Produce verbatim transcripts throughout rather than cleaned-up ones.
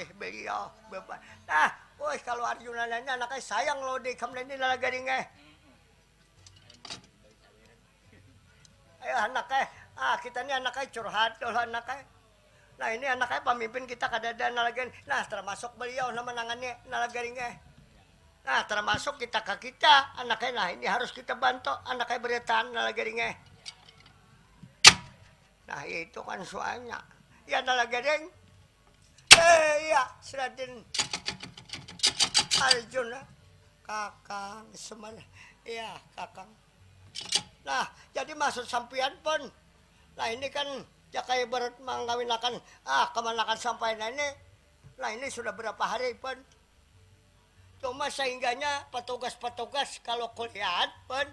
Beliau bapak. Nah, woi, kalau Arjuna nanya, anak ai sayang lo di kam ini, Nalagaring eh. Ayo anak eh, ah, kita ni anak ai curhat dulu anak ai. Nah, ini anak ai pamimpin kita kadada, Nalagaring. Nah, termasuk beliau nama nangannya, Nalagaring eh. Nah, termasuk kita ke kita anak ai. Nah, ini harus kita bantu anak ai, beritaan, Nalagaring eh. Nah, itu kan soalnya. Ya, Nalagaring. Eh, iya, Sradin Arjuna, Kakang Semar. Iya, Kakang. Nah, jadi maksud sampian pun. Nah, ini kan ya kayak ibarat mangkawinakan, ah, kemanakan sampai, nah ini. Nah, ini sudah berapa hari pun. Cuma sehingganya petugas-petugas kalau kulihat pun,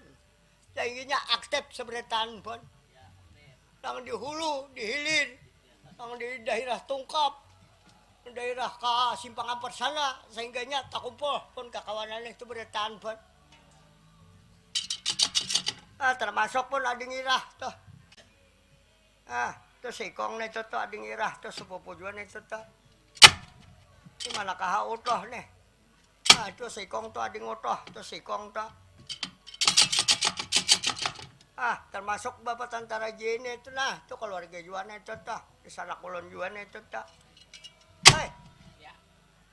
sehingganya aktif seberataan pun. Nang di hulu, di hilir, nang di daerah Tungkap, daerah ka Simpang Ampar sana, sehingganya takumpul pun kakawanan itu berataan pun. Ah, termasuk pun ading irah tuh. Ah, tuh sikong nih tuh, tuh ading irah tuh, sepupu jua nih tuh, tuh. Ini mana kaha utuh nih. Ah, tuh sikong tuh ading utuh, tuh sikong tuh. Ah, termasuk bapak tantara jini itu nah, tuh keluarga jua nih tuh, tuh. Di sana kulon jua nih tuh, tuh. Hei.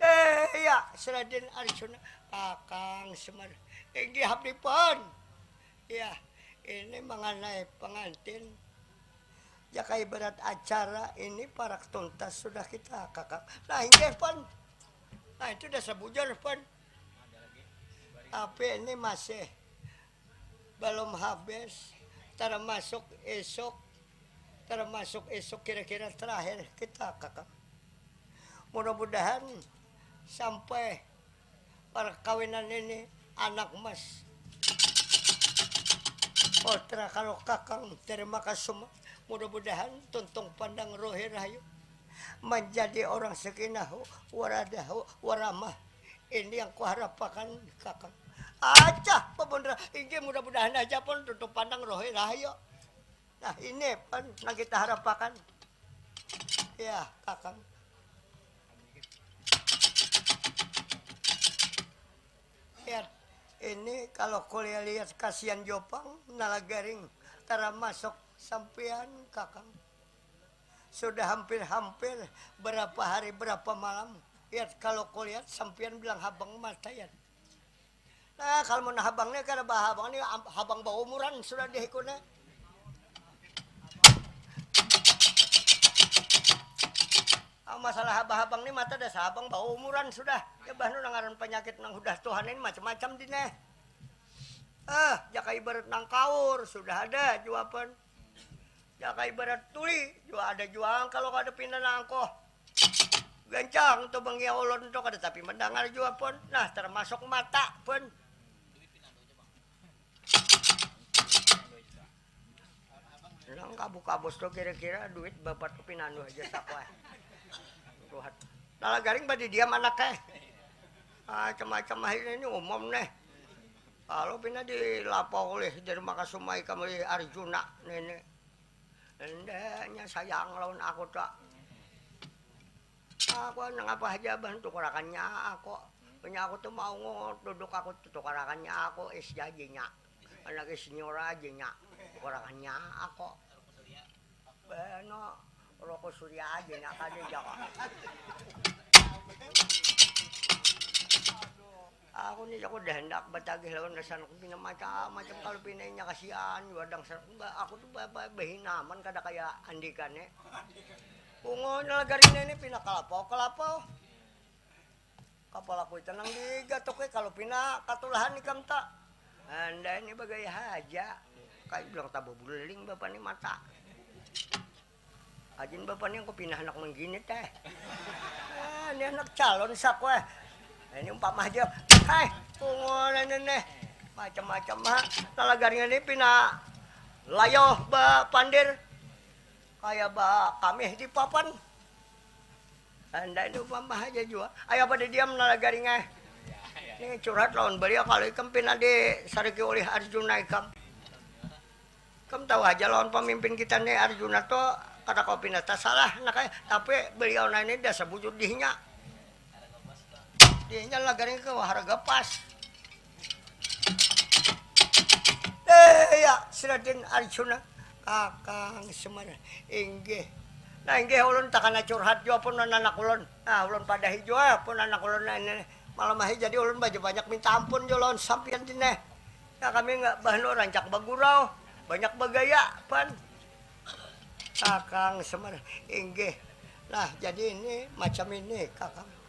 Eh, iya, Sradin Arjuna, Kakang Semar. Inggih abdi pun. Ya, ini mengenai pengantin. Jaka ibarat acara ini parak tuntas sudah kita, Kakang. Nah, inggih pun. Nah, itu dah sabujur pun. Tapi ini masih belum habis, termasuk esok, termasuk esok kira-kira terakhir kita, Kakang. Mudah-mudahan sampai perkawinan ini anak mas. Putra kalau Kakang, terima kasih. Mudah-mudahan tuntung pandang rohi rahayu, menjadi orang sakinah waradah waramah. Ini yang kuharapakan, Kakang. Acah, pabundra. Inggih, mudah-mudahan aja pun tuntung pandang rohi rahayu. Nah, ini pun nang kita harapakan. Ya, Kakang. Ya, ini kalau kuliah lihat kasihan jopang, Nalagaring, termasuk sampian, Kakang. Sudah hampir-hampir berapa hari, berapa malam. Ya, kalau kulihat sampian bilang habang mata, ya. Nah, kalau mun habang ni kada bahabang ni, am-, habang baumuran sudah deh ikun ni. Ah, masalah habang-habang ni mata dasar habang baumuran sudah. Ya, bah, nu ngaran panyakit nang hudah tuhan ini macam-macam di neh. Ah, jaka ibarat nang kaur, sudah ada jua pun. Jaka ibarat tuli, jua ada jua kalau kada pina nangkoh. Gancang tu bangia ulun tu kada tapi mendangar jua pun. Nah, termasuk mata pun. Nang kabus-kabus tu kira-kira duit bapat tu pinandu aja sakuah. Tuhat. Nalagaring badi diam anak eh. Macam-macam akhirnya ini umum nih. Kalau pina dilapau oleh Dharma Kasuma ikam oleh Arjuna nini. Endanya sayang lawan aku tu. Aku nang apa haja bah tukarakannya aku. Punya aku tu mau ngut duduk aku tu tukarakannya aku is jajinya. Anak is nyura aja nya. Tukarakannya aku. Beno rokok surya aja nya kada jaga. Aku ni aku dah hendak batagih lawan dasar aku pina macam-macam kalau pina inya kasihan jua dang sa-, ba-, aku tu ba-, ba-, bahinaman kada kaya andikan ni. Bungo nalagari ni pina kalapau-kalapau. Kapala kuitan nang digatuk ni kalau pina katulahan ikam ta. Anda ini bagaya haja. Kayak bilang tabuh buliling bapa ni mata. Ajin bapa ni aku pindah anak mengginit eh. Ah, ini anak calon saku eh. Ini umpama aja. Hai, pungulan ini. Macam-macam ha. Nalagarnya ini pina layoh ba pandir. Kayak ba kamih di papan. Anda ini umpama aja jua. Ayo pada diam nalagari eh. Ini curhat lawan beliau kalau ikam pina di sariki oleh Arjuna ikam. Kam tahu aja lawan pamimpin kita ni Arjuna tu kada kawa pina tasalah nak ai, tapi beliau nah ini dasar bujur dihnya. Inya lah garing ke harga pas. Eh ya, si Raden Arjuna, Kakang Semar, inggih. Nah, inggih, ulun takana curhat jua pun anak ulun. Nah, ulun padahi jua pun anak ulun, nah, ini malam ahi jadi ulun baja banyak minta ampun jua lawan sampian dine. Ya, kami nggak bahno rancak bagurau, banyak bagaya pan. Kakang Semar, inggih. Nah, jadi ini macam ini, Kakang.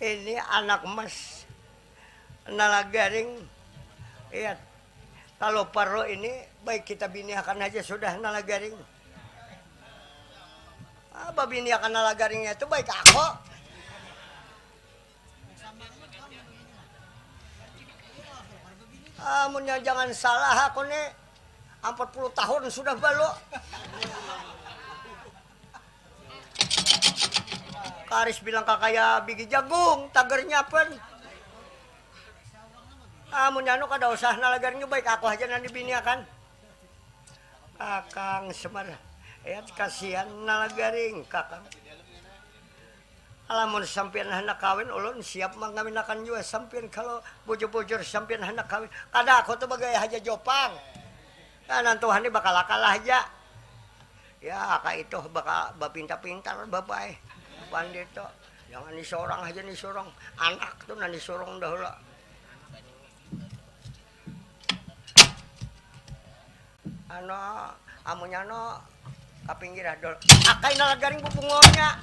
Ini anak mas Nalagaring. Iya. Kalau parlo ini baik kita biniakan aja sudah Nalagaring. Ah, babiniakan Nalagaringnya itu baik aku. Amunnya jangan salah aku nih empat puluh tahun sudah balu. Karis bilang kakaya bigi jagung, tagernya pen. Amun anu kada usah nalagarnya baik aku aja nang dibiniakan. Kakang Semar, ya kasihan nalagaring kakang. Alamun sampian handak kawin, ulun siap mangkawinakan jua sampian kalau bujur-bujur sampian handak kawin. Kada aku tu bagaya haja jopang. Nah, nantuhan ni bakal-akal haja. Ya, ka itu baka bapinta-pintar bapai. Pandito. Jangan ni sorang aja ni sorang. Anak tu nang disorong dahulu. Ano, amunya ano ka pinggir ah dol. Akai nalagaring bubungolnya.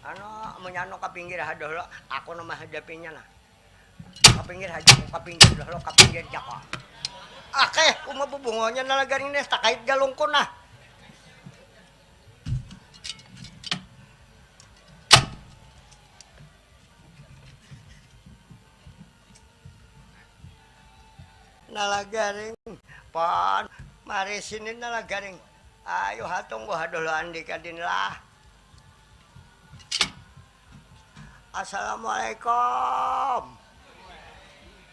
Ano, amunya ano ka pinggir ah dahulu. Aku nama hadapinya nah. Kapinggir haja ku, kapinggir dah lo, kapinggir jako. Akeh uma bubungonya nalagaring nih takait galungku nah. Nalagaring pan mari sini nalagaring. Ayo ha tunggu ha dulu andika din lah. Assalamualaikum.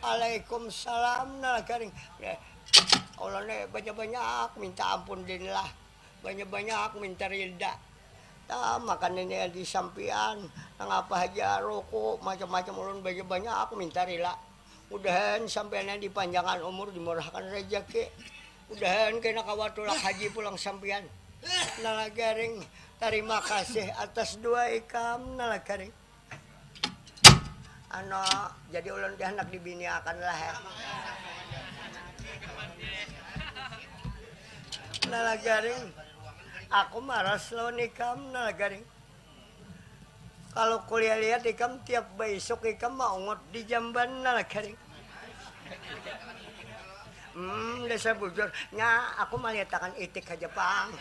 Waalaikumsalam nalagaring. Ulun ni banyak-banyak minta ampun din lah. Banyak-banyak minta rida. Tah makan ini di sampian nang apa haja ruku macam-macam ulun banyak-banyak minta rila. Mudahan sampian yang dipanjangan umur dimurahkan rejeki. Mudahan kena kawa tulak haji pulang sampian. Nalagaring tarima kasih atas dua ikam nalagaring. Ano jadi ulun ti handak dibiniakan lah eh. Nalagaring aku maras lawan ikam nalagaring. Kalau kuliah-lihat ikam tiap baisuk ikam maungut di jamban nalagaring. Hmm, dasar bujur. Nya aku malihat akan itik haja pang.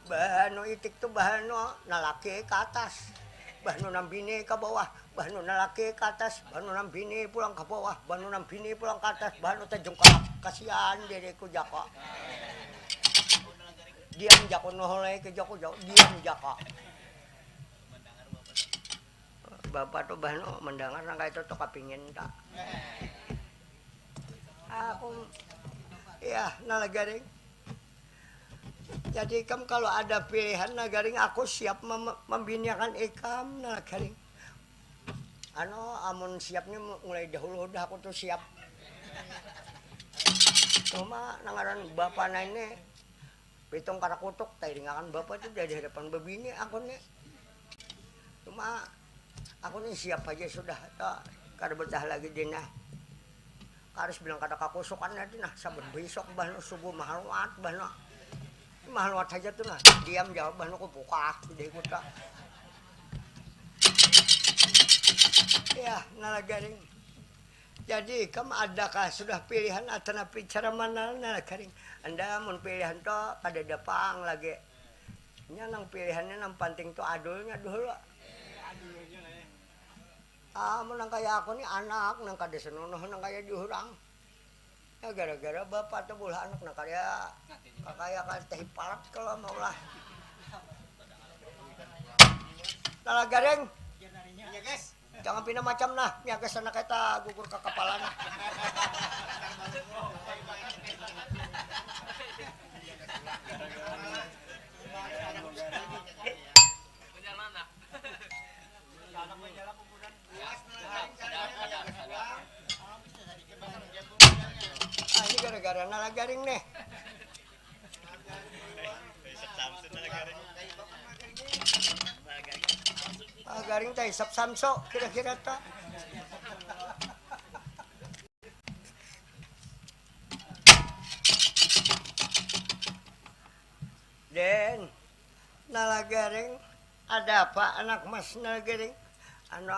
Bahanu itik tu bahanu nalaki ka atas, bahanu nang bini ka bawah, bahanu nalaki ka atas, bahanu nang bini pulang ka bawah, bahanu nang bini pulang ka atas, bahanu tajungkalak. Kasian diriku jako. Diam jako nuhulai ke jako jako diam jako. Bapa tu bahanu mandangar nang kaitu tu kapingin ta. Aku iya nalagaring. Jadi ikam kalau ada pilihan nagaring aku siap mem- membiniakan ikam nagaring. Anu amun siap ni mu- mulai dahulu dah aku tu siap. Cuma nangaran bapa nah ini pitung karakutuk tairingakan bapa tu dari hadapan bebini aku ni. Cuma aku ni siap aja sudah ta kada betah lagi dina. Karis bilang kada kakusukan tadi nah saban besok bah nu subuh mahaluat bah nu mahaluat haja tu nah diam jawab bah nu kubuka jadi kuta ya nala garing jadi ikam adakah sudah pilihan atanapi cara mana nala garing anda mun pilihan to kada ada pang lagi nya nang pilihannya nang panting tu adulnya dulu. Amun nang kaya aku ni anak nang kada sanunuh nang kaya diurang. Ya gara-gara bapa tu beulah anak nang kaya kakaya kaya tahi palat kalo maulah. Nala gareng. Jangan pina macam nah, miagas anak kaya tagugur ka kapala nah. Ah, garing ta isap samso kira-kira ta. Den, nala garing, ada apa anak mas nala garing? Ano,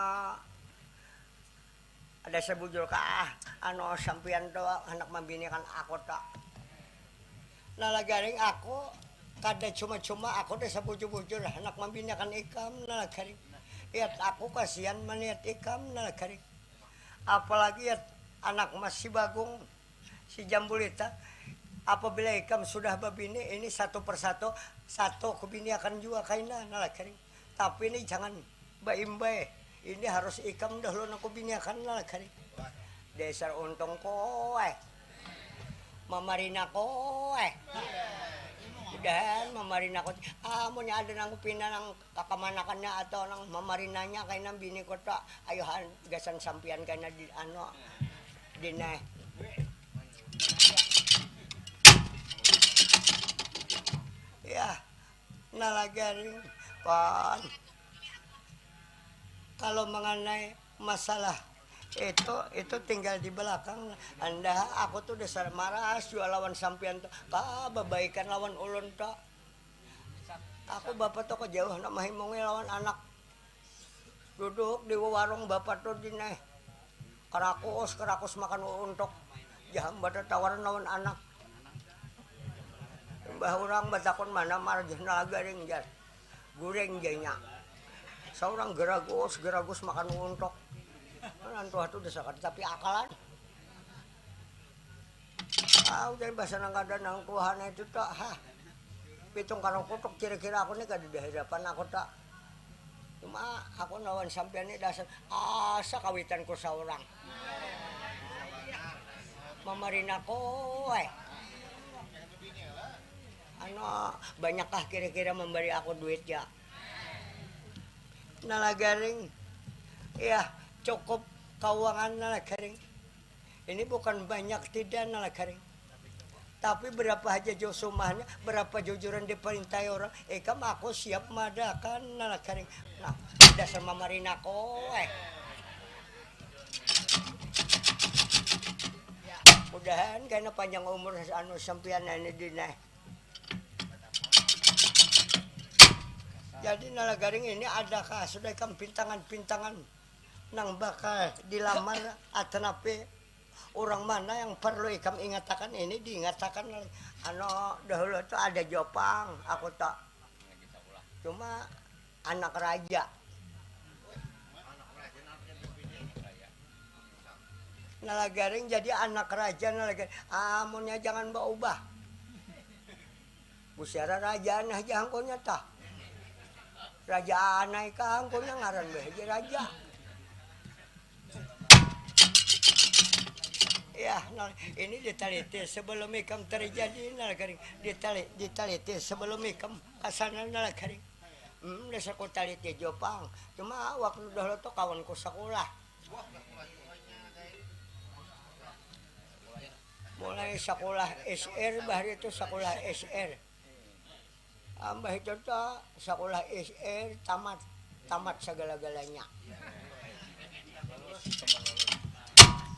ada sabujur kah? Ano, sampian tu handak mambiniakan aku tu. Nala garing, aku kada cuma-cuma, aku dasar bujur-bujur handak mambiniakan ikam nala garing. Iat aku kasian maniat ikam nala garing. Apalagi iat anak mas si Bagung, si Jambulita, apabila ikam sudah babini, ini satu persatu, satu kubiniakan jua kaina nala garing. Tapi ni jangan baimbai. Ini harus ikam dahulu nang kubiniakan nang kari. Dasar untung kowe. Mamarina kowe. Mudahan mamarina kowe. Amunnya ada nang pina nang kakamanakannya atau nang mamarinanya kaina bini ko tu. Ayuhan gasan sampian kaina di anu. Dineh. Ya. Nalagaring pan. Kalau mengenai masalah itu, itu tinggal di belakang. Anda, aku tuh dasar maras jua lawan sampian tuh. Ka babaikan lawan ulun tuh. Aku bapak tuh kejauh nak mahimungi lawan anak. Duduk di warung bapak tuh di neh. Kerakus, kerakus makan untok. Jaham bada tawaran lawan anak. Mbah urang batakun mana marjah nalagaring jar. Guring janya. Saurang geragus, geragus makan untok. Nantuha tu dasar kada tapi akalan. Ah, udah bahasa nang kada nang tuhan itu tak ha. Pitung karang kutuk kira-kira aku ni kada di hadapan aku tak. Cuma aku lawan sampian ni dasar asa kawitan ku saurang. Mamarin aku eh. Anu, banyakkah kira-kira memberi aku duit ya? Nalagaring. Iya, cukup kauangan nalagaring. Ini bukan banyak tidak nalagaring. Tapi berapa haja jauh sumahnya, berapa jujuran diparintahi orang, ikam aku siap madakan nalagaring. Nah, dasar mamarina kowe. Mudahan kena panjang umur anu sampian ini dineh. Jadi nalagaring ini adakah sudah ikam pintangan-pintangan nang bakal dilamar atanapi urang mana yang perlu ikam ingatakan ini diingatakan anu dahulu tu ada jopang aku tak cuma anak raja nalagaring jadi anak raja nalagaring amunnya jangan baubah Busiara raja aneh aja hangkonya tah. Raja anai ka hangkonya ngaran bae haja raja. Ya, nah, ini ditaliti sebelum ikam terjadi nah kering ditali ditaliti sebelum ikam kasana nah kering. Hmm, dasar ku taliti jopang. Cuma waktu dahulu tuh kawanku sekolah. Mulai sekolah S R bahari itu sekolah S R. Ambah itu tuh sekolah S R tamat tamat segala-galanya.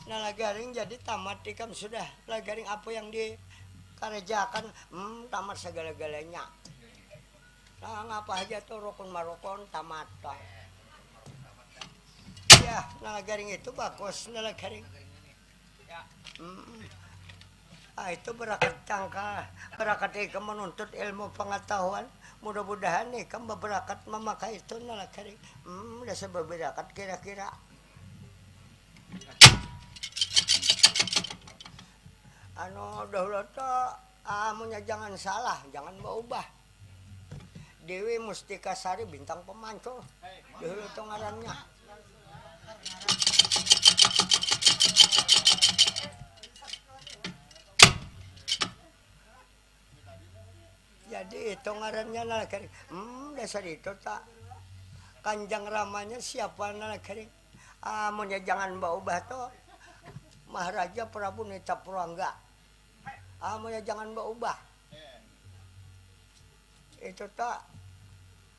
Nah lagaring jadi tamat ikam sudah lagaring apa yang dikerjakan hmm, tamat segala-galanya. Nah, ngapa aja tuh rukun marukun tamat tuh. Ya, nah lagaring itu bagus nah lagaring. Hmm. Ah, itu berakat tangka, berakat ikam menuntut ilmu pengetahuan. Mudah-mudahan ikam berakat memakai itu nalakari. Hmm, dasar berakat kira-kira. Anu dahulu tu amunnya jangan salah, jangan berubah. Dewi Mustika Sari Bintang Pemancur dahulu tu ngarannya. Jadi itu ngarannya nalakari. Hmm, dasar itu tak. Kanjang ramanya siapa nalakari? Amunnya jangan baubah tu. Maharaja Prabu Nita Purangga. Amunnya jangan baubah. Itu tak,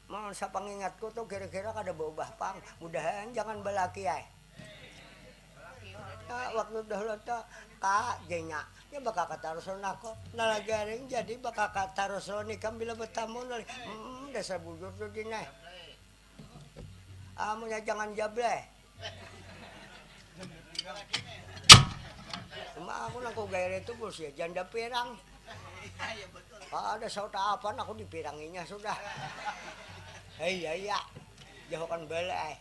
mun sapangingatku tu kira-kira kada baubah pang. Mudahan jangan balaki ai. Nah, waktu dahulu tu, ka, jenya. Nya bakaka tarus lawan aku. Nah, lagi aring jadi bakaka tarus lawan ikam bila batamu, nah. Hmm, dasar bujur tu, Din ai. Amunnya jangan jable. Cuma aku nang ku gairah itu bos ya, janda pirang. Kada saut apan aku dipiranginya sudah. Hei, iya, iya. Jauhkan bala ai.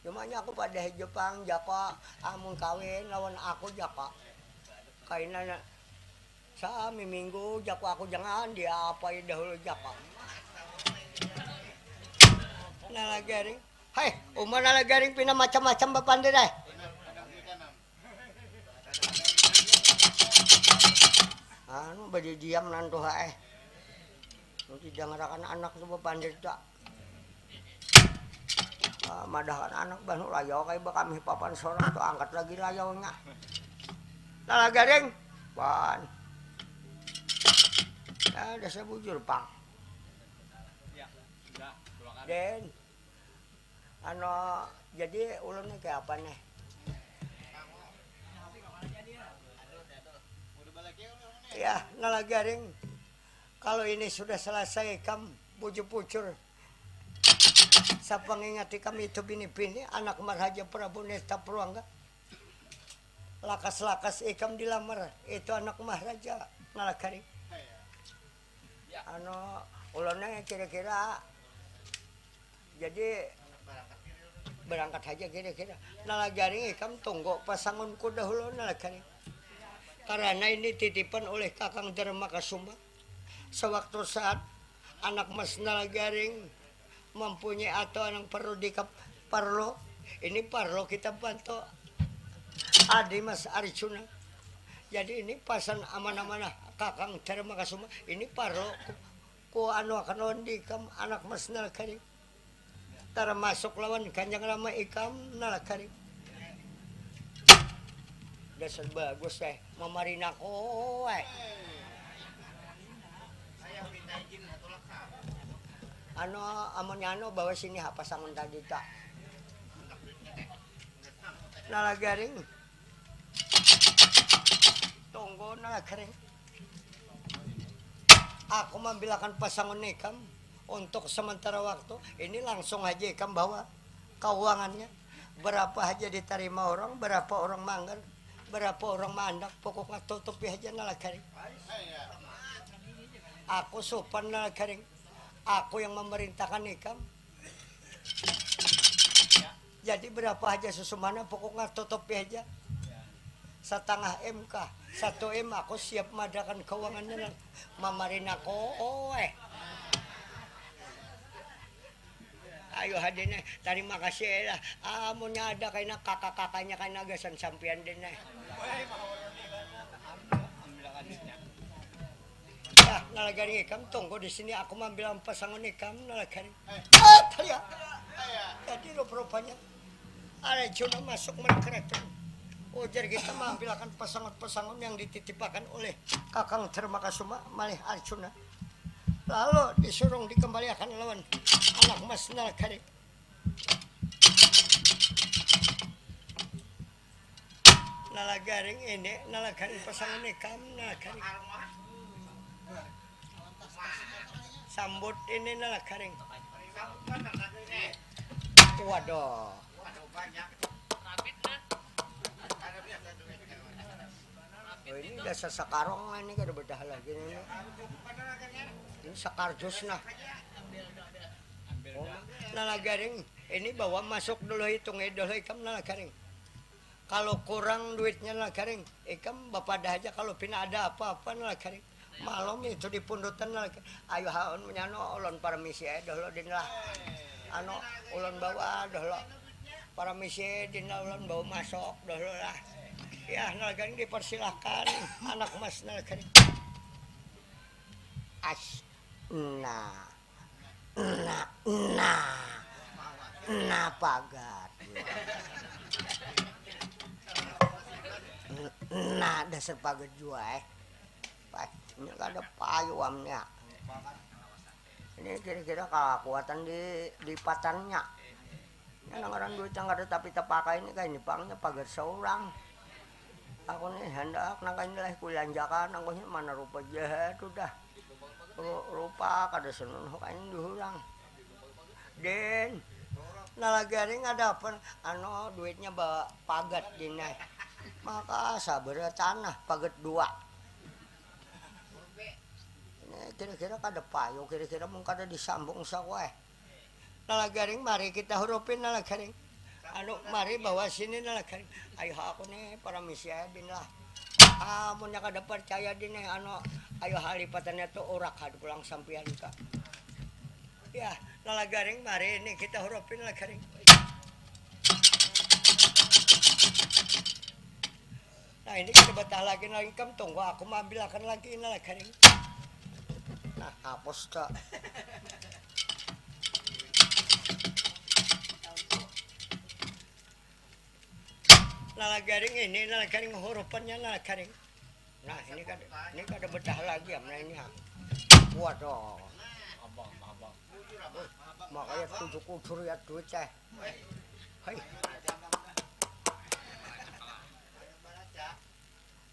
Cumanya aku pada Jepang, jako, amun kawin lawan aku jako. Kaina na, samiminggu jako aku jangan diapai dahulu jako. Nalagaring. Hai, uma nalagaring pina macam-macam bapandir ai. Anu, badidiam nantuha ai. Didangarakan anak tu bapandir tu. Ah, madahkan anak bah, nu layau kaya bakami papan sorang tu, angkat lagi layaunya. Nalagaring. Pan. Ya, dasar bujur pang. Den. Anu, jadi ulun ni kaya apa nih? Ya, nalagaring. Kalau ini sudah selesai, ikam bujur-bujur. Sapangingat ikam itu bini-bini, anak Maharaja Prabu Nesta Purwangga. Lakas-lakas ikam dilamar, itu anak Maharaja, nalagaring. Anu, ulunnya kira-kira, jadi berangkat aja kira-kira. Nalagaring ikam tunggu pasangunku dahulu, nalagaring. Karena ini titipan oleh Kakang Dharma Kasuma. Sewaktu saat anak mas nalagaring mempunyai atau yang perlu dikep-, perlu, ini perlu kita bantu. Adi Mas Arjuna. Jadi ini pasan amanah-manah Kakang Dharma Kasuma. Ini perlu ku, ku anu akan lawan di ikam anak mas nalagaring. Termasuk lawan Ganjang Rama ikam nalagaring. Dasar bagus eh, mamarina kowe. Anu, amunnya anu, bawa sini ha pasangun tadi ta. Nalagaring. Tunggu, nalagaring. Aku mambilakan pasangun ikam untuk sementara waktu. Ini langsung haja ikam bawa kauangannya. Berapa haja ditarima orang, berapa orang manggar, berapa orang maandak, pokoknya tutupi haja, nalagaring. Aku supan, nalagaring. Aku yang memerintahkan ikam. Jadi berapa haja susumana, pokoknya tutupi haja. Satangah M kah, satu M, aku siap madakan kauangannya, nang mamarin aku, oeh. Ayu ha, Din ai, tarima kasih ai lah. Amunnya ada kaina kaka-kakanya kaina gasan sampiyan, Din ai. Nah, nalagaring ikam, tunggu di sini, aku mambilang pasangun ikam, nalagaring. Ah, taliya. Jadi rupa-rupanya Arjuna masuk mara karaton. Ujar kita mambilakan pasangun-pasangun yang dititipakan oleh Kakang Dharma Kasuma malih Arjuna. Lalu disurung dikembaliakan lawan anak mas nalagaring. Nalagaring ini, nalagaring pasangan ikam, nalagaring. Sambut ini, nalagaring. Waduh. Oh, ini dasar sakarong ini, kada bedah lagi ini. Ini sakardus nah. Oh, nalagaring. Ini bawa masuk dulu, hitungi dulu ikam, nalagaring. Kalau kurang duitnya, nalagaring, ikam bapadah aja kalau pina ada apa-apa, nalagaring. Malum itu di pundutan, nalagaring. Ayu ha, un, menyano, ulun paramisi aja dulu, Din lah. Anu, ulun bawa dulu. Paramisi, Din lah, ulun bawa masuk dulu lah. Ya, nalagaring dipersilahkan, anak mas, nalagaring. As, nah. Nah, nah. Nah, pagat. Nah, dasar pagat jua eh. Pah, ini kada payuamnya. Ini kira-kira kalakuatan di lipatannya. Ini nang ngaran duit yang kada tapi tapakai ini kaini pangnya pagar seorang. Aku nih hendak nang kaini lah kulanjakan, aku nih mana rupa jahat udah. Ru- Rupa kada senun kaini dihurang. Den, nalagaring ada apa? Anu duitnya ba pagat dinai. Maka sabara tanah pagat dua. Ini kira-kira kada payu, kira-kira mung kada disambung sakuai. Nalagaring mari kita hurupin nalagaring. Anu mari bawa sini nalagaring. Ayo aku nih para misi aja din lah. Amunnya kada percaya din nih anu ayo halipatannya tuh urak had pulang sampian ka. Ya, nalagaring mari ini kita hurupin nalagaring. Nah ini kada betah lagi nah ikam tunggu aku maambilakan lagi nalagaring. Nah hapus ka. Nalagaring ini nalagaring hurupannya nalagaring. Nah ini kada ini kada betah lagi ya nah ini ha. Waduh. Abang abang. Makanya tujuh kudur ya duit teh. Hai.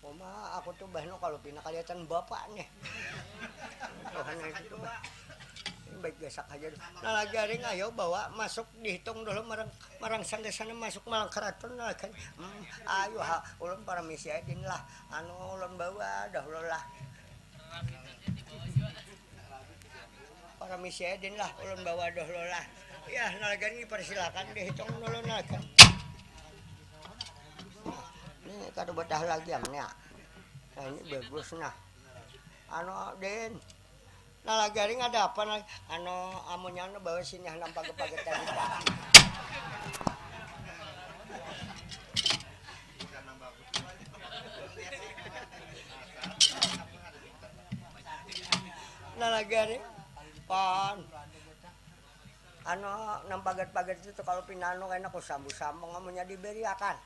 Uma aku tuh bahno kalau pina kelihatan bapak nih. Tuhan itu tuh. Baik gasak aja deh. Nah lagi aring ayo bawa masuk dihitung dulu marang marang sana sana masuk malang keraton nah kan. Hmm, ayo ha ulun para misi aja din lah. Anu ulun bawa dah ulun lah. Para misi aja din lah ulun bawa dah ulun lah. Ya nalagan ini persilakan dihitung dulu nalagan. Ini kada betah lagi ya. Nah ini bagus nah. Anu din. Nah lagi aring ada apa nah? Anu amunnya anu bawa sini hanam pagat-pagat tadi. Nah lagi aring pan anu nang pagat-pagat itu tuh kalau pinanu kena ku sambu-sambung amunnya diberiakan.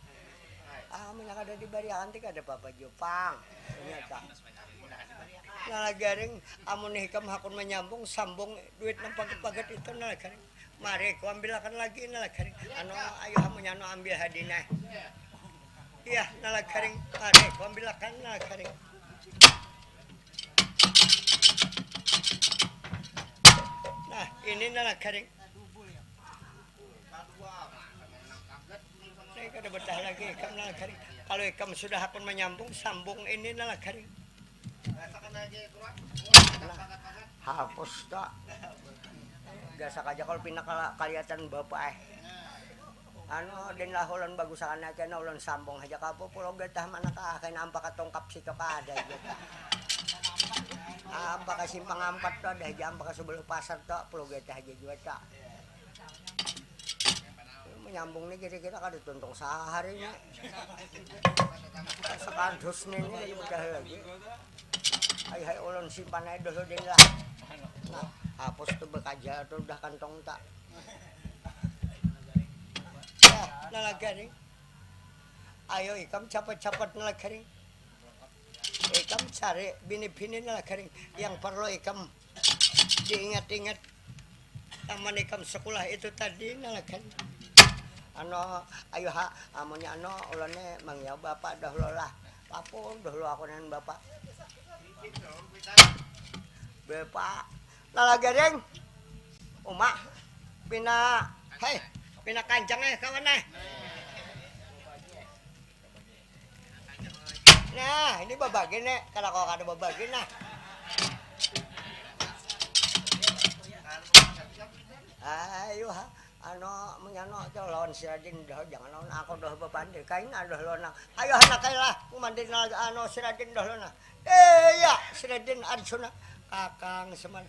Ah, amunnya kada diberiakan ti kada apa-apa jua pang. Ternyata. Nah lagi aring amun ikam hakun menyambung sambung duit nang pagat-pagat itu nah lagi aring. Mari ku ambilakan lagi nah lagi aring. Anu ayo amunnya anu ambil hadinah. Iya nah lagi aring. Mari ku ambilakan nah lagi aring. Nah ini nah lagi aring. Ini kada betah lagi ikam nah lagi aring. Kalau ikam sudah hakun menyambung sambung ini nah lagi aring. Nah, hapus ta. Gasak aja kalau pina kala- kaliatan bapak eh. Anu din lah ulun bagusakan aja nah ulun sambung haja ka apa pulau getah mana ka kaina ampa ka tungkap situ ka ada aja ta. Ampa ka simpang ampat tu ada aja ampa ka sebelah pasar tu pulau getah aja jua ta. Menyambung ni kira-kira kada tuntung sahari ni. Sekardus ni ni kada mudah lagi. Hai hai ulun simpan aja dulu din lah. Nah, hapus tu bekaja tu udah kantong tak. Ya, nalaga ni. Ayo ikam capat-capat nalaga ni. Ikam cari bini-bini nalaga ni. Yang perlu ikam diingat-ingat taman ikam sekolah itu tadi nalaga ni. Anu, ayo ha, amunnya anu ulun ni mangiau bapak dahulu lah. Lapun dahulu aku dengan bapak. Bapak. Nalaga ding. Uma. Pina, hei, pina kancang eh kawan eh. Nah, ini babagi nih, kada kau kada babagi nah. Ayo ha, anu menyano aja lawan si Radin dah, jangan lawan aku dah bepandir. Kain ada lawan nang. Ayo anak kain lah, kumandir nang anu si Radin dah lawan nang. Eh ya, si Radin Arjuna, kakang seman.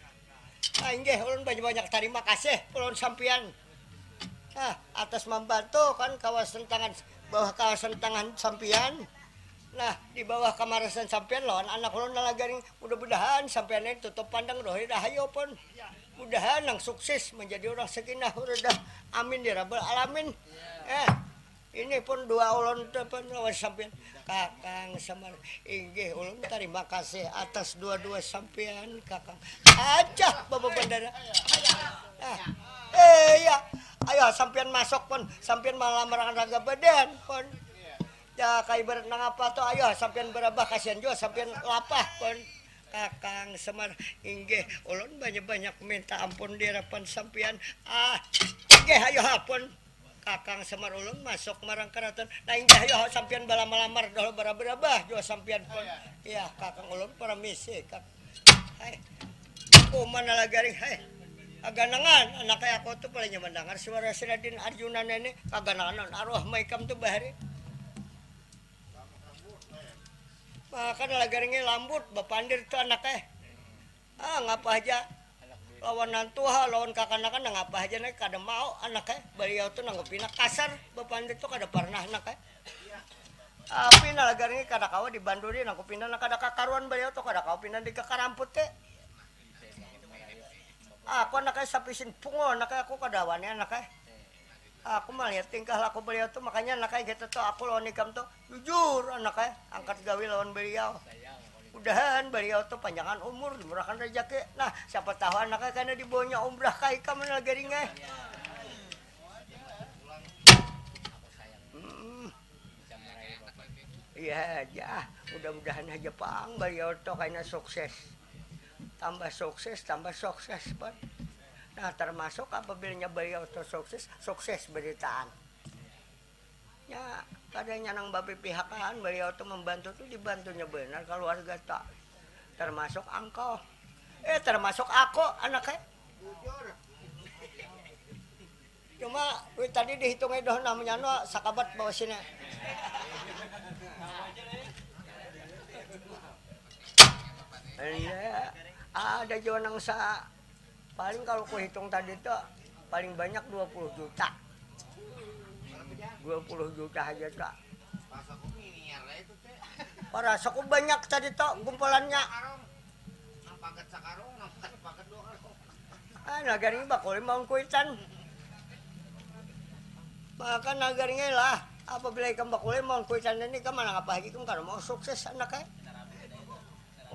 Ah, inggih, ulun banyak-banyak tarima kasih ulun sampian. Ah, atas mambantu kan kawasan tangan bawah kawasan tangan sampian. Nah, di bawah kamarasan sampian lawan anak ulun nalagaring mudah-mudahan sampian ini tutup pandang rohi rahayu pun. Mudahan nang sukses menjadi orang sakinah huradah. Amin ya rabbal alamin. Eh, Ini pun dua ulun tu pun lawan sampian. Kakang Semar, inggih ulun tarima kasih atas dua-dua sampian, Kakang. Acah, Bapak Bandara. Ah, eh, iya. Ayo sampian masuk pun, sampian malam raga badan pun. Ya, kayak ibarat nang apa tuh, ayo sampian berabah, kasihan juga sampian lapah pun. Kakang Semar, inggih, ulun banyak-banyak minta ampun di hadapan sampian. Ah, inggih, ayo apun. Kakang Semar, ulun masuk marang keraton. Nah, inggih, ayo sampian balama-lamar dahulu, bara-, berabah jua sampian pun. Iya, Kakang, ulun permisi, Kak. Hai. Kuman lah garing, hai. Kaganangan, anak kayak aku tuh paling nyaman dengar suara si Radin Arjuna ini. Kaganangan arwah maikam tuh bahari. Makan lah garingnya lambut, bapandir tuh anak eh. Ah, ngapa aja. Lawan nantuha, lawan kakanakan, nah ngapa aja nih kada mau anak eh. Beliau tuh nanggup pina kasar, bapandir tuh kada pernah anak eh. Tapi nah garingnya kada kawa dibanduri, nanggup pina nah kada kakaruan beliau tuh, kada kawa pina digakaramput teh. Aku anak eh sapisin pungul, anak eh aku kada wani anak eh. Aku malihat tingkah laku beliau tuh, makanya anak eh gitu tuh, aku lawan ikam tuh jujur anak eh, angkat gawi lawan beliau. Mudahan beliau tuh panjangan umur, dimurahkan rezeki. Nah, siapa tahu anak eh karena dibawanya umrah ka ikam anak garing eh. Hmm. Iya aja, mudah-mudahan aja pang beliau tuh karena sukses. Tambah sukses, tambah sukses pun. Nah, termasuk apabila beliau tuh sukses, sukses beritaan. Ya, kadanya nang bapipihakan, beliau tuh membantu tuh dibantunya benar keluarga tuh. Termasuk angkau. Eh, termasuk aku anaknya. Cuma duit tadi dihitung itu namanya no sakabat bawa sini. Iya, ada juga nang sa paling kalau kuhitung tadi tuh paling banyak dua puluh juta. Dua puluh juta aja tuh. Parasa aku banyak tadi tuh gumpulannya. Ah, nagari bakuli maun kuitan. Maka nagari lah, apabila ikam bakuli maun kuitan ini, ikam mana apa lagi, ikam kada mau sukses anak eh.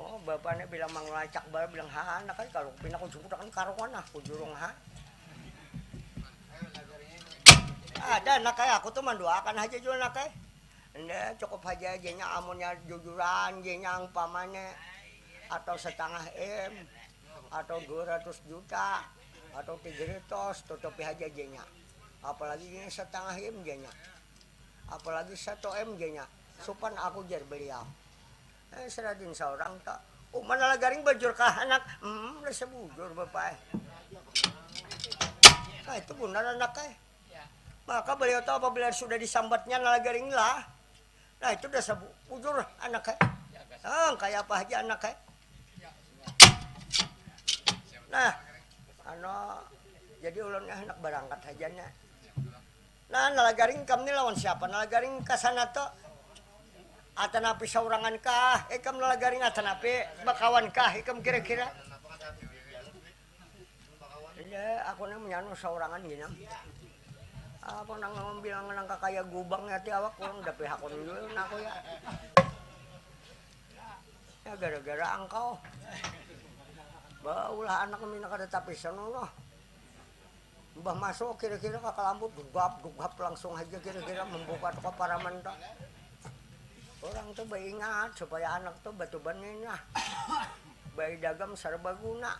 Oh, bapaknya bilang manglacak bala, bilang ha anak eh, kalau pina kujungkut akan karuan ah, kujurung ha. Ada anak eh, aku tuh mendoakan aja juga anak eh. Enda, cukup haja jenya amunnya jujuran, jenya umpamanya atau setengah M atau dua ratus juta atau tiga ratus, tutupi haja jenya. Apalagi ini setengah M jenya. Apalagi satu M jenya. Supan aku jar beliau. Eh, seradin seorang tak. Umana lah garing bajur kah anak? Hmm, rasa bujur bapak eh. Nah, itu benar anak eh. Maka beliau tahu apabila sudah disambatnya nalagaring lah. Nah, itu udah sabu ujur anak eh. Ah, kayak apa aja anak eh. Nah, ano jadi ulunnya anak berangkat aja nya. Nah, nalagaring kam nih lawan siapa? Nalagaring ke sana tuh. Atanapi saurangan kah? Ikam nalagaring atanapi bakawan kah? Ikam kira-kira? Iya, aku nang menyanu saurangan gini. Aku nang bilang nang kakaya gubang ya ti awak kurang dapi hakun dulu nah aku ya. Ya gara-gara angkau. Baulah anak mina kada tapisan Allah. Mbah masuk kira-kira ka kalambut dugap dugap langsung aja kira-kira membuka toko paraman tuh. Orang tuh baingat supaya anak tuh batuban ini nah. Bayi dagam serbaguna.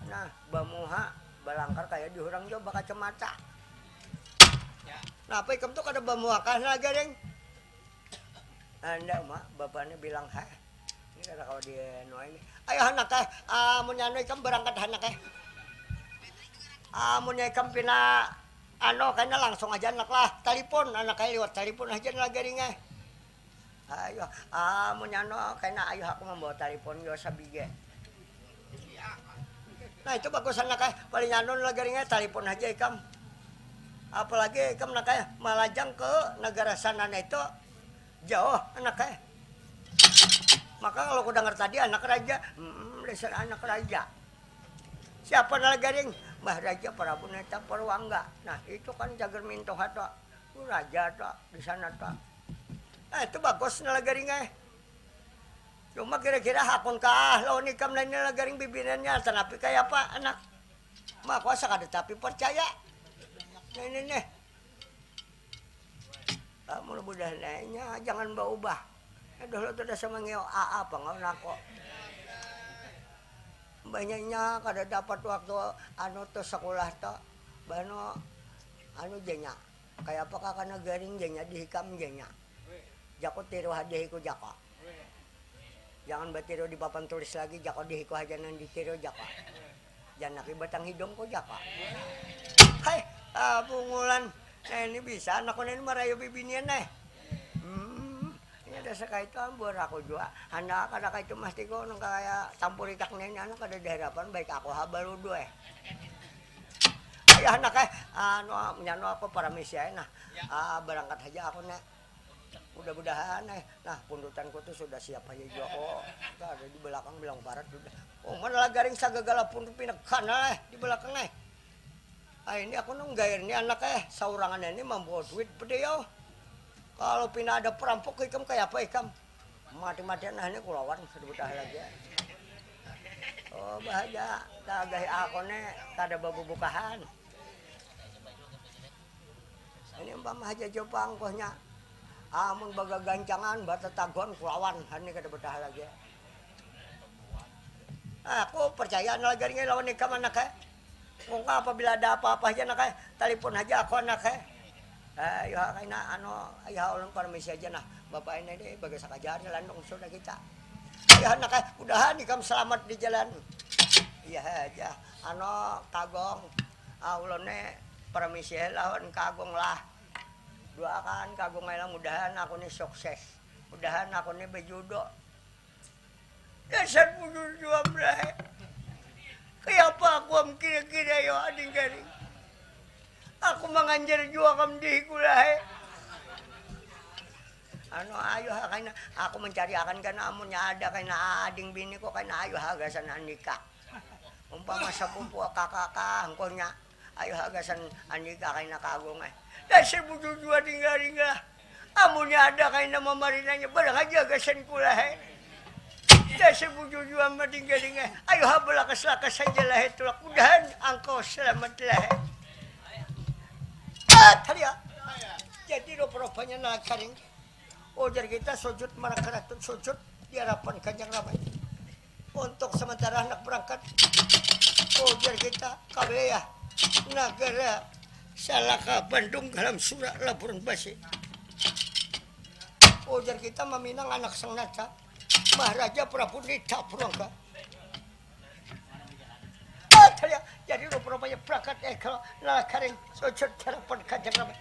Nah, bamuha balangkar kaya di urang jua bakacamata. Napa ikam tu kada bamuha kah nah garing? Anda ma, bapaknya bilang ha. Ini kada kawa di anu ini. Ayo anak eh, amunnya anu ikam berangkat anak eh. Amunnya ikam pina anu kena langsung aja anak lah, telepon anak eh liwat telepon aja lah garing eh. Ayo, amun nyano kena ayuh aku membawa talipon yo sabige. Nah itu bagus anak eh, paling anu lagi ringnya talipon aja ikam. Apalagi ikam nak eh malajang ke negara sana nah itu jauh anak eh. Maka kalau ku dengar tadi anak raja, hmm, dasar anak raja. Siapa nah lagi ring? Mbah Raja Prabu Neta Purwangga. Nah itu kan cagar mintuh atau Raja to di sana to. Nah, itu bagus nalagaring ai. Cuma kira-kira hakun kah lawan ikam lain nalagaring bibiniannya, tanapi kaya apa anak? Ma, aku asa kada tapi percaya. Nah, ini nih. Ah, mudah-mudahan aja jangan baubah. Aduh, lo tuh dah sama ngeo A A apa nggak nako. Banyaknya kada dapat waktu anu tuh sekolah tuh. Bano anu janya. Kayak apa kakana garing janya dihikam janya. Jaku tiru hadihiku jaka. Jangan batiru di papan tulis lagi, jako dihiku haja nang ditiru jako. Janaki batang hidung ko jako. Hai, ah, bungulan. Nah, ini bisa anak ini marayu bibinian eh. Hmm, ini ada sekaitu ambur aku jua. Handak kada kaitu mah tiko nang kaya campur ikak ini anak kada diharapan baik aku ha barudu eh. Ayah anak eh, anu, nyanu aku paramisi ae nah. Ah, barangkat haja aku nek. Mudah-mudahan eh. Nah, pundutanku tu sudah siap haja jua ko. Kada di belakang bilang parat sudah. Oh, mana lah garing sagagala pundut pindah kanal eh di belakang eh. Ah, ini aku nang gair ni anak eh, saurangan ini mambawa duit bediau. Kalau pina ada perampok ikam kaya apa ikam? Mati-matian nah ini kulawan sudah betah lagi. Oh, bahaja tagahi aku ni kada babubukahan. Ini umpama haja jua pangkuhnya. Amun bagagancangan, batataguan kulawan, hani kada betah lagi. Aku percaya lagi lawan ikam anak eh. Mungkin apabila ada apa-apa aja anak eh, telepon aja aku anak eh. Eh, ya kaina anu, ya ulun permisi aja nah. Bapak ini di bagas aja di landung sudah kita. Ya anak eh, mudahan ikam selamat di jalan. Iya aja. Anu kagong. Ah, ulun ni permisi lawan kagong lah. Doakan kagong lah mudahan aku ni sukses. Mudahan aku ni bejudo. Dasar bujur jua belahe. Kayapa aku am kira-kira yo ading garing. Aku manganjar jua kam dihiku lahe. Anu ayu ha kaina aku mencari akan kana amunnya ada kaina ading bini ko kaina ayu ha gasan andika. Umpama sapupu kakak angkuhnya. Ayu ha gasan andika kaina kagung eh. Dasar bujur jua dingga-dingga. Amunnya ada kaina mamarinanya barang aja gasan kula eh. Dasar bujur jua madingga-dingga. Ayu ha balakas-lakas saja lah eh tulak mudahan angkau selamat lah eh. Ah, tadi ya. Jadi rupa-rupanya nalak karing. Ujar kita sujud marakaratut sujud di hadapan kanjang ramai. Untuk sementara handak berangkat, ujar kita kawilayah nagara Salaka Bandung dalam surak laburan basi. Ujar kita maminang anak sang nata Maharaja Prabu Nita Purangga. Jadi rupa-rupanya berangkat eh kalau nalak karing sujud hadapan kanjang ramai.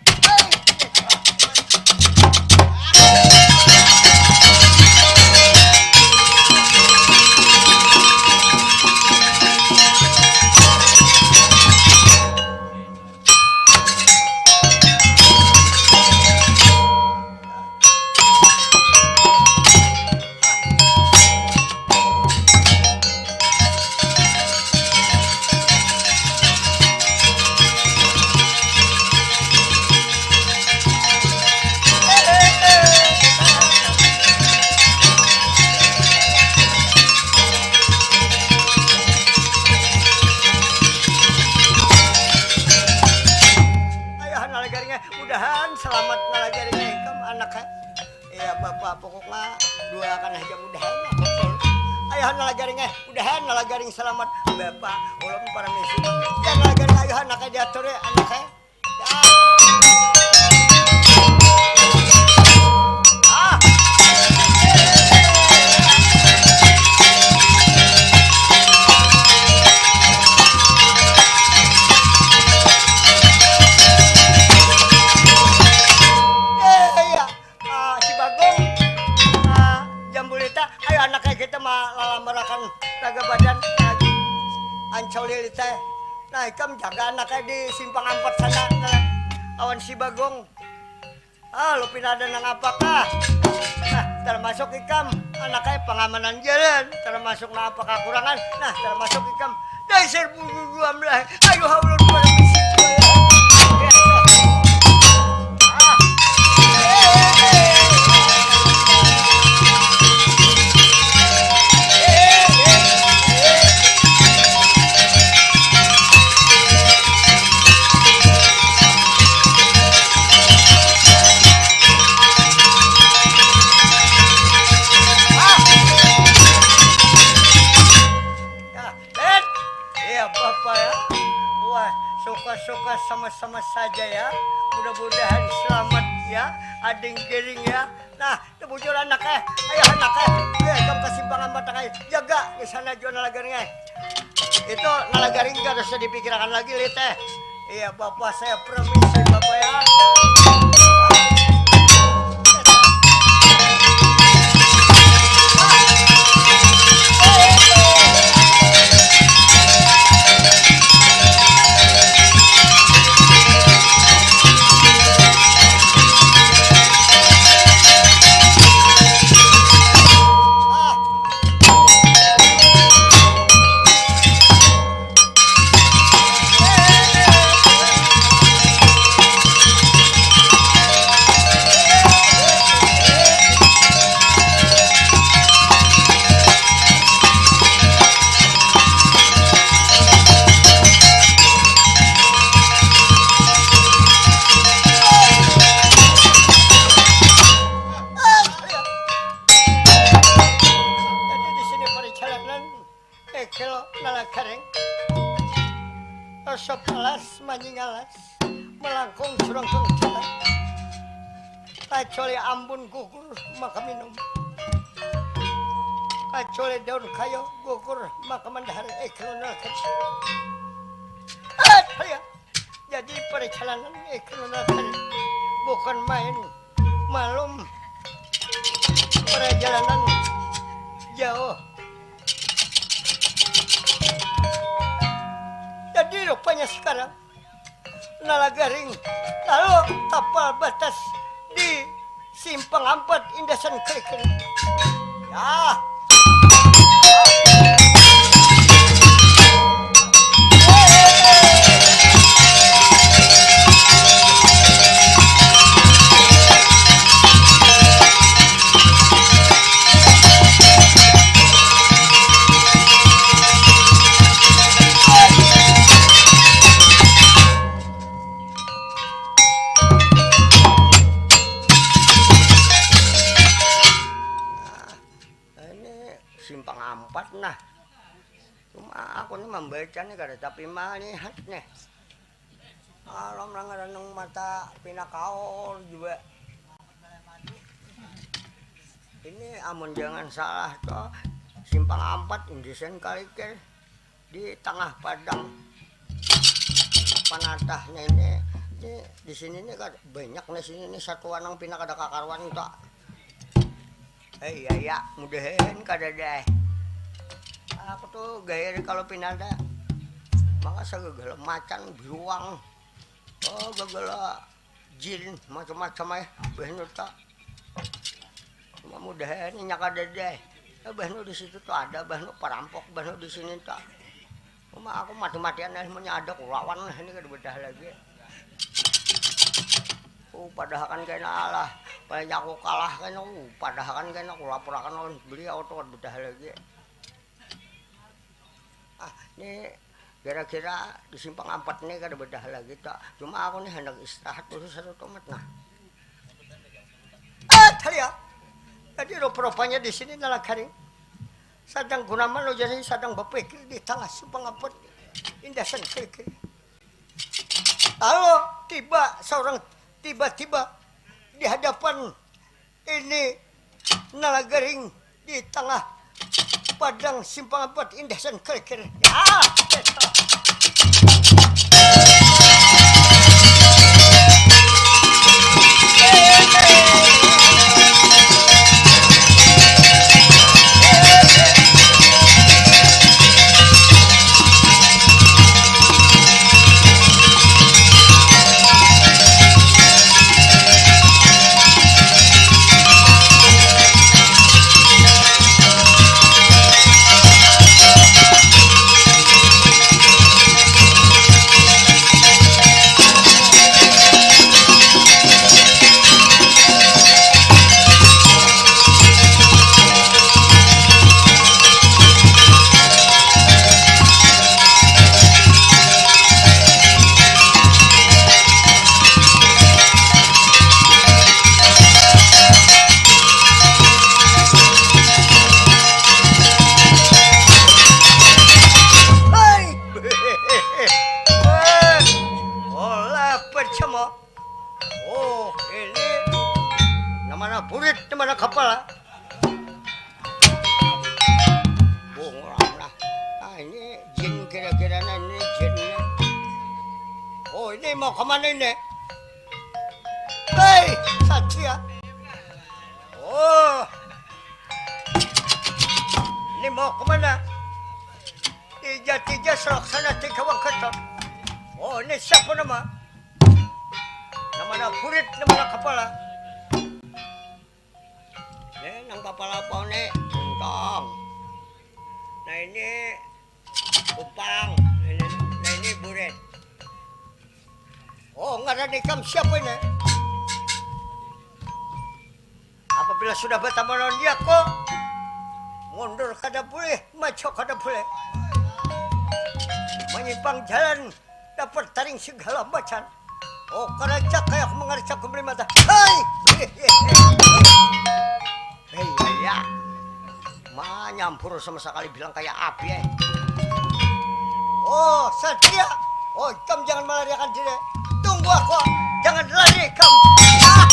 Ayah nalagaring eh, mudahan selamat nalagaring eh, ikam anak eh. Iya bapak pokoknya dua akan aja mudahan lah pokoknya. Ayah nalagaring eh, mudahan nalagaring selamat bapak ulun para misi. Ya nalagaring ayah anak eh diatur ya anak eh. Ya. Ah. Eh, iya. Ah, si Bagong, ah, Jambulita, ayo anak kayak kita mah lalambarakan raga badan lagi. Ancau lili teh. Nah, ikam jaga anak kayak di simpang ampat sana, nah, awan si Bagong. Ah, lu pina ada nang apakah? Nah, termasuk ikam, anak kayak pengamanan jalan, termasuk nang apa kakurangan. Nah, termasuk ikam. Dasar bulu dua belah. Ayo, haulun pada bisi. Ah. Suka sama-sama saja ya. Mudah-mudahan selamat ya, ading giring ya. Nah, itu bujur anak eh, ayah anak eh. Ayo, ikam ke simpang ampat anak eh. Jaga di sana jua nalagaring eh. Itu nalagaring gak usah dipikirkan lagi, Lit eh. Iya, Bapak saya permisi, Bapak ya. Jadi di sini perjalanan Egel nalagaring. Resep alas manying alas, melangkung surang surang jalan. Kacoli ambun gugur maka minum. Kacoli daun kayu gugur maka mandahari. Egel nalagaring. Ah, saya. Jadi perjalanan Egel nalagaring bukan main. Malum perjalanan jauh. Jadi rupanya sekarang nalagaring lalu tapal batas di simpang ampat indasan kerikil. Ya. Ini simpang ampat nah. Cuma aku ni mambaca ni kada tapi malihat nih. Alam nang ada nang mata pinakaul jua. Ini amun jangan salah tu simpang ampat Indisen Kalikil di tangah padang panatahnya ini. Ini di sini ni kada banyak nih sini ni satuan nang pina kada kakaruan tu. Eh, iya, iya, mudahan kada deh. Aku tuh gaya kalau pinanda maka segala macan biruang, oh gagala jin macam-macam eh. Bahnu tak cuma mudahan inya kada deh. Eh, bahnu di situ tuh ada bahnu parampok bahnu di sini tak. Cuma aku mati-matian eh, punya ada kulawan lah ini kada bedah lagi. Oh, padahakan kena lah. Paling aku kalah kena, uh, padahakan kena aku laporakan lawan beliau tuh kada bedah lagi. Ah, ini kira-kira di simpang ampat nih kada bedah lagi tak. Cuma aku nih hendak istirahat dulu satu tomat nah. Ah, tadi ya. Jadi rupa-rupanya di sini nalagaring. Sadang gunaman lo jadi sadang berpikir di tengah simpang ampat. Indasan kiri-kiri. Lalu tiba seorang tiba-tiba di hadapan ini nalagaring di tengah padang simpang empat indasan kerikil. Ya, Mau kemana ini? Hei, Satria. Oh, ini mau kemana? Tija-tija selaksana tiga wangketon. Oh, ini siapa nama? Nama anak kurit, nama anak kepala. Ini nang kepala apa nih? Untang. Nah, ini kupang. Ini, nah, ini burit. Oh, ngaran ikam siapa ini? Apabila sudah bertemu lawan dia kok, mundur kada boleh, maju kada boleh. Menyimpang jalan, dapat taring segala macam. Oh, kerajak kayak mengerjak kembali mata. Hai! Hei, ya. Manyampur sama sekali bilang kayak api, eh. Oh, Satria. Oh, ikam jangan melariakan diri. Tunggu aku. Jangan lari ikam. Ah!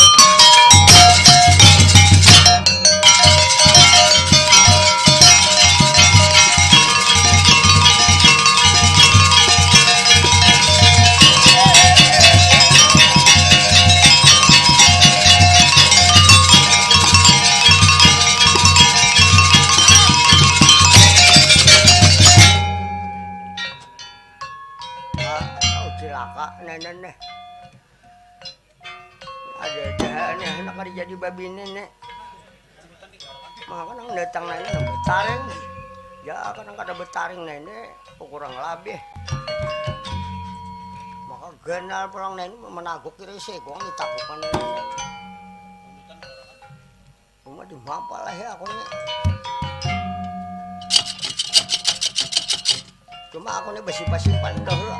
Ah, tahu cilaka, nenen nih. Ada-ada nih, anak kada jadi babini nih. Maka nang datang nanya nang betaring. Ya, kadang kada betaring nene, kurang labih. Maka ganal pulang nene menaguk kiri segong ditagukan nene. Cuma di mapa lah ya aku nih. Cuma aku nih besimpan-simpan dahulu.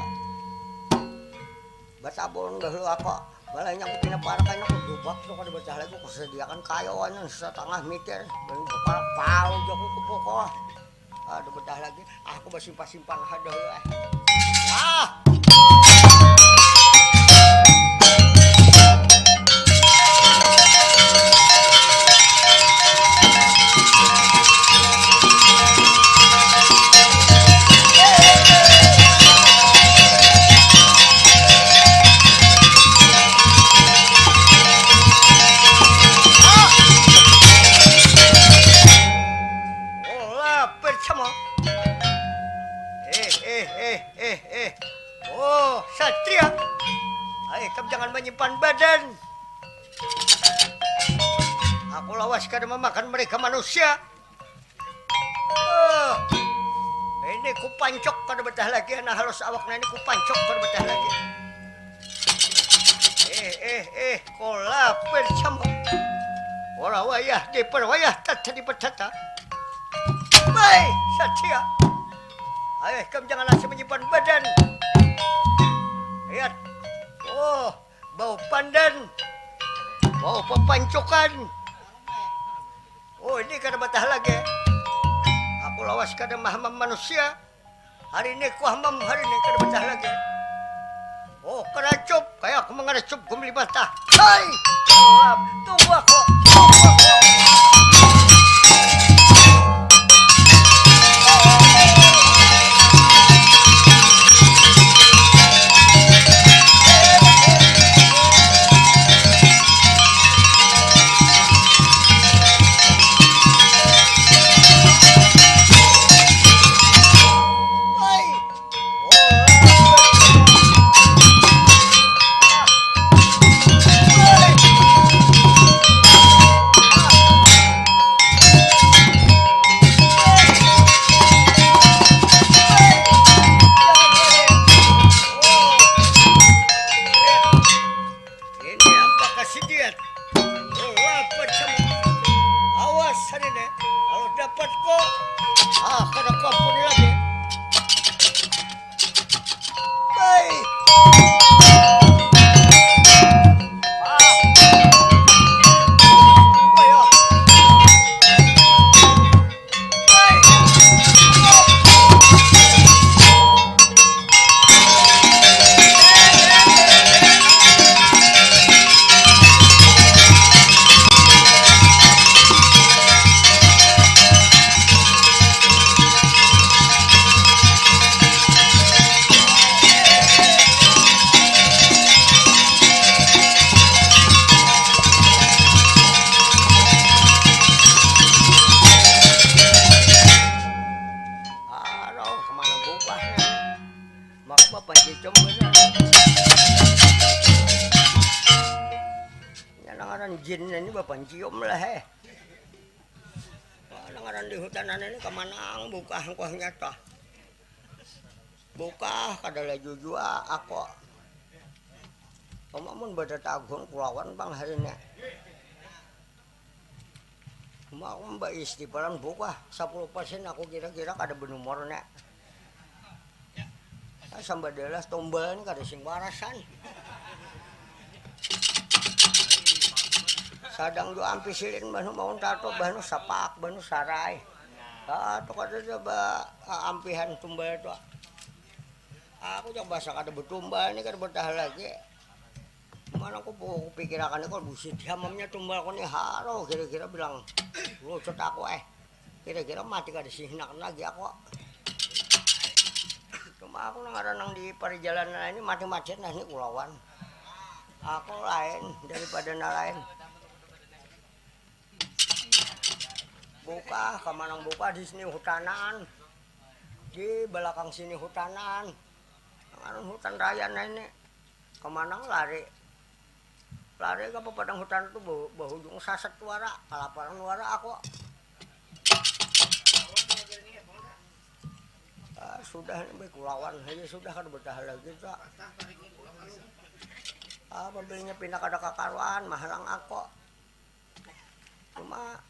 Batabung dahulu aku. Balanya aku pina parak, aku dubak tuh kada betah lagi, aku sediakan kayu aja setengah meter. Dan kepala pau aja aku ke pokok. Ada betah lagi, aku besimpan-simpan aja dahulu, eh. Ah! Olah pertama. Eh, eh, eh, eh, eh. Oh, satria. Hai, kamu jangan menyimpan badan. Aku lawas kada memakan mereka manusia. Oh, ini kupancok kada betah lagi, anak halus awaknya ini kupancok kada betah lagi. Eh, eh, eh, kola percamuk. Ora wayah diperwayah, tata dipertata. Baik, satria. Ayo, kamu jangan asal menyimpan badan. Lihat. Oh, bau pandan. Bau pepancukan. Oh, ini kada betah lagi. Aku lawas kada mahamam manusia. Hari ini ku hamam, hari ini kada betah lagi. Oh, keracup, kayak aku mengeracup gumli mata. Hai! Tunggu aku, tunggu aku. Jin ini bapancium lah, eh. Wah, ngaran di hutan ini kemanang bukah engkohnya toh. Bukah kada laju jua aku. Cuma mun bada tagun kulawan bang hari ini. Cuma aku mbak istighfaran bukah sepuluh persen aku kira-kira kada benumur nek. Ah, sambadalah tumbal ni kada sing warasan. Sadang jua ampih silin banu maun tato banu sapak banu sarai. Ah, tu kada ada ba ampihan tumbal tu. Aku jang basa kada batumbal ni kada batahan lagi. Mana aku pikirakan ni kalau busit hamamnya tumbal aku ni haro kira-kira bilang lucut aku eh. Kira-kira mati kada sih hinakan lagi aku. Cuma aku nang ada nang di perjalanan ini mati-matian lah ini kulawan. Aku lain daripada na lain. Buka, kamanang buka di sini hutanan. Di belakang sini hutanan. Nang anu hutan raya nah ini. Kamanang lari. Lari ka papadang hutan tu bahujung sasat wara, kalaparan wara aku. Ah, sudah ni baik kulawan haja sudah kada batahan lagi tu. Ah, pabilinya pina kada kakaruan mahalang aku. Cuma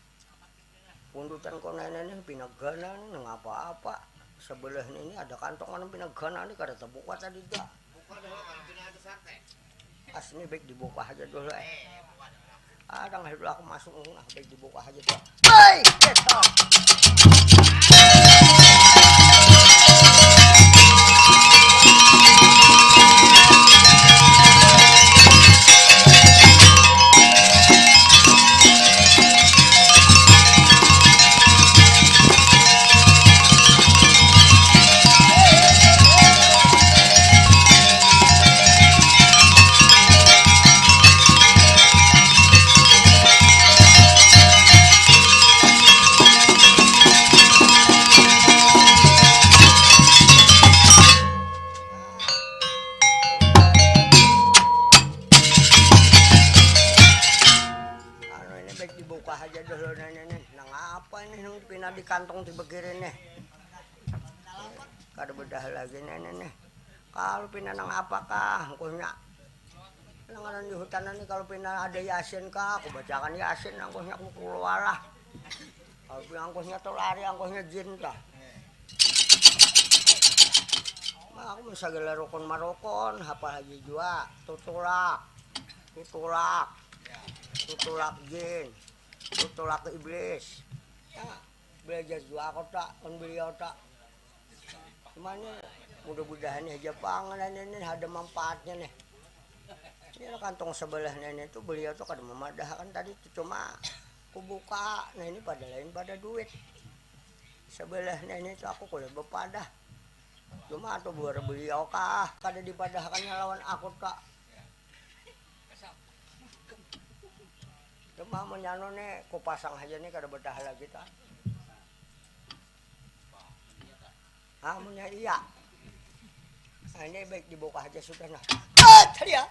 pundutan ko nene nih pina gana nih nang apa-apa. Sebelah ini ada kantong mana pina gana nih kada tabuka tadi dah. Asli baik dibuka aja dulu eh. Ah, tangah dulu aku masuk nah baik dibuka aja dah. Hei, kita. Anu ini baik dibuka aja dulu nene nih. Nang apa ini nang pina di kantong di begiri nih. Kada bedah lagi nene nih. Kalau pina nang apakah angkuhnya? Nang ada di hutan ini kalau pina ada yasin kah, aku bacakan yasin angkuhnya aku keluar lah. Kalau pina angkuhnya tuh lari angkuhnya jin tuh. Nah, aku mun sagala rukun marukun, hapal haja jua. Tutulak, tutulak, tutulak jin, tutulak iblis. Ya, belajar jua aku tak, mun beliau tak. Cuman mudah-mudahan aja panganan ini ada manfaatnya nih. Ini kantong sebelah nenek tuh beliau tuh kada memadahakan tadi tuh cuma kubuka. Nah ini pada lain pada duit. Sebelah nenek tuh aku kulit bepadah. Cuma atau buat beliau kah kada dipadahakannya lawan aku tak. Cuma menyano nih kupasang aja nih kada betah lagi tak. Amunnya iya. Nah, ini baik dibuka aja sudah nah. Ah, ya.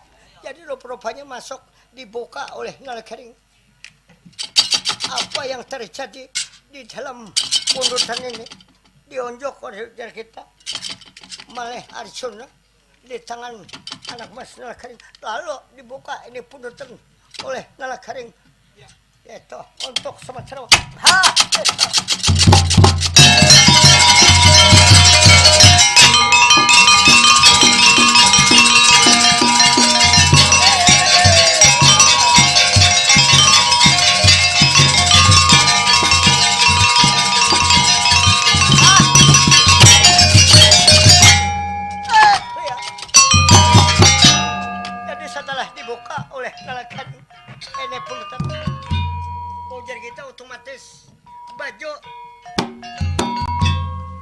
Jadi rupa-rupanya masuk dibuka oleh Nalkering. Apa yang terjadi di dalam pundutan ini dionjok oleh kita maleh Arjuna di tangan anak mas Nalkering lalu dibuka ini pundutan oleh Nalkering. Itu untuk sementara. Ha! Jadi setelah dibuka oleh Nalakari ini punten. Ujar kita otomatis baju.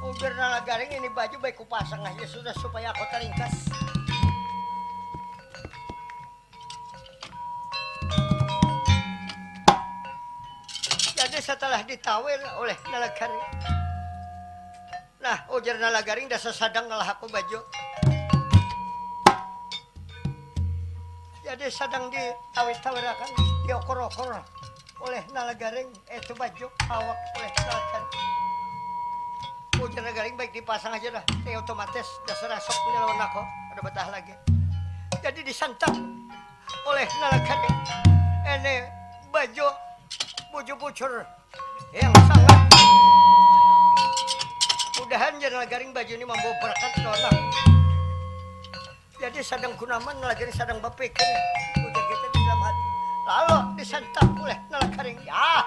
Ujar Nalagaring ini baju baik kupasang aja sudah supaya aku teringkas. Jadi setelah ditawil oleh Nalagaring, nah ujar Nalagaring dasar sadang ngelah aku baju. Jadi sadang ditawir-tawirakan, diokor-okor oleh Nalagaring, eh, itu baju, awak oleh Nalagaring. Ujar Nalagaring, "Baik, dipasang aja dah, ya otomatis dasar asok punya lawan aku, ada betah lagi." Jadi disantap oleh Nalagaring, ini baju, baju bujur yang sangat mudahan jar Nalagaring baju ini mambawa berkat lawan aku. Jadi sadang gunaman lagi ni, sadang bapikir, ujar kita di dalam hati. Lalu disantap oleh Nalagaring. Ya.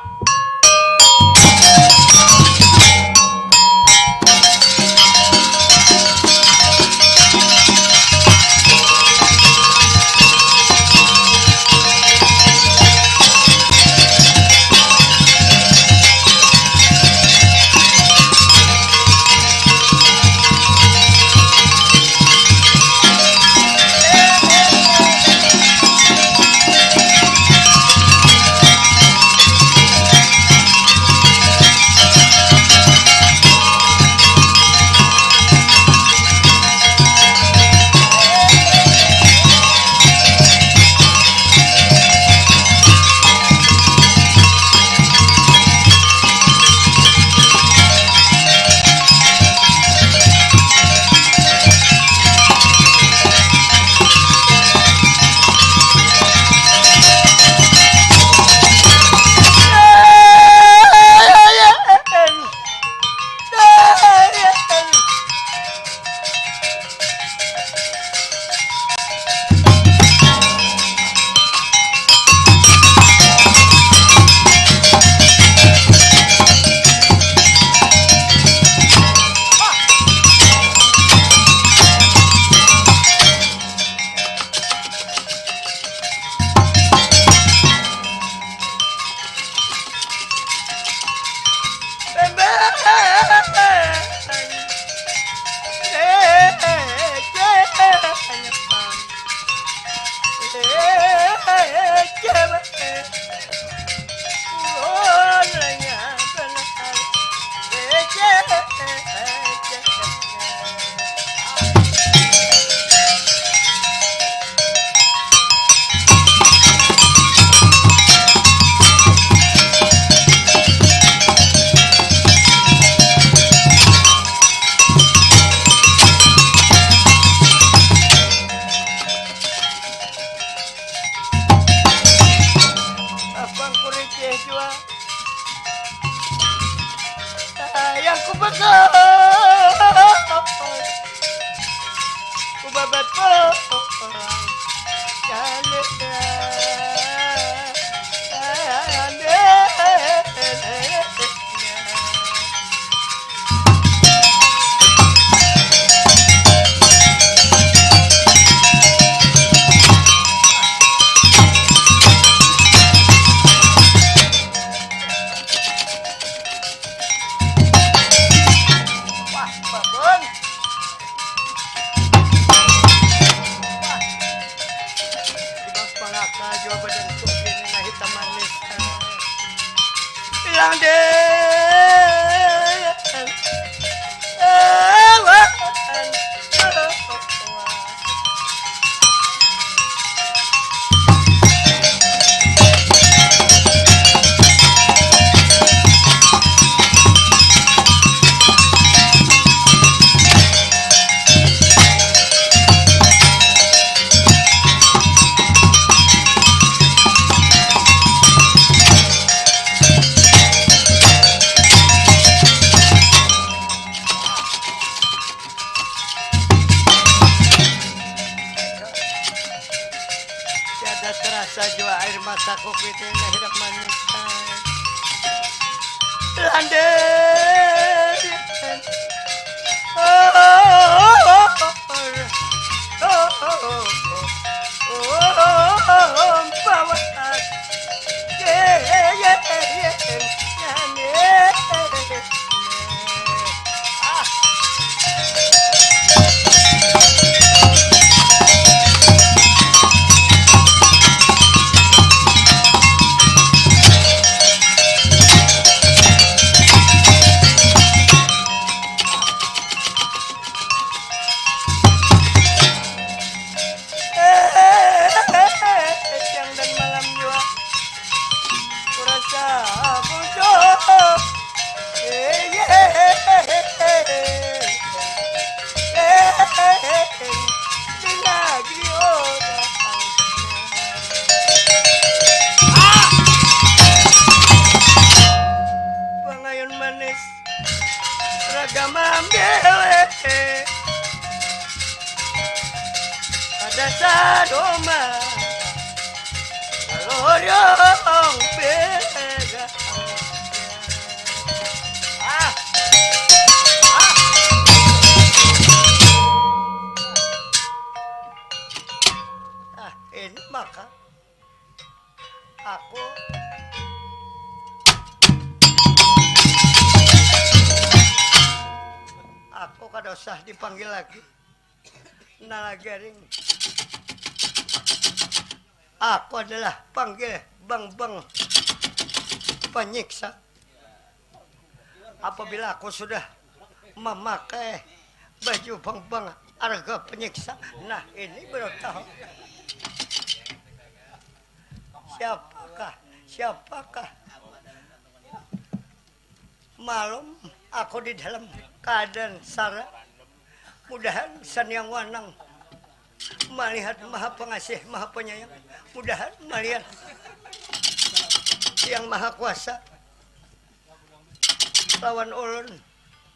Abang kuricih jua. Sayang ku betul. Ku babat pulang. Kali. Wah, babon. Wah. Ibas pangaka jua badan kukini nah hitam manis. Bilang deh. Tiada terasa jua air mataku kini nah hidup manis. Landai. Kamambewe kada sadoma lorong bega. Ah. Ah. Ah, ini maka aku aku kada usah dipanggil lagi. Nah lagi aring. Aku adalah panggil bang-bang penyiksa. Apabila aku sudah memakai baju bang-bang harga penyiksa, nah ini baru tahu siapakah, siapakah. Malum aku di dalam keadaan sara. Mudahan Saniang Wanang malihat maha pengasih, maha penyayang. Mudahan malihat yang maha kuasa lawan ulun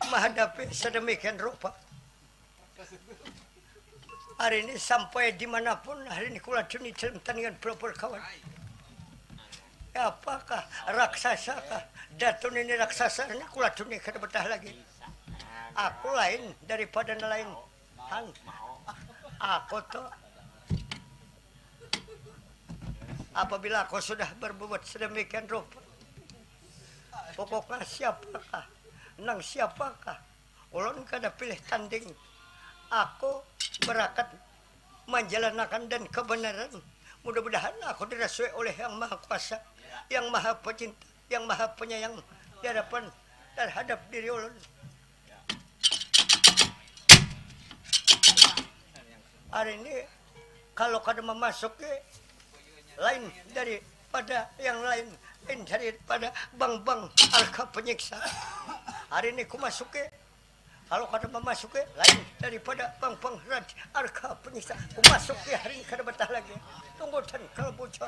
mahadapi sedemikian rupa. Hari ini sampai dimanapun hari ini kuladuni dalam tandingan pelopor kawan. Ya, apakah raksasa kah? Datu nini raksasa ini kuladuni kada betah lagi. Aku lain daripada nelayan. Han, aku tuh apabila aku sudah berbuat sedemikian rupa, pokoknya siapakah, nang siapakah, ulun kada pilih tanding. Aku berakat manjalanakan dan kebenaran. Mudah-mudahan aku dirasui oleh Yang Maha Kuasa, Yang Maha Pecinta, Yang Maha Penyayang di hadapan terhadap diri ulun. Hari ini kalau kada memasuki lain daripada yang lain, lain daripada bang-bang arga penyiksa. Hari ini ku masuki, kalau kada memasuki lain daripada bang-bang rad arga penyiksa, ku masuki hari ini kada betah lagi. Tunggu dan kalau bujur.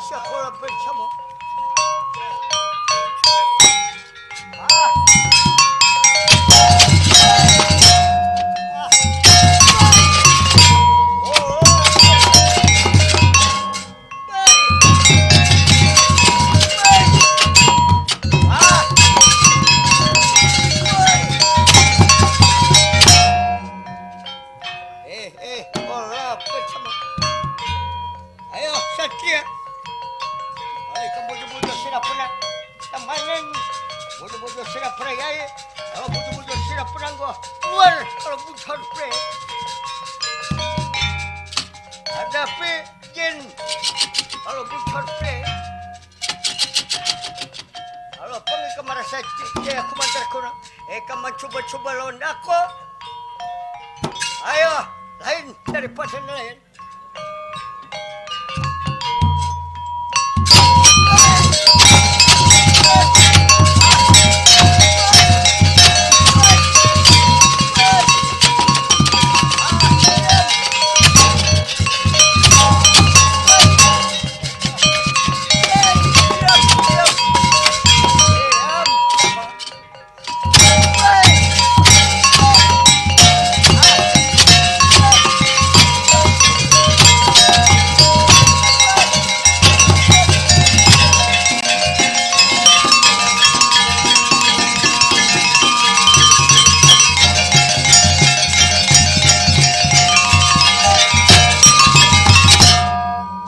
Sekolah bersama. Eh, eh, bola bersama. Ayo, satria. Ayo, kamu bujur-bujur sudah pernah. Tamanan. Bujur-bujur sudah pernah, ya, ya. Kalau bujur-bujur sudah pernah, gua keluar. Kalau bujur pernah. Hadapi jin. Kalau bujur pernah. Kalau pengi kemarasa cik, ya, aku mantar kurang. Eh, kamu coba-coba lawan aku. Ayo, lain daripada lain.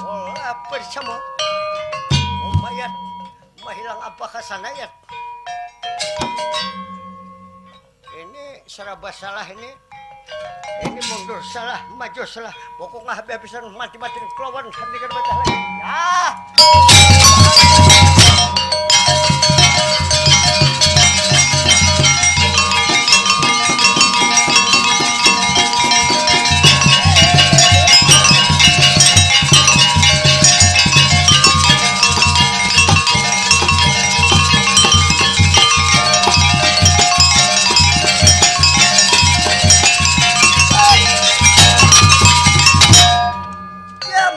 Bola bersama. Umayat mahilang apa kasana, Yat? Ini seraba salah ini. Ini mundur salah, maju salah. Pokoknya habis-habisan mati-mati kelawan hati kada betah lagi. Ya. Diam.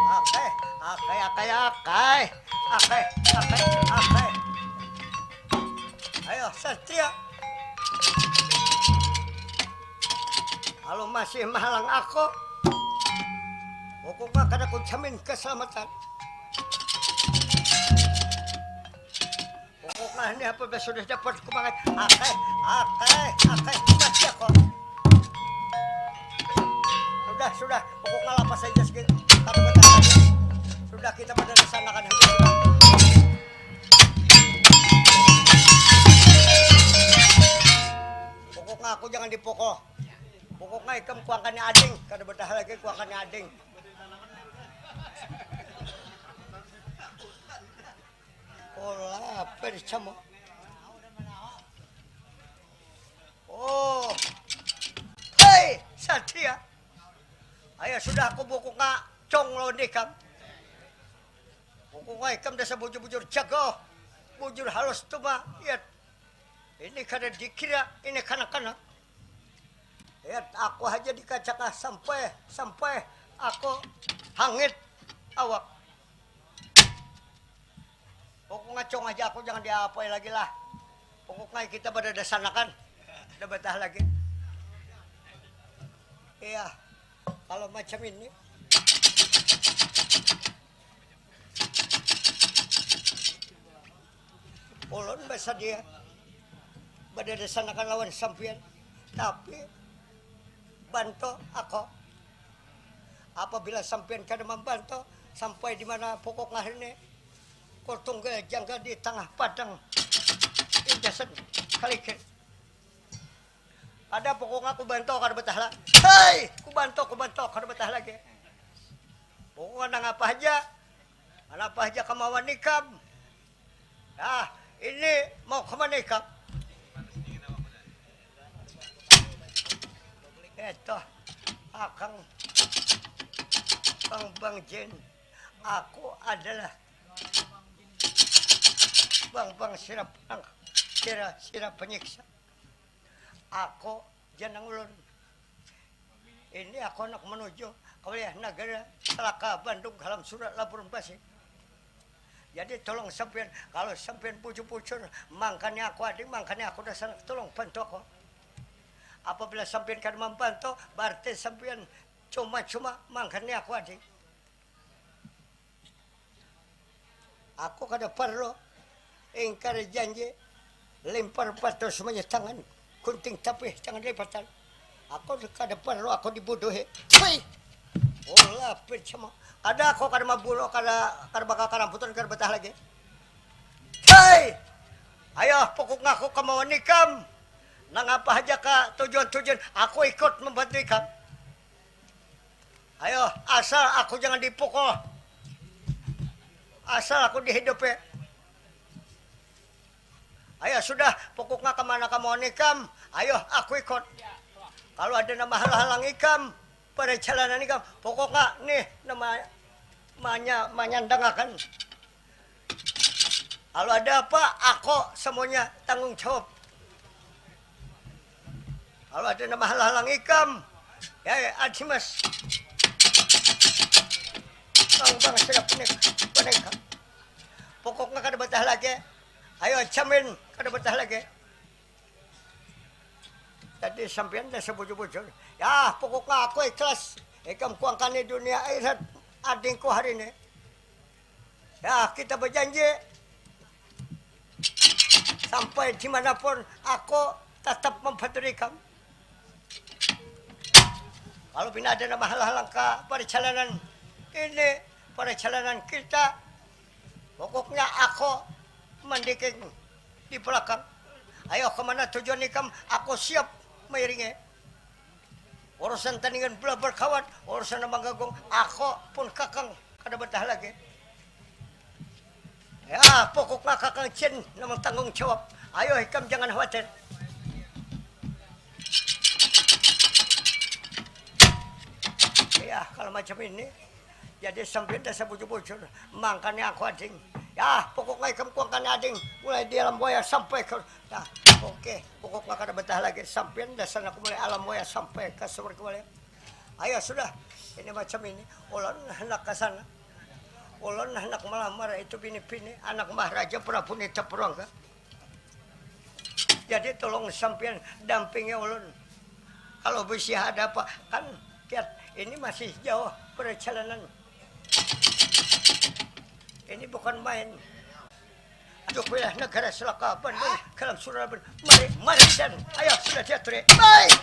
Akai, akai, akai, akai. Akai, akai, akai. Ayo, satria. Kalau masih mahalang aku, pokoknya kada kujamin keselamatan. Pokoknya ini apa sudah dapat kumangat. Akai, akai, akai, mati aku. Sudah, sudah. Pokoknya lapas saja sikit. Kada betah. Sudah, kita pada dasanakan saja. Pokoknya aku jangan dipukul. Pokoknya ikam kuangkannya ading. Kada betah lagi kuangkannya ading. Pola percamo. Oh. Hei, satria. Ayo sudah aku buku ka cong lawan ikam. Buku ka ikam dasar bujur-bujur jago. Bujur halus tu mah. Ya. Ini kada dikira, ini kanak-kanak. Ya, aku haja dikacaka sampai, sampai aku hangit awak. Pokoknya cong aja aku jangan diapai lagi lah. Pokoknya kita pada dasanakan. Udah betah lagi. Iya. Kalau macam ini. Ulun basadia badadasanakan lawan sampiyan, tapi bantu aku. Apabila sampiyan kada mambantu, sampai di mana pokok ngahini, ku tunggal janggal di tangah padang. Indasan kalikir. Ada pokoknya ku bantu kada betah lah. Hei, ku bantu, ku bantu kada betah lagi. Pokoknya nang apa haja, nang apa haja kemauan ikam. Nah, ini mau kemana ikam? Eto, akang Bang Bang Jin. Aku adalah Bang Bang sirap sira sira penyiksa. Aku jeneng ulun. Ini aku handak manuju ka wilayah nagara Salaka Bandung, Halam Sura, Laburan Basi. Jadi tolong sampiyan, kalau sampiyan bujur-bujur mangkani aku ading, mangkani aku dasar, tolong bantu aku. Apabila sampiyan kada mambantu, bararti sampiyan cuma-cuma mangkani aku ading. Aku kada parlu ingkar janji, limpar batur sumanya tangan, gunting tapih tangan lipatan. Aku kada parlu aku dibuduhi. Hui! Ulah pincama. Kada, aku kada mabunuh, kada, kada bakal karamputan, kada betah lagi. Hei! Ayo, pokok ngaku kemauan ikam. Nang apa haja ka tujuan-tujuan, aku ikut membantu ikam. Ayo, asal aku jangan dipukul. Asal aku dihidupi. Ayo sudah, pokoknya kemana kamu nikam, ayo aku ikut. Kalau ada nama halang-halang ikam, perjalanan ikam, pokoknya nih nama manya, manyandangakan. Kalau ada apa, aku semuanya tanggung jawab. Kalau ada nama halang-halang ikam, ya, ya, adi mas. Bang, bang, sudah pening, pening. Pokoknya kada betah lagi. Ayo, jamin kada betah lagi. Jadi sampean dah sebujur-bujur. Ya, pokoknya aku ikhlas. Ikam kuangkani dunia akhirat adingku hari ini. Ya, kita berjanji sampai dimanapun aku tetap membantu ikam. Kalau pina ada nama halang-halang ka perjalanan ini, perjalanan kita, pokoknya aku mandiking di belakang. Ayo, kemana tujuan ikam, aku siap mairingi. Urusan tandingan bola berkawan, urusan nang manggagung, aku pun kakang kada betah lagi. Ya, pokoknya kakang Cin nang tanggung jawab. Ayo, ikam jangan khawatir. Ya, kalau macam ini, jadi sampean dasar bujur-bujur. Mangkani aku ading. Ya, pokoknya ikam kuangkani ading. Mulai di alam wayah sampai ke, ya, oke. Pokoknya kada betah lagi. Sampean dasar aku mulai alam wayah sampai ke sumber kembali. Ayo sudah. Ini macam ini. Ulun hendak ke sana. Ulun hendak melamar itu bini-bini anak Maharaja Prabu Nita Purangga. Jadi tolong sampean dampingi ulun. Kalau bisi ada apa, kan kiat ini masih jauh perjalanan. Ini bukan main. Aduh, wilayah negara selaka Bandung, kalam surabun. Mari, mari dan ayo sudah diaturi. Baik.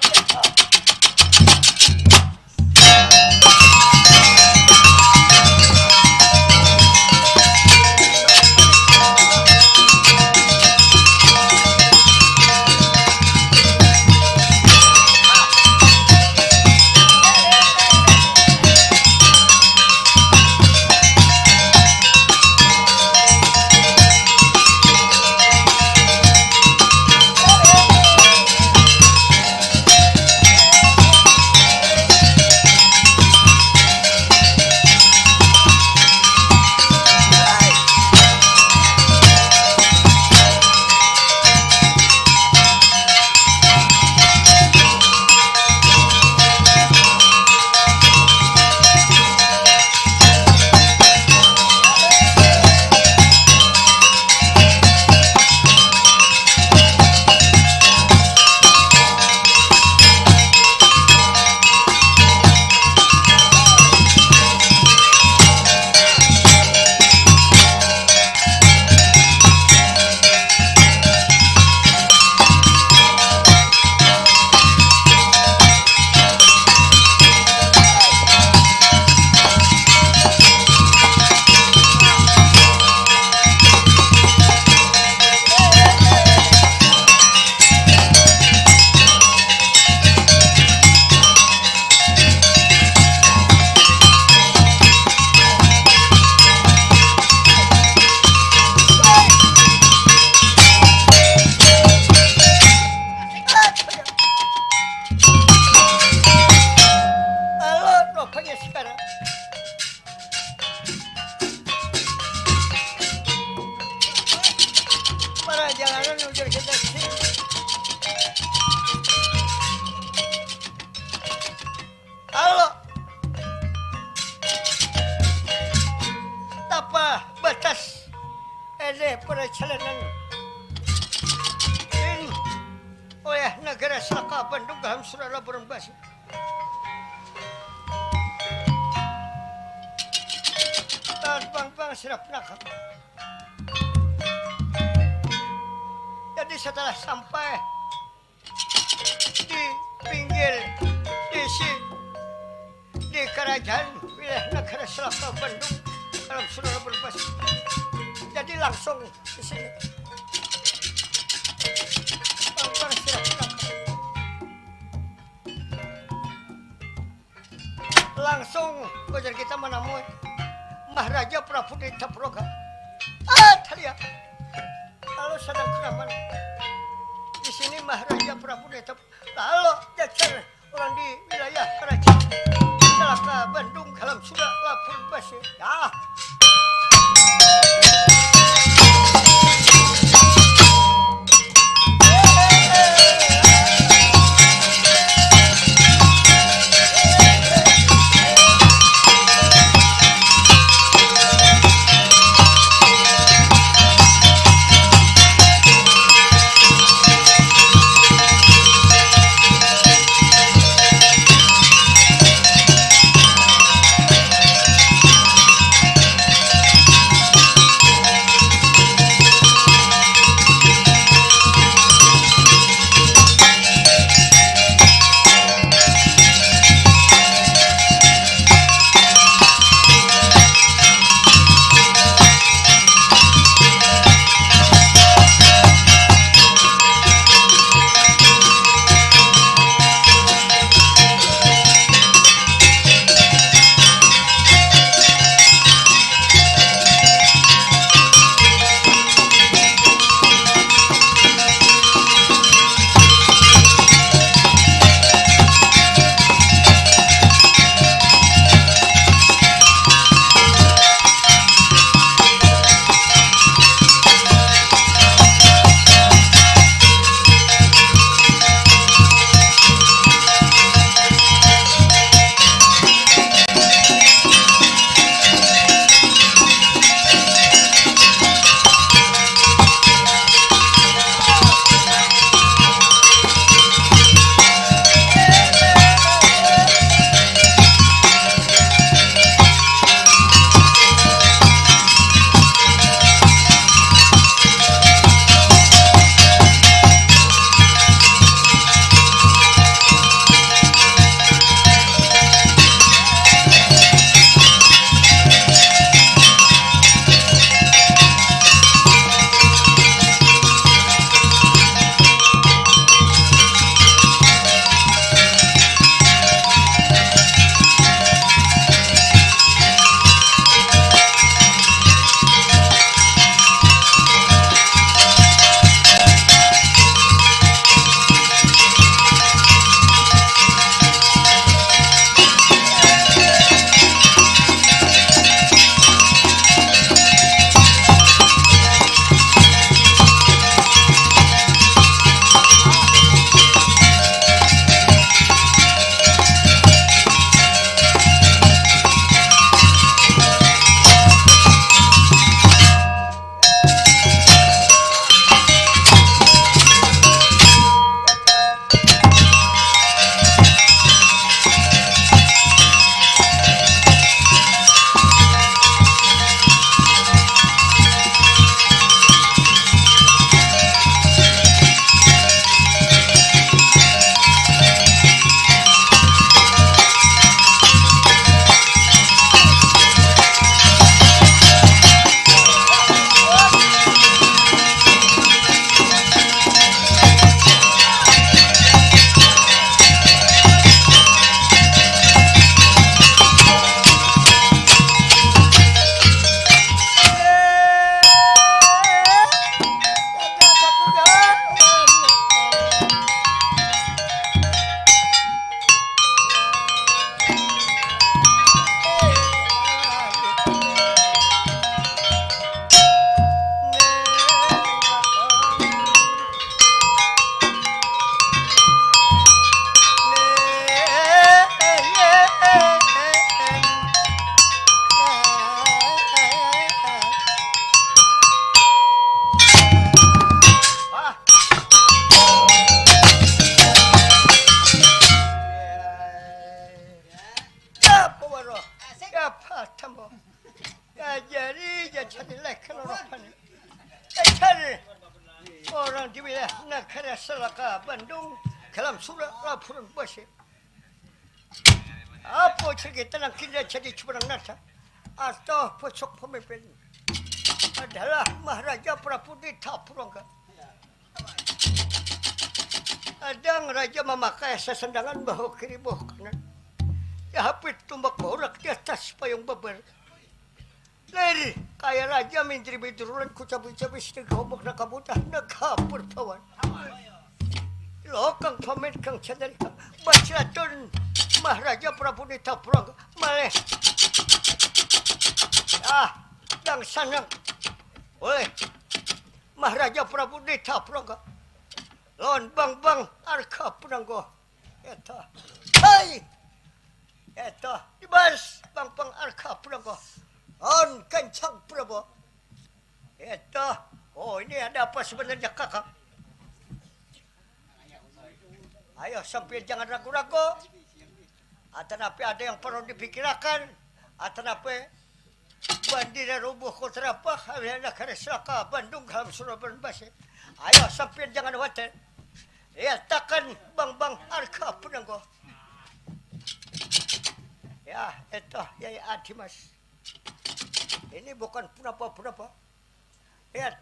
Jalanan. Din, wilayah nagara Salaka Bandung, Galam Sura, Laburan Basi. Tahan pang-pang sirap nakam. Jadi setelah sampai di pinggir, di si, di kerajaan wilayah negara Salaka Bandung, Galam Sura, Laburan Basi. Jadi langsung di sini. Pang-pang sirap nakam. Langsung ujar kita manamui Maharaja Prabu Deta Puloga. Ah, thalia. Lalu sadang keraman. Di sini Maharaja Prabu Deta, lalu jajar urang di wilayah kerajaan Salaka Bandung, Galam Sura, Laburan Basi. Ya. Kada salah ka Bandung, kalam sura lapuran basi. Apa cerita nang kini jadi cuba nang nasa? Atau pucuk pemimpin adalah Maharaja Prabu Dita Purangga. Adang raja mamakai sasandangan bahu kiri bahu kanan. Dihapit tumbak baurak di atas payung babar. Lir, kaya raja mindri-mindrulan ku cabi-cabi sedega hombok naka budah naka purbawan. Lokang pamen kang candarika bacilatun Maharaja Prabu Nita Purangga maleh. Ah, dang sanang. Oleh Maharaja Prabu Nita Purangga lawan Bang Bang Arga Punanggo. Eta. Hai! Eta, dibas pangpang arka purangga. On kencang Prabu. Eta. Oh, ini ada apa sebenarnya, Kakak? Ayo, sampeyan jangan ragu-ragu. Atanapi ada yang perlu dipikirakan. Atanapi bandira rubuh kota apa? Habis ada kare selaka Bandung dalam Suraban Basi. Ayo, sampeyan jangan khawatir. Lihat takan bang-bang arka penangguh. Ya, itu Yai Adi, Mas. Ini bukan punapa-punapa. Lihat,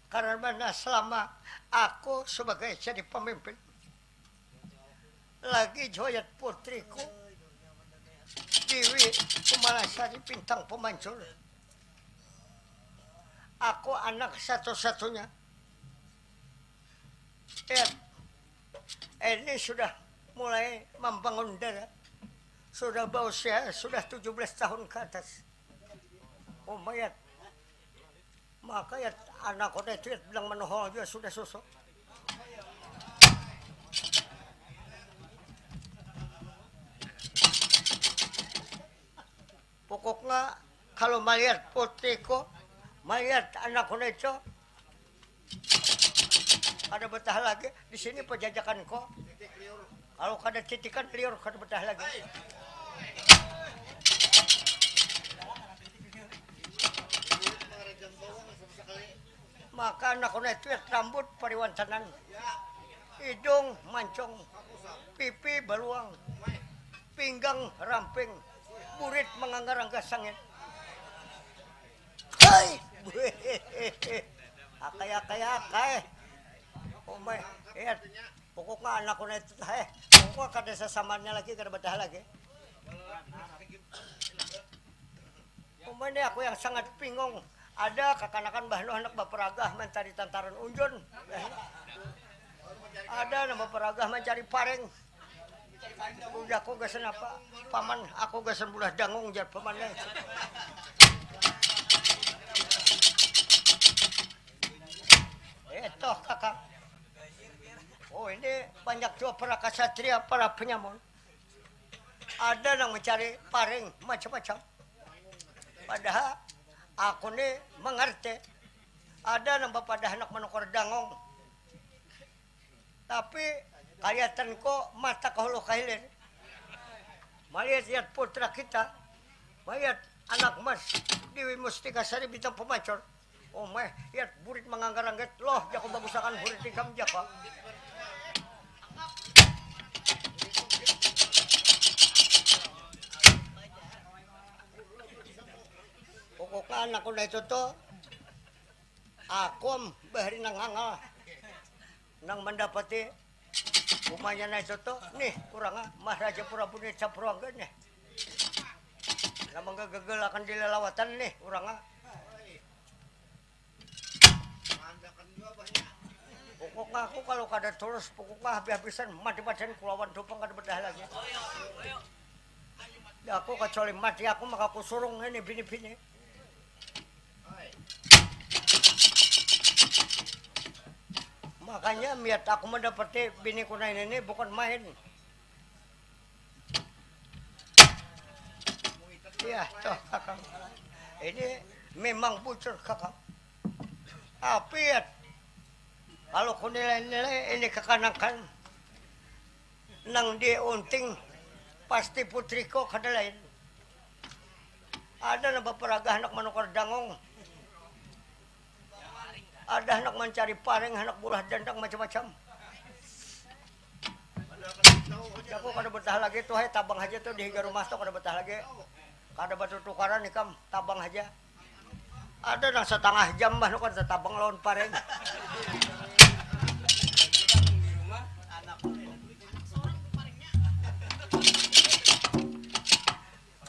karena selama aku sebagai jadi pemimpin, lagi joyat putriku, Dewi Kumalasari Bintang Pemancur. Aku anak satu-satunya. Lihat, ini sudah mulai membangun darah. Sudah bausia, sudah tujuh belas tahun ke atas. Umayat. Maka ya anak kota itu ya bilang menohol juga sudah susu. Pokoknya kalau melihat putriku, melihat anak kota itu, kada betah lagi di sini pejajakan ko. Kalau kada titikan liur kada betah lagi. Maka anak kota itu ya rambut pariwantanan, hidung mancung, pipi baluang, pinggang ramping, burit manganggar-anggar sangit. Hai, akai akai akai. Umai, iya. Pokoknya anak kota itu, heh, pokoknya kada sasamannya lagi, kada betah lagi. Umai ini aku yang sangat bingung. Ada kakanakan bahnu anak baperagah mencari tantaran unjun. Ada nang baperagah mencari paring. Udah aku gasan apa? Paman, aku gasan bulah dangung jar paman. Eh, toh kakak. Oh, ini banyak juga para kasatria, para penyamun. Ada nang mencari paring macam-macam. Padahal aku ni mengerti. Ada nang bapadah anak menukar dangung. Tapi kelihatan ko mata ke hulu ke hilir. Melihat-lihat putra kita, melihat anak mas Dewi Mustika Sari Bintang Pemacor. Oh meh, lihat burit menganggar-anggar. Loh, jako bagusakan burit ikam jako. Pokoknya anak udah itu tuh, aku bahari nang ngangal. Nang mendapati umanya na itu tuh, nih, urangnya Maharaja Purabunit Sapurangga nih. Nang manggagal akan dilelawatan nih, urangnya. Pokoknya aku kalau kada tulus, pokoknya habis-habisan mati padan kulawan dupang kada bedah lagi. Ya aku kecuali mati aku maka aku surung ini bini-bini. Makanya miat aku mendapati bini kuna ini, ini bukan main. Iya, tuh kakang. Ini memang bujur kakang. Tapi ya, kalau ku nilai-nilai ini kekanakan nang diunting pasti putriko kada lain. Ada nang baparagah anak manukar dangung. Ada handak mancari paring, handak bulah dandang macam-macam. Aku kada betah lagi tuh, hai, tabang haja tuh di higa rumah tuh, kada betah lagi. Kada batutukaran ikam, tabang haja. Ada nang satangah jam bah nu kada tatabang lawan paring.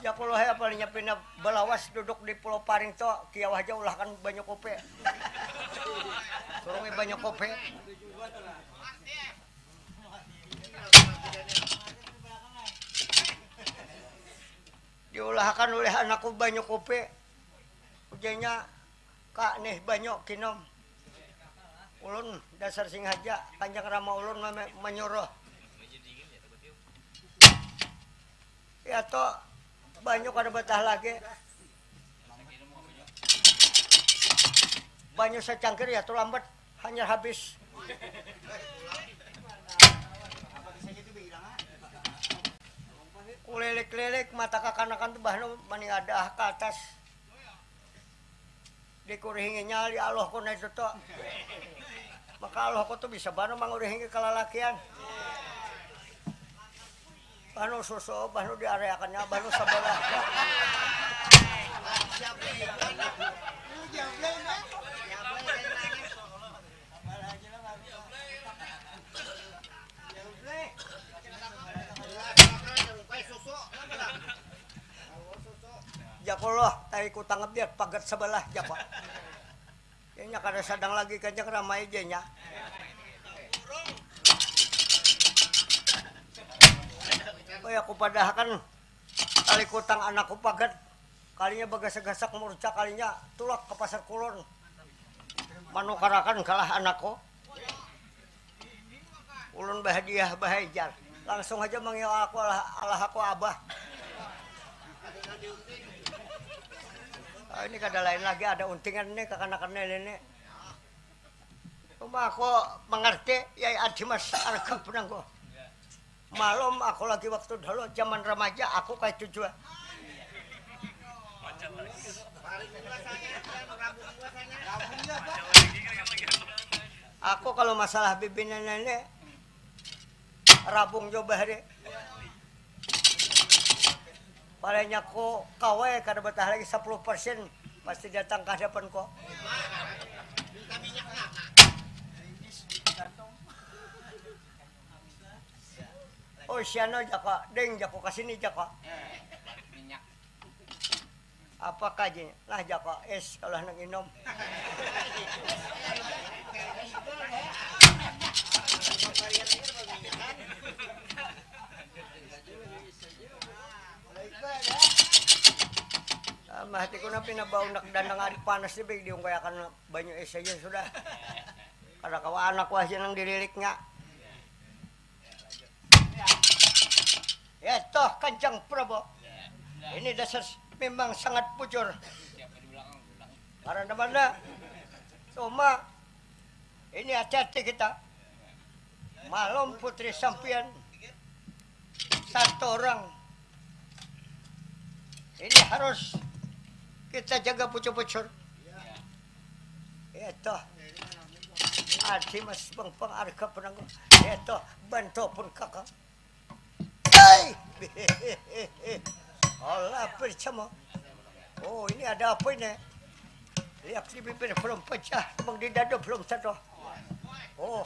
Ya kulo, hai, apalnya pina balawas duduk di pulau paring to, kiau haja ulahkan banyu kopi. Surungi banyu kopi. Diulahakan ulih anakku banyu kopi. Ujarnya, "Kak, nih banyu, kinom." Ulun dasar singaja, kanjang rama ulun mame-, manyuruh. Ya to, banyu kada betah lagi. Banyu sacangkir ya tu lambat, hanyar habis. Kulilik-lilik mata kakanakan tu bahnu maningadah ka atas. Dikurihinginya li alohku na itu tu. Maka alohku tu bisa banar mangurihingi kalalakian. Bahnu susu, bahnu diareakannya, bahnu sabalah. Jako loh, tai kutangep dia pagat sabalah jako. Inya kada sadang lagi kanjang ramai janya. Oi, aku padahakan tali kutang anakku pagat. Kalinya bagasak-gasak murca, kalinya tulak ka pasar kulon manukarakan kalah anakku. Ulun bahadiah bahai jar. Langsung haja mangiau aku alah, alah aku abah. Ah, ini kada lain lagi ada untingan ni kakanakan ini ni. Cuma aku mangarti, ya adi mas arga penangguh. Malum aku lagi waktu dahulu zaman remaja aku kaitu jua. Aku kalau masalah bibinian ini rabung jua bahari. Palanya ku kawai kada betah lagi sapuluh persen pasti datang ka hadapan ku. Oh siano jako, ding jako kasini jako. Apa kaji? Nah jako es kalau handak inum. Ah, mahatiku na pina bau handak dandang ari panas ni baik diungkayakan banyu es aja sudah. Kada kawa anak wah nang dililiknya. Ya toh kanjang Prabu. Ini dasar memang sangat bujur. Karena mana? Cuma ini hati-hati kita. Malum putri sampian satu orang ini harus kita jaga pucur-pucur. Ya toh. Adi mas bang pang arga penanggung. Ya toh bantu pun kakak. Hei! Allah percama. Oh, ini ada apa ini? Lihat di bibir belum pecah, bang di dada belum satu. Oh,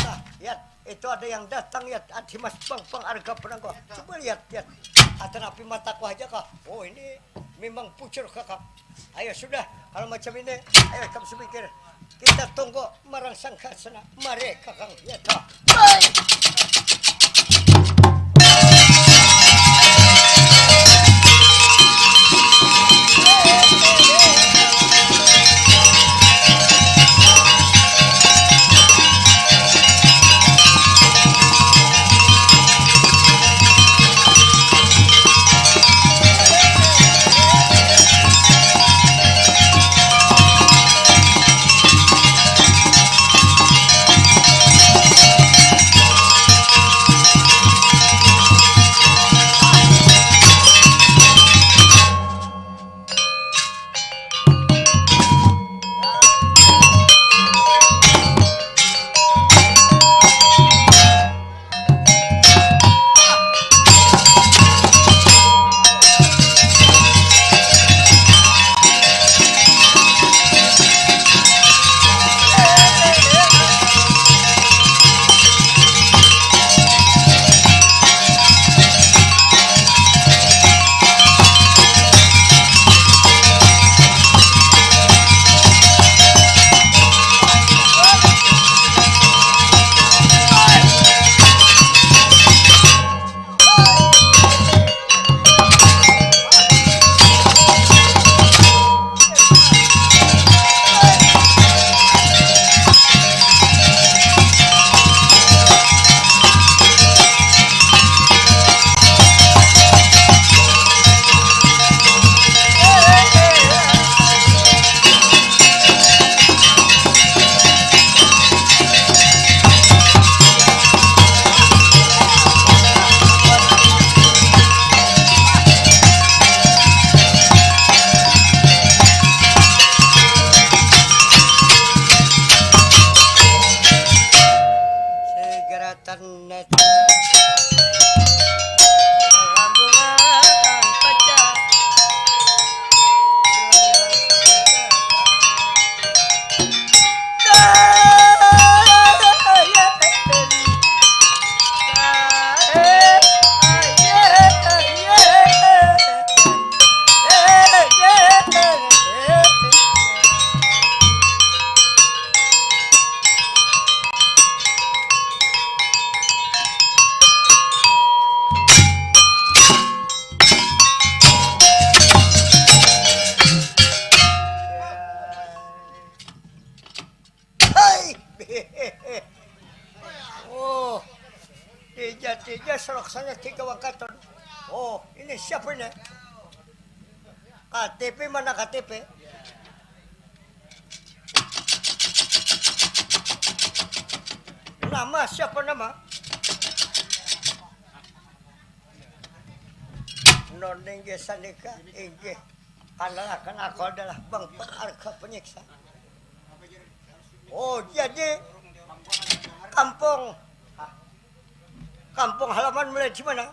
nah, lihat itu ada yang datang lihat adi mas bang pang arga penanggung. Coba lihat lihat. Atanapi mataku aja kah? Oh, ini memang pucur kakak. Ayo sudah, kalau macam ini, ayo kamu semikir. Kita tunggu marangsang ke sana. Mari kakang, ya toh. Baik. Sana tiga wangkaton. Oh, ini siapa ini? K T P mana K T P? Nama siapa nama? Non inggih sanika, inggih. Kanalakan aku adalah Bang Arga Penyiksa. Oh, jadi kampung, kampung halaman mulai di mana?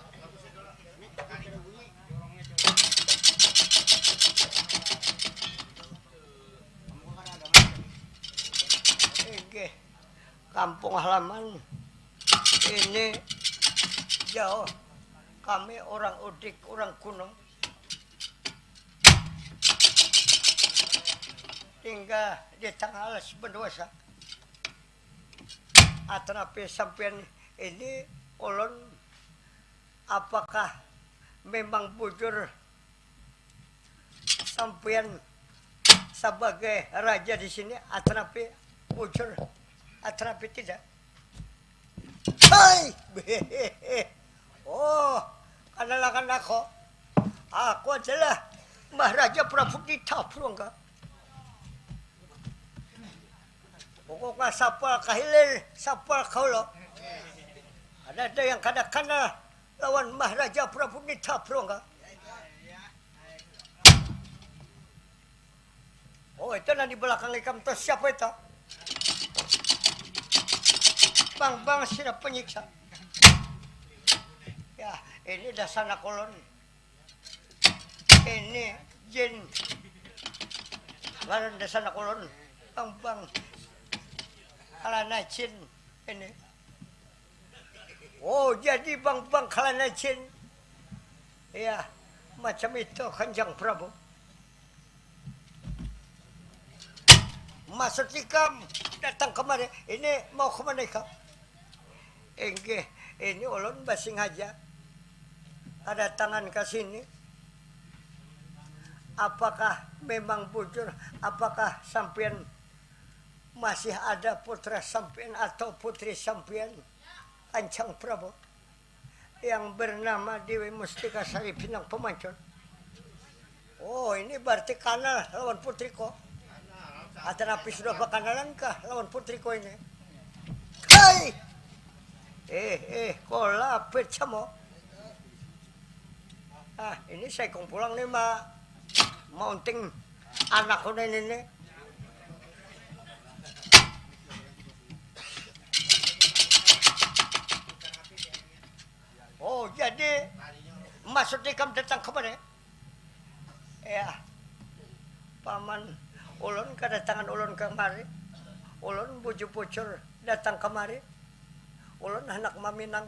Inggih, kampung halaman ini jauh. Kami orang udik, orang gunung. Tinggal di tengah alas benua sa. Atanapi sampian ini ulun, apakah memang bujur sampian sabagai raja di sini, atanapi bujur, atanapi tidak? Hai! Oh, kanalakan aku. Aku adalah Maharaja Prabu Nita Purwangga. Pokoknya sapal kahilir, sapal kaula. Ada ada yang kada kanal lawan Maharaja Prabu Nita Purwangga. Oh, itu nang di belakang ikam tuh siapa itu? Bang, bang, sirap penyiksa. Ya, ini dah sanak ulun. Ini jin. Ngaran dah sanak ulun. Bang, bang. Alana jin ini. Oh, jadi bang, bang, kalana jin. Iya, macam itu, Kanjeng Prabu. Maksud ikam datang kemari, ini mau kemana ikam? Inggih, ini ulun basingaja kadatangan ka sini. Apakah memang bujur? Apakah sampian masih ada putra sampian atau putri sampian, Kanjeng Prabu, yang bernama Dewi Mustika Sari Bintang Pemancur? Oh, ini berarti kanal lawan putriko. Atanapi sudah bakanalan kah lawan putriko ini? Hei! Eh, eh, kolapit samo. Ah, ini saikung pulang nih, Ma. Maunting anakku nih, ini nih. Oh, jadi maksud ikam datang kemari? Ya, Paman, ulun kadatangan ulun kemari. Ulun bujur-bujur datang kemari. Ulun handak maminang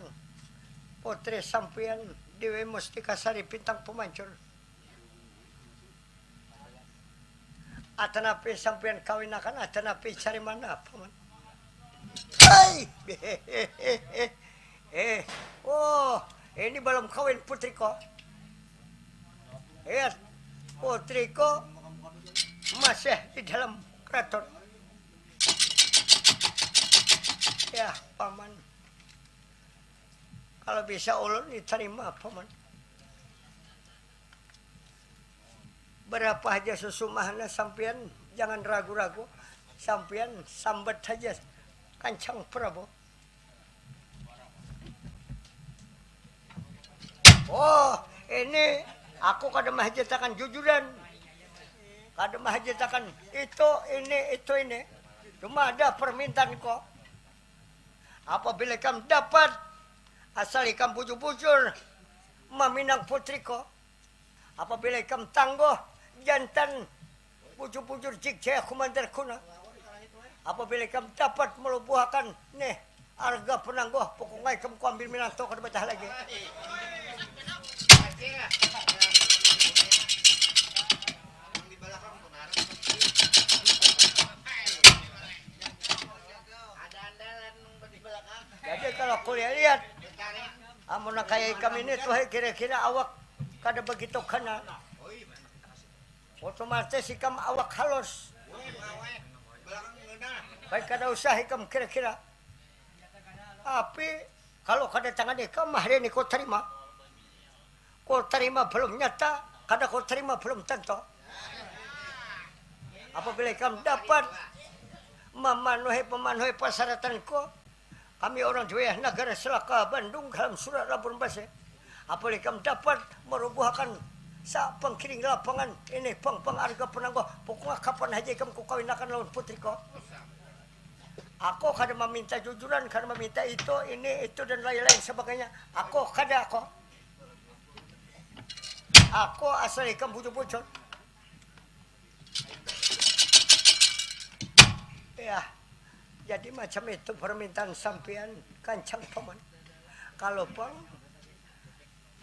putri sampian Dewi Mustika Sari Bintang Pemancur. Atanapi sampian kawinakan, atanapi cari mana, Paman? Hei! Eh, oh, ini belum kawin putriko. Lihat, putriko masih di dalam keraton. Ya, Paman. Kalau bisa ulun diterima, Paman. Berapa haja susumahnya sampian, jangan ragu-ragu. Sampian sambat haja, Kanjeng Prabu. Oh, ini aku kada mahajatakan jujuran. Kada mahajatakan itu, ini, itu, ini. Cuma ada permintaan ko. Apabila ikam dapat, asal ikam bujur-bujur maminang putriko. Apabila ikam tangguh, jantan bujur-bujur jigjaya kumandarguna. Apabila ikam dapat malubuhakan nih arga panangguh, pokoknya ikam kuambil minantu kada batah lagi. Jadi kalau kuliah lihat, amun nang kaya ikam ini tuh, hai, kira-kira awak kada begitu kena. Otomatis ikam awak halus. Baik, kada usah ikam kira-kira. Tapi Kalau kada tangan ikam hari ini ku terima. Ku terima belum nyata, kada ku terima belum tentu. Apabila ikam dapat memenuhi memenuhi persyaratanku, kami orang Jwayah Nagara Selaka Bandung dalam surat lapor base. Apabila ikam dapat merubuhakan sa pengkiring lapangan ini pang pang arga penangguh, pokoknya kapan haja ikam kukawinakan lawan putriku. Aku kada meminta jujuran, kada meminta itu, ini, itu dan lain-lain sebagainya. Aku kada aku. Aku asal ikam bujur-bujur. Ya, jadi macam itu permintaan sampean kancang paman. Kalau pang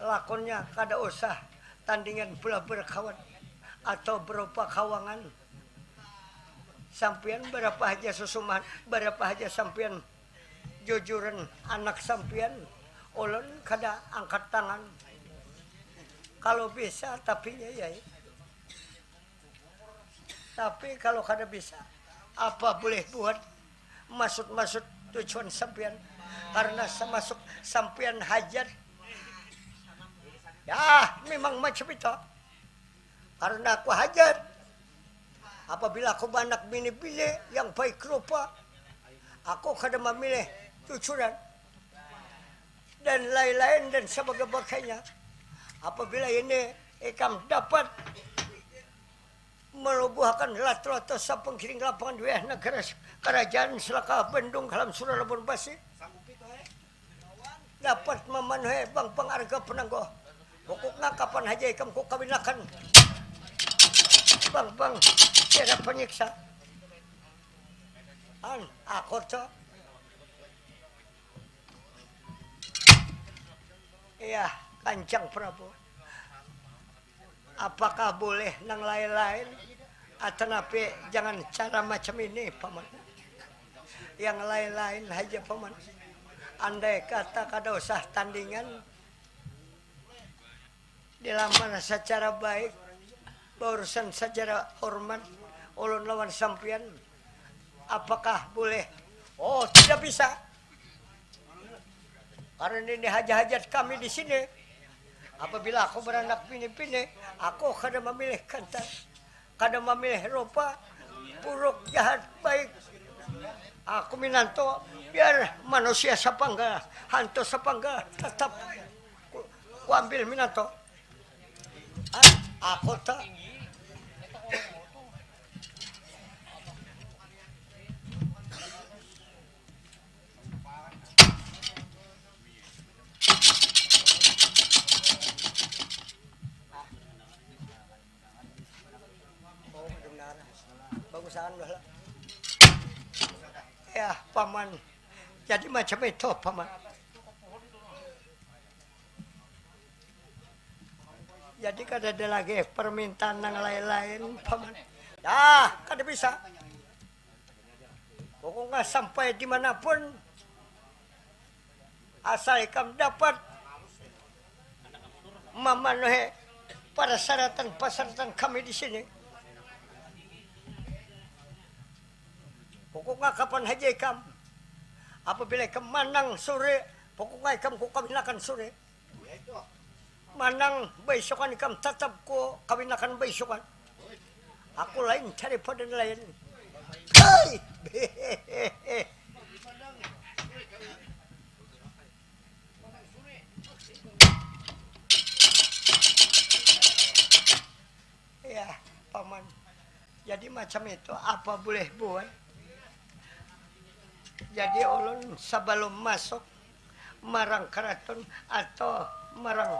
lakonnya kada usah tandingan pula berkawan atau berupa kawangan. Sampian berapa haja susuman, berapa haja sampian jujuran anak sampian, ulun kada angkat tangan. Kalau bisa tapinya ya. Tapi kalau kada bisa, apa boleh buat, maksud-maksud tujuan sampian, karena semasuk sampian hajat. Ya, memang macam itu. Karena aku hajat. Apabila aku banak bini-bini yang baik rupa, aku kada memilih cucuran dan lain-lain dan sebagainya. Apabila ini ikam dapat melubuhkan lato-lato sapenggiring lapangan wilayah negara kerajaan selaka bendung kalam suralabun basi, dapat memenuhi bang-bang arga penangguh. Pokoknya kapan haja ikam ku kawinakan bang-bang tiada penyiksa. An, aku tu. Iya, Kanjeng Prabu. Apakah boleh nang lain-lain? Atanapi jangan cara macam ini, Paman. Yang lain-lain haja, Paman. Andai kata kada usah tandingan, dilamar secara baik, baurusan secara hormat, ulun lawan sampian, apakah boleh? Oh, tidak bisa. Karena ini hajat-hajat kami di sini. Apabila aku beranak bini-bini, aku kada memilih kantan, kada memilih rupa, buruk, jahat, baik. Aku minantu, biar manusia sapanggal, hantu sapanggal, tetap ku, kuambil minantu. Ah, aku tak. Oh, benar. Bagusakan lah. Ya, Paman. Jadi macam itu, Paman. Jadi kada ada lagi permintaan yang lain-lain, Paman. Dah, kada bisa. Pokoknya sampai dimanapun, asal ikam dapat memenuhi persyaratan-persyaratan kami di sini. Pokoknya kapan haja ikam, apabila ikam manang sore, pokoknya ikam kukawinakan sore. Manang baisukan ikam tatap ku kawinakan baisukan. Aku lain daripada lain. Hei! Ya, Paman. Jadi macam itu, apa boleh buat? Jadi ulun sebelum masuk marang keraton atau marang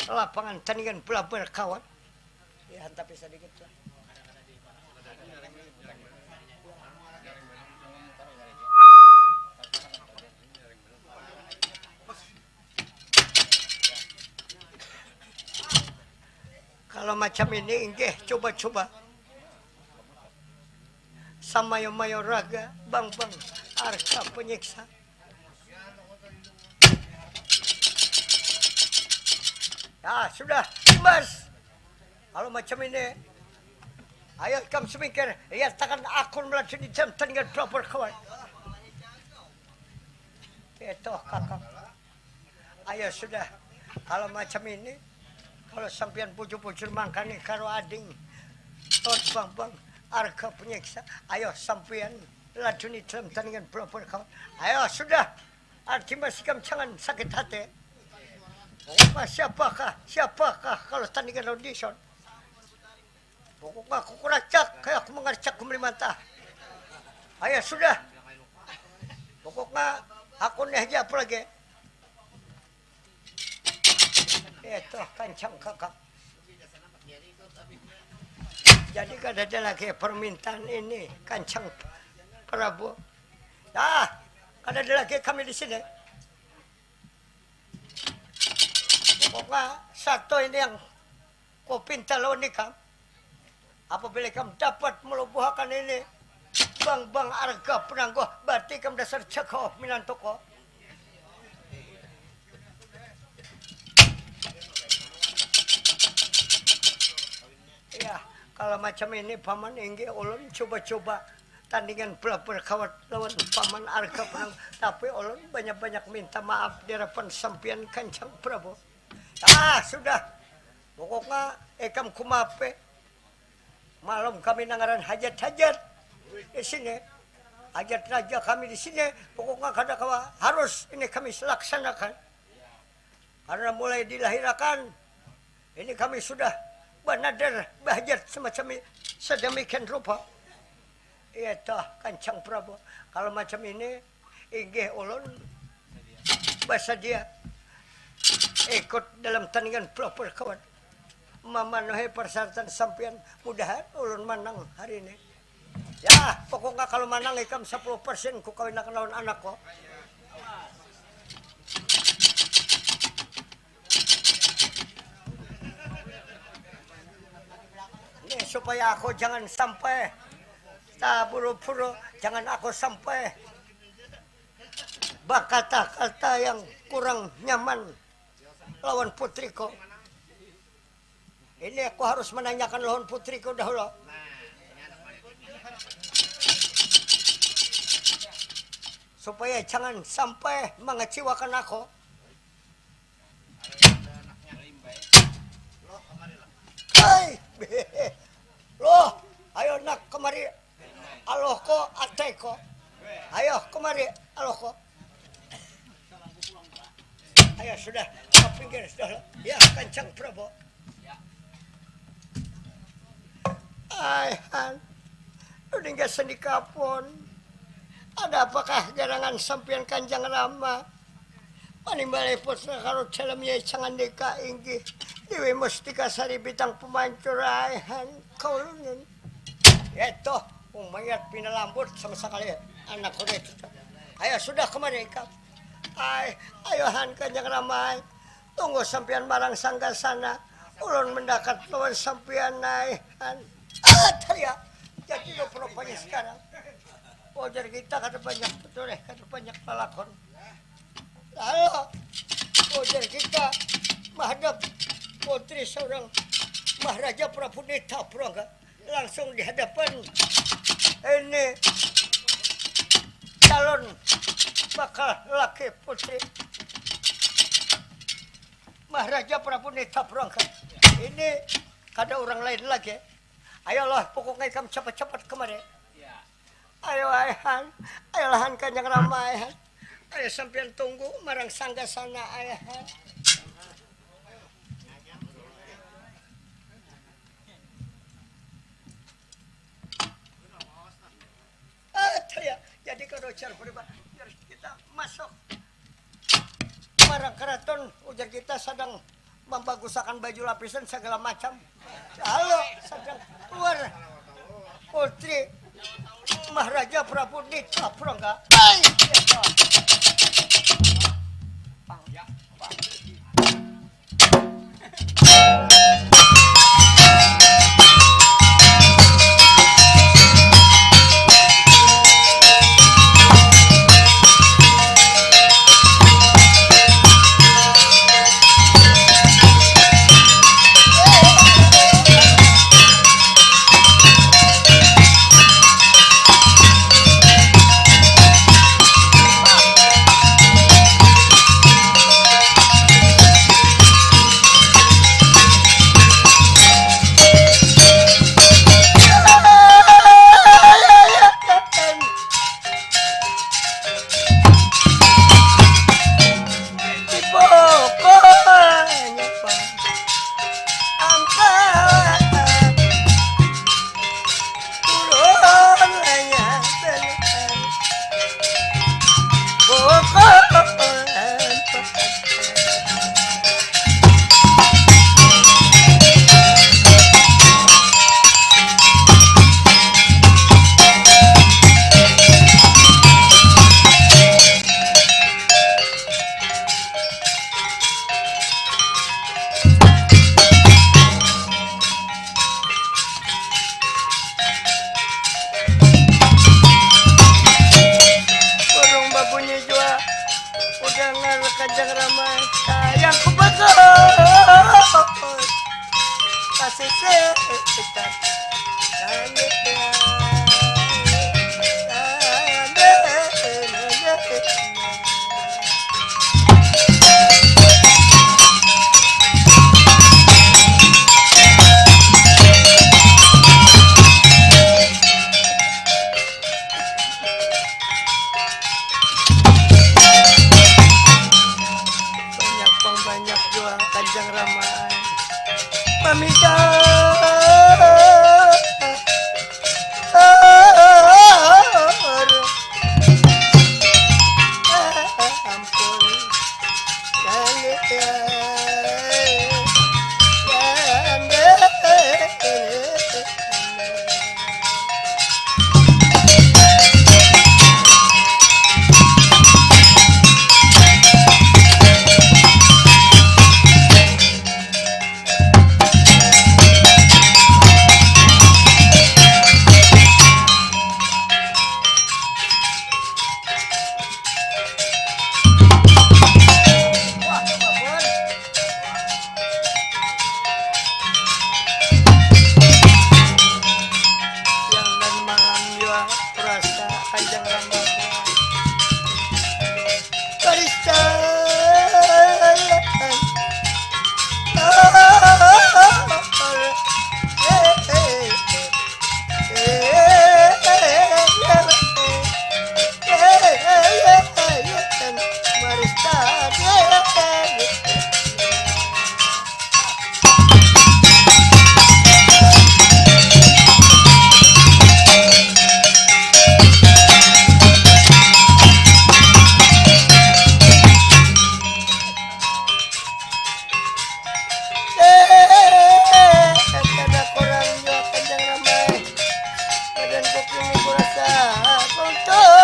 lapangan tandingan pula berkawan. Ya, hantapi sedikit lah. Kalau macam ini inggih, cuba-cuba. Samayo-mayo raga, bang-bang, arka penyiksa. Ya, sudah, Dimas. Kalau macam ini, ayo ikam semingkir, lihat tangan akun meladeni jantan dengan pelopor kawan. Itu, kakak. Ayo sudah, kalau macam ini, kalau sampian bujur-bujur mangkani karo ading, tot bang bang, arga penyiksa, ayo sampian laduni dalam tandingan pelopor kawan. Ayo sudah, arti masih jangan sakit hati. Apa siapakah, siapakah kalau tandingan audition? Pokoknya aku kuracak, kayak aku mengercak kembali mata. Ayo sudah. Pokoknya aku nih aja apa lagi? Itu kancang kakak. Jadi kada ada lagi permintaan ini kancang Prabu. Nah, kada ada lagi kami di sini. Pokoknya satu ini yang ku pinta lawan ikam. Apabila ikam dapat melubuhakan ini bang-bang arga penangguh, berarti ikam dasar jago minantuku. Iya, kalau macam ini paman, inggih ulun cuba-cuba tandingan pelapor kawat lawan paman arga penangguh, tapi ulun banyak-banyak minta maaf di hadapan sampian kancang Prabu. Ah, sudah. Pokoknya ikam kumape. Malum kami nangaran hajat-hajat di sini. Hajat raja kami di sini. Pokoknya kada kawa harus ini kami laksanakan. Karena mulai dilahirakan ini kami sudah banadar bahajat semacam i- sedemikian rupa. Iya toh, kancang Prabu. Kalau macam ini, inggih ulun basadia ikut dalam tandingan pelopor kawan, mamanuhi persyaratan sampian. Mudahan ulun manang hari ini. Ya, pokoknya kalau manang ikam sepuluh persen ku kawinakan lawan anakku. Ini supaya aku jangan sampai taburu-buru, jangan aku sampai berkata-kata yang kurang nyaman lawan putriku. Ini aku harus menanyakan lawan putriku dahulu. Supaya jangan sampai mengecewakan aku. Hai, loh, ayo nak kemari. Aloh ko, atai ko. Ayo kemari, aloh ko. Ayo sudah, ke pinggir sudah. Ya, kancang Prabu. Ai han, nuding gasan di kapon. Ada apakah garangan sampian kanjang rama? Panimbali putra karut dalam yai cangandika inggih Dewi Mustika Sari Bintang Pemancur ai han kaulunun. Yaitu umayat pina lambut sama sakali anak kuda itu. Ayo sudah kemari ikam. Ai, ayo han kanjang rama ai. Tunggu sampian marang sangga sana. Ulun mendakat lawan sampian ai han. Ah, taya. Jadi rupa-rupanya sekarang. Wajar kita kada banyak betul eh, kada banyak lalakon. Lalu wajar kita menghadap putri seorang Maharaja Prabu Nita Prangga langsung di hadapan ini calon bakal laki putri Maharaja Prabu Nita Prangga. Ini kada orang lain lagi. Ayolah, pokoknya ikam cepat-cepat kemari. Ayo aihan, ayolah han kanjang rama aihan. Ayo sampian tunggu marang sangga sana aihan. Ah, taya. Jadi kada ujar pribadi, biar kita masuk. Marang keraton, ujar kita sadang membagusakan baju lapisan segala macam. Lalu sedang keluar putri Maharaja Prabu Nita Prangga. Ai, ya, Pak. Kita. Banyak pang banyak jua Kanjang Rama ai. Pamida. Ampun. Siang dan malam jua rasa Kanjang Rama. Barista. Barista. Kada kurang jua Kanjang Rama ai. Badanku kini kurasa runtuh.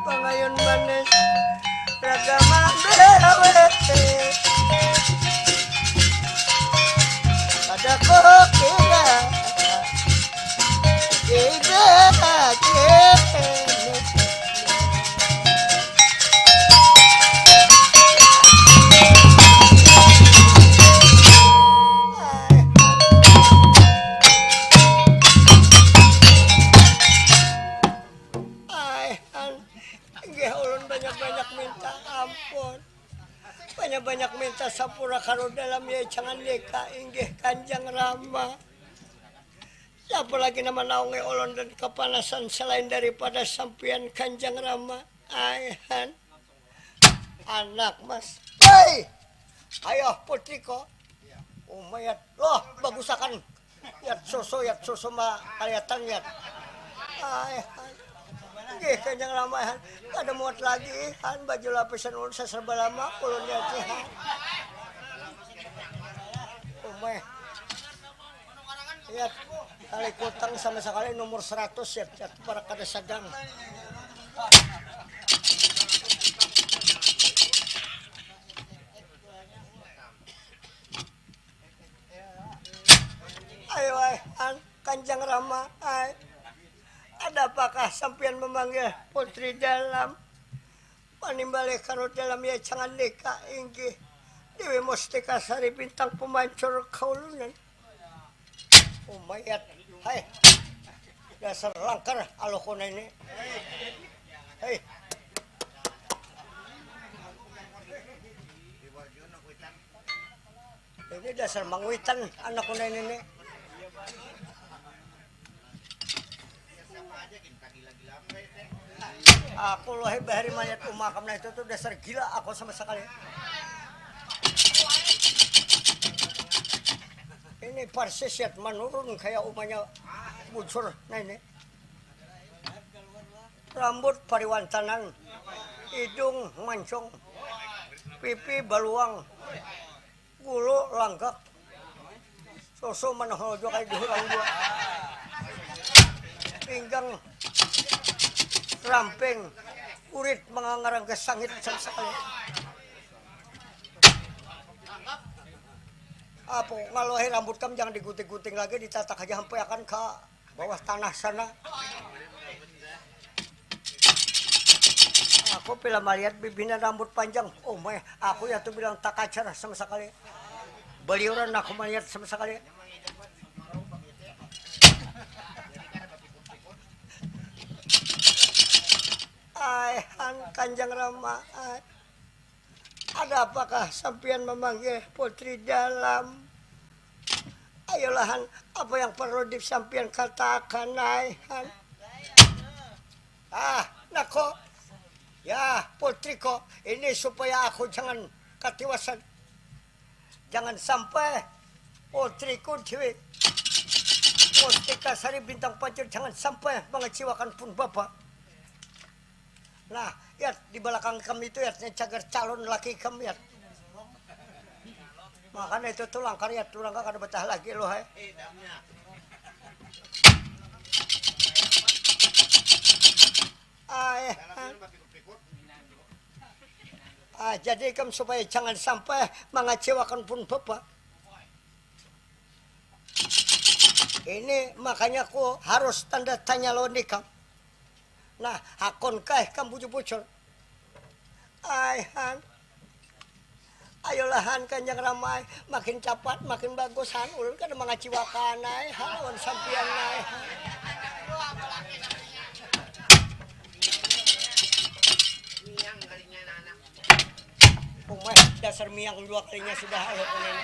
Pangayun manis raga mambewe. Kada kukira. Ai, an, inggih ulun banyak-banyak minta ampun. Banyak-banyak minta sapura karu dalam ya jangan deka inggih Kanjang Rama. Siapa lagi nama naungi ulun dan kepanasan selain daripada sampian Kanjang Rama? Ai, han. Anak mas. Hei! Ayah putriko. Umayat. Loh, bagusakan. Yat susu, yat susu ma kaliatan yat. Ai, han. Nggih, Kanjang Rama, han. Kada muat lagi, han. Baju lapisan ulun saserba lama, ulun yat, han. Umai. Yat, tali kutang sama sakali nomor seratus, yat, yat, parak kada sadang. Ayo ai, an, Kanjang Rama ai. Ada apakah sampiyan memanggil Putri Dalam? Panimbali karut dalam ya jangan deka inggih. Dewi Mustika Sari Bintang Pemancur Kaulunan. Umayat. Hai. Dasar langkar aluh kuna ini. Hei. Ini dasar mangwitan anak kuna ini nih. Aku loh bahari mayat umakam nah itu tuh dasar gila aku sama sekali. Ini parsis ya menurun kayak umanya bujur nah ini. Rambut pariwantanan, hidung mancung, pipi baluang, gulu langgak, susu manahol jua kaya dihurang jua, pinggang ramping, kurit mangangarang ke sangit sama sekali. Apa ngaluahi rambut kam jangan diguting-guting lagi, ditatak aja sampai akan ke bawah tanah sana. Aku pila malihat bibina rambut panjang. Oh meh, aku ya tuh bilang tak ajar sama sekali. Beliuran aku malihat sama sekali. Ai han kanjang rama ai. Ada apakah sampian memanggil putri dalam? Ayolah han, apa yang perlu disampian katakan ai han? Ah, nako. Ya, putriko, ini supaya aku jangan katiwasan. Jangan sampai putriku Dewi Mustika Sari Bintang Pancur jangan sampai mengecewakan pun bapak. Nah, ya di belakang kam itu ya cagar calon laki kam ya. Makanya itu tuh langkar ya tulang kada betah lagi loh hai. Ah, eh, ah. Ah, jadi ikam supaya jangan sampai mengecewakan pun bapak. Ini makanya ku harus tanda tanya lawan ikam. Nah, hakun kah ikam bujur-bujur? Ai han. Ayolah han kanjang ramai, makin capat makin bagus han, ulun kada mangaciwakan ai han lawan sampian ai han. Miang kalinya anak. Umai dasar miang dua kalinya sudah ayo kuning.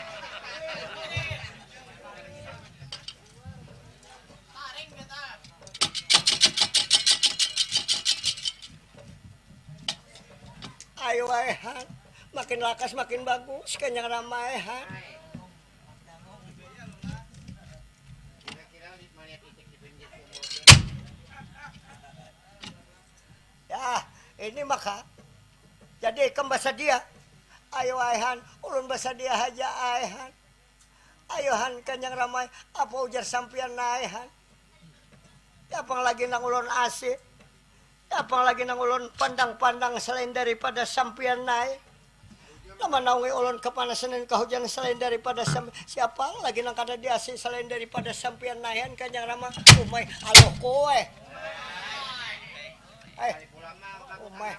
Ayo ai han, makin lakas makin bagus kenyang ramai han. Ya, ini maka jadi ikam basadia. Ayo ai han, ulun basadia haja ai han. Ayo han kanjang ramai, apa ujar sampian ai han? Apang lagi nang ulun asi, apang lagi nang ulun pandang-pandang selain daripada sampian nai. Nama naungi ulun kepanasan dan kahujanan selain daripada sampian. Siapa lagi nang kada diasi selain daripada sampian nai han kanjang rama. Umai aloh kowe. Eh, umai.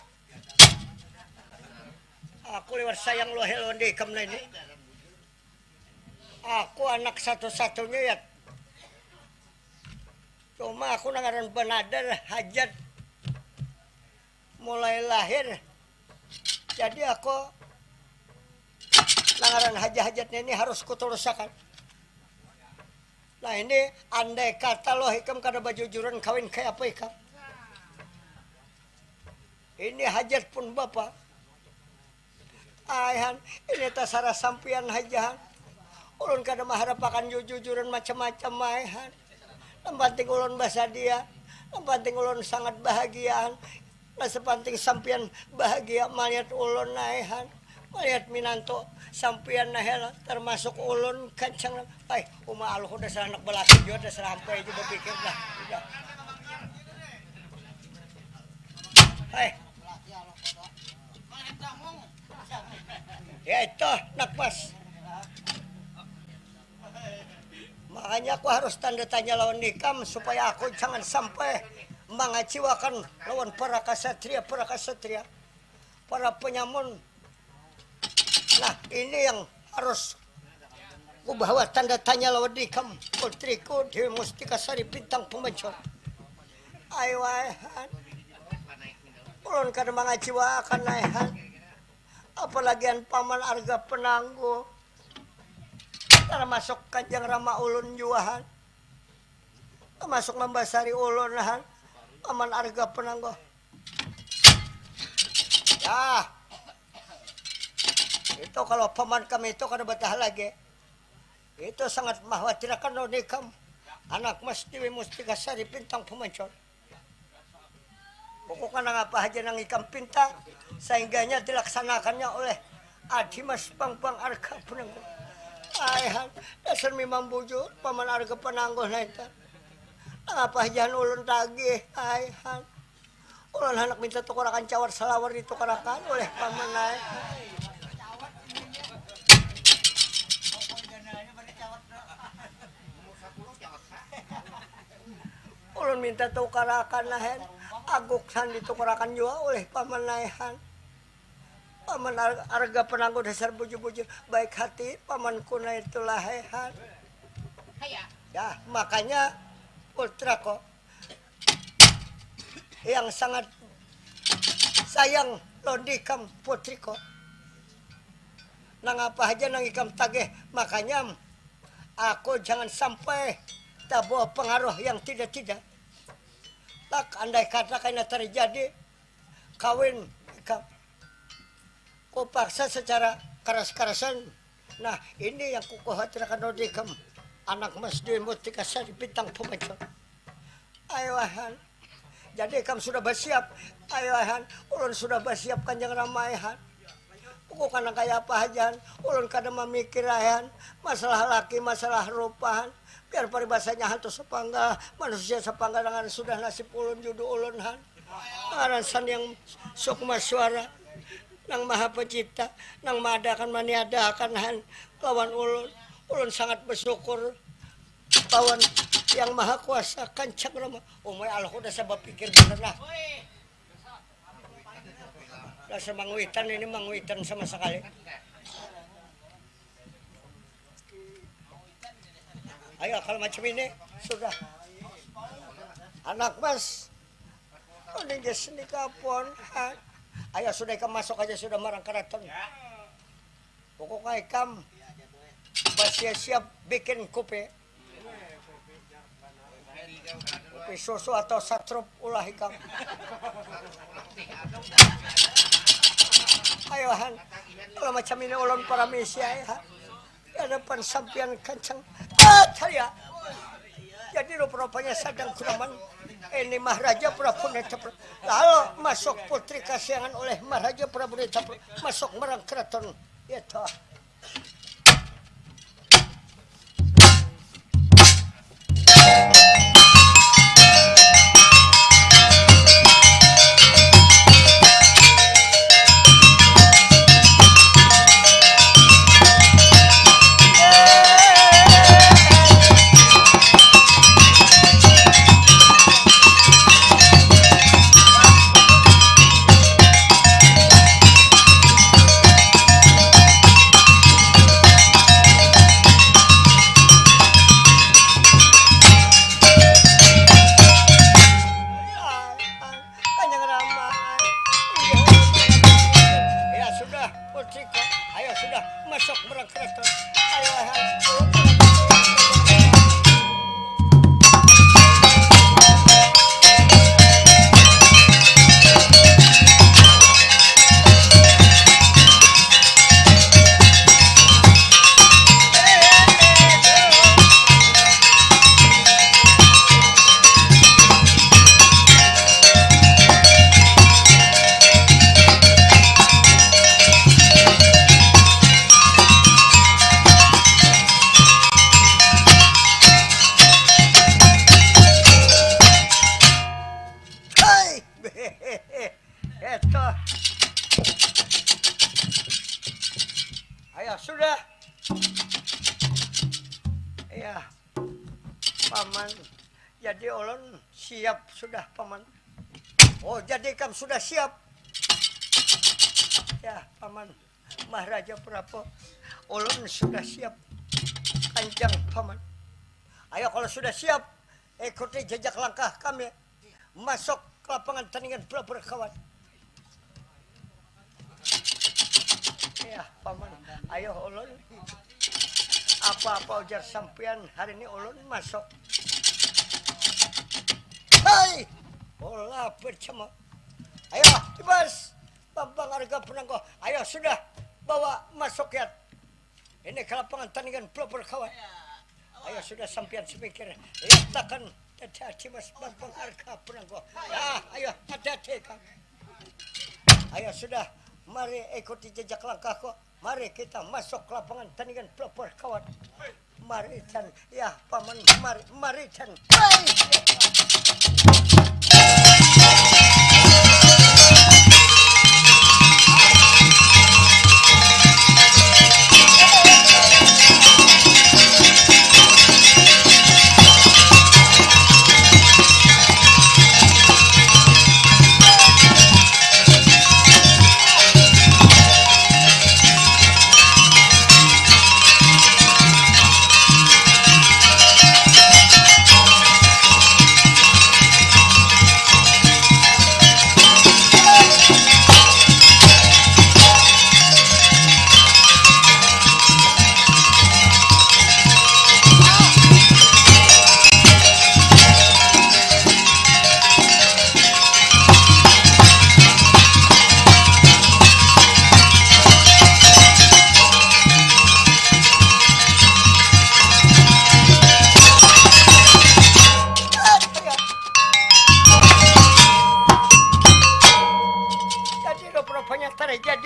Aku lewat sayang lo helon di ikam ini. Aku anak satu-satunya ya. Cuma aku nang ngaran banadar hajat mulai lahir. Jadi aku nang ngaran hajat-hajatnya ini harus kuturusakan. Nah ini andai kata loh ikam kada bajujuran kawin kayak apa ikam? Ini hajat pun bapa. Aihan, ini tasarah sampian hajahan. Ulun kada maharapakan jujujuran macam-macam aihan. Nang panting ulun basadia, nang panting ulun sangat bahagiaan. Nah sepanting sampian bahagia malihat ulun aihan, malihat minantu sampian nahel termasuk ulun kancang. Ai uma aluh dasar anak balaki jua dasar hampai aja bapikir dah. Hai. Ya itu, nak pas. Makanya aku harus tanda tanya lawan nikam supaya aku jangan sampai mengaciwakan lawan para kasatria, para kasatria, para penyamun. Nah, ini yang harus kubawa tanda tanya lawan nikam, putriku Dewi Mustika Sari Bintang Pemancur. Ayo, aihan. Ulun kada mangaciwakan aihan. Apalagian paman arga penangguh. Termasuk kanjang rama ulun juahan. Termasuk membasari ulun han. Paman arga penangguh. Yah. Itu kalau paman kami itu kada betah lagi. Itu sangat mawatirakan lawan ikam. Anak Mas Dewi Mustika Sari Bintang Pemancor. Pokoknya nang apa haja nang ikam pinta, saingganya dilaksanakannya oleh Adi Mas Bang Bang Arga Penangguh. Aihan, dasar memang bujur, paman Arga Penangguh naitan. Nang apa haja ulun tagih, aihan. Ulun handak minta tukarakan cawat salawar ditukarakan oleh paman ai. Ulun minta tukarakan nah, Han. Aguk, Han, ditukarakan jua ulih paman nah, Han. Paman ar-, arga pananggu dasar bujur-bujur. Baik hati pamanku nah itulah, Han. Ya, makanya putra ko yang sangat sayang lawan ikam, putri ko. Nang apa haja nang ikam tagih, makanya aku jangan sampai tabawa pengaruh yang tidak-tidak. Tak andai kata kaina terjadi kawin ikam, kupaksa secara karas-karasan. Nah, ini yang kukhawatirkan lawan ikam, anak mas Dwi Mutika Sari Bintang Pemancong. Ayo, Han. Jadi ikam sudah bersiap? Ayo, Han. Ulun sudah bersiap, Kanjeng Rama, Han. Buku kana kaya apa haja, Han. Ulun kada mamikir, Han. Masalah laki, masalah rupa, Han. Biar paribasanya hantu sapanggal, manusia sapanggal dengan sudah nasib ulun, judu ulun, Han. Ngaran Sang Hyang Sukma Suara, Nang Maha Pencipta, nang maadakan maniadakan, Han, lawan ulun. Ulun sangat bersyukur lawan Yang Maha Kuasa, Kanjeng Rama. Umai Allah, udah sabab pikir bener lah. Dasar mangwitan ini, mangwitan sama sekali. Ayo, kalau macam ini, sudah. Anak mas, mending seni kapon. Ayo, sudah, ikam masuk aja, sudah, marang keraton. Pokoknya ikam bersiap-siap bikin kopi. Kopi susu atau satrup ulah ikam. Ayo, Han. Kalau macam ini ulun paramisi, ya. Di hadapan sampian, Kanjeng. Ah, saya. Jadi rupa-rupanya sadang gunaman. Ini Maharaja Prabu Netapra. Lalu masuk putri kasihangan oleh Maharaja Prabu Netapra. Masuk marang keraton. Ya, toh. Panjang ramai. Ya sudah, putriku. Ayo sudah, masuk merangkep. Ayo, ayo. Hai. Eto. Ayo sudah. Iya. Paman. Jadi ulun siap sudah, Paman. Oh, jadi ikam sudah siap? Ya, Paman. Maharaja Prabu, ulun sudah siap. Kanjeng Paman. Ayo, kalau sudah siap, ikuti jejak langkah kami. Masuk ke lapangan tandingan pelebur kawan. Ya, Paman. Ayo, ulun. Apa-apa ujar sampian, hari ini ulun masuk. Hai! Bola bercema. Ayo, Dimas. Bambang Arga Penangguh. Ayo, sudah. Bawa masuk, ya. Ini ke lapangan tandingan pelebur kawan. Ayo, sudah sampian semikir. Letakkan dada Dimas Bambang Arga Penangguh. Ya, ayo, hati-hati, Kang. Ayo, sudah. Mari ikuti jejak langkahku. Mari kita masuk ke lapangan tandingan pelebur kawan. Mari, Chan. Ya, Paman, mari, mari, Chan. Baik.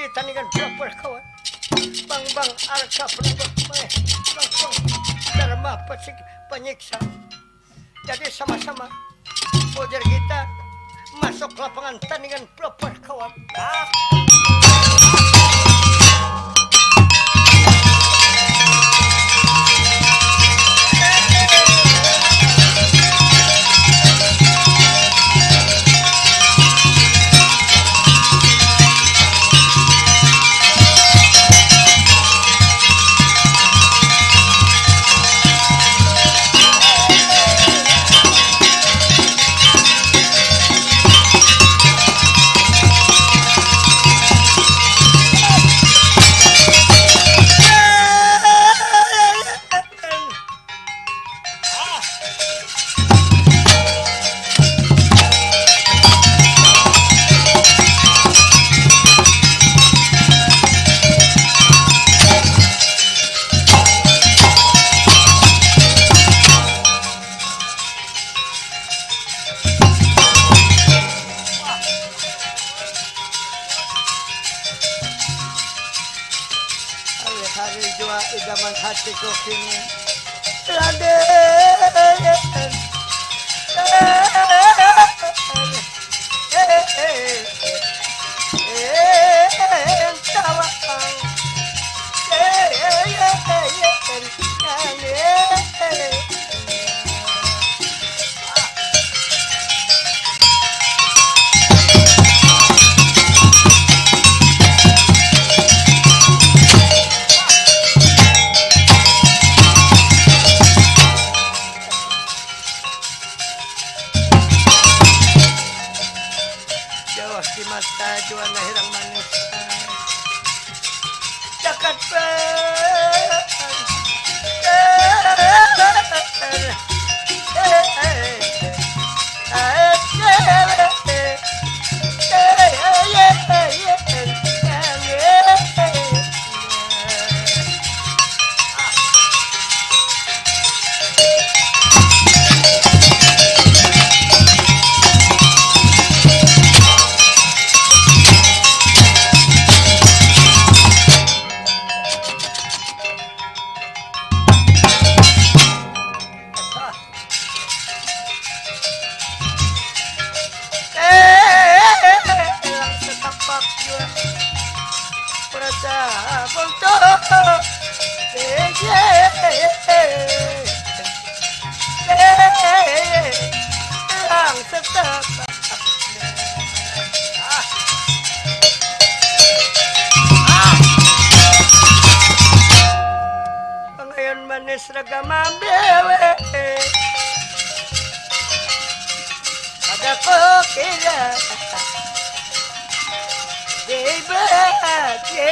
Tandingan berapa kawan? Bang bang arca berubah meh. Bang bang dharma pesik penyiksa. Jadi sama-sama ujar kita masuk lapangan tandingan berapa kawan? Ah. Hari-hari jua idaman hatiku kini. Raden. Jauh di mata jua nahirang manis. Jakarta. Elang setapak jua. Merasa buntu. Elang setapak. Pangayun manis raga mambewe. Kada kukira dibagi.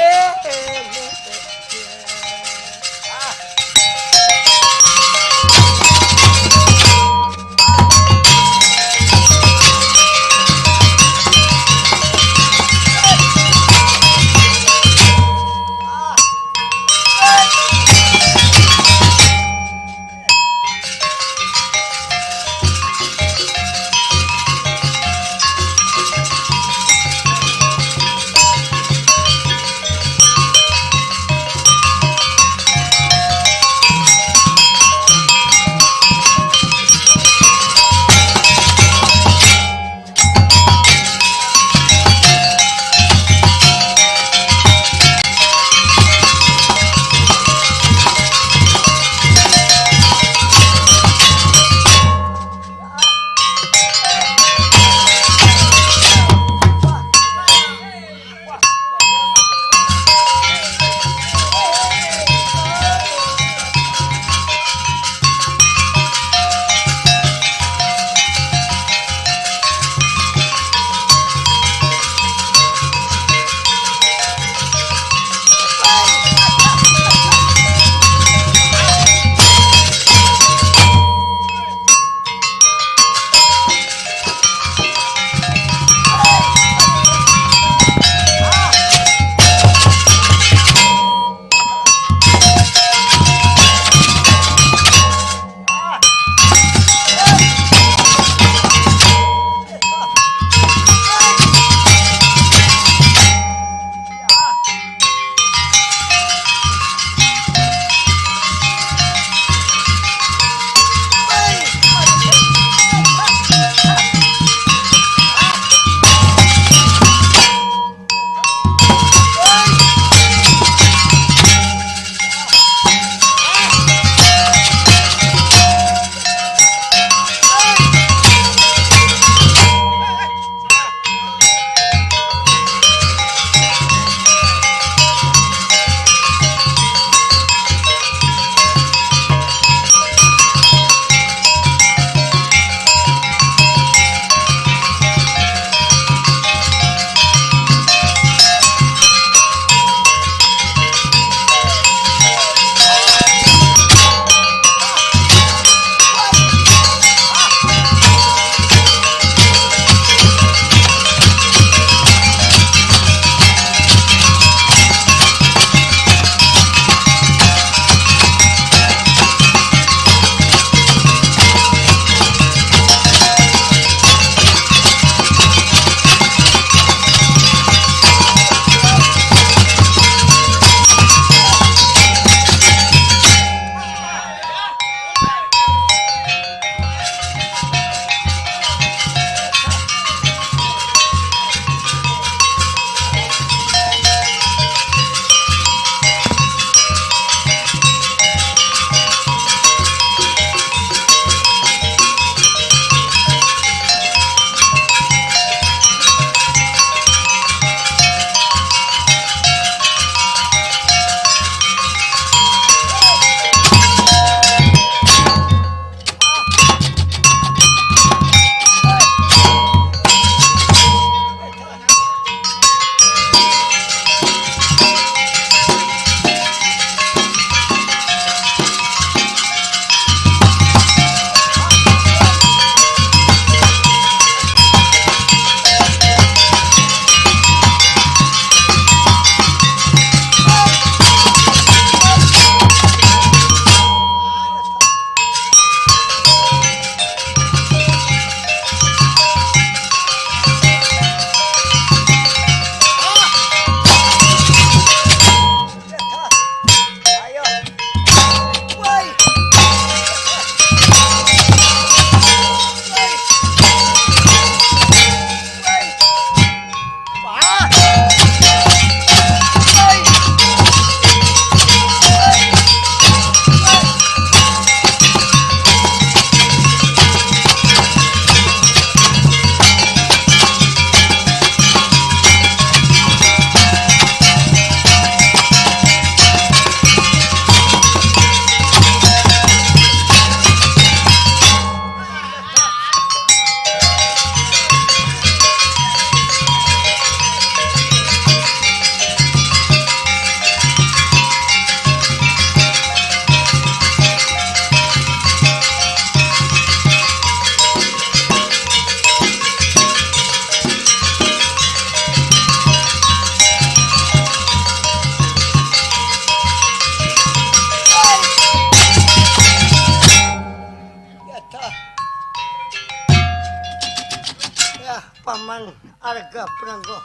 Arga penangguh.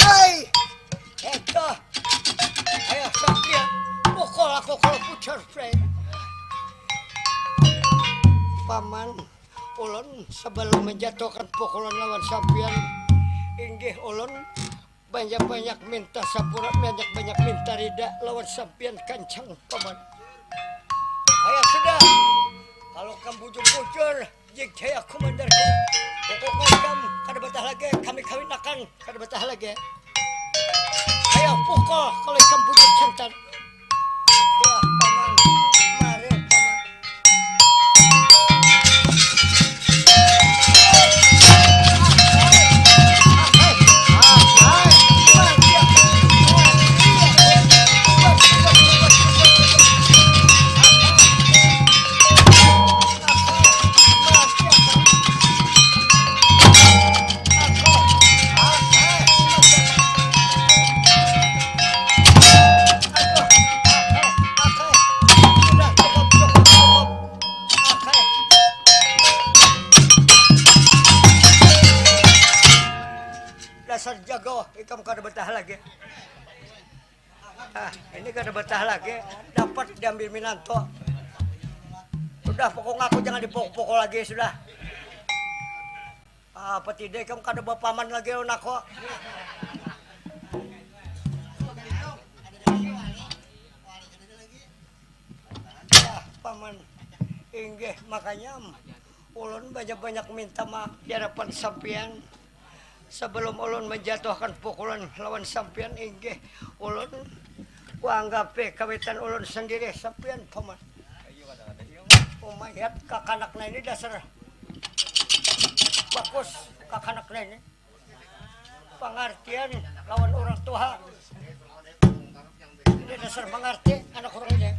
Hei! Eto. Ayo, Satria. Pukul aku kalau pucur, Frey. Paman, ulun sebelum menjatuhkan pukulan lawan sampian, inggih ulun banyak-banyak minta sapura, banyak-banyak minta rida lawan sampian kancang, Paman. Ayo sudah, kalau kam bujur-bujur, jig jaya komandarku, pokoknya kam kada betah lagi, kami kawinakan kada betah lagi. Ayo pukul kalau ikam bujur jantan. Wah, Paman, mari, Paman. Dasar jago, ikam kada betah lagi. Ah, ini kada betah lagi. Dapat diambil minanto. Sudah, pokok aku jangan dipukul-pukul lagi sudah. Apa tidak, ikam kada bapaman lagi lawan aku. Yah, Paman. Inggih, makanya ulun banyak-banyak minta maaf di hadapan sampian. Sebelum ulun menjatuhkan pukulan lawan sampian, inggih, ulun kuanggapi kawitan ulun sendiri sampian, Paman. Umayat kakanak nah ini dasar bagus kakanak nah ini. Pangartian lawan urang tuha. Ini dasar mangarti anak urang ini.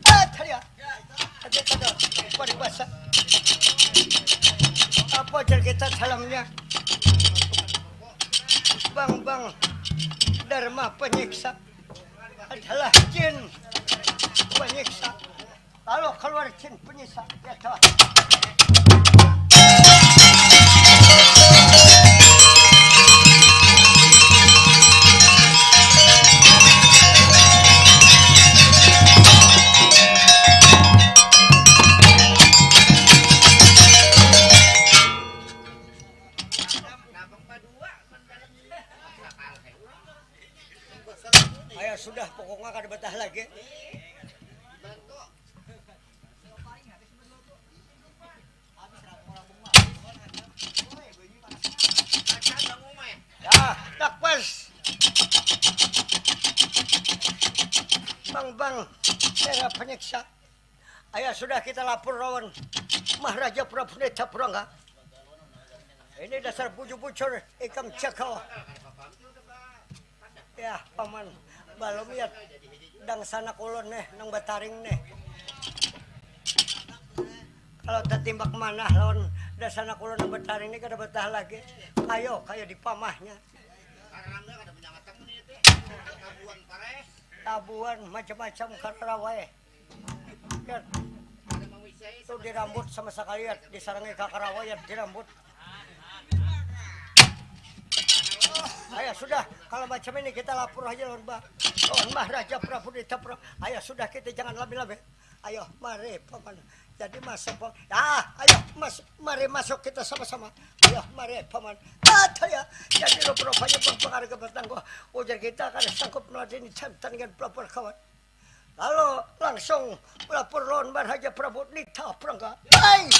Ah, tadi ya. Tadi kada paribasa. Apa jar kita salamnya? Bang, bang, Dharma penyiksa adalah jin penyiksa. Lalu keluar jin penyiksa, ya toh. Ayo sudah, pokoknya kada betah lagi. Ya, tak pas. Bang, bang, saya penyiksa. Ayo sudah kita lapor lawan Maharaja Prabu Neta Purangga. Ini dasar bujur-bujur ikam jago. Ya, Paman, balum ya dangsanak ulun nih nang bataring nih. Kalau tatimbak manah lawan dangsanak ulun nang bataring nih kada betah lagi. Ayo, kayo di pamahnya. Tabuan macam-macam kararawai. Yat. Tuh dirambut sama sekali, Yat. Disarangi kakarawa, Yat, dirambut. Ayo sudah, kalau macam ini kita lapor aja lawan ba, lawan Maharaja Prabu Nitapra. Ayo sudah, kita jangan labi-labi. Ayo, mari, Paman. Jadi masuk, Paman. Ah, ayo, mas, mari masuk kita sama-sama. Ayo, mari, Paman. Ah, ya. Jadi rupa-rupanya berpengaruh ke petangguh. Ujar kita akan sanggup meladeni jantan dengan pelapor kawan. Lalu langsung melapor lawan Maharaja Prabu Nita Prangga. Hai!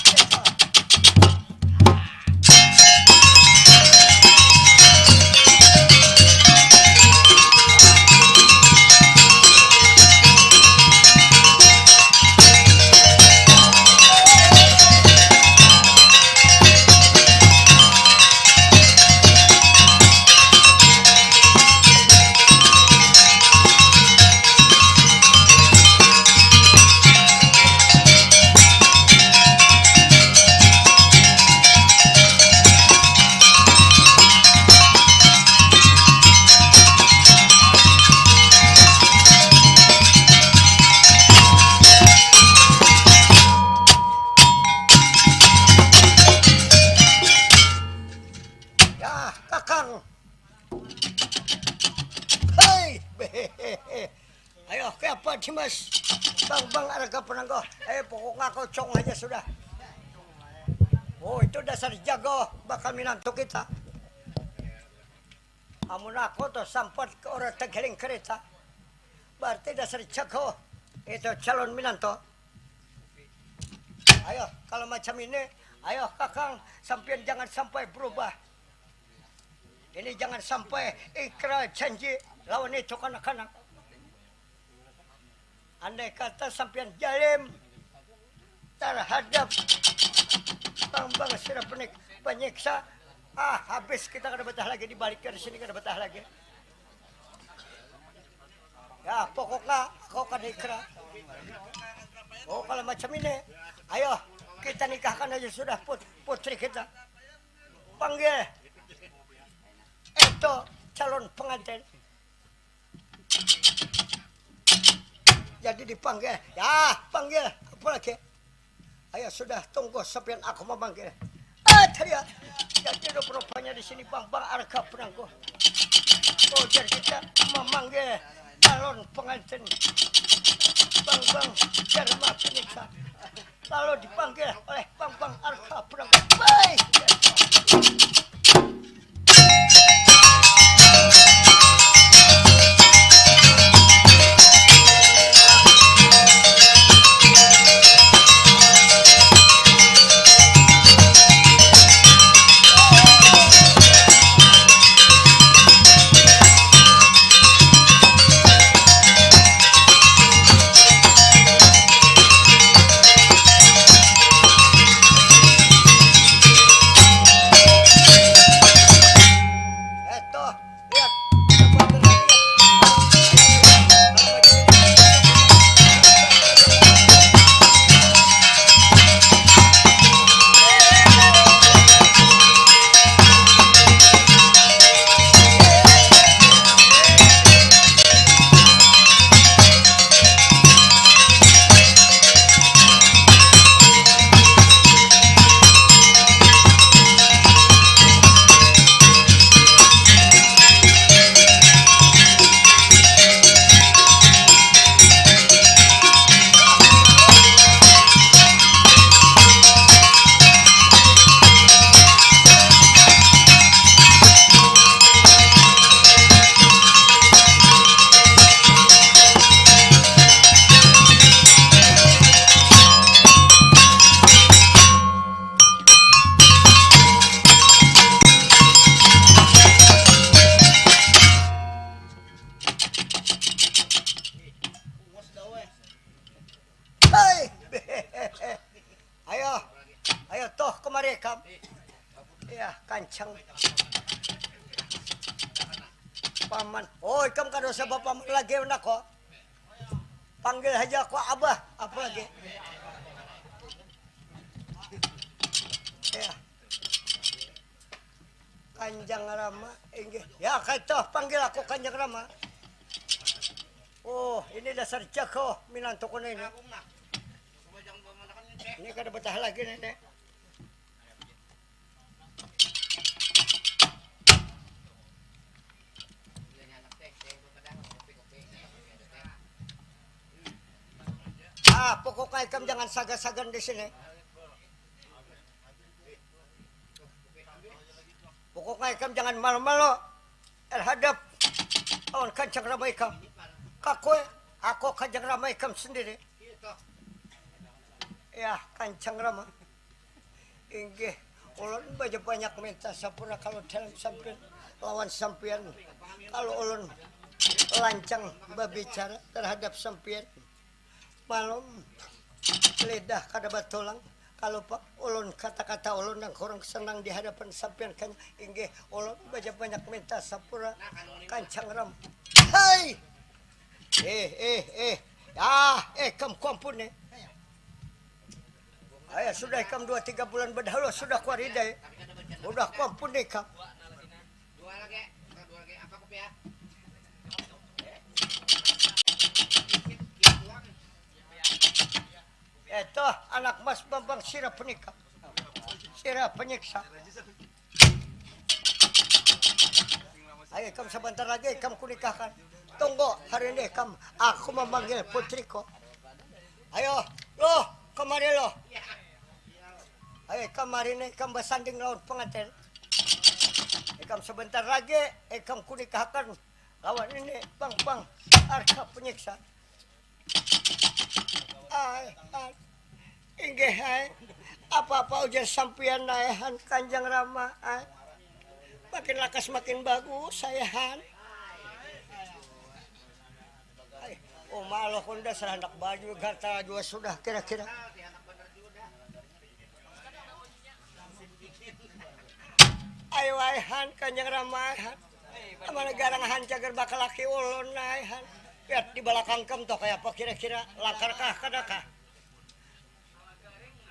Dimas, bang bang arga penangguh. Eh pokoknya kau cong aja sudah. Oh itu dasar jago bakal minantu kita. Amun aku tuh sampat ke orang tergiling kereta. Berarti dasar jago itu calon minantu. Ayo kalau macam ini, ayo kakang sampian jangan sampai berubah. Ini jangan sampai ikrar janji lawan itu kanak-kanak. Andai kata sampian jalim terhadap bang-bang sirah penik penyiksa, ah habis kita kada betah lagi di balik dari sini kada betah lagi. Ya pokoknya aku kada ikrar. Oh kalau macam ini, ayo kita nikahkan aja sudah put putri kita. Panggil itu calon pengantin. Jadi dipanggil, ya panggil apa lagi? Ayo sudah tunggu sampian aku memanggil. Ah tadi ya. Jadi rupa-rupanya di sini bang bang arga penangguh. Ujar kita memanggil calon pengantin bang bang Dharma Penyiksa. Lalu dipanggil oleh bang bang arga penangguh. Baik. Hei, ayo, ayo toh kemari kam. Ya kancang. Paman. Oh ikam kada usah bapaman lagi anak kok. Panggil haja aku abah, apa lagi? Ya. Kanjang Rama, inggih. Ya, kaito, panggil aku Kanjang Rama. Oh, ini dasar jago minantu kuna ini. Ini kada betah lagi nih, nih. Ah, pokoknya ikam jangan sagan-sagan di sini. Pokoknya ikam jangan malu-malu terhadap lawan Kanjeng Rama ikam. Kakue, aku Kanjeng Rama ikam sendiri. Ya, Kanjeng Rama. Inggih, ulun banyak-banyak minta sampura kalau dalam sampian lawan sampian. Kalau ulun lancang berbicara terhadap sampian. Malum, lidah kada batulang. Kalu pa ulun kata-kata ulun nang kurang senang di hadapan sampian kanya, inggih ulun banyak-banyak minta sampura Kancang Ram. Hai! Eh, eh, eh. Ah, eh, kam kuampun eh. Ayah, sudah ikam dua tiga bulan bedahulu sudah kuaridai. Udah kuampun ikam. Dua lagi, dua lagi. Apa kopi ya? Itu anak Mas Bambang sira penikam. Sira penyiksa. Ayo ikam sebentar lagi ikam kunikahkan. Tunggu, hari ini kam, aku memanggil putriku. Ayo, loh, kemari loh. Ayo, kam hari ini kam bersanding lawan pengantin. Ikam sebentar lagi, ikam kunikahakan lawan ini, bang, bang, harga penyiksa. Ai, ai. Inggih, ai. Apa-apa ujar sampian, ai, han, Kanjeng Rama, ai. Makin lakas makin bagus, ai, han. Ai, uma Allah, kunda salah handak baju, gatal jua sudah kira-kira. Ayo, ai, han, Kanjeng Rama, ai, han. Mana garang han cagar bakal laki ulun, ai, han. Lihat di balakang kam tuh kaya apa kira-kira, langkar kah, kada kah?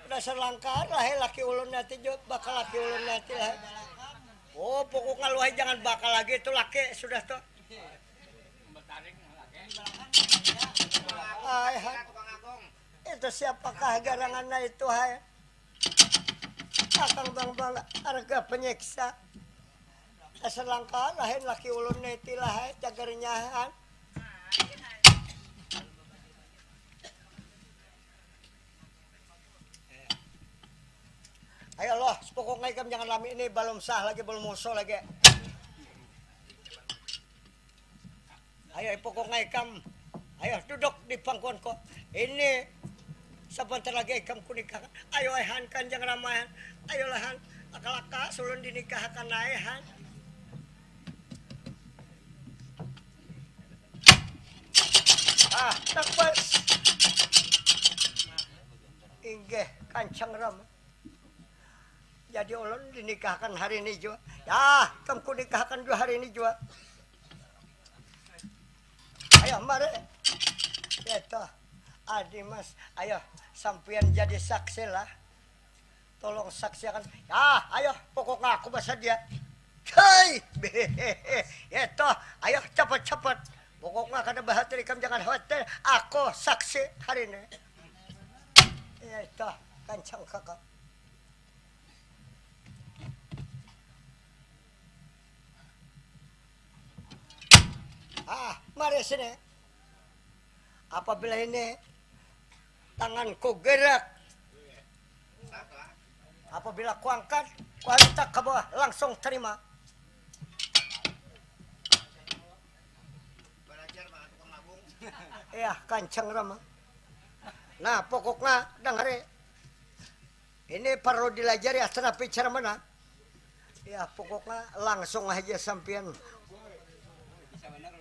Dasar langkar lah, eh, laki ulun nanti jo, bakal laki ulun nanti lah. Oh, pokoknya lu, eh, jangan bakal lagi itu laki, sudah tuh. Ai, hai. Itu siapakah garangannya itu, hai? Akang bang bang harga penyiksa. Dasar langkar lain laki ulun nanti lah, hai, cagarnya, han. Ayo loh, sepokok ikam jangan lami ini, balum sah lagi, balum usul lagi. Ayo, pokok ikam, ayo duduk di pangkuanku. Ini sebentar lagi ikam kunikahkan. Ayo, ai, han, Kanjeng Rama, ai, han. Ayolah, han, lakas-lakas ulun dinikahakan, ai, han. Ah, tak pas. Inggih, Kanjeng Rama. Jadi ulun dinikahkan hari ini jua. Yah, ikam kunikahkan jua hari ini jua. Ayo, mari. Ya toh. Adi Mas, ayo sampian jadi saksi lah. Tolong saksiakan. Yah, ayo, pokoknya aku basadia. Hei, ya toh. Ayo, cepat-cepat. Pokoknya kada bahatir ikam, jangan khawatir. Aku saksi hari ini. Ya toh, Kanjeng Kakak. Ah, mari sini. Apabila ini tanganku gerak, apabila kuangkat, kuantak ke bawah, langsung terima. Iya, Kanjeng Rama. Nah, pokoknya dangari. Ini parlu dilajari, ah, tetapi cara mana? Ya, pokoknya langsung aja sampian.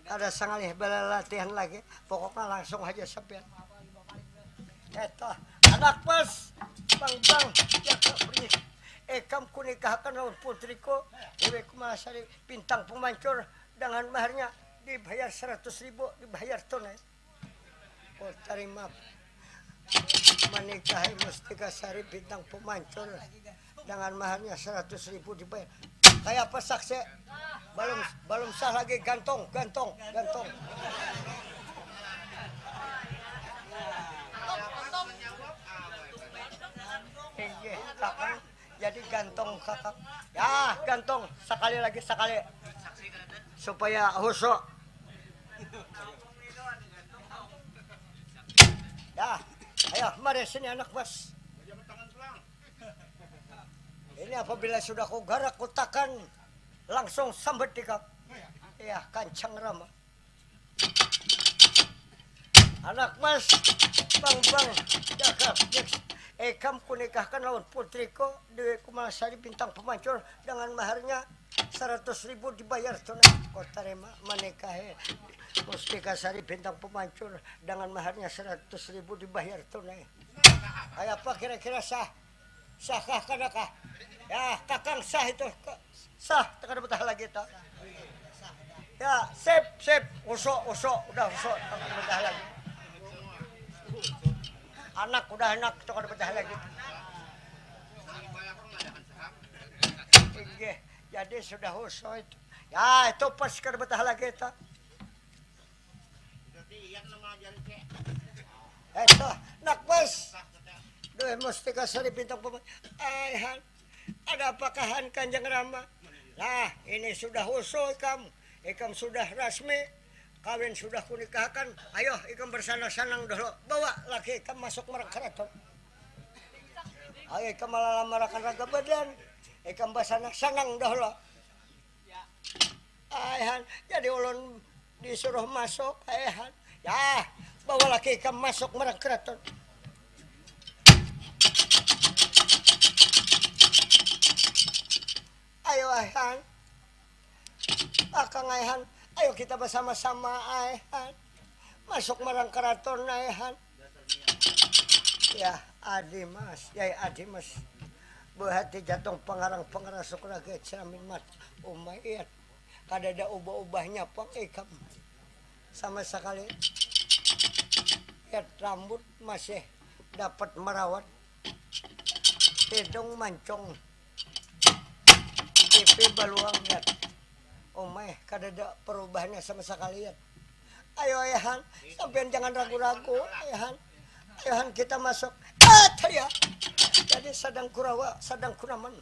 Kada sangalih bala latihan lagi, pokoknya langsung aja sampian. Eta, anak pas, bang, bang, jaga beri. Ikam kunikahkan lawan putriku, Dewi Kumalasari, bintang pemancur, dengan maharnya dibayar seratus ribu, dibayar tunai. Oh, tarima. Manikahi Mustika Sari bintang pemancur dengan maharnya seratus ribu dibayar. Kayak apa saksi? Balum, balum sah lagi, gantung, gantung, gantung. Inggih, kakang. Jadi gantung, kakang. Ya, gantung. Sakali lagi, sakali. Supaya husu. Ya, ayo, mari sini anak bos. Ini apabila sudah ku garak, ku takan, langsung sambat ikam. Ya, Kanjeng Rama. Anak mas, bang, bang, jaga, fix. Ikam kunikahkan lawan putriku, Dewi Kumalasari bintang pemancur, dengan maharnya seratus ribu dibayar tunai. Kau terima menikahi Mustika Sari bintang pemancur dengan maharnya seratus ribu dibayar tunai. Kayak apa kira-kira, sah? Sahkah, kadakah? Ya, kakang sah itu. Sah, kada betah lagi, toh. Ya, sip, sip. Usuk, usuk, udah usuk, kada betah lagi. Anak udah anak, itu kada betah lagi. Inggih, jadi sudah usuk itu. Ya, itu pas kada betah lagi, toh. Eh, tuh, nak bos. Duh, Mustika Sari bintang pemain. Ai, han. Ada apakahan, Kanjeng Rama? Nah, ini sudah usul ikam. Ikam sudah rasmi. Kawin sudah kunikahakan, ayo ikam bersanang-sanang dahulu. Bawa laki ikam masuk marang karaton. Ayo ikam malalamarakan raga badan. Ikam basanang-sanang dahulu. Aihan, jadi ulun disuruh masuk, aihan. Ya, bawa laki ikam masuk marang karaton. Ayo, aihan. Akang aihan, ayo kita bersama-sama aihan. Masuk marang karaton aihan. Ya, Adi Mas, Yai Adi Mas. Buhati jatung pangarang pangarasuk raga ceramin mat umayat. Kadada ubah-ubahnya pang ikam. Sama sekali. Yat rambut masih dapat merawat. Hidung mancung. Pipi baluang, Yat. Umai, kadada perubahannya sama sakali, Yat. Ayo, Ayahan, sampian jangan ragu-ragu, Ayahan. Ayahan, kita masuk. Ah, tadi ya. Jadi sadang kurawa, sadang kunaman.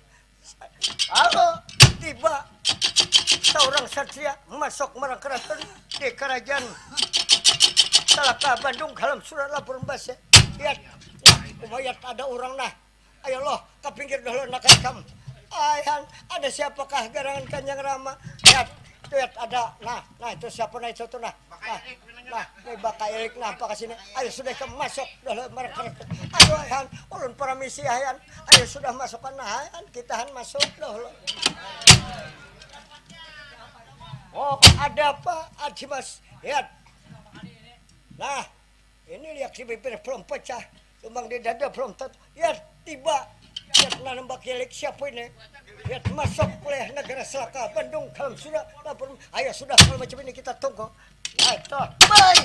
Halo, tiba saurang satria masuk marang karaton di karajaan Salaka Bandung, kalam surat lapor embas, ya. Yat, nah, umayat ada urang, nah. Ayo loh, ka pinggir dahulu, nak ikam. Ayhan, ada siapakah garangan Kanjeng Rama? Lihat, itu lihat ada. Nah, nah itu siapa nah itu tuh nah. Nah, nah, ini baka ilik nah apa ke sini. Ayo sudah ikam masuk dahulu marang karaton. Ayo Ayhan, ulun paramisi Ayhan. Ayo sudah masukkan nah Ayhan, kita han masuk dahulu. Oh, ada apa? Adi Mas. Lihat. Nah, ini lihat si bibir belum pecah. Tumbang di dada belum tentu. Ya, tiba. Ya, nanam bakilik siapa ini? Ya, masuk oleh negara Selaka Bandung kalau sudah lapor. Ayo sudah kalau macam ini kita tunggu. Ya, itu. Bye.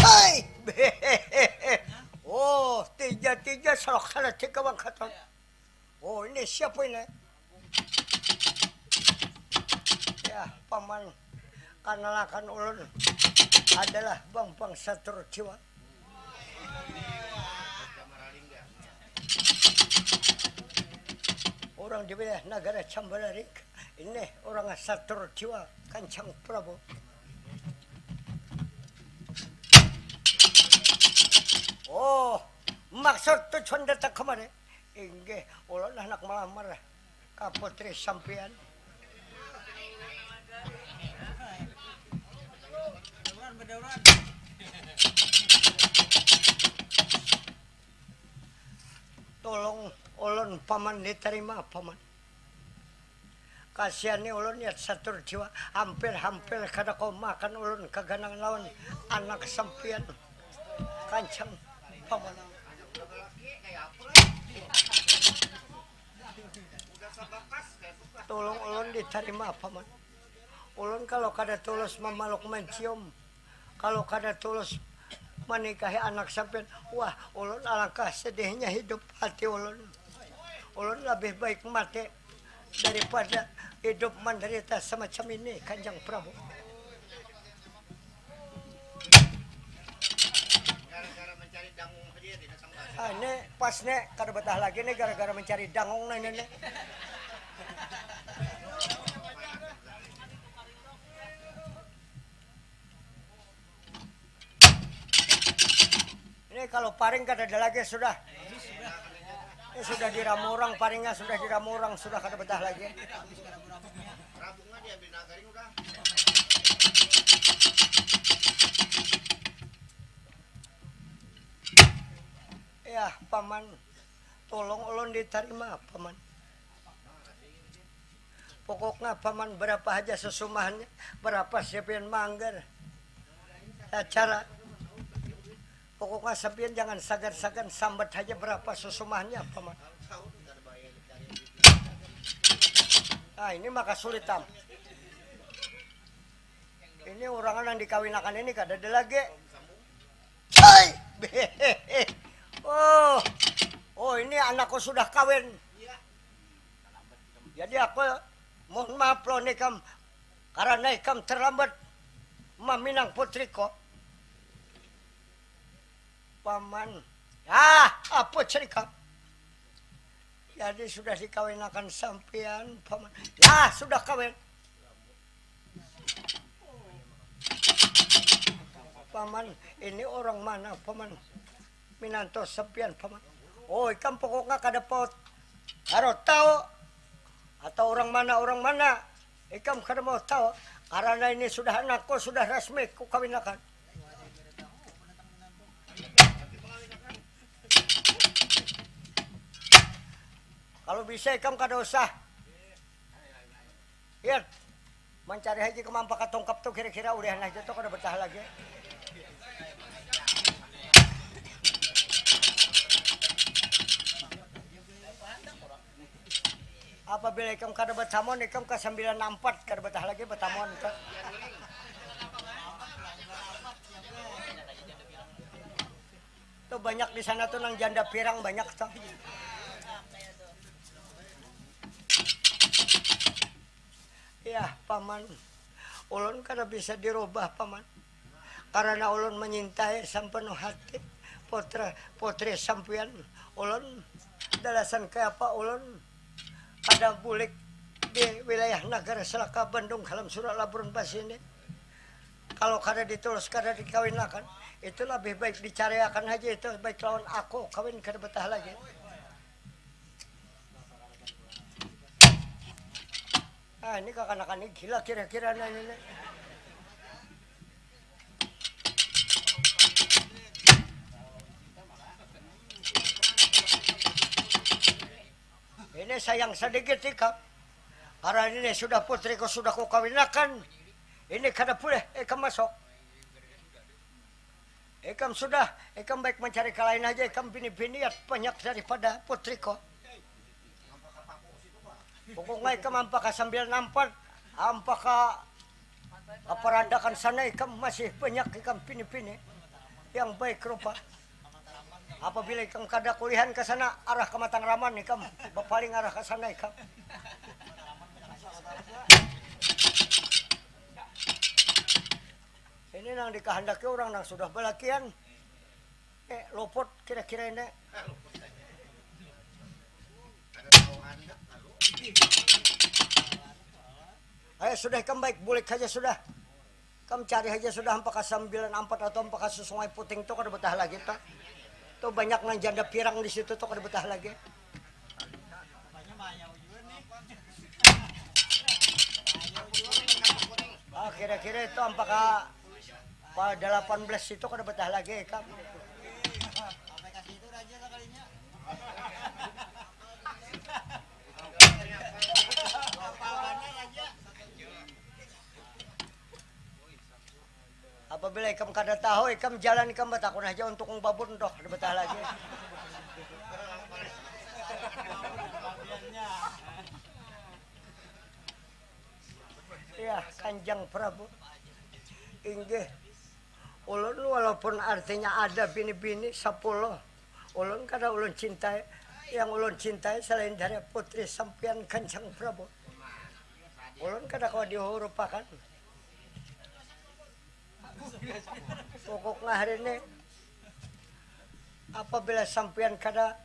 Hai. Oh, tiga-tiga salok salah tiga bangkatan. Oh, ini siapa ini? Ya, paman, kanalakan ulun adalah Bambang Satur Jiwa. Orang di wilayah negara Cambalarik. Ini orang Satur Jiwa Kancang Prabu. Oh, maksud tujuan datang kemari? Inggih, ulun handak melamar ka putri sampian. Tolong ulun, paman, diterima, paman. Kasian ni ulun, niat satur jiwa, hampir-hampir kada kawa makan ulun kaganangan lawan anak sampiyan. Kancang, Paman. Tulung ulun ditarima, Paman. Ulun kalau kada tulus mamaluk mancium, kalau kada tulus manikahi anak sampiyan, wah, ulun alangkah sedihnya hidup hati ulun. Ulun labih baik mati daripada hidup mandarita samacam ini, Kanjang Prabu. Gara-gara mencari dangung saja tidak sampai. Ah, ini pas nih, kada betah lagi nih gara-gara mencari dangung nih, ini nih. Ini kalau paring kada ada lagi sudah. Ini sudah diramu orang paringnya, sudah diramu orang, sudah kada betah lagi. Rabungnya diambil nagaring udah. Ya, Paman. Tolong ulun ditarima, Paman. Pokoknya, Paman, berapa haja sesumahannya, berapa sampiyan manggar. Acara. Pokoknya sampiyan jangan sagan-sagan, sambat haja berapa sesumahannya, Paman. Nah, ini maka sulit, Tam. Ini orang nang dikawinakan ini kada ada lagi. Hei! Oh, oh, ini anakku sudah kawin. Jadi aku mohon maaf lawan ikam karena ikam terlambat maminang putriku. Paman. Ah, apa cerita? Jadi sudah dikawinakan sampian, Paman. Ya, sudah kawin. Paman, ini orang mana, Paman? Minantu sampian, Paman. Oh, ikam pokoknya kada paut. Harus tahu atau orang mana, orang mana. Ikam kada mau tahu karena ini sudah anakku, sudah resmi kukawinakan. Kalau bisa ikam kada usah. Iya. Mancari haja ikam ampaka tungkap tu kira-kira ulihan haja tu kada betah lagi. Apabila ikam kada batamon, ikam ka sambilan ampat kada batah lagi batamon tu. Tu banyak di sana tu nang janda pirang banyak tu. Yah, Paman. Ulun kada bisa dirubah, Paman. Karena ulun menyintai sampenuh hati putra putri sampiyan. Ulun dalasan kayapa ulun kada bulik di wilayah nagara selaka Bandung Halam Surat Laburan Basi ini. Kalau kada ditulus, kada dikawinakan, itu lebih baik dicariakan aja itu, baik lawan aku, kawin kada betah lagi. Ah, ini kakanakan ini gila kira-kira nah ini. Ini sayang sedikit ikam. Karena ini sudah putriku sudah kukawinakan. Ini kada boleh ikam masuk. Ikam sudah, ikam baik mencari ke lain aja, ikam bini-bini ya banyak daripada putriku. Pokoknya ikam ampaka sambil nampat, ampaka aparandakan sana ikam masih banyak ikam bini-bini yang baik rupa. Apabila ikam kada kulihan ke sana, arah ke Matangraman ikam, bapaling arah ke sana ikam. Ini nang dikahandaki orang nang sudah balakian. Eh, luput kira-kira ini. Ayo sudah ikam baik bulik aja sudah. Kam cari aja sudah ampaka sambilan ampat atau ampaka sesungai puting tu kada betah lagi tu. Tu banyak nang janda pirang di situ tu kada betah lagi. Ah, kira-kira itu ampaka pa delapan belas itu kada betah lagi ikam. Kada tahu ikam jalan ikam batakun haja untuk babun doh, kada betah lagi. Iya, Kanjeng Prabu. Inggih. Ulun walaupun artinya ada bini-bini sapuluh, ulun kada ulun cintai. Yang ulun cintai selain dari putri sampian Kanjeng Prabu. Ulun kada kawa dihurupakan. Pokoknya hari ini apabila sampian kada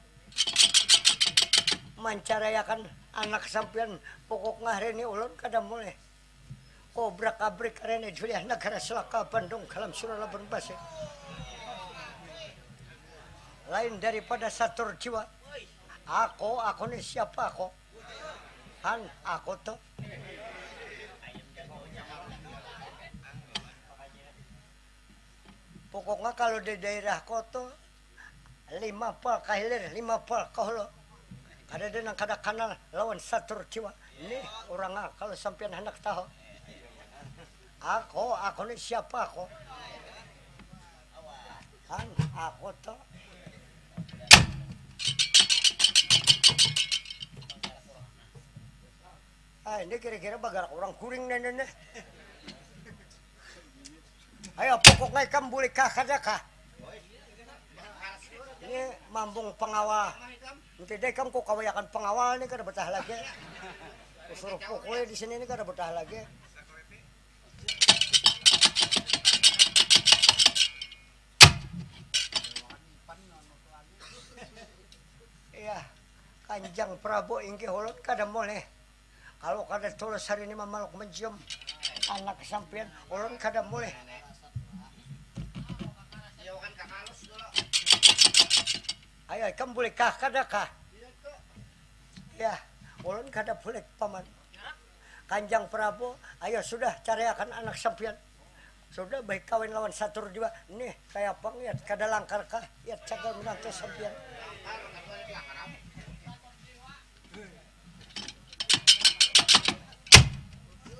mancaraiakan anak sampian, pokoknya hari ini ulun kada mulih. Kobrak abrik karene Juliah Nagara Selaka Bandung kalam surala berbasi. Lain daripada satur jiwa. Aku, aku ni siapa aku? Han, aku tuh. Pokoknya kalau di daerah koto lima pal kahilir, lima pal kahulu. Kada ada nang kada kanal lawan satur jiwa. Nih orang ah, kalau sampian hendak tahu. Aku, aku ni siapa aku? Han, aku tuh. Ah, ini kira-kira bagarak orang kuring nih, nih, nih. Ayo, pokoknya ikam boleh kah, kada kah? Ini mambung pengawal. Nanti deh ikam kok kawayakan pengawal nih, kada betah lagi. Suruh pukul di sini nih, kada betah lagi. Iya, Kanjeng Prabu inggih ulun kada mulih. Kalau kada tulus hari ini mamaluk mencium anak sampian, ulun kada mulih. Ayo, ikam bulik kah, kada kah? Ya, ulun kada bulik, Paman. Kanjeng Prabu, ayo sudah cariakan anak sampian. Sudah baik kawin lawan satur jua. Nih, kaya pang, yat, kada langkar kah? Yat, cagal menantu sampian.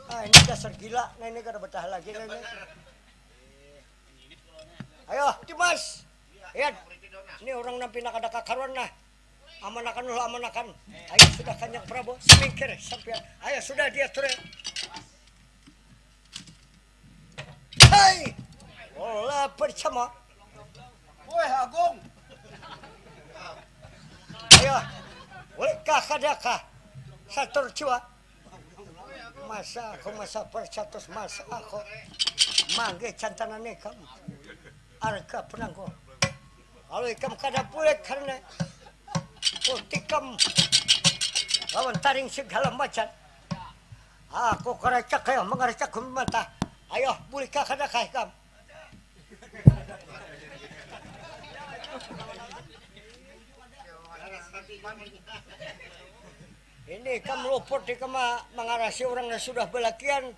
Ah, ini dasar gila. Nah, ini kada betah lagi, nah, ini. Ayo, Dimas. Yat, ini orang nang pina kada kakaruan, nah. Amanakan dulu, amanakan. Ayo sudah, Kanjeng Prabu, semingkir sampian. Ayo sudah dia, Ture. Hai! Bola bersama. Weh, Agung. Ayo. Weh, kah, kada kah? Satur jua. Masa aku, masa percatus, masa aku. Mangge cantanan ikam. Arga penangguh. Kalau ikam kada bulik karena kutikam lawan taring segala macam. Aku karecak kaya mangarecak mata. Ayo, bulik ka kada kah ikam? Ini ikam luput ikam ma-, mangarasi orang yang sudah belakian,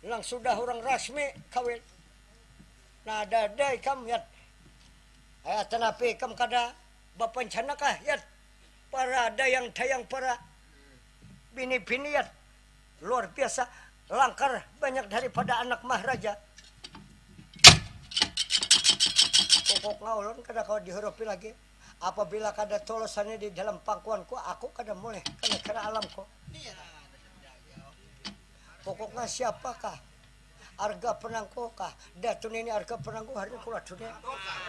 nang sudah orang rasmi kawin. Nah, ada, ada ikam, Yat. Ayat tanapi ikam kada bapancana kah, Yat? Para dayang-dayang, para bini-bini, Yat. Luar biasa, langkar banyak daripada anak maharaja. Pokoknya ulun kada kawa dihurupi lagi. Apabila kada tolosannya di dalam pangkuanku, aku kada mulih ka negara alamku. Pokoknya siapakah Arga Penangko kah? Datu nini Arga Penangko hari kulat dunia.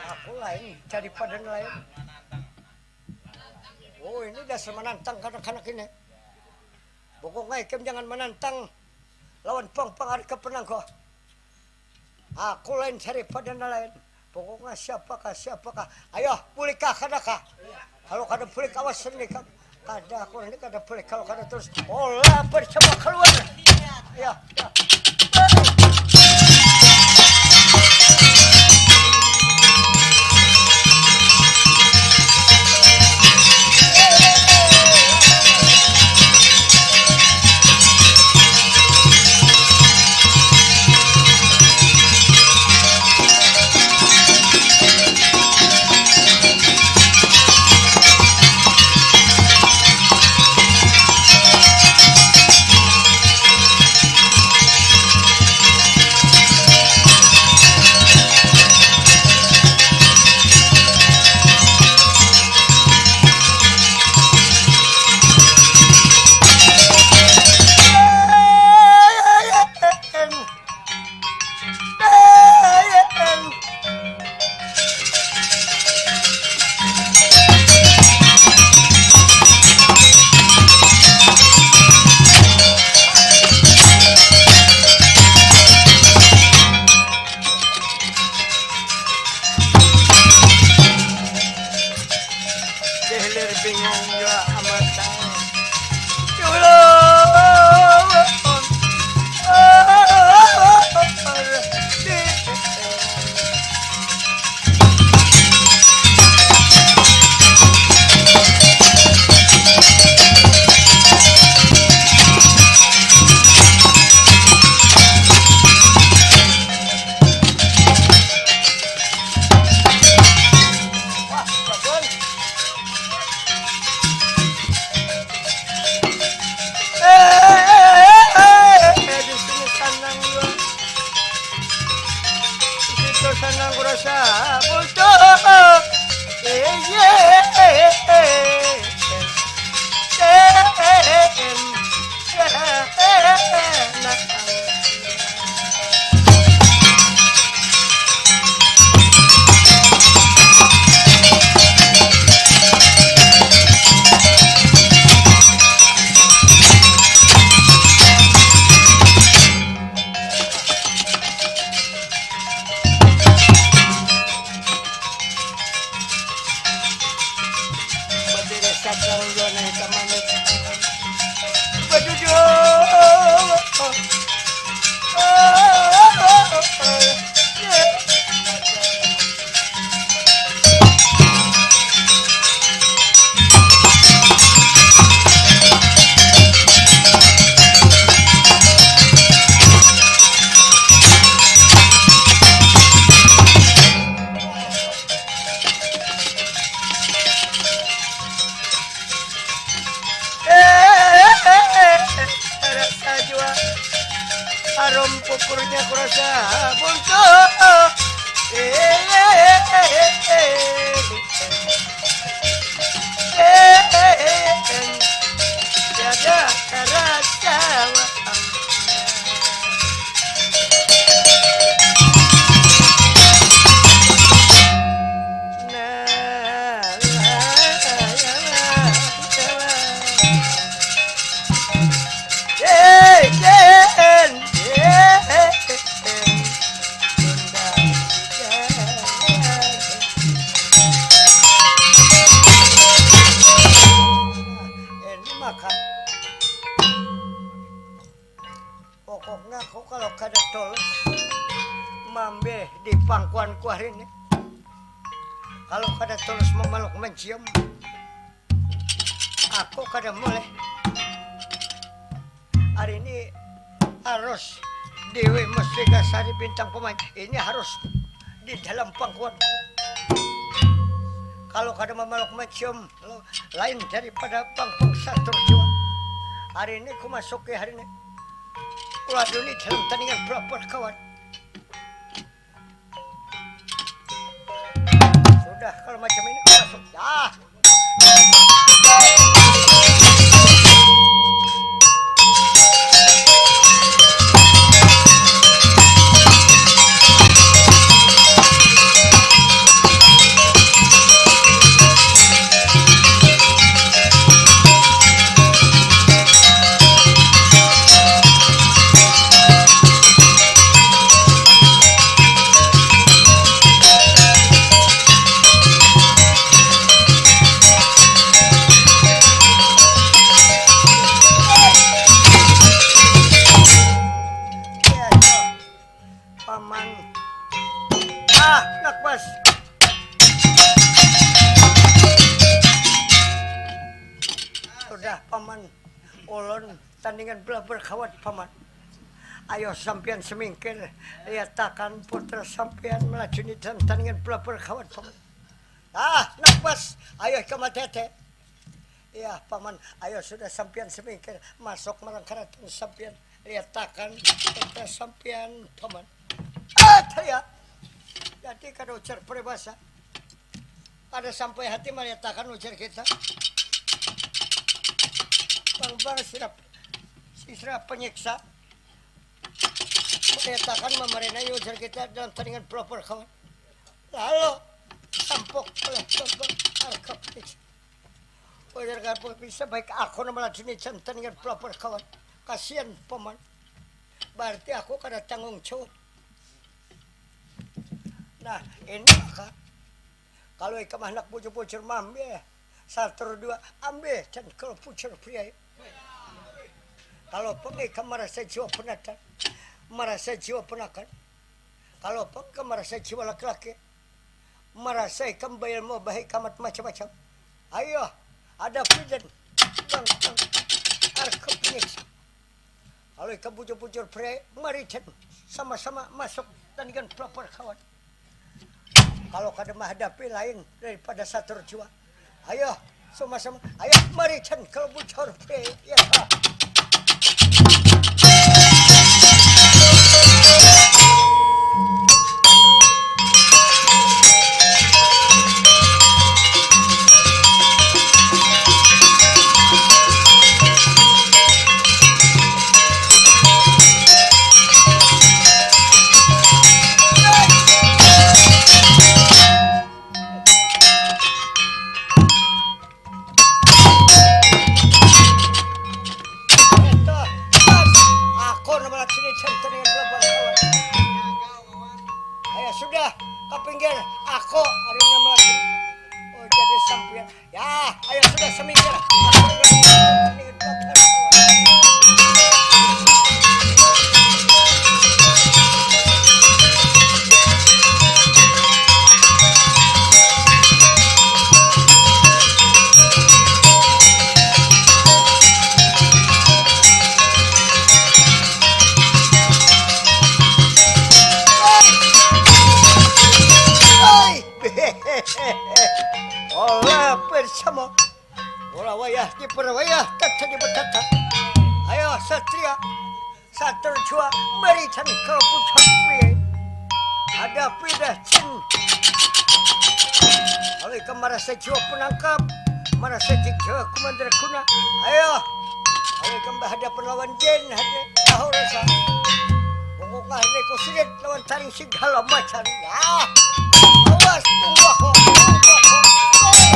Aku lain daripada lain. Oh, ini dasar menantang kanak-kanak ini. Pokoknya ikam jangan menantang lawan pang-pang Arga Penangko. Aku lain daripada lain. Pokoknya siapakah, siapakah? Ayo, bulik kah, kada kah? Kalau kada bulik, awas sendiri kamu. Kada, aku ini kada bulik. Kalau kada terus, olah bersama keluar. Ya, ya. Di hilir bingung jua amat ai. Ya Allah. Wah, babon. Eh, eh, eh, eh, eh, di sini sanang jua. Di situ sanang kurasa bultu. Eh, eh, eh, eh, eh, eh, eh, eh, eh, eh, eh, nah. Badiri sadang jua nang hitam manis. Baduduk. Rasa jua harum pukurnya kurasa buntu. Tiada rasa. Ini makan. Pokoknya aku kalau kada tulus maambil di pangkuanku hari ini, kalau kada tulus memeluk mencium, aku kada mulai. Hari ini harus Dewi Mustika Sari Bintang Pemain ini harus di dalam pangkuan. Kalau kada memeluk mencium, lain daripada pangkung satur jua. Hari ini ku masuki hari ini. Kuladuni dalam tandingan pelopor kawan. Sudah kalau macam ini ku masuk. Dah. Paman. Ah, nak pas. Sudah, Paman. Ulun tandingan belah berkawat, Paman. Ayo sampian semingkir, liatakan putra sampian melajuni dalam tandingan belah berkawat, Paman. Ah, nak pas. Ayo ikam hati-hati. Iya, Paman. Ayo sudah sampian semingkir, masuk marang karaton sampian. Liatakan putra sampian, Paman. Ah, taya. Jadi kada ujar peribahasa. Kada sampai hati maliatakan ujar kita. Bang-bang sirap, sisra penyiksa. Maliatakan mamarinai ujar kita dalam tandingan pelopor kawan. Lalu, tampuk oleh bang-bang harga penyiksa. Ujar kada bisa baik aku nang malajuni jantan dengan pelopor kawan. Kasian, Paman. Berarti aku kada tanggung jawab. Nah, ini maka, kalau ikam handak bujur-bujur maambil, Satur dua, ambil can kalau pucur priai. Kalau pang ikam marasa jiwa penata, marasa jiwa penakan. Kalau pang ikam marasa jiwa laki-laki, marasa ikam bailmu bahikamat macam-macam. Ayo, ada pidan bang bang arkep nyiksa. Kalau ikam bujur-bujur priai, mari can sama-sama masuk tandingan pelopor kawan. Kalau kada mahadapi lain daripada satur jua. Ayo, sama-sama. Ayo, mari can kalau bujur priai. Ya. Aku nama laki ini jantan dengan belabar kawan. Ayo sudah, ke pinggir. Aku hari nama laki. Oh, jadi sampian. Ya, ayo sudah seminggir. Olah bersama. Olah wayah diperwayah, tak jadi berkata. Ayo satria, satur jua, mari cari kalau pucuk piye. Hadapi dah cing. Kalau ikam marasa jiwa penangkap, marasa jiwa kumandraguna. Ayo. Kalau ikam bahadapan lawan jin, hadi tahu rasa. Pokoknya ini kusirit lawan taring sigala macam. Ya. Awas, tunggu aku. Tunggu aku. Hei.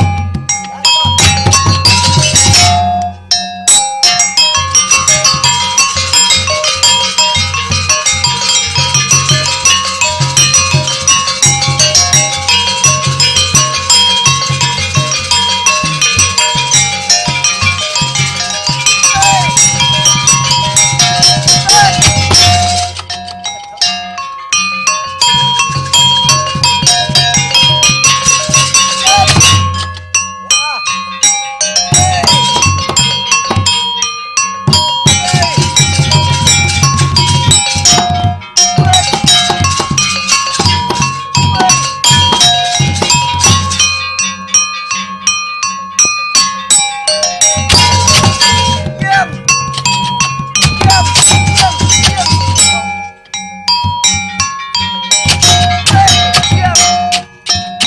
Ya Allah.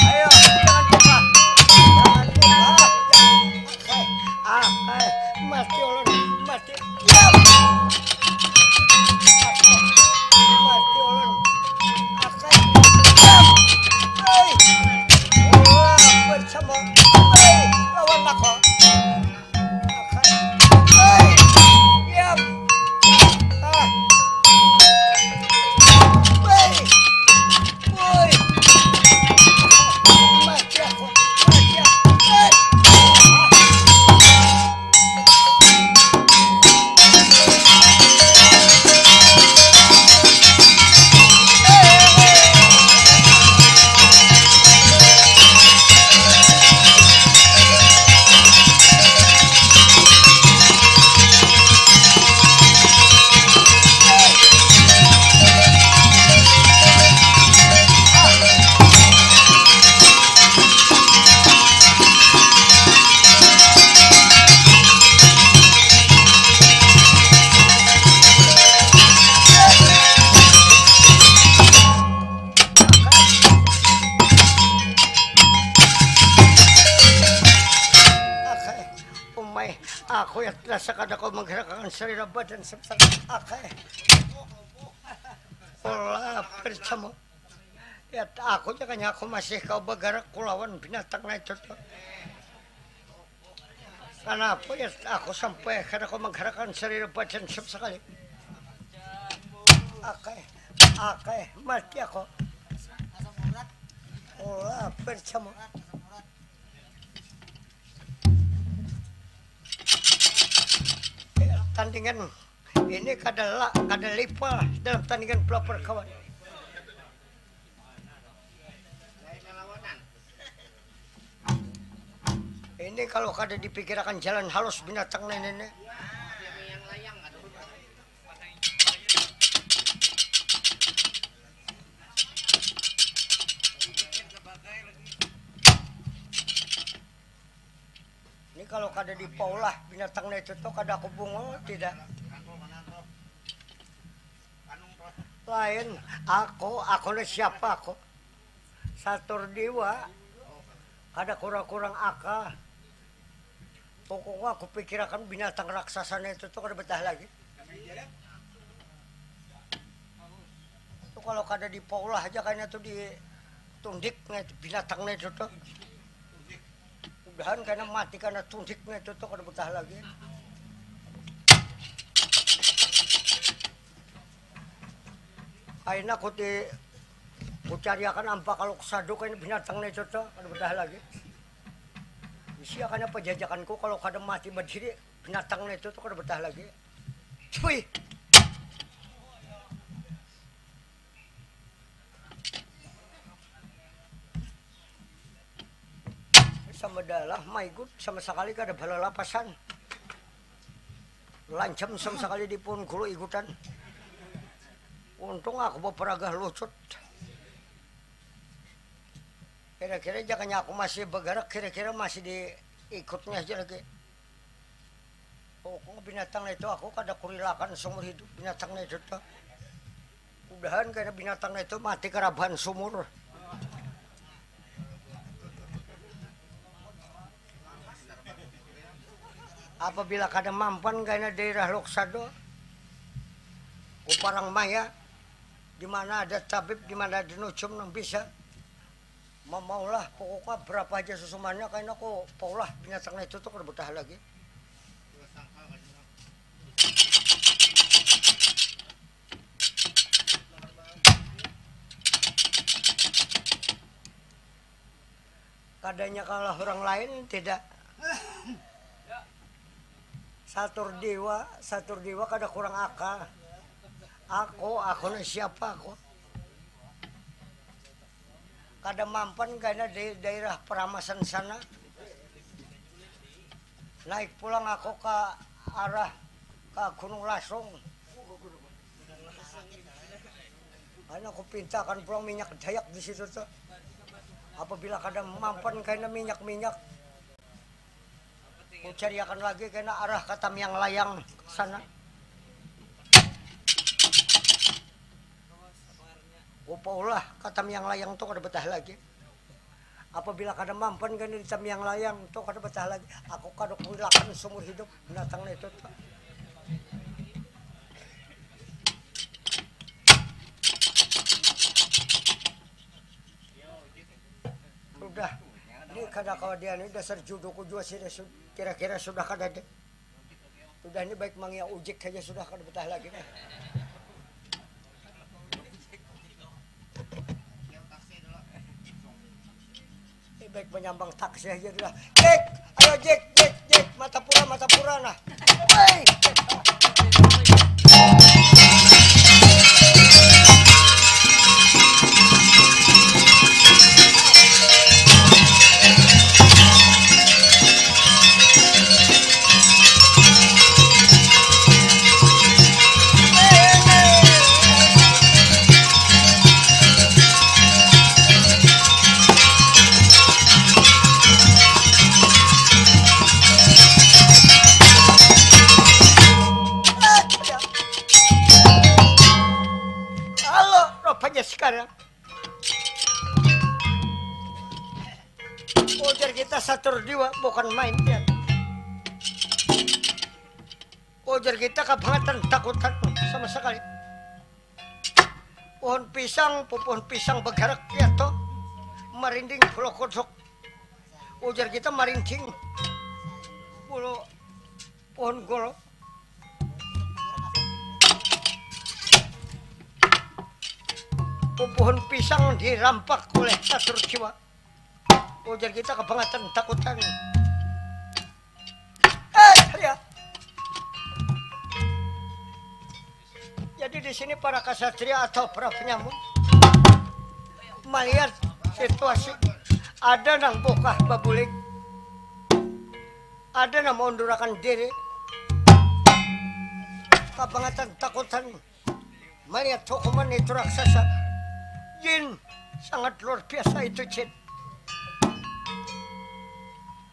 Ayo, jangan buka. Jangan buka. Jangan. Akai, akai, mati ulun, mati. Diam. Akai, mati ulun. Akai, diam. Hei. Wah, bersama. Hei, lawan aku. Hei, diam. Ah. Hei. Woi. Mati aku. Mati aku. Hei. Akai, umai, aku ya terasa kada kau menggerakkan sarira badan sebesar akai. Pola pertama. Ya, aku ja kanya aku masih kau bagarak kulawan binatang na itu tuh. Kanapa ya aku sampai kada kau menggerakkan sarira badan sama sekali. Akai, akai, mati aku. Pola pertama. Dengan ini kada la, kada level dalam tandingan pelapor kawan. Ini kalau kada dipikirakan jalan halus binatang ini nih. Ini kalau kada dipaulah binatangnya itu tuh kada aku bungul tidak. Lain, aku, aku ni siapa aku? Satur Dewa. Kada kurang-kurang akal. Pokoknya aku pikirakan binatang raksasanya itu tuh kada betah lagi. Itu kalau kada dipaulah aja kayaknya tuh ditundiknya itu binatangnya itu tuh. Mudahan kena mati karena tundiknya itu tuh kada betah lagi. Aina kuti kucariakan ampa kalau kesadu kena binatangnya itu tuh kada betah lagi. Isi akan apa jajakanku kalau kada mati berdiri binatangnya itu tuh kada betah lagi. Cuy. Sama dalah maigut sama sekali kada balalapasan. Lancam sama sekali di pohon gulu igutan. Untung aku beperagah lucut. Kira-kira jakanya aku masih bergerak kira-kira masih diikutnya aja lagi. Pokoknya binatang itu aku kada kurilakan seumur hidup binatang itu tuh. Mudahan kena binatang itu mati kerabahan sumur. Apabila kada mampan kena daerah Loksado, Kuparang Maya, di mana ada tabib, di mana ada nujum yang bisa memaulah pokoknya berapa aja susumannya kain aku paulah binatang itu tuh kada betah lagi. Kadanya kalah orang lain tidak. Satur Dewa, Satur Dewa kada kurang akal. Aku, aku ni siapa aku? Kada mampan kena di daerah Peramasan sana. Naik pulang aku ke arah ke Gunung Lasung. Karena aku pintakan pulang minyak dayak di situ tuh. Apabila kada mampan kena minyak-minyak, kucariakan lagi kena arah ke Tamiang Layang sana. Kupaulah ke Tamiang Layang tuh kada betah lagi. Apabila kada mampan kena di Tamiang Layang tuh kada betah lagi. Aku kada kuilakan seumur hidup binatang itu tuh. Sudah. Ini kada kawa dia ini dasar juduku jua sih kira-kira sudah kada deh. Sudah ini baik mangia ujik saja sudah kada betah lagi nih. Ini baik menyambang taksi aja sudah. Jek, ayo Jek, Jek, Jek, mata pura, mata pura nah. Hei. Halo, rupanya sekarang. Ujar kita Satur Dewa bukan main dia. Ujar kita kabangetan takutan sama sekali. Pohon pisang, pohon pisang bergerak ya toh. Merinding pulau kodok. Ujar kita merinding pulau pohon golo. Pohon pisang dirampak oleh Satur Dewa. Ujar kita kabangetan takutan. Eh, ya. Sini para kasatria atau para penyamun malihat situasi, ada nang bukah babulik, ada nang maundurakan diri, kabangatan takutan malihat hukuman itu raksasa. Jin, sangat luar biasa itu jin.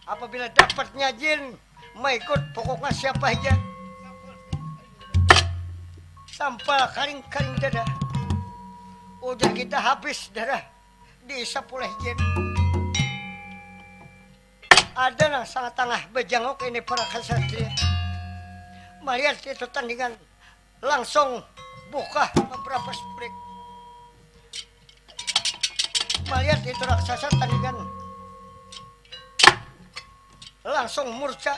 Apabila dapatnya jin maikut pokoknya siapa aja, sampal karing-karing dada. Ujar kita habis darah diisap oleh jin. Ada nang sangat tangah bejangok ini para kasatria malihat itu tandingan, langsung bukah beberapa sprik malihat itu raksasa tandingan, langsung murca.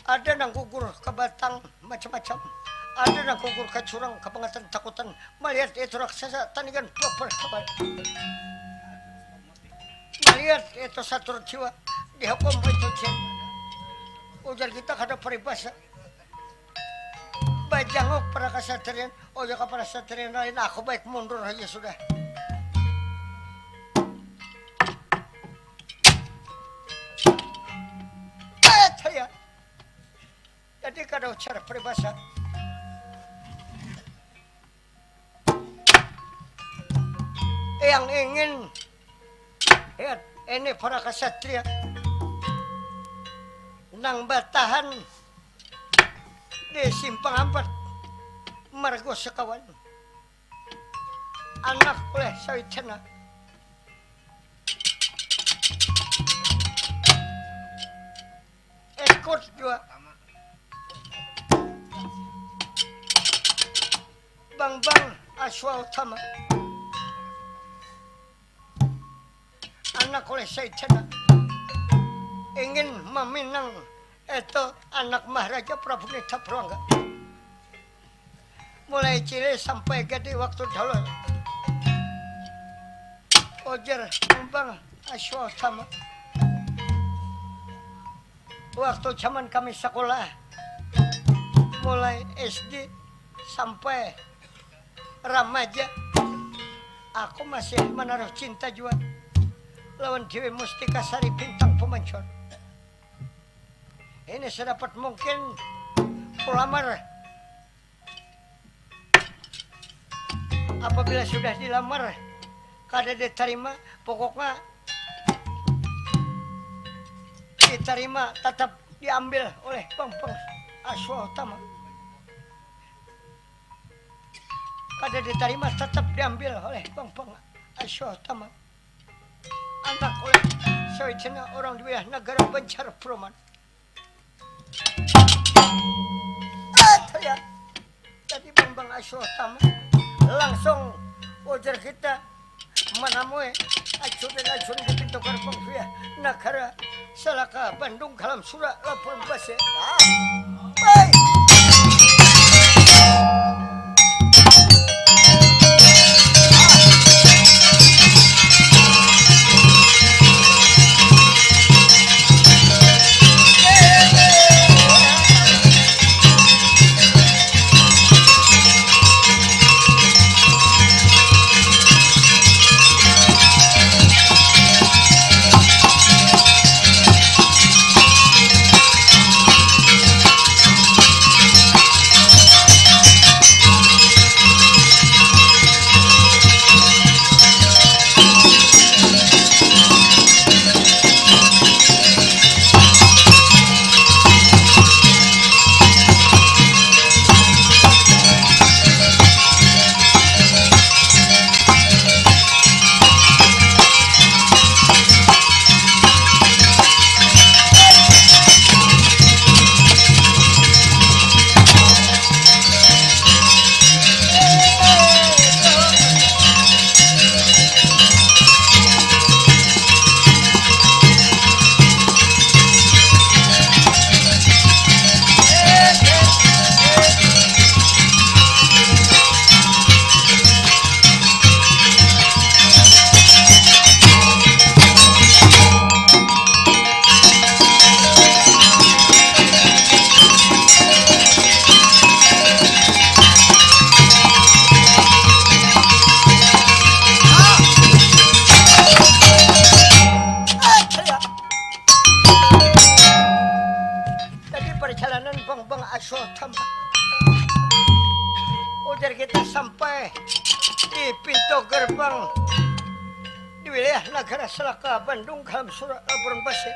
Ada nang gugur ke batang macam-macam, ada nang gugur ke curang, kabangatan takutan malihat itu raksasa tandingan babar kabar. Malihat itu satur jiwa dihukum itu jin. Ujar kita kada paribasa. Bajanguk para kasatrian. Oh ya, ka para satrian lain, aku baik mundur aja sudah. Saya jadi kada ujar paribasa. Yang ingin, lihat, ini para kasatria nang batahan di simpang ampat margo sekawan, anak oleh sawitana, ikut jua bangbang aswa utama, anak oleh saitana, ingin maminang itu anak maharaja prabu nita purangga. Mulai cili sampai gadi waktu dahulu, ujar bangbang aswa utama. Waktu zaman kami sekolah, mulai sd sampai remaja, aku masih menaruh cinta jua lawan dewi mustika sari bintang pemancor. Ini sedapat mungkin kulamar. Apabila sudah dilamar kada ditarima, pokoknya ditarima tatap diambil oleh bangbang aswa utama. Kada ditarima tatap diambil oleh bangbang aswa utama, anak oleh sawijina orang di wilayah negara Banjar Broman. Jadi bangbang aswa utama, langsung ujar kita manamui ajudan-ajudan di pintu gerbang via negara salaka Bandung kalam sura lapur base. Sotama. Ujar kita sampai di pintu gerbang di wilayah Nagara Selaka, Bandung, Kalam Surak, Laburan Basi.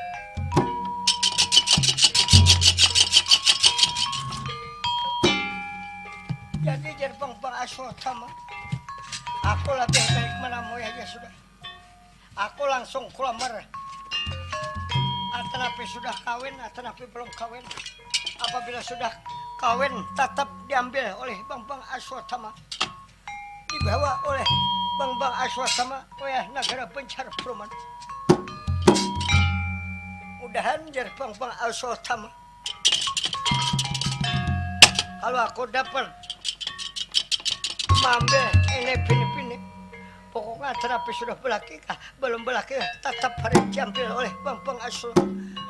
Jadi, jar Bang, Bang Aswatama, aku lebih baik menemui aja sudah. Aku langsung kulamar. Atanapi sudah kawin, atanapi belum kawin. Apabila sudah kawin, tetap diambil oleh Bang Bang Aswatama. Dibawa oleh Bang Bang Aswatama, wayah Nagara Bencar Peruman. Mudahan, jar Bang Bang Aswatama, kalau aku dapat mambil ini pini-pini, pokoknya terapi sudah belaki kah, belum belaki, tetap harus diambil oleh Bang Bang Asul.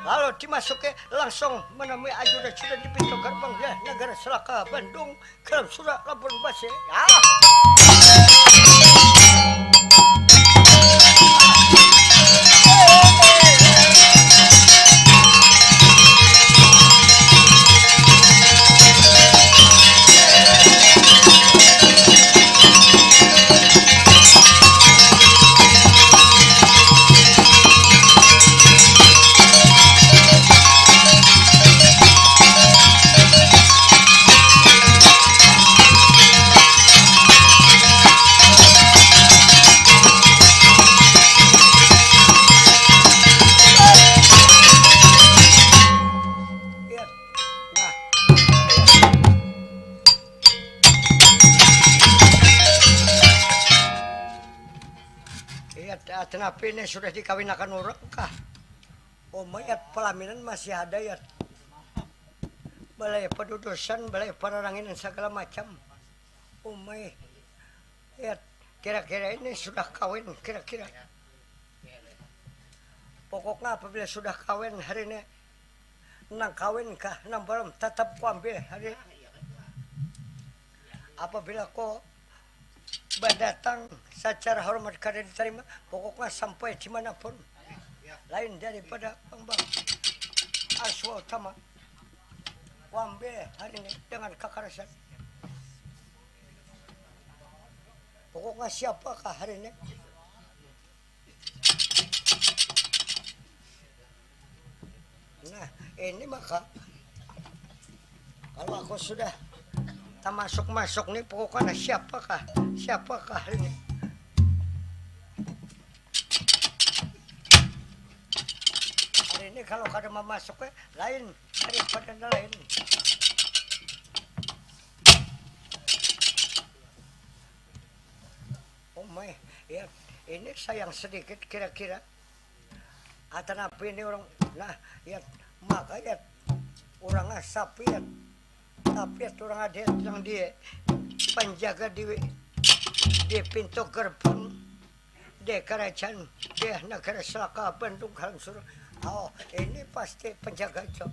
Lalu dimasuki langsung menemui ajudan-ajudan di pintu gerbang ya Nagara Selaka Bandung, Kalam Surak, Laburan Basi. Ya. Nah. Iya, da-, kenapa ini sudah dikawinakan orang kah? Uma, ya, pelaminan masih ada, ya. Balai padudusan, balai pararanginan, segala macam. Uma, ya, kira-kira ini sudah kawin, kira-kira. Pokoknya apabila sudah kawin hari ini, nang kawin kah, nang belum, tetap kuambil hari ini. Apabila ko badatang secara hormat kada diterima, pokoknya sampai di mana pun, lain daripada Bang Bang Aswa Utama, kuambil hari ini dengan kekerasan. Pokoknya siapakah hari ini? Nah, ini maka kalau aku sudah termasuk masuk nih, pokoknya siapakah, siapakah ini? Hari ini kalau kada memasuk, eh, lain daripada lain. Oh my, ya, ini sayang sedikit kira-kira. Atanapi ini orang, nah, ya, maka ya, orang asap ya, tapi ya, orang ada yang di penjaga di, di pintu gerbang di kerajaan, di negara Selaka Bandung Kalam Surak. Oh, ini pasti penjaga, Cok.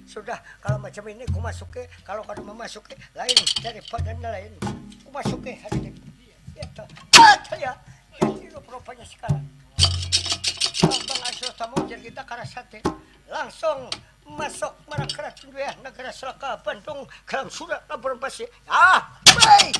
Sudah, kalau macam ini, ku masuki, kalau kada memasuki, lain daripada lain. Ku masuki hari ini. Ya, toh. Ah, saya. Jadi, rupa-rupanya sekarang. Bang Asro Tamu, jadi kita karasati. Langsung masuk marang keraton wilayah negara Selaka Bandung, Kalam Surak, Laburan Basi. Ah, baik.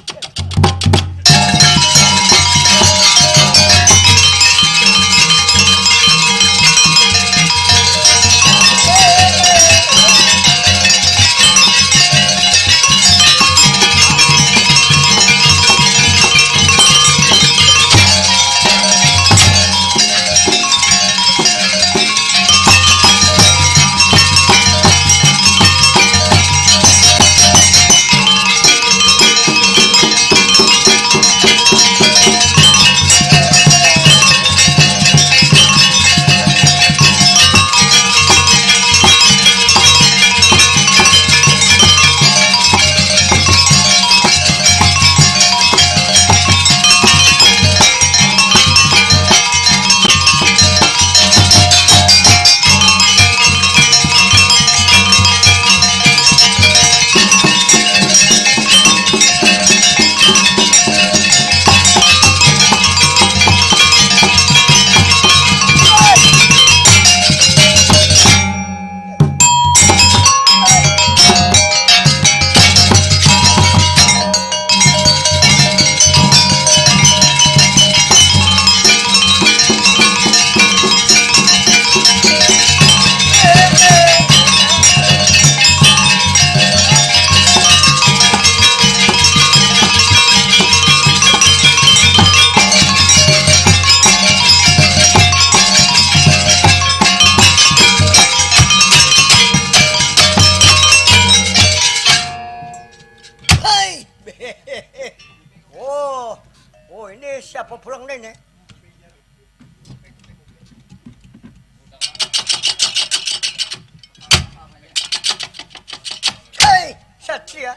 Sia.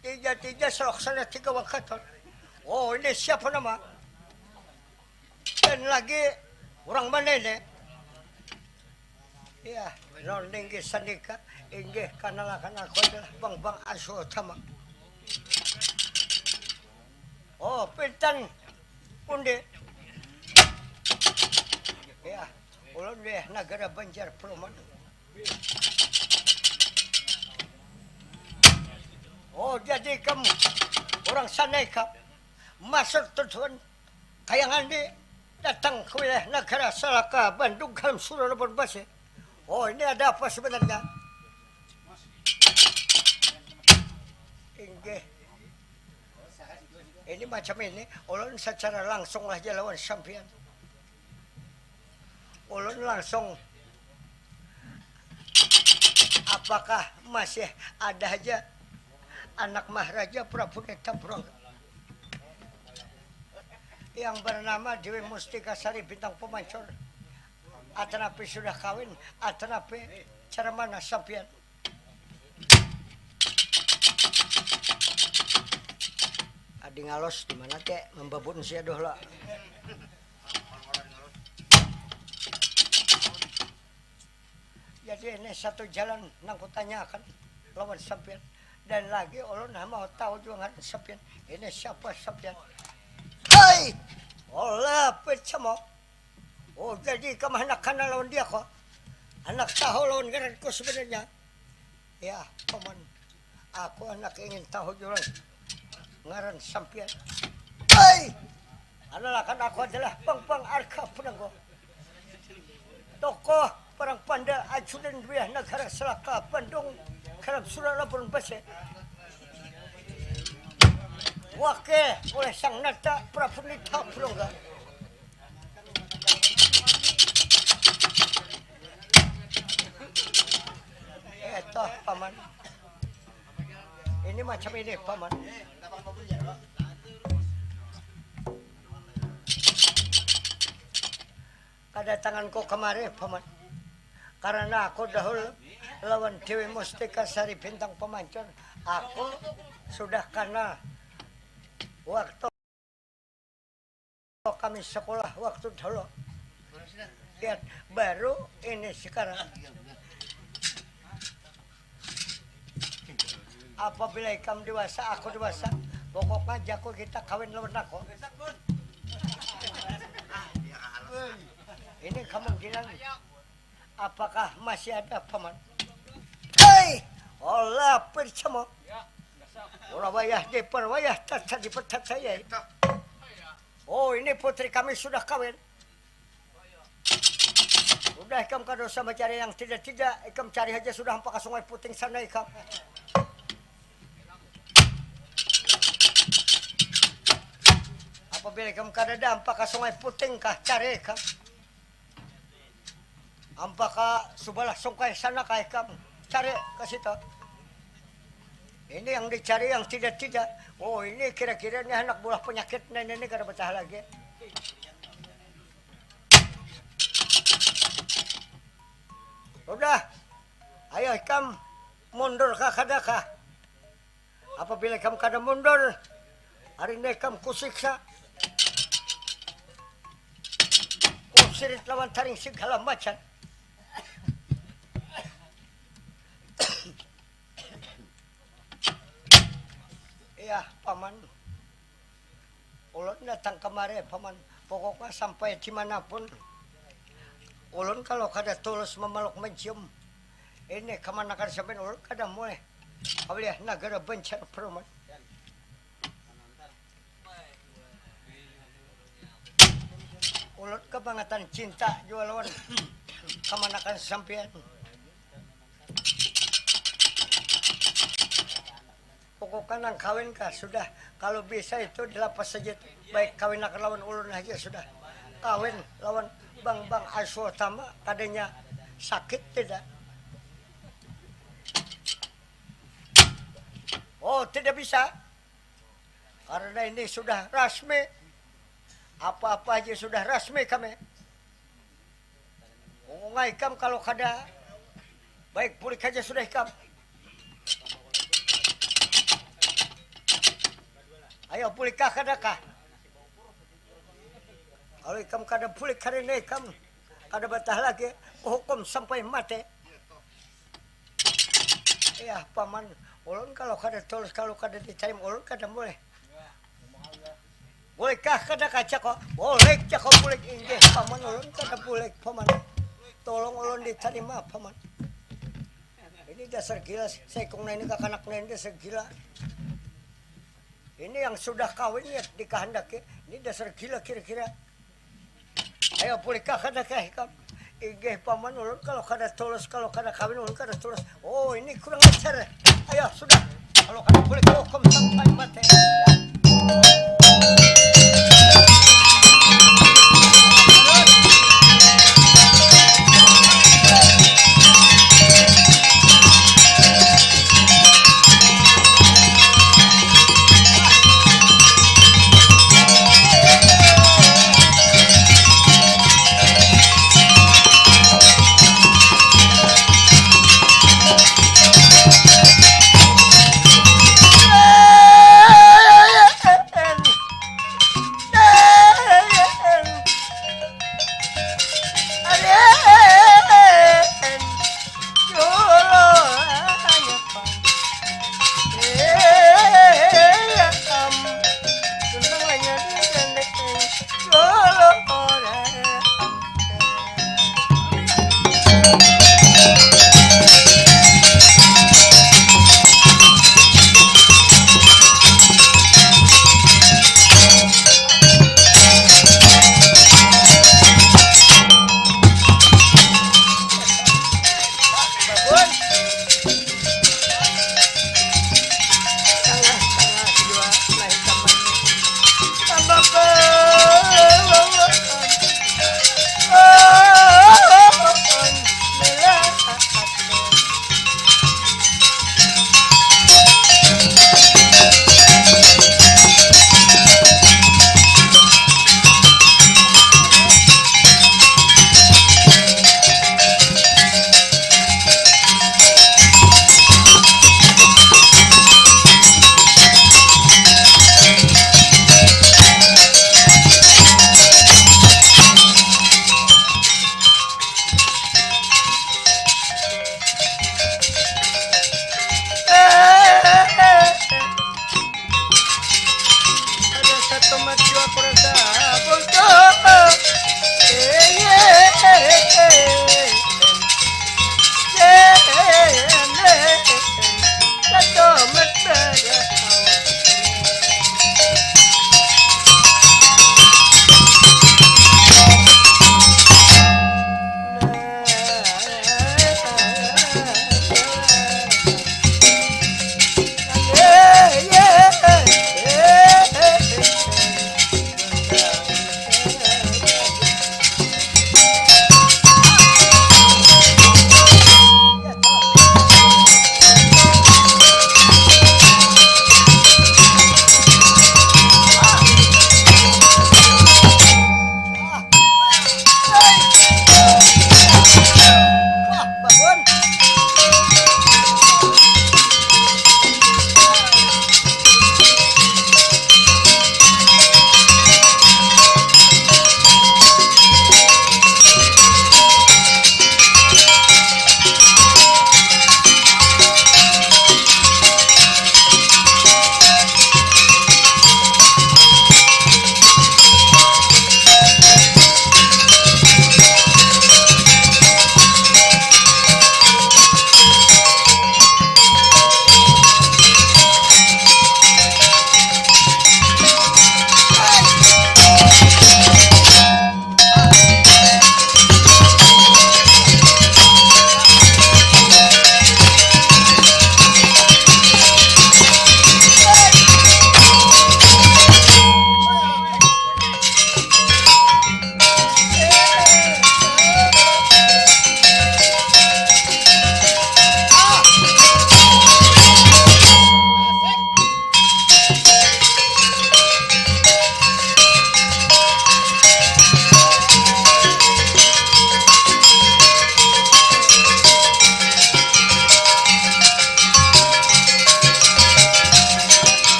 Tija-tija selok sana tiga wakaton. Oh, ini siapa nama? Dan lagi orang mana ini? Ya, non inggih sandika, inggih kanalakan aku adalah Bang Bang Asuh Tama. Oh, pintan pundi? Ya, ulun deh Nagara Banjar Peruman. Oh, jadi kamu orang sana ikam masuk tujuan kayangan di datang ke wilayah negara Salaka Bandung dalam suruh lebar basi. Oh, ini ada apa sebenarnya? Inggih. Ini macam ini, ulun secara langsung lah lawan sampian. Ulun langsung, apakah masih ada aja anak Maharaja Prabu Neta Purangga yang bernama Dewi Mustika Sari Bintang Pemancur? Atanapi sudah kawin, atanapi cara mana sampian? Adi ngalos di mana kek membabun sia doh lah. Jadi ini satu jalan nang kutanyakan lawan sampian. Dan lagi ulun mau tahu juga ngaran sampian. Ini siapa sampian? Hei! Olah pecamo. Oh, jadi kamu anak kana lawan dia kok? Anak tahu lawan ngaranku sebenarnya. Ya, paman. Aku anak ingin tahu juga ngaran sampian. Hei! Adalah kan aku adalah Bang Bang Arka Penenggo. Tokoh perang panda ajudan wilayah negara Selaka Bandung dalam surat laporan base. Wakil oleh Sang Nata Prabu Nita Purangga. Eh, toh, paman. Ini macam ini, paman. Kedatanganku kemari, paman, karena aku dahulu lawan Dewi Mustika Sari Bintang Pemancur. Aku sudah kenal waktu kami sekolah waktu dulu. Lihat, baru ini sekarang. Apabila ikam dewasa, aku dewasa, pokoknya jaku kita kawin lawan aku. Ini kemungkinan apakah masih ada, paman? Hei, olah percamo. Olah wayah diperwayah, tata dipertatayai. Oh, ini putri kami sudah kawin. Udah ikam kada usah mencari yang tidak-tidak, ikam cari aja sudah ampaka Sungai Puting sana ikam. Apabila ikam kada ada ampaka Sungai Puting kah, cari ikam. Ampaka subalah sungkai sana kah ikam, cari ke situ. Ini yang dicari yang tidak-tidak. Oh, ini kira-kira ini anak buah penyakit, nah, ini, ini kada betah lagi. Udah, ayo ikam mundur kah kada kah? Apabila ikam kada mundur, hari ini ikam kusiksa. Kusirit lawan taring segala macam. Iya, paman. Ulun datang kemari, paman. Pokoknya sampai dimanapun, ulun kalau kada tulus memeluk mencium ini kamanakan sampean, ulun kada mulai. Kawaliah nagara Banjar Peruman. Ulun kebangatan cinta jua lawan kamanakan sampean. Pokoknya nang kawin kah sudah, kalau bisa itu dilapas saja itu. Baik kawin akan lawan ulun aja sudah. Kawin lawan Bang Bang Aswatama kadanya sakit tidak? Oh, tidak bisa. Karena ini sudah rasmi. Apa-apa aja sudah rasmi kami. Ngomong ikam kalau kada baik bulik aja sudah ikam. Ayo, bulik kah kada kah? Kalau ikam kada bulik hari ini, ikam kada betah lagi, kuhukum sampai mati. Iya, paman, ulun kalau kada tulus, kalau kada ditarim, ulun kada boleh. Bulik kah kada kah, cako? Bulik, cako, bulik. Inggih, paman, ulun kada bulik, paman. Tolong ulun ditarima, paman. Ini dasar gila, saikung nah ini, kakanak nah ini dasar gila. Ini yang sudah kawin ya dikahandaki. Ini dasar gila kira-kira. Ayo, bulik kah kada kah ikam? Inggih, paman, ulun kalau kada tulus, kalau kada kawin, ulun kada tulus. Oh, ini kurang ajar. Ayo, sudah. Kalau kada bulik, hukum sampai mati. Ya.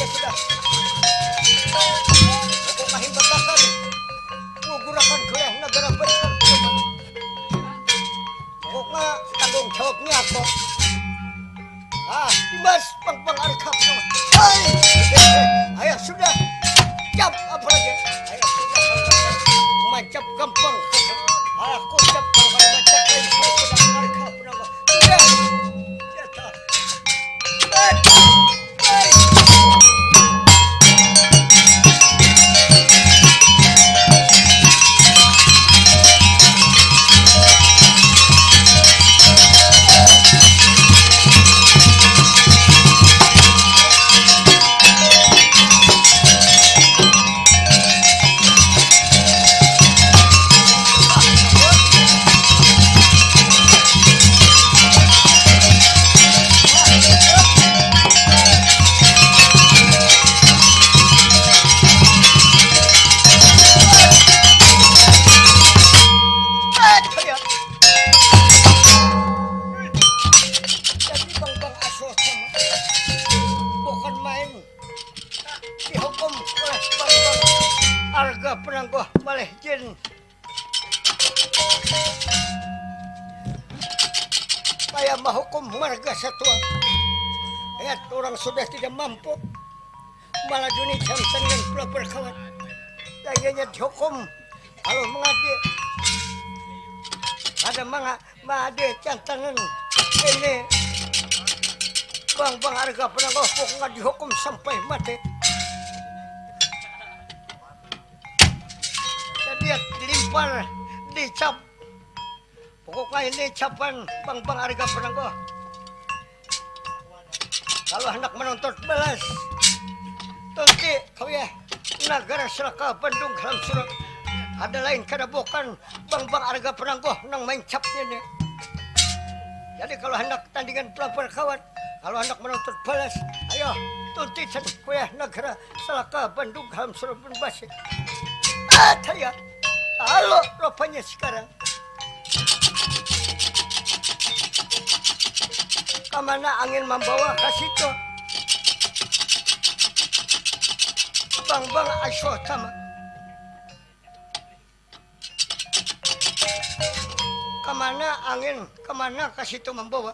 Ya sudah. Pokoknya himbatakan. Ngugurakan kuliah negara besar. Pokoknya tanggung jawabnya apa? Ah, Dimas, pang pang arkap. Hai. Ayo sudah. Cap apa lagi? Ayo sudah. Mancap gampang. Aku cap gampang mancap lain. Sudah arkap nama. Sudah. Jatah. Jadi bang bang asuh sama bukan main dihukum oleh bang bang arga penangguh malih jin. Kaya mahukum marga satua. Lihat orang sudah tidak mampu maladuni jantan dan pula berkawan. Kayanya dihukum kalau mengadi ada manga mengadi jantanan ini bang bang harga penangguh pokoknya dihukum sampai mati. Jadi dilimpar dicap. Pokoknya ini capan bang bang harga penangguh. Kalau hendak menuntut balas, tunti kau ya negara selaka Bandung dalam surat. Ada lain kada bukan bang bang harga penangguh nang main cap ini. Jadi kalau hendak tandingan pelapor kawan, kalau hendak menuntut balas, ayo tunti kau ya negara selaka Bandung dalam surat pun basi. Ah, saya kalau rupanya sekarang. Kamana angin mambawa ka situ? Bang bang asyuh tama. Kamana angin, kamana ka situ mambawa?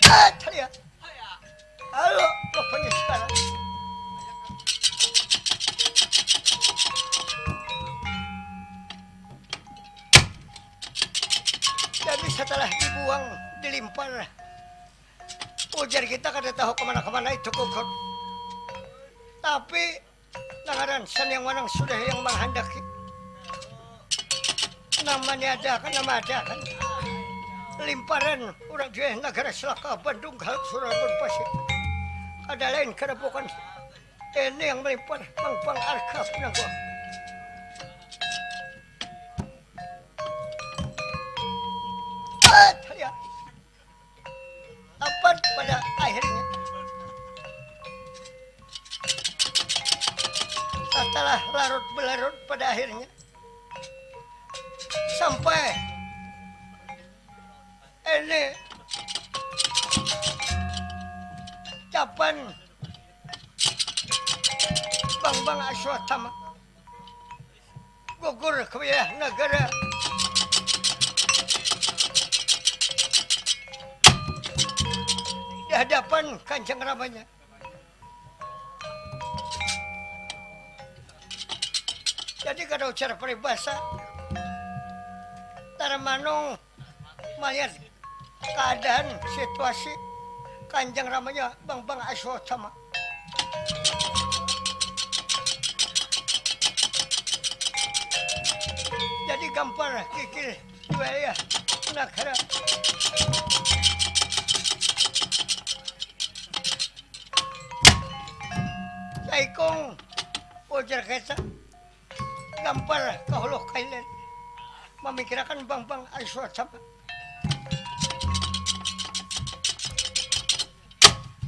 Ah, taya. Halo, rupanya sekarang. Jadi setelah dibuang, dilimpar, ujar kita kada tahu kemana-kemana itu kukur. Tapi Langaran saniang manang sudah yang manghandaki. Nang maniadakan, nang maadakan. Limparan urang jua nagara selaka Bandung galut surabun pasir. Kada lain kada bukan ini yang melimpar pang pang arkap nang gua. Apat pada akhirnya. Setelah larut belarut pada akhirnya sampai ini capan bang bang aswatama gugur ke wilayah negara di hadapan kancang ramanya. Jadi kada ujar paribasa, tarmanung malihat keadaan situasi kanjang ramanya bang bang aswatama. Jadi gampar kikil di wilayah nagara. Saikung ujar kesa gampar kahuluh kailan mamikirakan bang bang aswatama.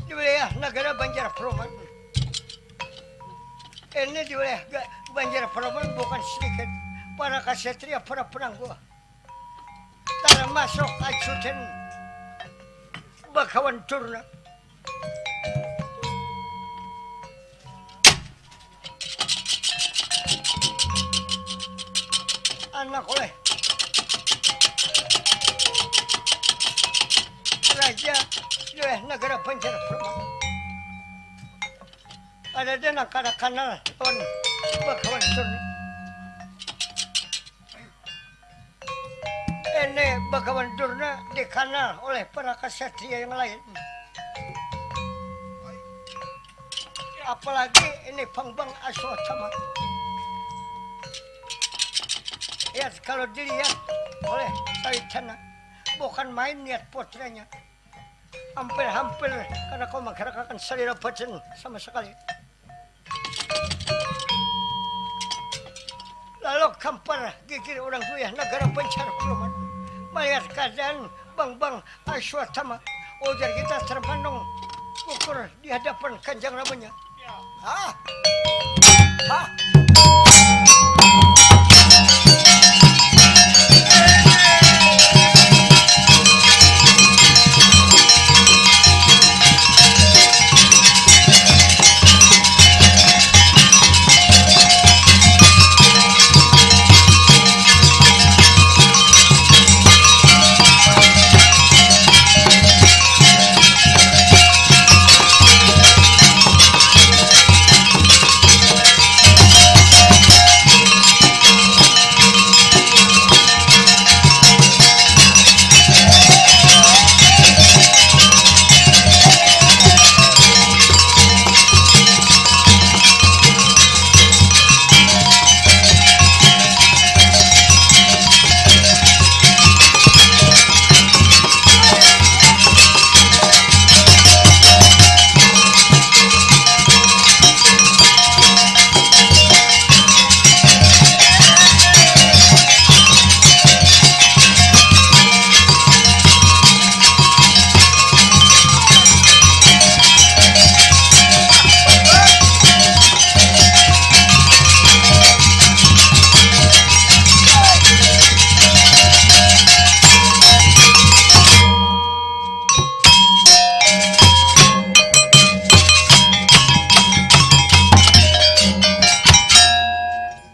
Di wilayah nagara Banjar Peruman. Ini di wilayah Banjar Peruman bukan sedikit para kasatria, para penangguh, termasuk ajudan Bagawan Durna. Nak oleh Raja di wilayah Nagara Banjar Purba. Ada nang kada kanal lawan Bagawan Durna. Ini Bagawan Durna dikanal oleh para kasatria yang lain. Apalagi ini Bambang Aswatama. Ya, kalau dilihat oleh Sawitana, bukan main niat putranya. Hampir-hampir kada kawa manggarakakan salira badan sama sekali. Lalu gampar gigir urang duyah nagara Banjar Purba malihat keadaan Bambang Aswatama. Ujar kita termenung gugur di hadapan Kanjeng Ramanya. Hah? Hah?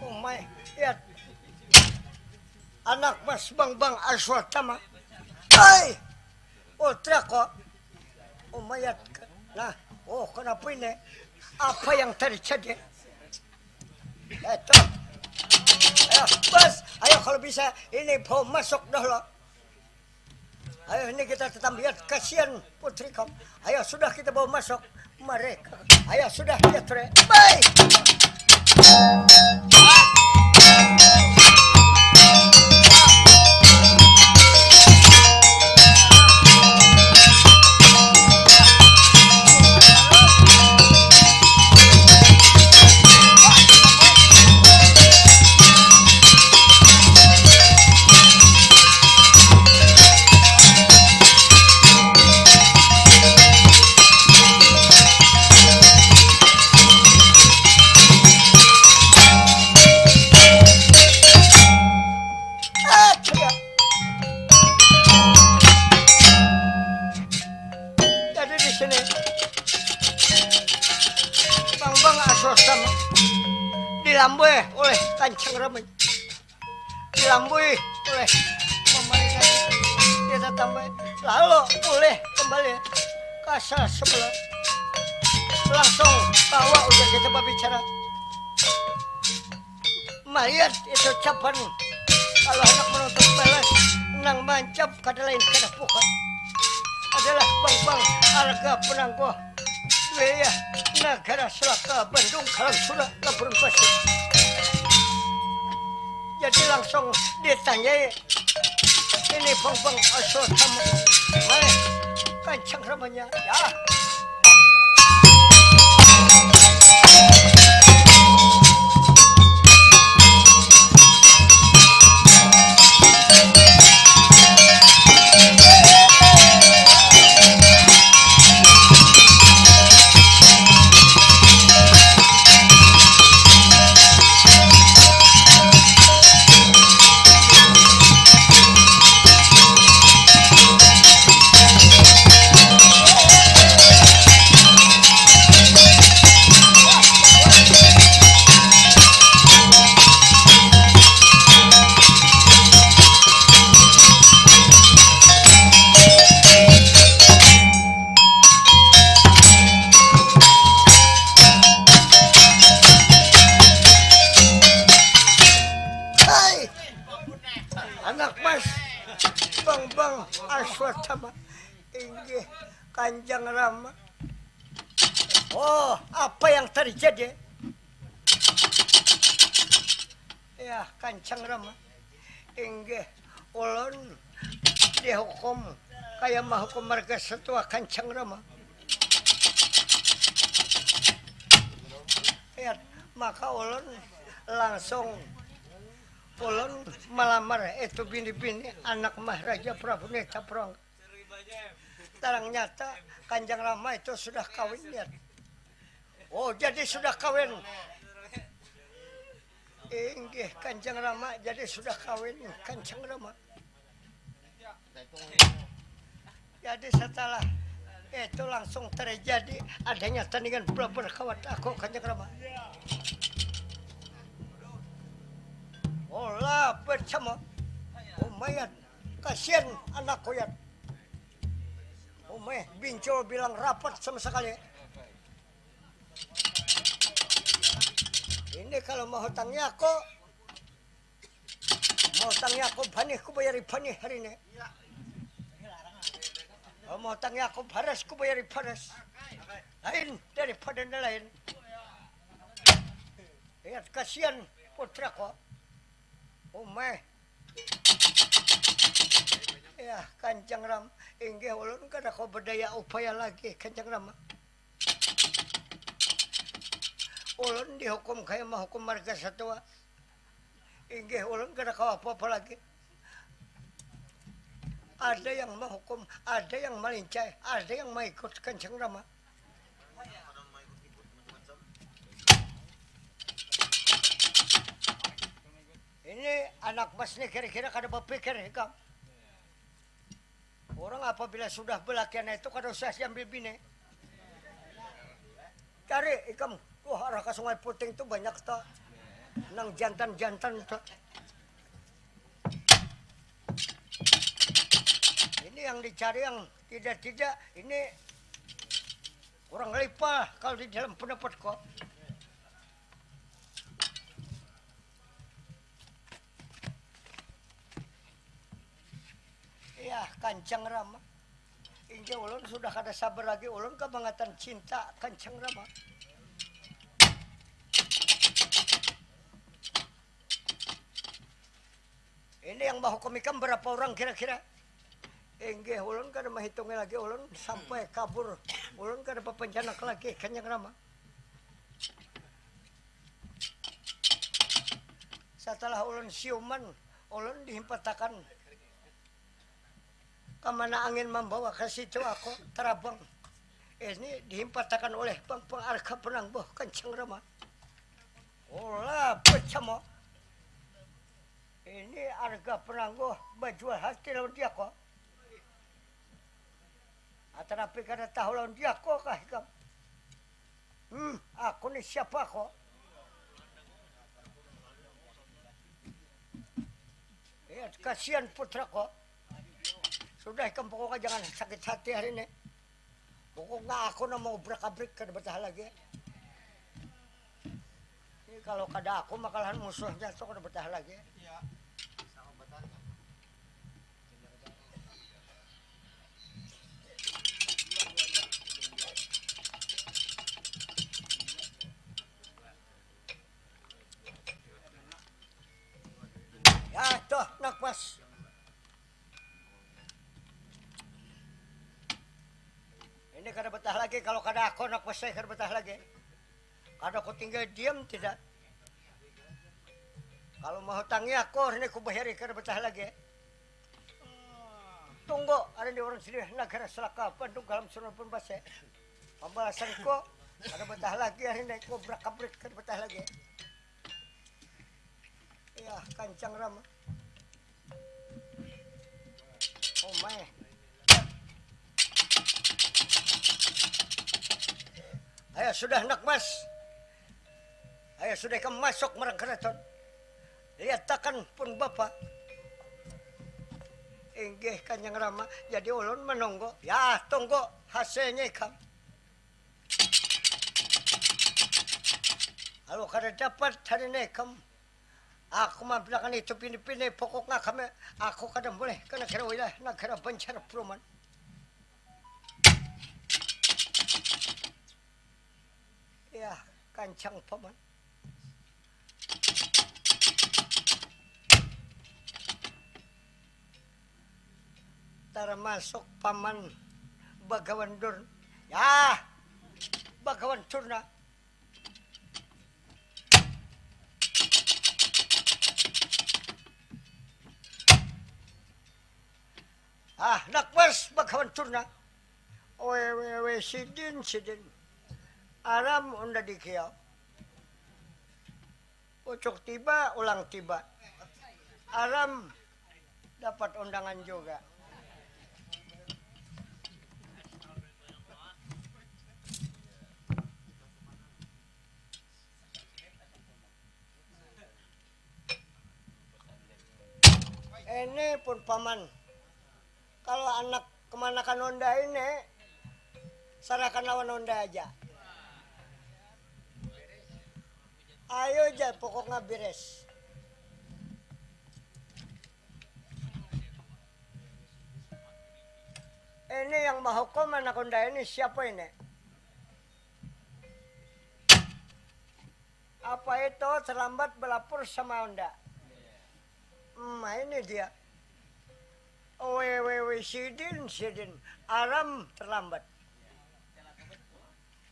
Umai, lihat. Anak mas Bambang Aswatama. Hai! Ultra kok. Umayat. Nah, oh, kenapa ini? Apa yang terjadi? Itu. Ayo, bos. Ayo, kalau bisa, ini bawa masuk dulu. Ayo, ini kita tetap lihat. Kasihan putri kau. Ayo, sudah kita bawa masuk. Mari. Ayo, sudah, lihat, Bre. Baik. Jadi di sini Bambang Aswatama dilambui oleh Kancang Ramai. Dilambui oleh mamaringan dia tatambai. Lalu pulih kembali ka sala sebelah. Langsung bawa ujar kita babicara. Malihat itu capan kalau handak menuntut balas nang mancap kada lain kada bukan adalah Bambang Arga Penangguh wilayah Nagara Selaka Bandung Kalangsura Labuhan Batu. Jadi langsung ditanyai ini Bambang Aswatama. Mari Kancang Ramanya. Ya. Rama. Inggih, Kanjeng Rama. Oh, apa yang terjadi? Ya, Kanjeng Rama. Inggih, ulun dihukum kaya mahukum marga satua, Kanjeng Rama. Ya, maka ulun langsung, ulun malamar itu bini-bini anak Maharaja Prabu Neta Prong. Tarang nyata, Kanjeng Rama itu sudah kawin, ya. Oh, jadi sudah kawin. Inggih, Kanjeng Rama, jadi sudah kawin, Kanjeng Rama. Jadi setelah itu langsung terjadi adanya tandingan belabar kawat aku, Kanjeng Rama. Olah bersama. Lumayan, kasihan anakku, ya. Umeh, bincul bilang rapat sama sekali. Ini kalau mau hutangnya aku, mau hutangnya aku banih, ku bayari banih hari ini. Kalau mau hutangnya aku baras, ku bayari baras. Lain daripada yang lain. Lihat, kasihan putraku. Umeh. Ya, Kanjeng Ram, inggih ulun kada kawa bedaya upaya lagi, Kanjeng Ram. Ulun dihukum kaya mahukum marga satua. Inggih ulun kada kawa apa-apa lagi. Ada yang mahukum, ada yang malincai, ada yang maikut, Kanjeng Ram. Ini anak mas ni kira-kira kada bapikir ikam. Urang apabila sudah balakian itu kada usah diambil bini. Cari ikam, wah, arah ka Sungai Puting tu banyak ta. Nang jantan-jantan ta. Ini yang dicari, yang tidak-tidak ini kurang lipah kalau di dalam pendapatku. Iya, Kanjeng Rama. Inggih, ulun sudah kada sabar lagi, ulun kabangatan cinta, Kanjeng Rama. Ini yang mahukum ikam berapa orang kira-kira? Inggih, ulun kada mahitungi lagi, ulun sampai kabur. Ulun kada bapanjanak lagi, Kanjeng Rama. Setelah ulun siuman, ulun dihimpatakan kamana angin mambawa, ka situ aku tarabang. Ini dihimpatakan oleh pang-pang arga penangguh, Kanjeng Rama. Olah bersama. Ini arga penangguh bajual hati lawan diako. Atanapi kada tahu lawan diako kah ikam? Hmm, aku ni siapa ko? Ya, kasihan putra ko. Sudah ikam pokoknya jangan sakit hati hari ini. Pokoknya aku nang mau obrak-abrik kada betah lagi. Ini kalau kada aku makalahan musuhnya tu kada betah lagi. Ya, tuh, nak pas. Ini kada betah lagi, kalau kada aku anak besai kada betah lagi. Kada ku tinggal diam, tidak. Kalau mau hutangi aku, ini ku bayari, kada betah lagi. Tunggu, ada di orang sini, nagara selaka, Bandung galam, Surabaya pun base. Pambalasanku, kada betah lagi, hari ini ku obrak-abrik, kada betah lagi. Iya, Kanjeng Rama. Umai. Ayo sudah, nak mas. Ayo sudah ikam masuk marang keraton. Liatakan pun bapa. Inggih, Kanjeng Rama. Jadi ulun menunggu. Ya, tunggu hasilnya ikam. Kalau kada dapat hari ini ikam, aku mampilakan itu pini-pini, pokoknya kami, aku kada boleh ke negara wilayah negara Banjar Pruman. kancang paman. Termasuk paman bagawan dur. Ya, bagawan durna. Ah, nak mas bagawan durna. Wewewe sidin sidin. Aram unda dikiau. Pucuk tiba ulang tiba. Aram dapat undangan juga. Ini pun paman. Kalau anak kemanakan Honda ini, serahkan lawan Honda aja. Ayo aja, pokoknya beres. Ini yang menghukum anak Honda ini siapa ini? Apa itu terlambat belapor sama Honda? Hmm, ini dia. Wewewe sidin sidin. Aram terlambat.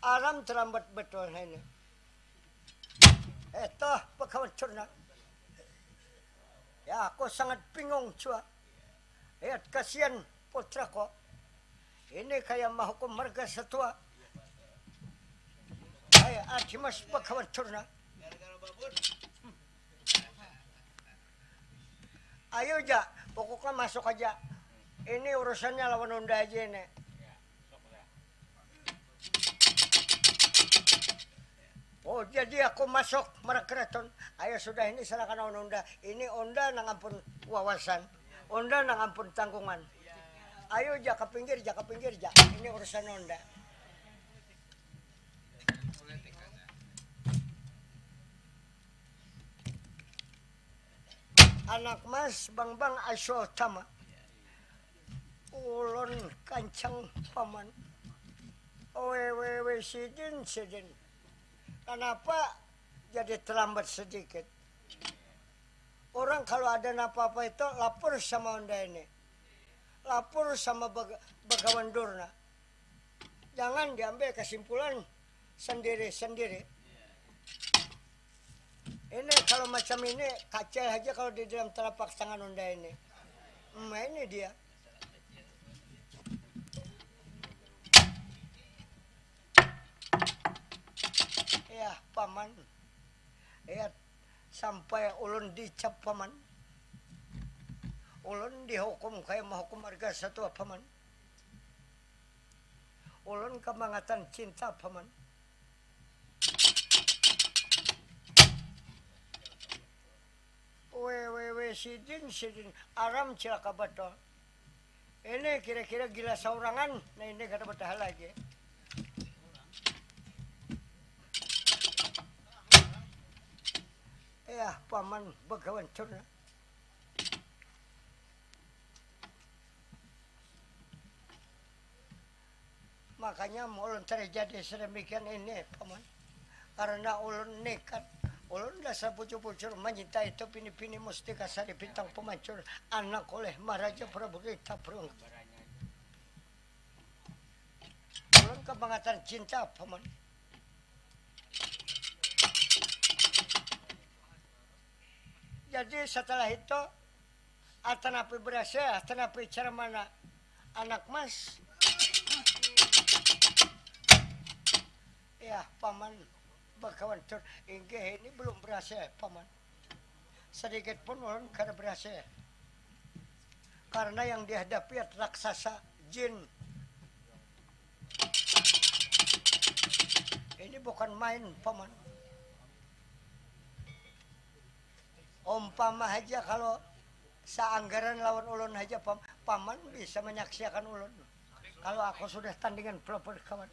Aram terlambat betul ini. Eh toh, pegawai jurnal. Ya, aku sangat bingung jua. Lihat, kasihan putraku. Ini kaya mahukum marga satua. Kaya adi mas bagawan durna. Ayu ja, pokoknya masuk aja. Ini urusannya lawan unda aja ini. Oh, jadi aku masuk marga keraton. Ayo sudah, ini serahkan lawan unda. Ini unda nang ampun wawasan. Unda nang ampun tanggungan. Ayo ja ka pinggir ja, ka pinggir ja. Ini urusan unda. Anak mas bang bang asyul tama. Ulun kancang paman. Wewewe sidin sidin. Kenapa jadi terlambat sedikit? Orang kalau ada apa-apa itu lapor sama unda ini. Lapor sama bagawan durna. Jangan diambil kesimpulan sendiri-sendiri. Ini kalau macam ini kacau aja kalau di dalam telapak tangan unda ini. Nah, ini dia. Ya, paman. Ya, sampai ulun dicap paman. Ulun dihukum kayak menghukum harga satu paman. Ulun kemangatan cinta paman. Wewewe sidin sidin aram cilaka betul. Ini kira-kira gila saurangan. Nah, ini kada betahan lagi. Ya paman begawan cuna. Makanya ulun terjadi sedemikian ini paman. Karena ulun nekat, ulun dasar bujur-bujur menyintai itu pini-pini mustika sari bintang pemancur anak oleh Maharaja Prabu Rita Perung. Ulun kebangatan cinta paman. Jadi setelah itu, atanapi berhasil, atanapi cara mana anak mas. Ya paman, bagawan tur inggih ini belum berhasil paman. Sedikit pun ulun kada berhasil. Karena yang dihadapi raksasa jin. Ini bukan main paman. Umpama haja kalau seanggaran lawan ulun haja paman bisa menyaksiakan ulun. Kalau aku sudah tandingan pelopor kawan.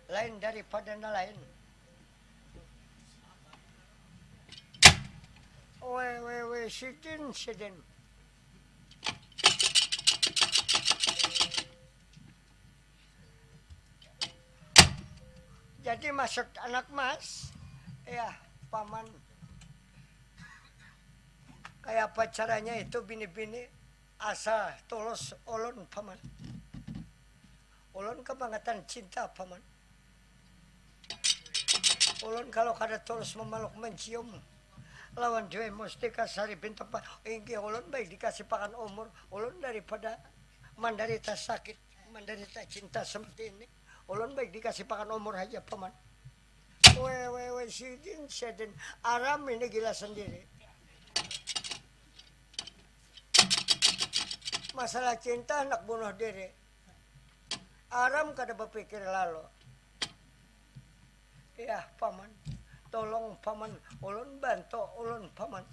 Lain daripada nalain. Wewewe sidin sidin. Jadi maksud anak mas, ya paman, kayak apa caranya itu bini-bini asal tulus ulun paman. Ulun kebangetan cinta paman. Ulun kalau kada tulus memeluk mencium lawan Dewi Mustika Sari Bintang pa-, inggih ulun baik dikasih pakan umur, ulun daripada menderita sakit, menderita cinta seperti ini. Ulun baik dikasih pakan umur aja paman. Weh weh weh sidin sidin, aram ini gila sendiri. Masalah cinta anak bunuh diri. Aram kada bapikir lalu. Yah paman, tolong paman, ulun bantu ulun paman.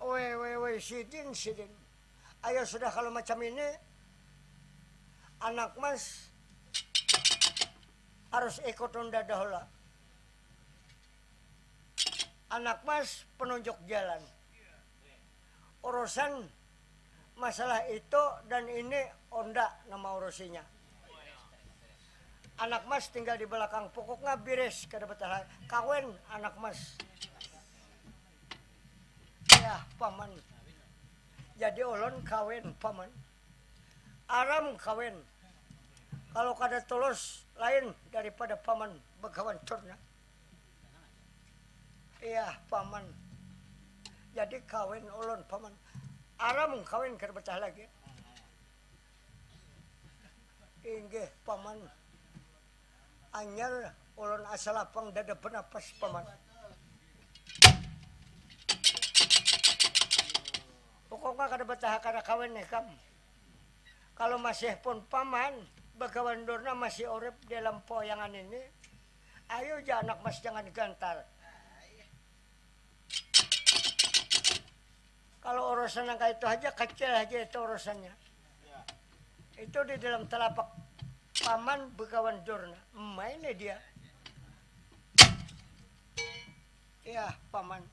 Weh weh weh sidin sidin. Ayo sudah kalau macam ini, anak mas harus ikut unda dahulu. Anak mas penunjuk jalan. Urusan masalah itu dan ini unda nama urusinya. Anak mas tinggal di belakang pokoknya beres kada betah kawin anak mas. Ya paman. Jadi ulun kawin paman. Aram kawin. Kalau kada tulus lain daripada paman begawan curna. Iya paman. Jadi kawin ulun paman. Aram kawin kada betah lagi. Inggih paman. Anyar ulun asa lapang dada benapas paman. Pokoknya kada betah kada kawin nih kam. Kalau masih pun paman, bagawan durna masih urip di alam poyangan ini, ayu ja anak mas jangan gantar. Kalau urusan yang kayak itu aja kecil aja itu urusannya. Itu di dalam telapak paman bagawan durna, main dia. Ya paman.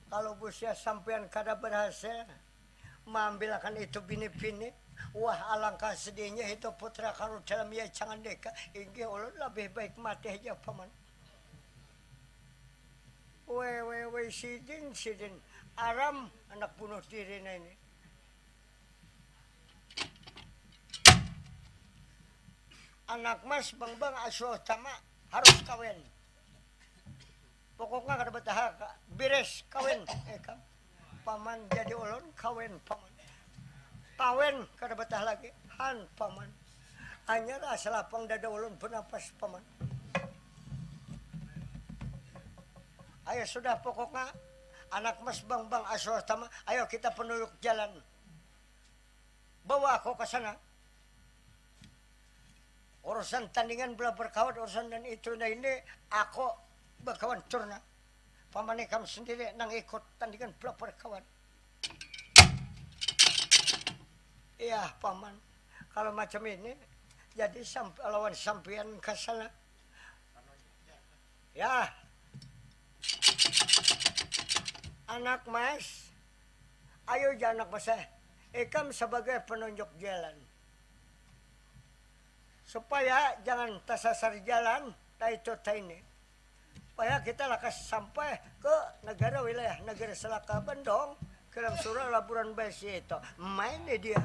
Kalau busia sampean kada berhasil maambilakan itu bini-bini, wah alangkah sedihnya itu putra karu dalam ia jangan deka, inggih ulun lebih baik mati aja paman. Weh weh weh sidin sidin, aram anak bunuh diri nah ini. Anak mas bang bang asuh tama harus kawin. Pokoknya kada bataha beres kawin. Eh kam paman jadi ulun kawin paman. Kawin kada bataha lagi han paman. Hanya lah selapang dada ulun bernapas paman. Ayo sudah pokoknya anak mas bang bang asuh tama ayo kita penunjuk jalan. Bawa aku ke sana. Urusan tandingan belah berkawat urusan dan itu nah ini aku bakawan curna. Paman ikam sendiri nang ikut tandingan belah berkawat. Iya paman, kalau macam ini jadi samp lawan sampian ke sana. Ya, anak mas, ayo ja anak mas eh, ikam sebagai penunjuk jalan. Supaya jangan tasasar jalan taitu taini. Supaya kita lakas sampai ke negara wilayah negara selaka bendong kilam surau laburan besi itu main dia.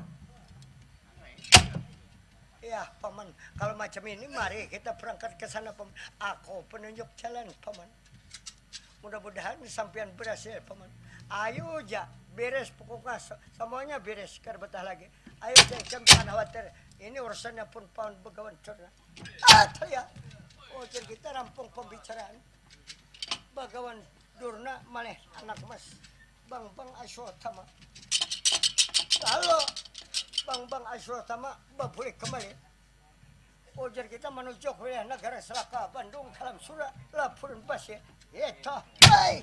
Ya paman, kalau macam ini mari kita berangkat ke sana paman. Aku penunjuk jalan paman. Mudah-mudahan sampian berhasil paman. Ayu ja beres pokoknya semuanya beres kada betah lagi. Ayu ja ikam jangan khawatir. Ini urusannya pun paman begawan curna. Ah ya. Oh jadi kita rampung pembicaraan. Bagawan durna maleh anak mas. Bang bang aswatama. Halo. Bang bang aswatama babulik kembali. Ujar kita manuju wilayah negara selaka Bandung kalam sura laburan pasir. Itu. Hai.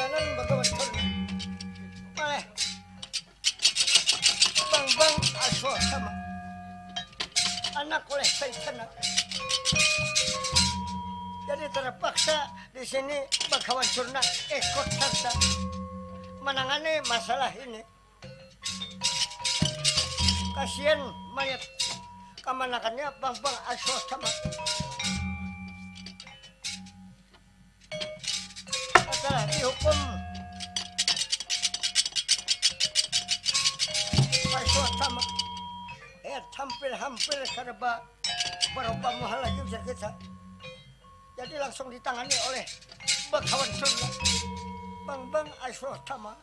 Kanan bagawan karna maleh bangbang aswatama anak oleh saitana. Jadi terpaksa di sini bagawan curna ikut serta menangani masalah ini. Kasian mayat kamanakannya bangbang aswatama. Masalah dihukum aswatama. Eh, hampir-hampir kada ba-, barapa muha lagi ujar kita. Jadi langsung ditangani oleh bagawan curna bangbang aswatama.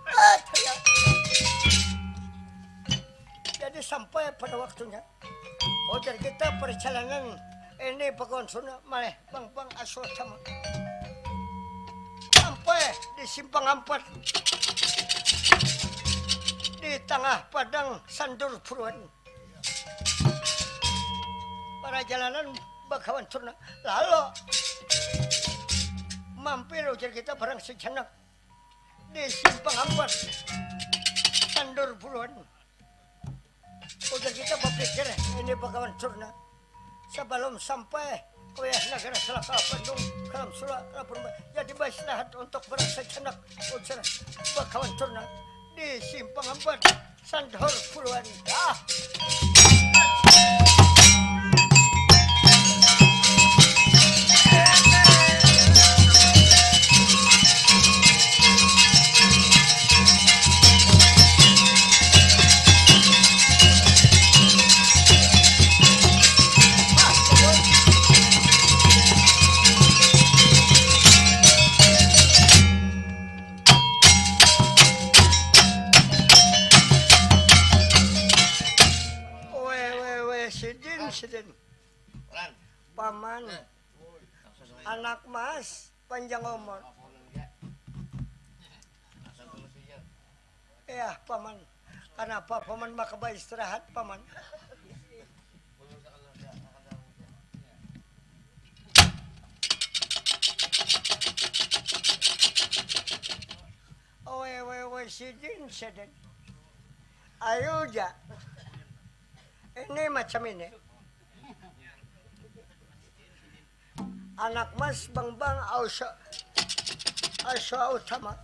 Ah, saya. Jadi sampai pada waktunya ujar kita perjalanan ini bagawan curna maleh bangbang aswatama sampai di simpang ampat di tangah padang sandur buruan. Parjalanan bagawan curna lalu mampir ujar kita barang sejenak di simpang ampat sandur buruan. Ujar kita bapikir ini bagawan curna sabalum sampai ke wilayah nagara salaka Bandung kalam sula lapun ba-, jadi baistirahat untuk barang sejenak ujar bagawan curna di simpang ampat sandur buruan dah. Weh, weh, weh, sidin, sidin. Paman. Anak mas, panjang umur. Iya, paman. Kanapa paman maka baistirahat, paman? Oe, oe, oe, sidin, sidin. Ayu ja. Ini macam ini. Anak mas bangbang ausa ausa utama.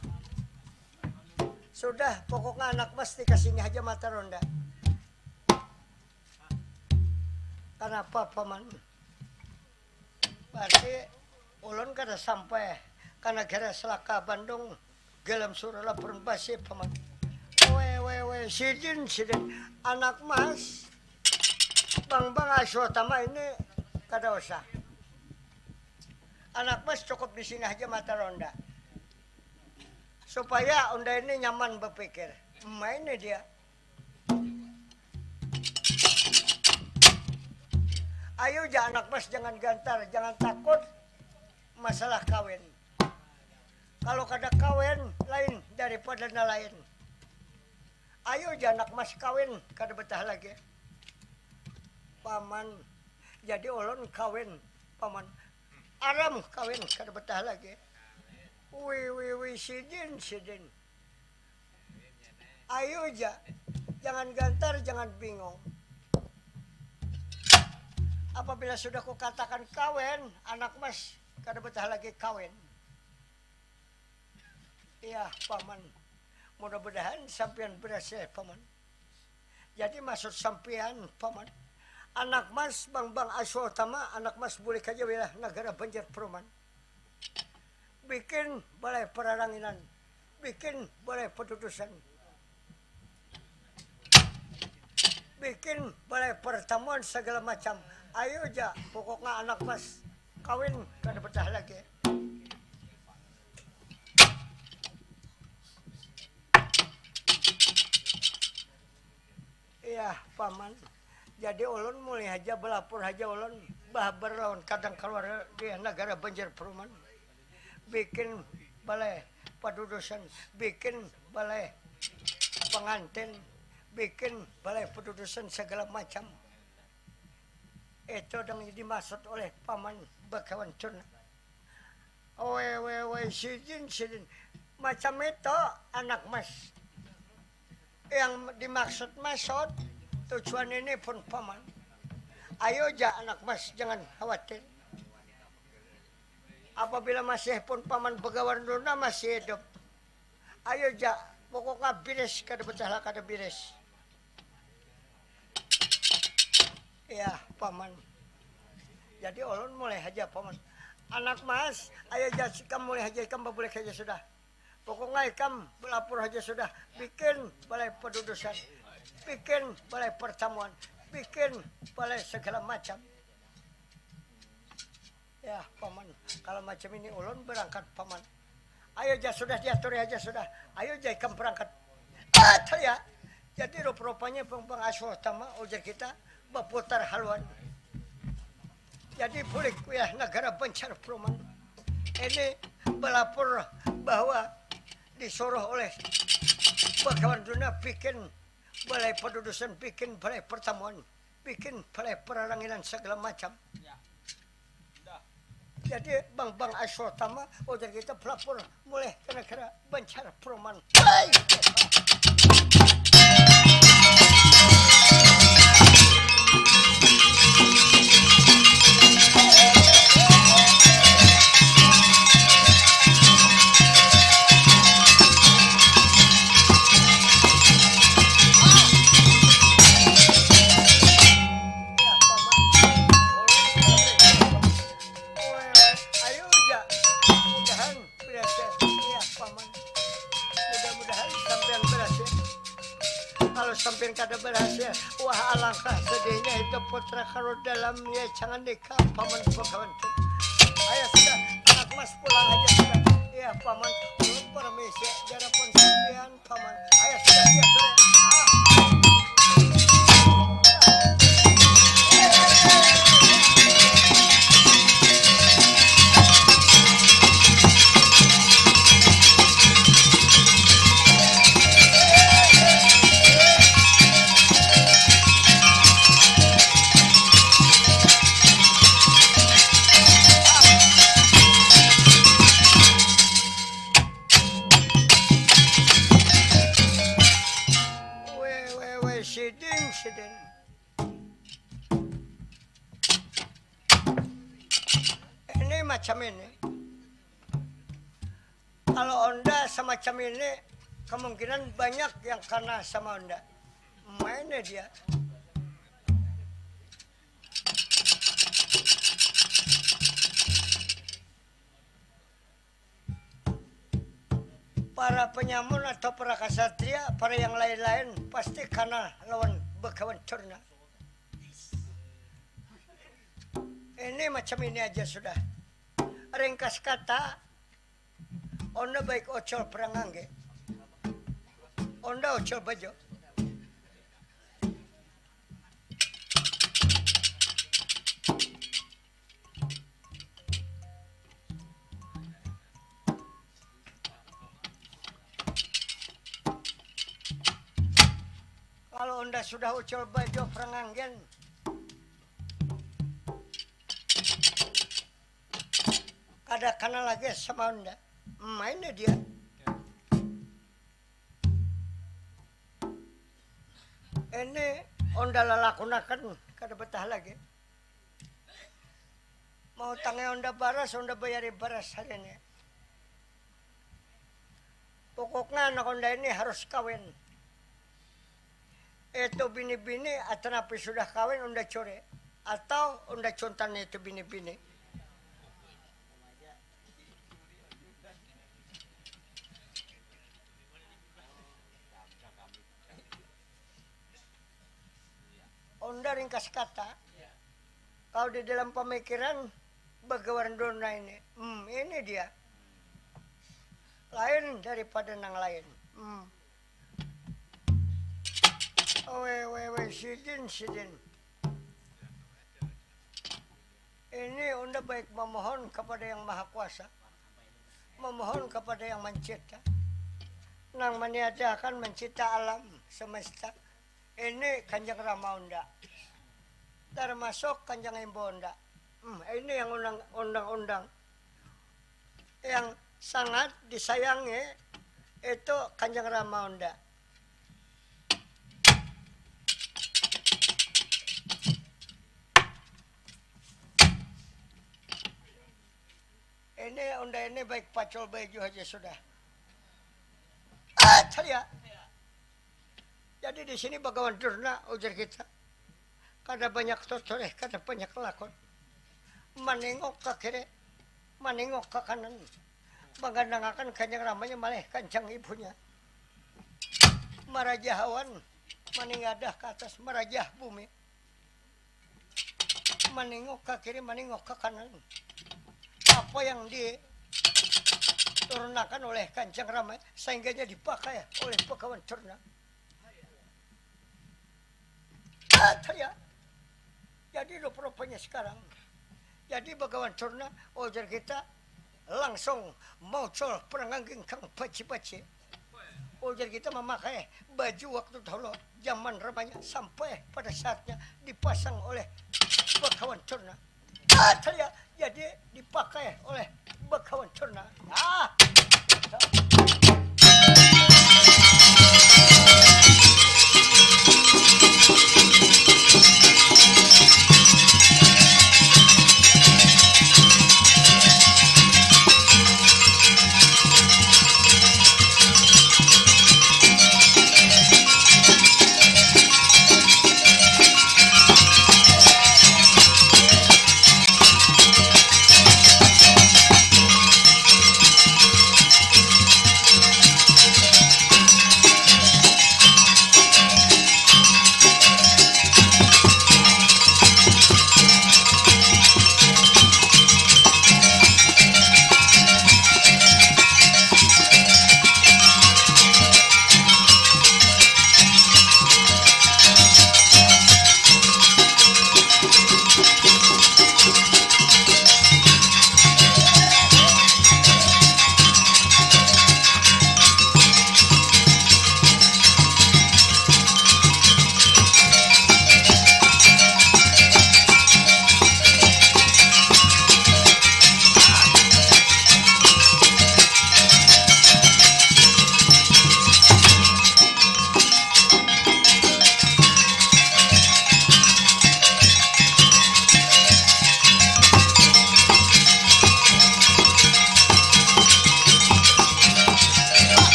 Sudah, pokoknya anak mas dikasih ini aja mata ronda. Kanapa, paman? Berarti ulun kada sampai ka nagara selaka Bandung, galam sura lapurun basi, paman. Weh, weh, weh, sidin, sidin. Anak mas, bangbang aswatama ini kada usah. Anak mas cukup di sini aja mata ronda. Supaya unda ini nyaman bapikir. Main dia. Ayu ja anak mas, jangan gantar, jangan takut masalah kawin. Kalau kada kawin, lain daripada nalain. Ayu ja anak mas kawin, kada betah lagi. Paman, jadi ulun kawin, paman. Aram kawin, kada betah lagi. Wi, wi, wi, sidin, sidin. Ayu ja, jangan gantar, jangan bingung. Apabila sudah kukatakan kawin, anak mas kada betah lagi kawin. Iya, paman. Mudah-mudahan sampian berhasil, paman. Jadi maksud sampian, paman, anak mas bangbang aswa utama, anak mas bulik aja wilayah nagara Banjar Peruman. Bikin balai pararanginan, bikin balai padudusan, bikin balai partamuan sagala macam. Ayu ja, pokoknya anak mas kawin kada betah lagi. Iya, paman. Jadi ulun mulih haja, balapur haja ulun, bahabar lawan kadang kaluarga di nagara Banjar Peruman. Bikin balai padudusan, bikin balai pangantin, bikin balai padudusan sagala macam. Itu nang dimaksud oleh paman bakawan Cun. Oi, oi, oi, sidin, sidin. Macam itu, anak mas. Yang dimaksud masot, tujuan ini pun paman. Ayo ja, anak mas, jangan khawatir. Apabila masih pun paman Begawan Luna masih hidup, ayo ja, pokoknya biris kada betahlah kada biris. Ya, paman. Jadi ulun mulai haja, paman. Anak mas, ayo ja ikam mulai haja, ikam babulik haja sudah. Pokoknya ikam belapor haja sudah, bikin balai padudusan, bikin balai pertamuan, bikin balai segala macam. Ya, paman, kalau macam ini ulun berangkat, paman. Ayo ja sudah, diaturi haja sudah. Ayo ja ikam berangkat. Ah, ya. Jadi rupa-rupanya bang, bang asuh tama, ujar kita, baputar haluan. Jadi bulik wilayah negara Banjar Pruman ini belapor bahwa disuruh oleh Bagawan Duna bikin balai padudusan, bikin balai pertamuan, bikin balai peraranginan segala macam. Ya. Jadi bang, bang asuh tama, ujar kita pelapor mulai ke negara Banjar Pruman. Hai! Ayo ja, mudahan berhasil. Iya, paman. Mudah-mudahan sampean berhasil. Kalau sampean kada berhasil, wah, alangkah sedihnya itu putra kalau dalam ya jangan nikah, paman, pagawan. Ayo sudah, anak mas pulang aja sudah. Iya, paman. Ulun permisi, darapun sampean, paman. Ayo sudah, siap sudah. Ah. Weh, weh, weh, sidin, sidin. Ini macam ini. Kalau onda semacam ini, kemungkinan banyak yang kena sama onda. Mainnya dia. Para penyamun atau para kasatria, para yang lain-lain pasti kena lawan Begawan Durna. Ini macam ini aja sudah. Ringkas kata, onda baik ocol perang angge. Onda ocol bajo. Kalau onda sudah ucul bajo perang anggen, kada kana lagi sama onda. Main dia. Ini onda lalakunakan kada betah lagi. Mau tangai onda baras, onda bayari baras hari ini. Pokoknya anak onda ini harus kawin. Itu bini-bini atanapi sudah kawin, onda curi atau onda cuntan itu bini-bini. Onda ringkas kata, kalau di dalam pemikiran Bagawan Durna ini, hmm, ini dia. Lain daripada nang lain. Hmm. Owe, owe, owe, sidin, sidin. Ini onda baik memohon kepada Yang Maha Kuasa, memohon kepada Yang Mencipta, nang meniadakan mencipta alam semesta. Ini Kanjeng Rama onda, termasuk Kanjeng Imbo onda. Hmm, ini yang undang, undang-undang. Yang sangat disayangi itu Kanjeng Rama Unda. Ini Unda ini baik pacul baju aja sudah. Ah, ceria. Jadi di sini Bagawan Durna, ujar kita. Kada banyak tutur, eh, kada banyak lakon. Manengok ka kiri, manengok ka kanan. Manggandangakan Kanjeng Ramanya malih kancang ibunya. Marajah awan, maningadah ka atas, marajah bumi. Manengok ka kiri, manengok ka kanan. Apa yang diturunakan oleh Kanjeng Rama, sahingganya dipakai oleh Bagawan Durna. Ah, ya. Jadi rupa-rupanya sekarang. Jadi Bagawan Durna, ujar kita, langsung muncul pangangging kang baci-baci. Ujar kita mamakai baju waktu dahulu, zaman Ramanya, sampai pada saatnya dipasang oleh Bagawan Durna. Ah, ya. Jadi dipakai oleh Bagawan Durna. Ah.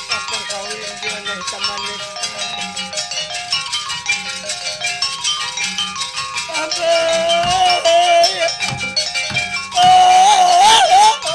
Apa kawin jua nih tamanis. Apa? Oh, apa?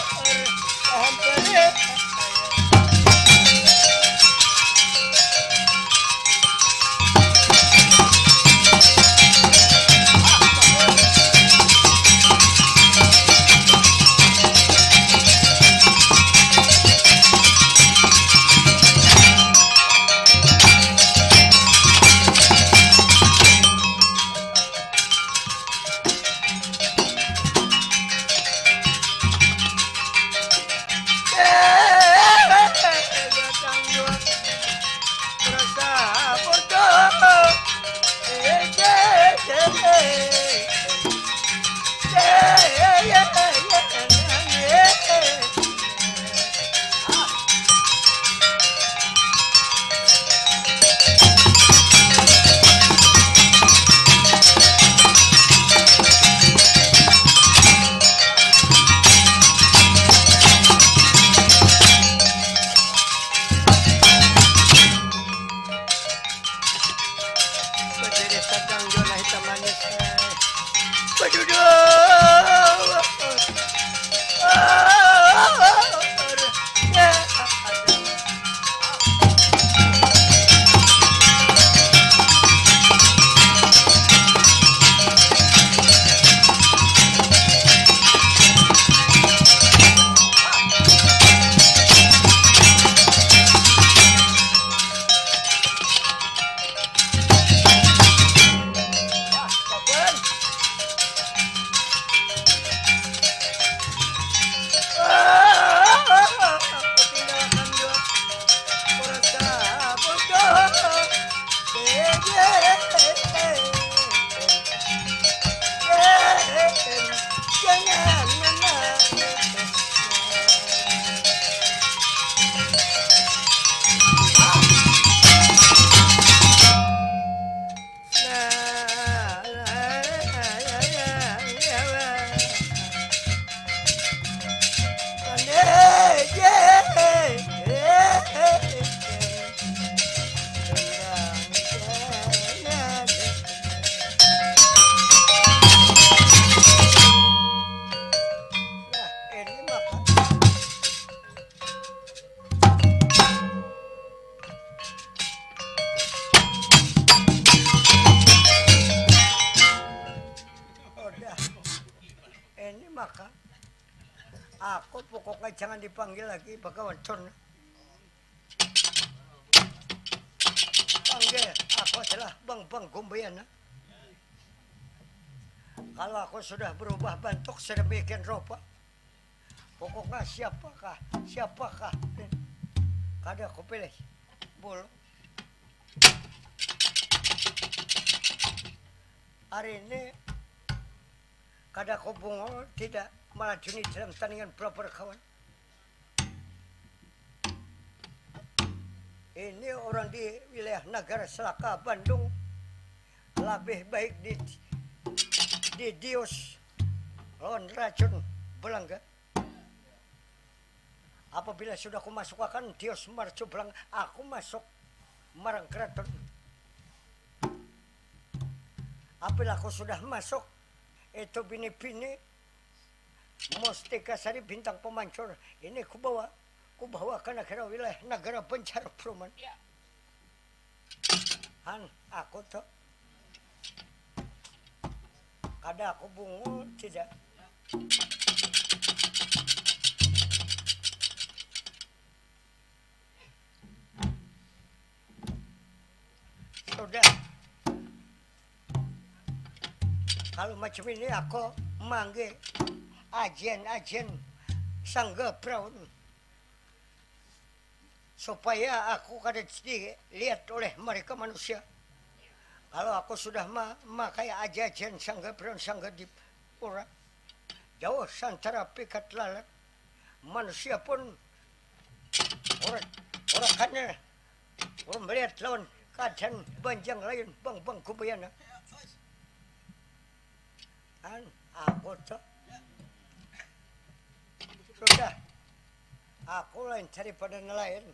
Jangan dipanggil lagi, Bagawan Con. Panggil aku adalah Bang Bang Gombayana. Kalau aku sudah berubah bentuk sedemikian rupa, pokoknya siapakah, siapakah, kada aku pilih. Bulu. Hari ini kada aku bungul, tidak melajuni dalam tandingan pelopor kawan. Ini orang di wilayah Nagara Selaka, Bandung, lebih baik di, di dius lawan racun belangga. Apabila sudah aku masuk akan dius marcu belangga, aku masuk marang keraton. Apabila aku sudah masuk, itu bini-bini Mustika Sari Bintang Pemancur ini kubawa, kubawa ke negara wilayah negara Banjar Pruman. Ya. Han, aku tuh kada aku bungul tidak. Sudah. Kalau macam ini aku manggil ajen-ajen sangga peraun supaya aku kada dilihat oleh mereka manusia. Kalau aku sudah memakai ajen-ajen sangga peraun sangga di pura jauh santara pikat lalat manusia pun orang orang kana orang melihat lawan keadaan banjang lain bang bang kubayana. An aku tuh sudah aku lain daripada nelayan.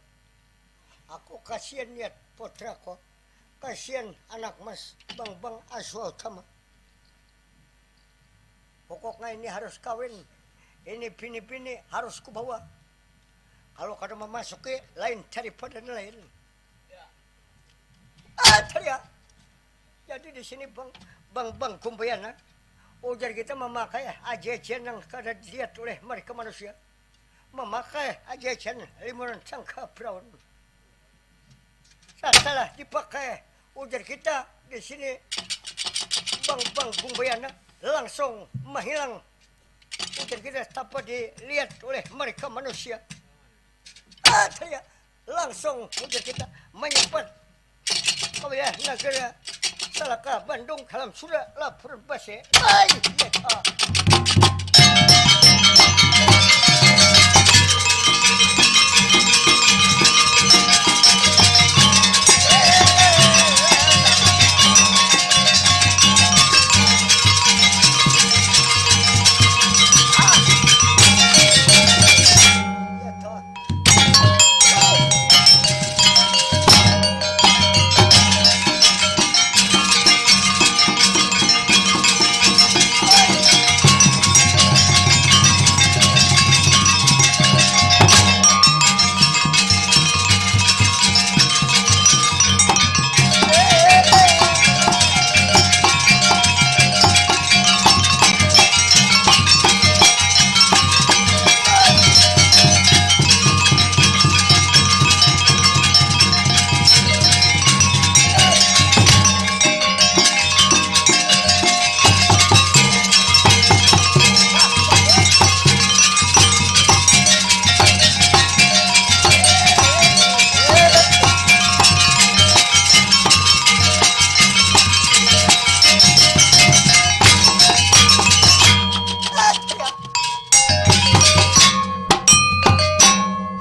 Aku kasihan lihat putraku, kasihan anak mas bang bang aswa utama. Pokoknya ini harus kawin. Ini bini-bini harus kubawa. Kalau kada memasuki lain daripada lain. Ah, ya. Jadi di sini bang bang bang kumbayana. Ujar kita memakai ajajian yang kada dilihat oleh mereka manusia. Memakai ajajian limuran sangka brown. Sasalah dipakai ujar kita di sini bang bang bungbayana langsung menghilang ujar kita tanpa dilihat oleh mereka manusia. Ah, saya langsung ujar kita menyimpan ke wilayah negara Salaka Bandung dalam surat laporan base. Ay, ya.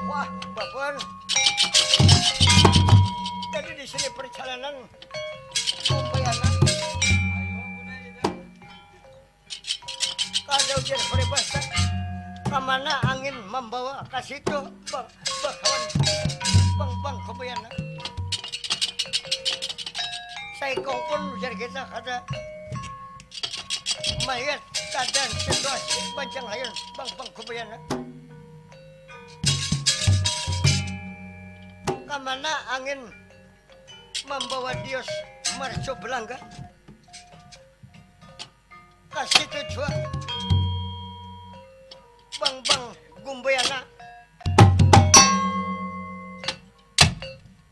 Wah, babon. Jadi di sini perjalanan Kumpayana. Kada ujar peribahasa. Kamana angin membawa ka situ bang bakawan bang bang Kumpayana. Saikung pun ujar kita kada melihat keadaan situasi banjang layan bang bang Kumpayana. Kamana angin membawa dios marco belangga. Ka situ jua bang bang Gumbayana.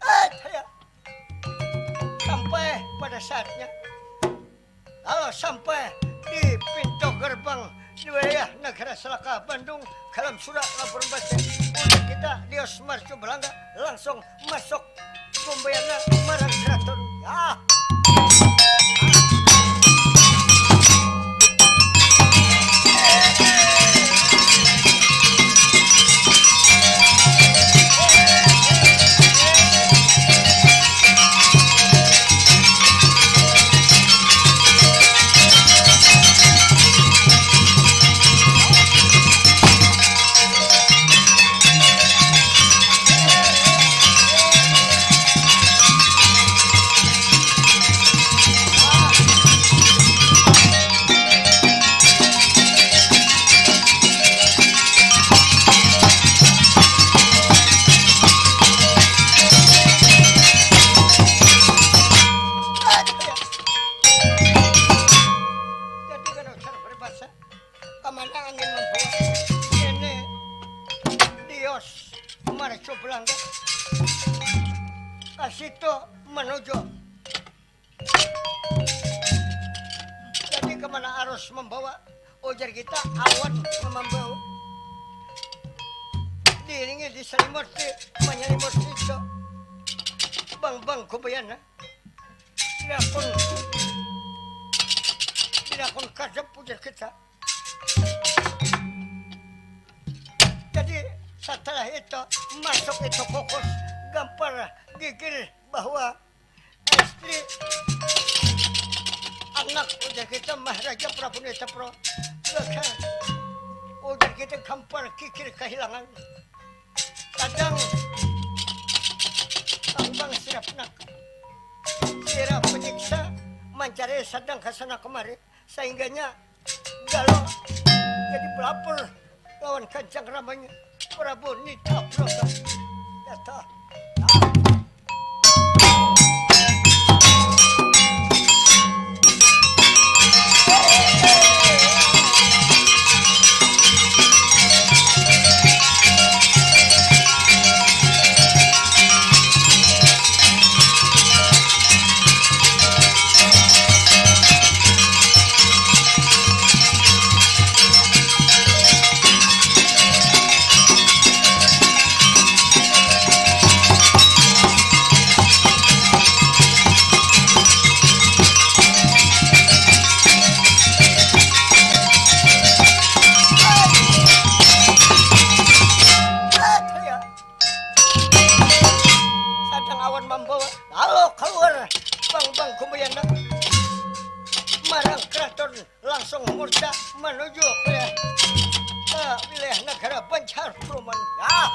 Eh, saya sampai pada saatnya. Kalau sampai di pintu gerbang di wilayah Negara Selaka Bandung, kalam sudah laporan baca. Udah kita di Osmar Cubalangga langsung masuk Kumbayana marang keraton. Ya. Jadi kada usah peribahasa. Kemana angin membawa? Ini dios marco belangga. Ke situ menuju. Jadi kemana arus membawa? Ujar kita awan membawa. Diiringi diselimut di menyelimut itu. Bang bang kubayana. Tidak pun tidak pun kadep ujar kita. Jadi setelah itu masuk itu kukus gampar gigir bahwa istri anak ujar kita Maharaja Prabu Netapro gagal ujar kita gampar gigir kehilangan sadang kambang sirap nak sirap penyiksa mencari sadang ke sana kemari sehingganya Galo jadi pelapor lawan kancang ramanya Prabu Nita Broga. Nyata. Sadang awan mambawa lalu kaluar bang-bang kumbayana marang keraton langsung murca manuju ke wilayah negara Banjar Pruman. Ya.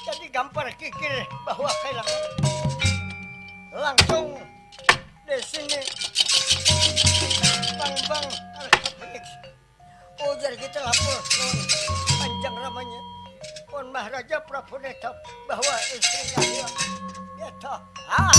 Jadi gampar kikir bahwa kehilangan langsung di sini bang-bang harga ujar kita lapor lawan panjang ramanya pun Maharaja Prabu Netap bahwa istrinya dia dia tak ah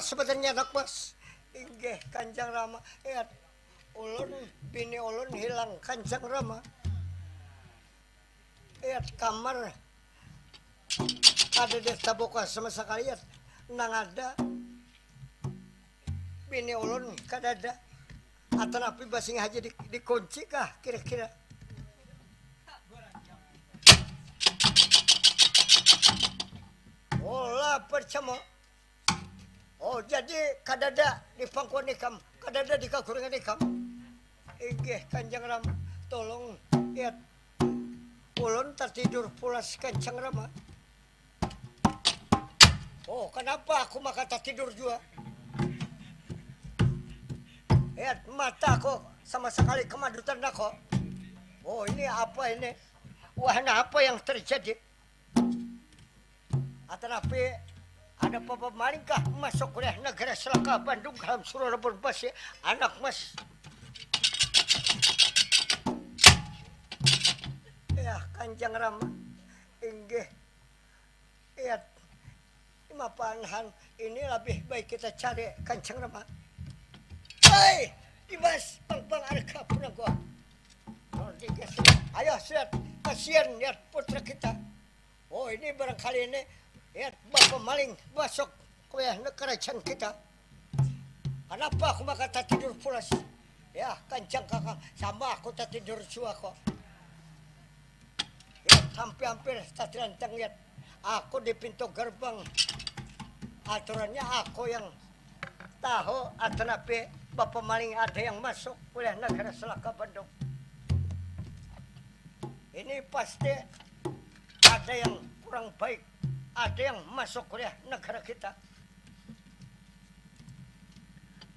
Sebenarnya anak mas. Inggih, Kanjang Rama. Yat, ulun, bini ulun hilang, Kanjang Rama. Yat, kamar. Ada deh tabuka sama sekali, Yat. Nang ada. Bini ulun kadada. Atanapi basing haja di, dikunci kah kira-kira? Olah percama. Oh, jadi kadada di pangkuan ikam, kadada di kakuringan ikam. Inggih, Kanjeng Rama, tolong, Yat. Ulun tatidur pulas, Kanjeng Rama. Oh, kenapa aku maka tatidur jua? Yat, mata aku sama sekali kemadutan aku. Oh, ini apa ini? Wahana apa yang terjadi? Atanapi ada papa malingkah masuk kuliah negara selaka Bandung dalam surabun basi anak mas. Ya, Kanjeng Rama. Inggih. Iya. Mapanahan ini lebih baik kita cari Kanjeng Rama. Hei, Dimas, pang pang arga punang gua. Ayo, siat, kasihan lihat putra kita. Oh, ini barangkali ini, ya, bapa maling masuk kuliah kerajaan kita. Kenapa aku maka tidur pulas? Ya, Kanjeng Kakang, sama aku tidur jua kok. Ya, hampir-hampir tadi lantang, ya. Aku di pintu gerbang. Aturannya aku yang tahu, atanapi bapa maling ada yang masuk kuliah negara selaka Bandung. Ini pasti ada yang kurang baik, ada yang masuk kuliah negara kita.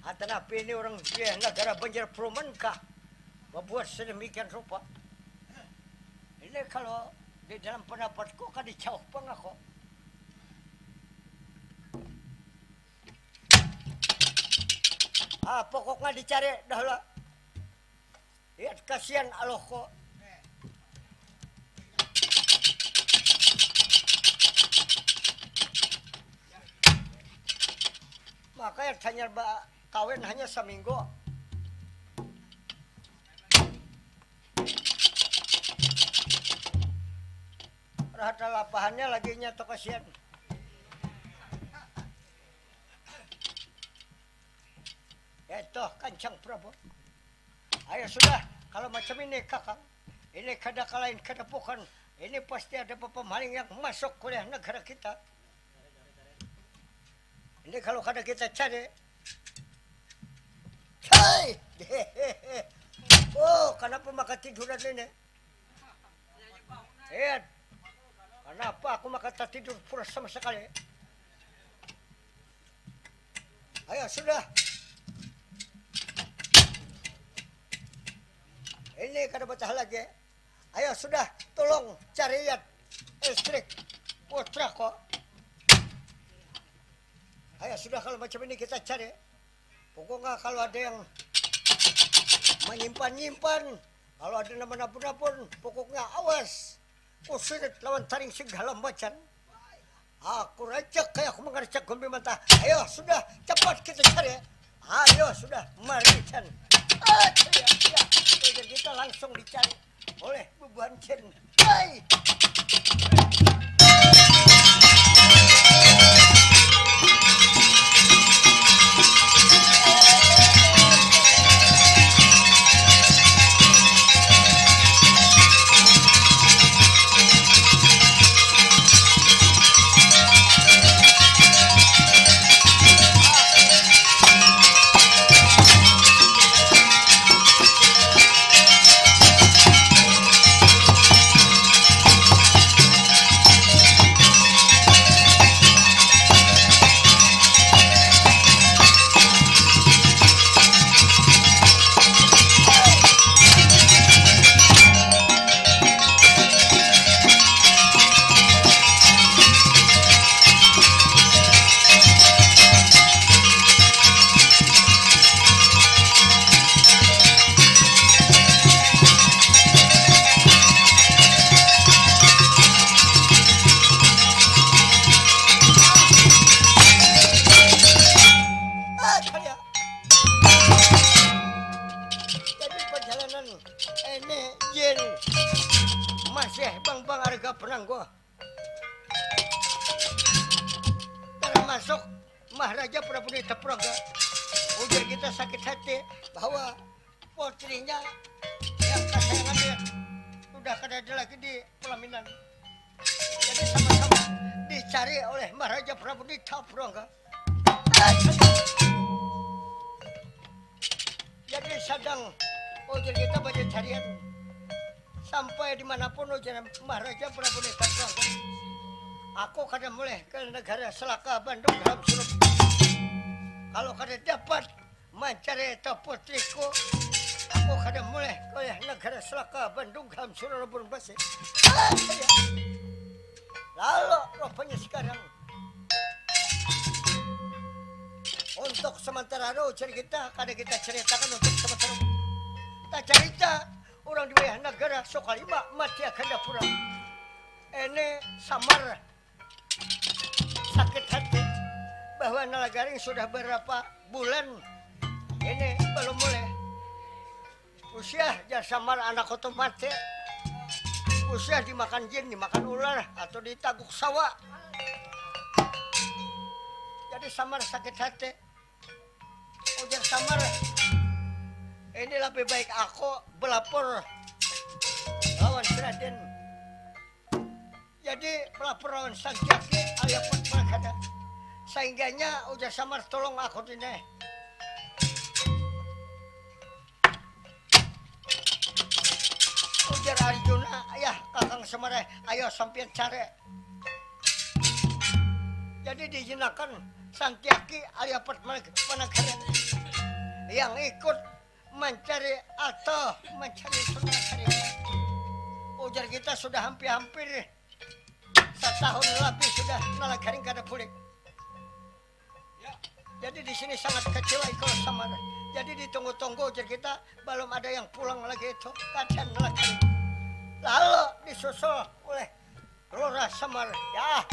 Atanapi ini orang kuliah negara Banjar Peruman kah membuat sedemikian rupa. Ini kalau di dalam pendapatku kada jauh pang aku. Ah, pokoknya dicari dah lah. Lihat kasihan aloh ko. Makanya hanyar ba kawin hanya saminggu. Rahat lapahannya lagi nyatu kasihan. Ya itu kancang Prabu. Ayo sudah, kalau macam ini kakang, ini kada kalain kada bukan, ini pasti ada pemaling yang masuk kuliah negara kita. Ini kalau kada kita cari, hei, oh kenapa maka tiduran ini? Iya, kenapa aku maka tak tidur pulas sama sekali? Ayo sudah. Ini kada betah lagi. Ayo sudah, tolong cari ya listrik putra kok. Ayo sudah kalau macam ini kita cari. Pokoknya kalau ada yang menyimpan-nyimpan, kalau ada nama nabun-nabun, pokoknya awas. Kusirit lawan taring segala macam. Aku rejek kayak aku mengerjek gombi mata. Ayo sudah cepat kita cari. Ayo sudah mari Chan. Ah, iya, iya. Jadi kita langsung dicari oleh bebuhan Chan. Hai. Masih bang-bang harga penangguh. Termasuk Maharaja Prabu Nitapurangga. Ujar kita sakit hati bahwa putrinya yang kesayangannya sudah kada ada lagi di pelaminan. Jadi sama-sama dicari oleh Maharaja Prabu Nitapurangga. Jadi sadang, oh, jadi kita banyak carian. Sampai dimanapun, oh, jadi Maharaja Prabu Nitapurangga. Aku kada mulai ke negara selaka Bandung dalam surup. Kalau kada dapat mencari itu putriku, aku kada mulai ke negara selaka Bandung dalam surup basi. Lalu rupanya sekarang untuk sementara ro, jadi kita kada kita ceritakan untuk sementara. Kita cerita orang di wilayah negara Sokalima mati akan dapura. Ini samar sakit hati bahwa Nalagaring sudah berapa bulan ini belum mulai. Usiah jar samar anak koto mati. Usiah dimakan jin, dimakan ular, atau ditaguk sawa. Jadi samar sakit hati. Ujar samar, ini lebih baik aku belapor lawan si Raden. Jadi pelapor lawan Santiaki alias Permagada. Saingganya ujar samar tolong aku dine. Ujar Arjuna, ayah kakang semare, ayo sampian care. Jadi dijinakan Santiaki alias Permagada yang ikut mencari atau mencari Sunan Karim. Ujar kita sudah hampir-hampir setahun lebih sudah Nalagaring kada pulih. Jadi di sini sangat kecewa ikut sama. Jadi ditunggu-tunggu ujar kita belum ada yang pulang lagi itu keadaan Nalagaring. Lalu disusul oleh Lurah Semar. Ya.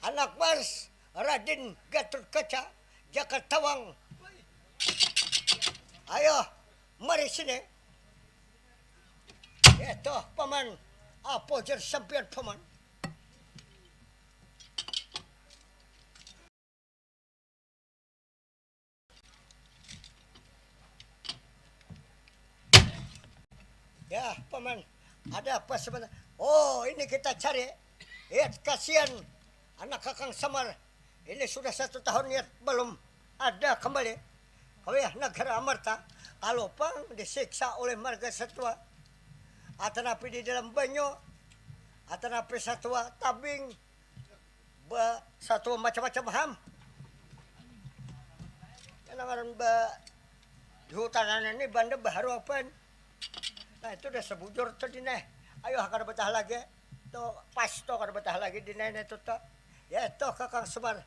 Anak Mars, Radin Gatot Kaca, Jakartawang. Ayo, mari sini. Ya toh, paman. Apa jar sampian, paman? Ya, paman, ada apa sebenarnya? Oh, ini kita cari. Ya, kasihan anak Kakang Semar. Ini sudah satu tahun ya belum ada kembali. Kau ya, negara Amarta, kalau pang disiksa oleh marga Satua. Atanapi di dalam banyu, atanapi Satua tabing, ba, Satua macam-macam ham. Yang ngaran ba, di hutanan ini banda baharu apaan? Nah, itu udah sebujur tuh di neh. Ayo, kada betah lagi. Tuh, pas tuh, kada betah lagi di neh, neh tuh, tuh. Ya, tuh, Kakang Semar.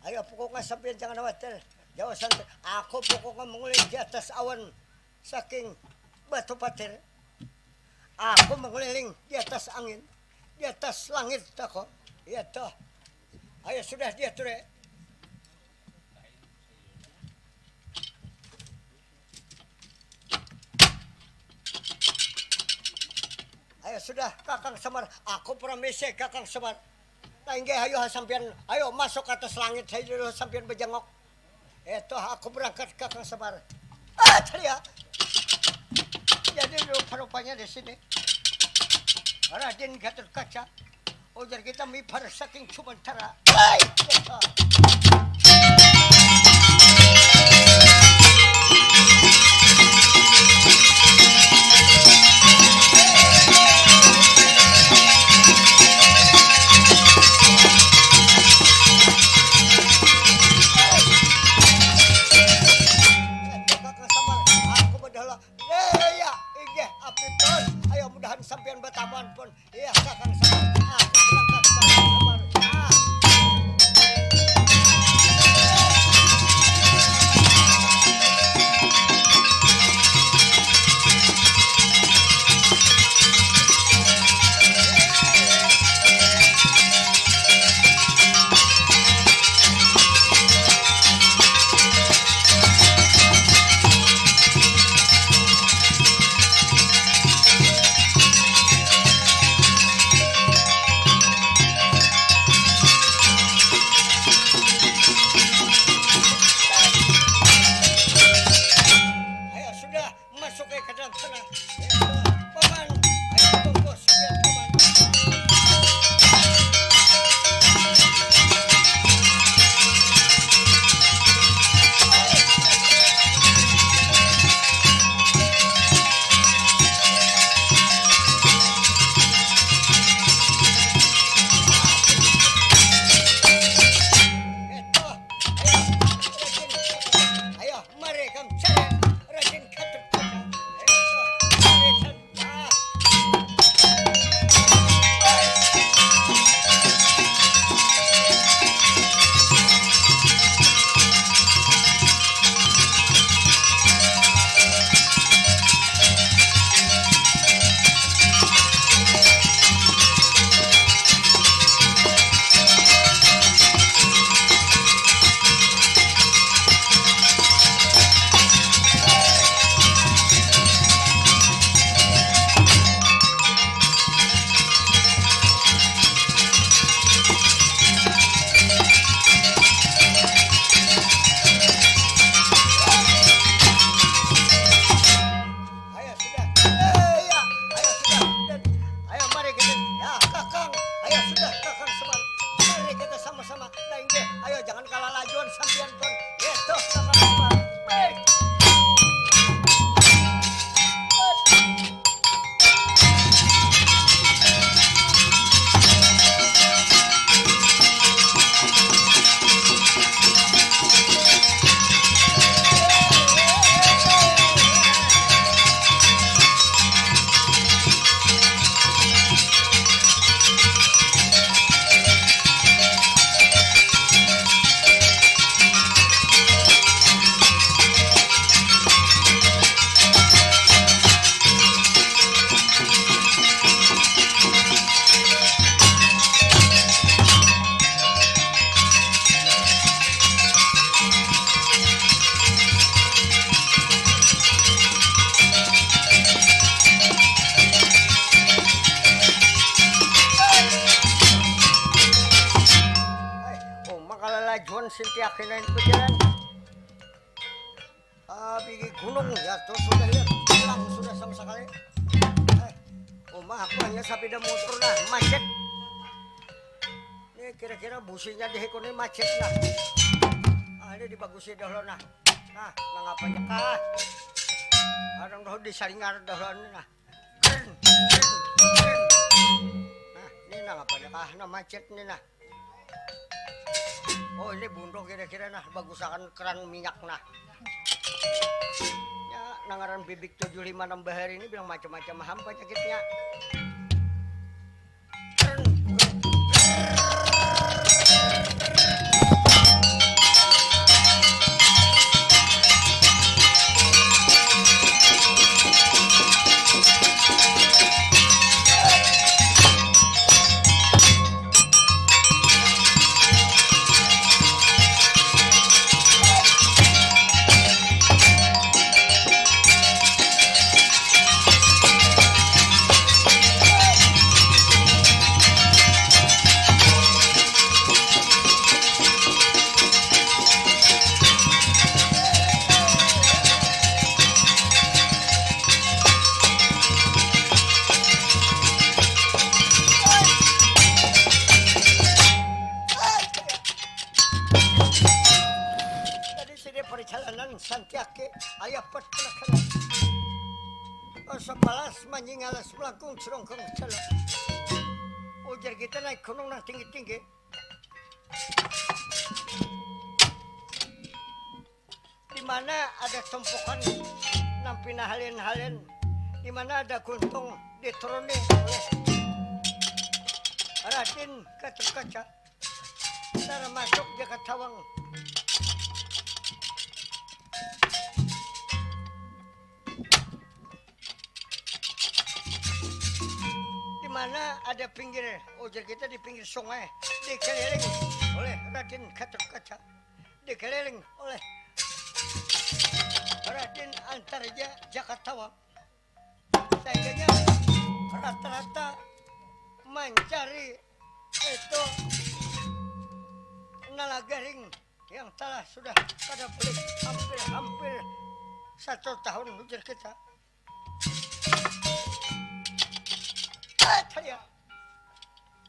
Ayo, pokoknya sampean jangan khawatir. Jauh santai. Aku pokoknya menguling di atas awan saking Batu Patir. Aku mengeliling di atas angin, di atas langit aku. Iya toh. Ayo sudah dia ture. Ayo sudah Kakang Semar, aku permisi Kakang Semar. Nah, inggih, ayo sampian, ayo masuk ke atas langit saja dulu sampian bejengok. Itu aku berangkat Kakang Semar. Ah, ceria. Jadi rupa-rupanya di sini Raden Gatot Kaca, ujar kita mipar saking Cumantara. Hai, kita. Kakang Semar, aku bedola. Eh, ya, inggih, api pun. Ayo, mudahan sampean bataman pun. Iya, Kakang Semar. Ah, Kakang Semar. Ah. Sintiak hinain ku jalan. Ah, bigi gunung ya tuh sudah ya, hilang sudah sama sekali. Eh, rumah aku hanya sepeda motor nah, macet. Ini kira-kira businya di hikun ini macet nah. Ah, ini dibagusi dahulu nah. Nah, nangapa kah? Orang dahulu disalingar dahulu ini nah. Nah, ini nangapa kah? Nah, macet ini nah. Oh, ini buntu kira-kira nah, bagusakan keran minyak nah. Ya, nangaran bibik tujuh lima enam bahari ini bilang macam-macam ham penyakitnya. Tadi sini perjalanan Santiaki, ayah pet penekanan. Oh, sebalas manyingalas melangkung cerongkong celok. Ujar kita naik gunung nang tinggi-tinggi. Di mana ada tumpukan nang pinahalin-halin, di mana ada guntung dituruni oleh Raden Gatot Kaca, termasuk Jaka Tawang. Di mana ada pinggir, ujar kita di pinggir sungai, dikeliling oleh Raden Gatot Kaca, dikeliling oleh Raden Antarja Jaka Tawang. Sehingganya rata-rata mancari itu nalagaring yang telah sudah kada balik hampir-hampir satu tahun, ujar kita. Ah, saya.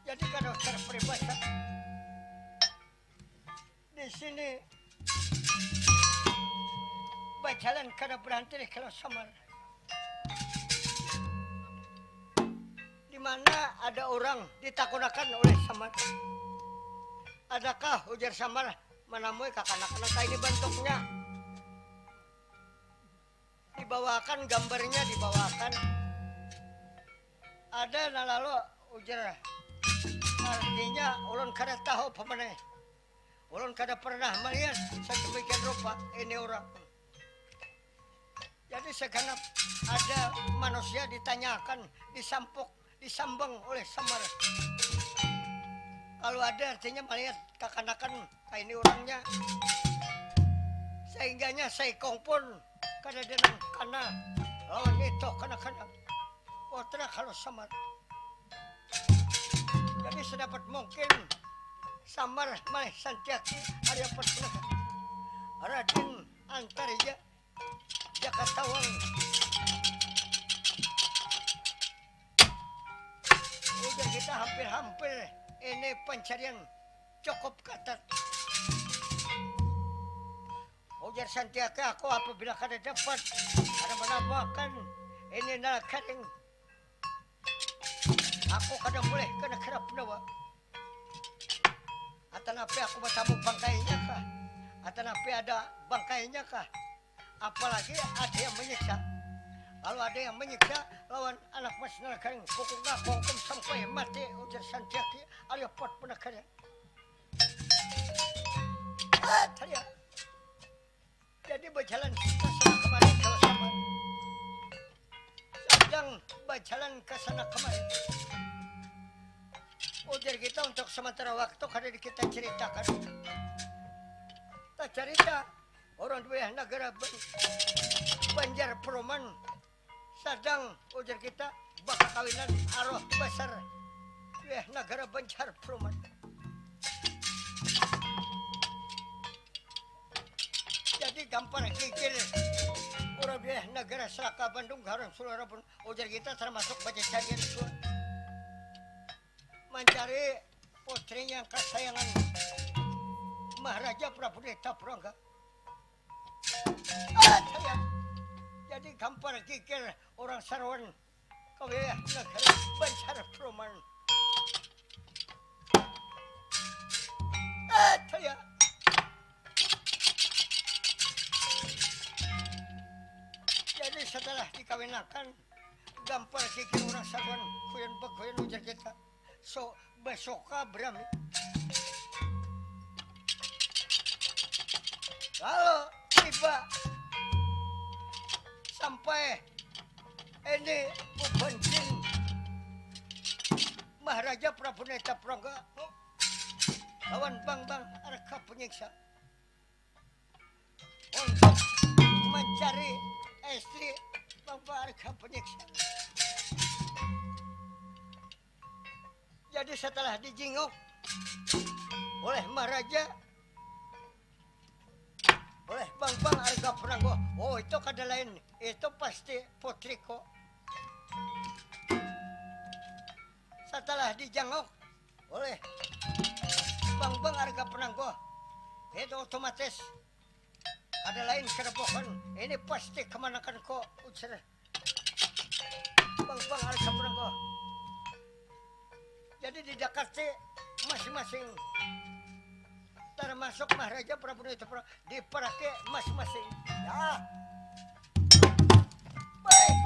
Jadi kada usah peribahasa. Di sini bajalan kada berhenti di Kalau Samar. Di mana ada orang ditakunakan oleh Samar. Adakah, ujar Samar, manamui kakanak nang kaini bantuknya? Dibawakan gambarnya, dibawakan. Ada nalalo, ujar. Artinya ulun kada tahu pamanai. Ulun kada pernah malihat sedemikian rupa ini orang. Jadi segenap ada manusia ditanyakan, disampuk, disambang oleh Samar. Kalau ada artinya malihat kakanakan ini orangnya. Sehingganya saikung pun kada ada nang kana lawan itu kana-kana. Putra kalau Samar. Jadi sedapat mungkin Samar malih Santiaki hari apat punika. Raden Antarja Jaka Tawang. Ujar kita hampir-hampir ini pencarian cukup ketat. Ujar Santiaka, aku apabila kada dapat, kada menambahkan ini nala kering, aku kada boleh kena kerap nawa. Atanapi aku bertamu bangkainya kah? Atanapi ada bangkainya kah? Apalagi ada yang menyiksa. Kalau ada yang menyiksa lawan anak mas nala kering, pukul ngakong sampai mati, ujar Santiaki, ayo pot penegara. Jadi berjalan ke sana kemari kalau sama. Sedang berjalan ke sana kemari. Ujar kita untuk sementara waktu kada kita ceritakan. Tak cerita orang dua negara Banjar Peruman. Sadang ujar kita bakakawinan aroh basar weh nagara Banjar Pruman. Gampar Gigir, urang wilayah Nagara Selaka Bandung, Gaharan Sularabun, ujar kita termasuk bacacarian jua. Mancari putrinya kasayangan Maharaja Prabu Deta Purangga. Ah, saya. Jadi Gampar Gigir urang saruan ka wilayah Nagara Banjar Pruman. Ah, saya. Jadi setelah dikawinakan, Gampar Gigir urang saruan, kuyan bakuyan ujar kita. So, basoka berami. Lalu tiba sampai ini Uban Jin Maharaja Prabu Neta Prangga lawan Bang Bang Arga Panyiksa untuk mencari istri Bang Bang Arga Panyiksa. Jadi setelah dijinguk oleh Maharaja, oleh Bang Bang Arga Pranggok, oh, itu kada lain, itu pasti putriku. Setelah dijanguk oleh Bang Bang Arga Pranggok, itu otomatis kada lain kada buhan, ini pasti kamanakanku, ujar Bang Bang Arga Pranggok. Jadi didakati masing-masing, termasuk Maharaja Prabu Nitya Pranggok, diparaki masing-masing. Ya. Baik.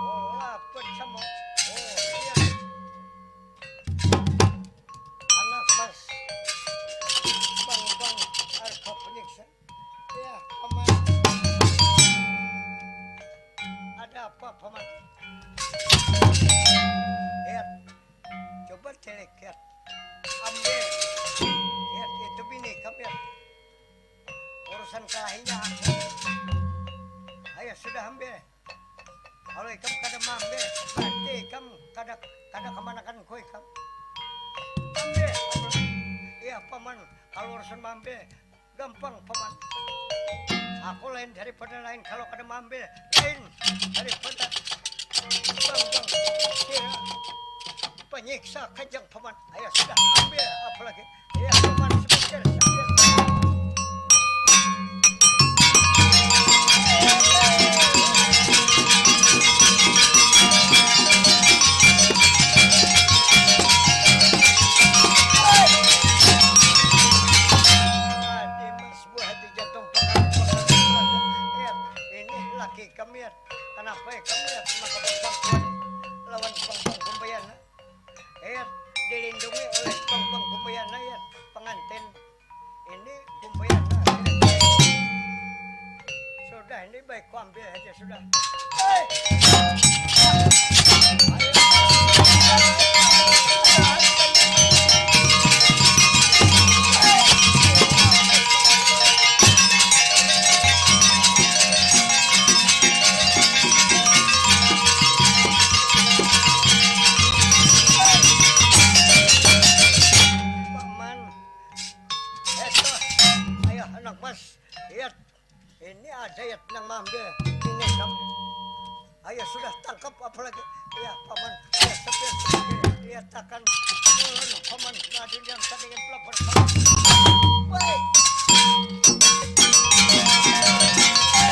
Oh, lapet sama. Oh, iya. Anak Mas Bang Bang Arga Panyiksa. Ya, Paman. Ada apa, Paman? Lihat. Coba celekat. Ambil. Lihat, itu bini kam, ya. Urusan kalahinya aku. Ayo, sudah ambil. Kalau ikam kada maambil, berarti ikam kada, kada kamanakan ku ikam. Ambil. Iya, Paman. Kalau urusan maambil, gampang, Paman. Aku lain daripada lain kalau kada maambil, lain daripada Bang Bang Sira panyiksa kanjang, Paman. Ayo sudah, ambil apa lagi? Iya, Paman, sebentar, sebentar. Hati mas buah hati jantung pangan pangan. Ini laki kami, ya. Kenapa ya kami, ya, maka berbangkuan lawan pangpang pembayana? Eh, dilindungi oleh pangpang pembayana, ya, pengantin ini pembayana. Dah, ini baik ku ambil aja sudah. Hei! Paman. Eto. Ayo, anak mas. Lihat. Ini ada ya nang maambil. Ini kam. Ayo sudah tangkap apalagi. Ya, paman. Ya, sambil sebagai lihat akan ulun, paman. Nah, dendam tandingan pelapor. Woi. Hai.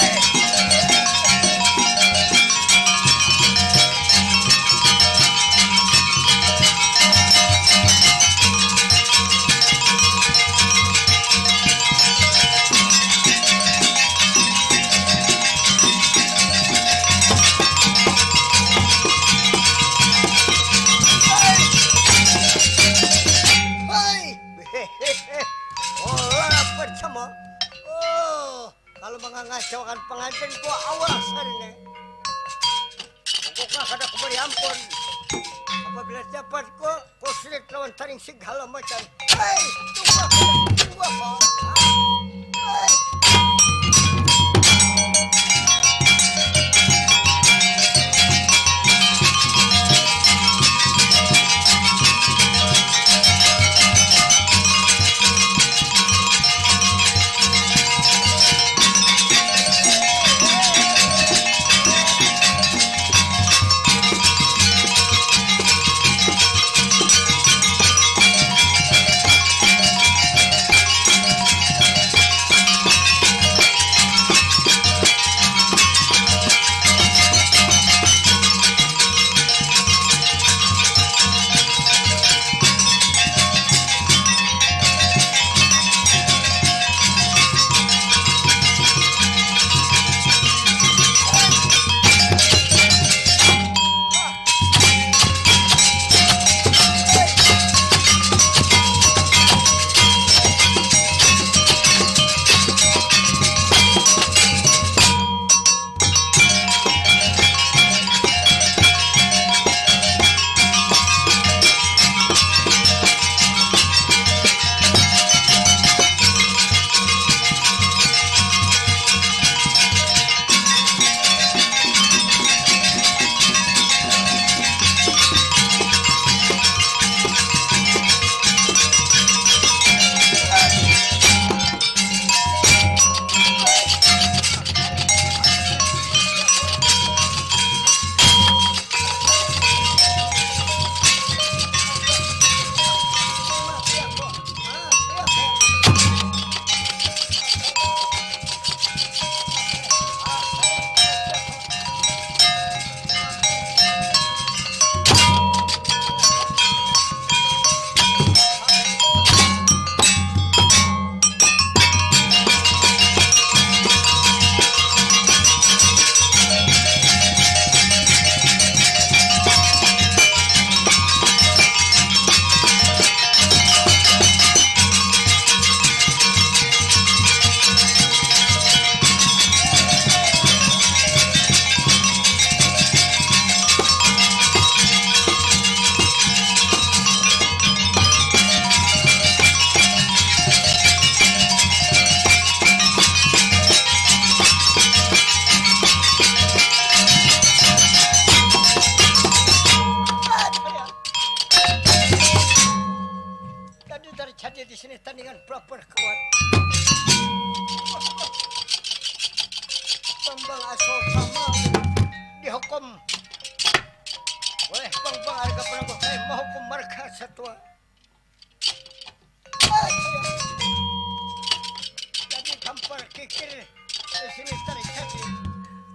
Olah apa sama? Oh, kalau mangangacaukan pengantin ku awas hari ini. Pokoknya kada kuberi ampun. Apabila dapat ku, ku sulit lawan taring segala macam. Hei, tunggu apa? Tunggu apa? Hei. Tadi terjadi di sini tandingan pelapor kuat. Bambang Asal sama dihukum oleh Bambang Arga Penangguh, eh, menghukum marga satua. Jadi tampar kikir di sini terjadi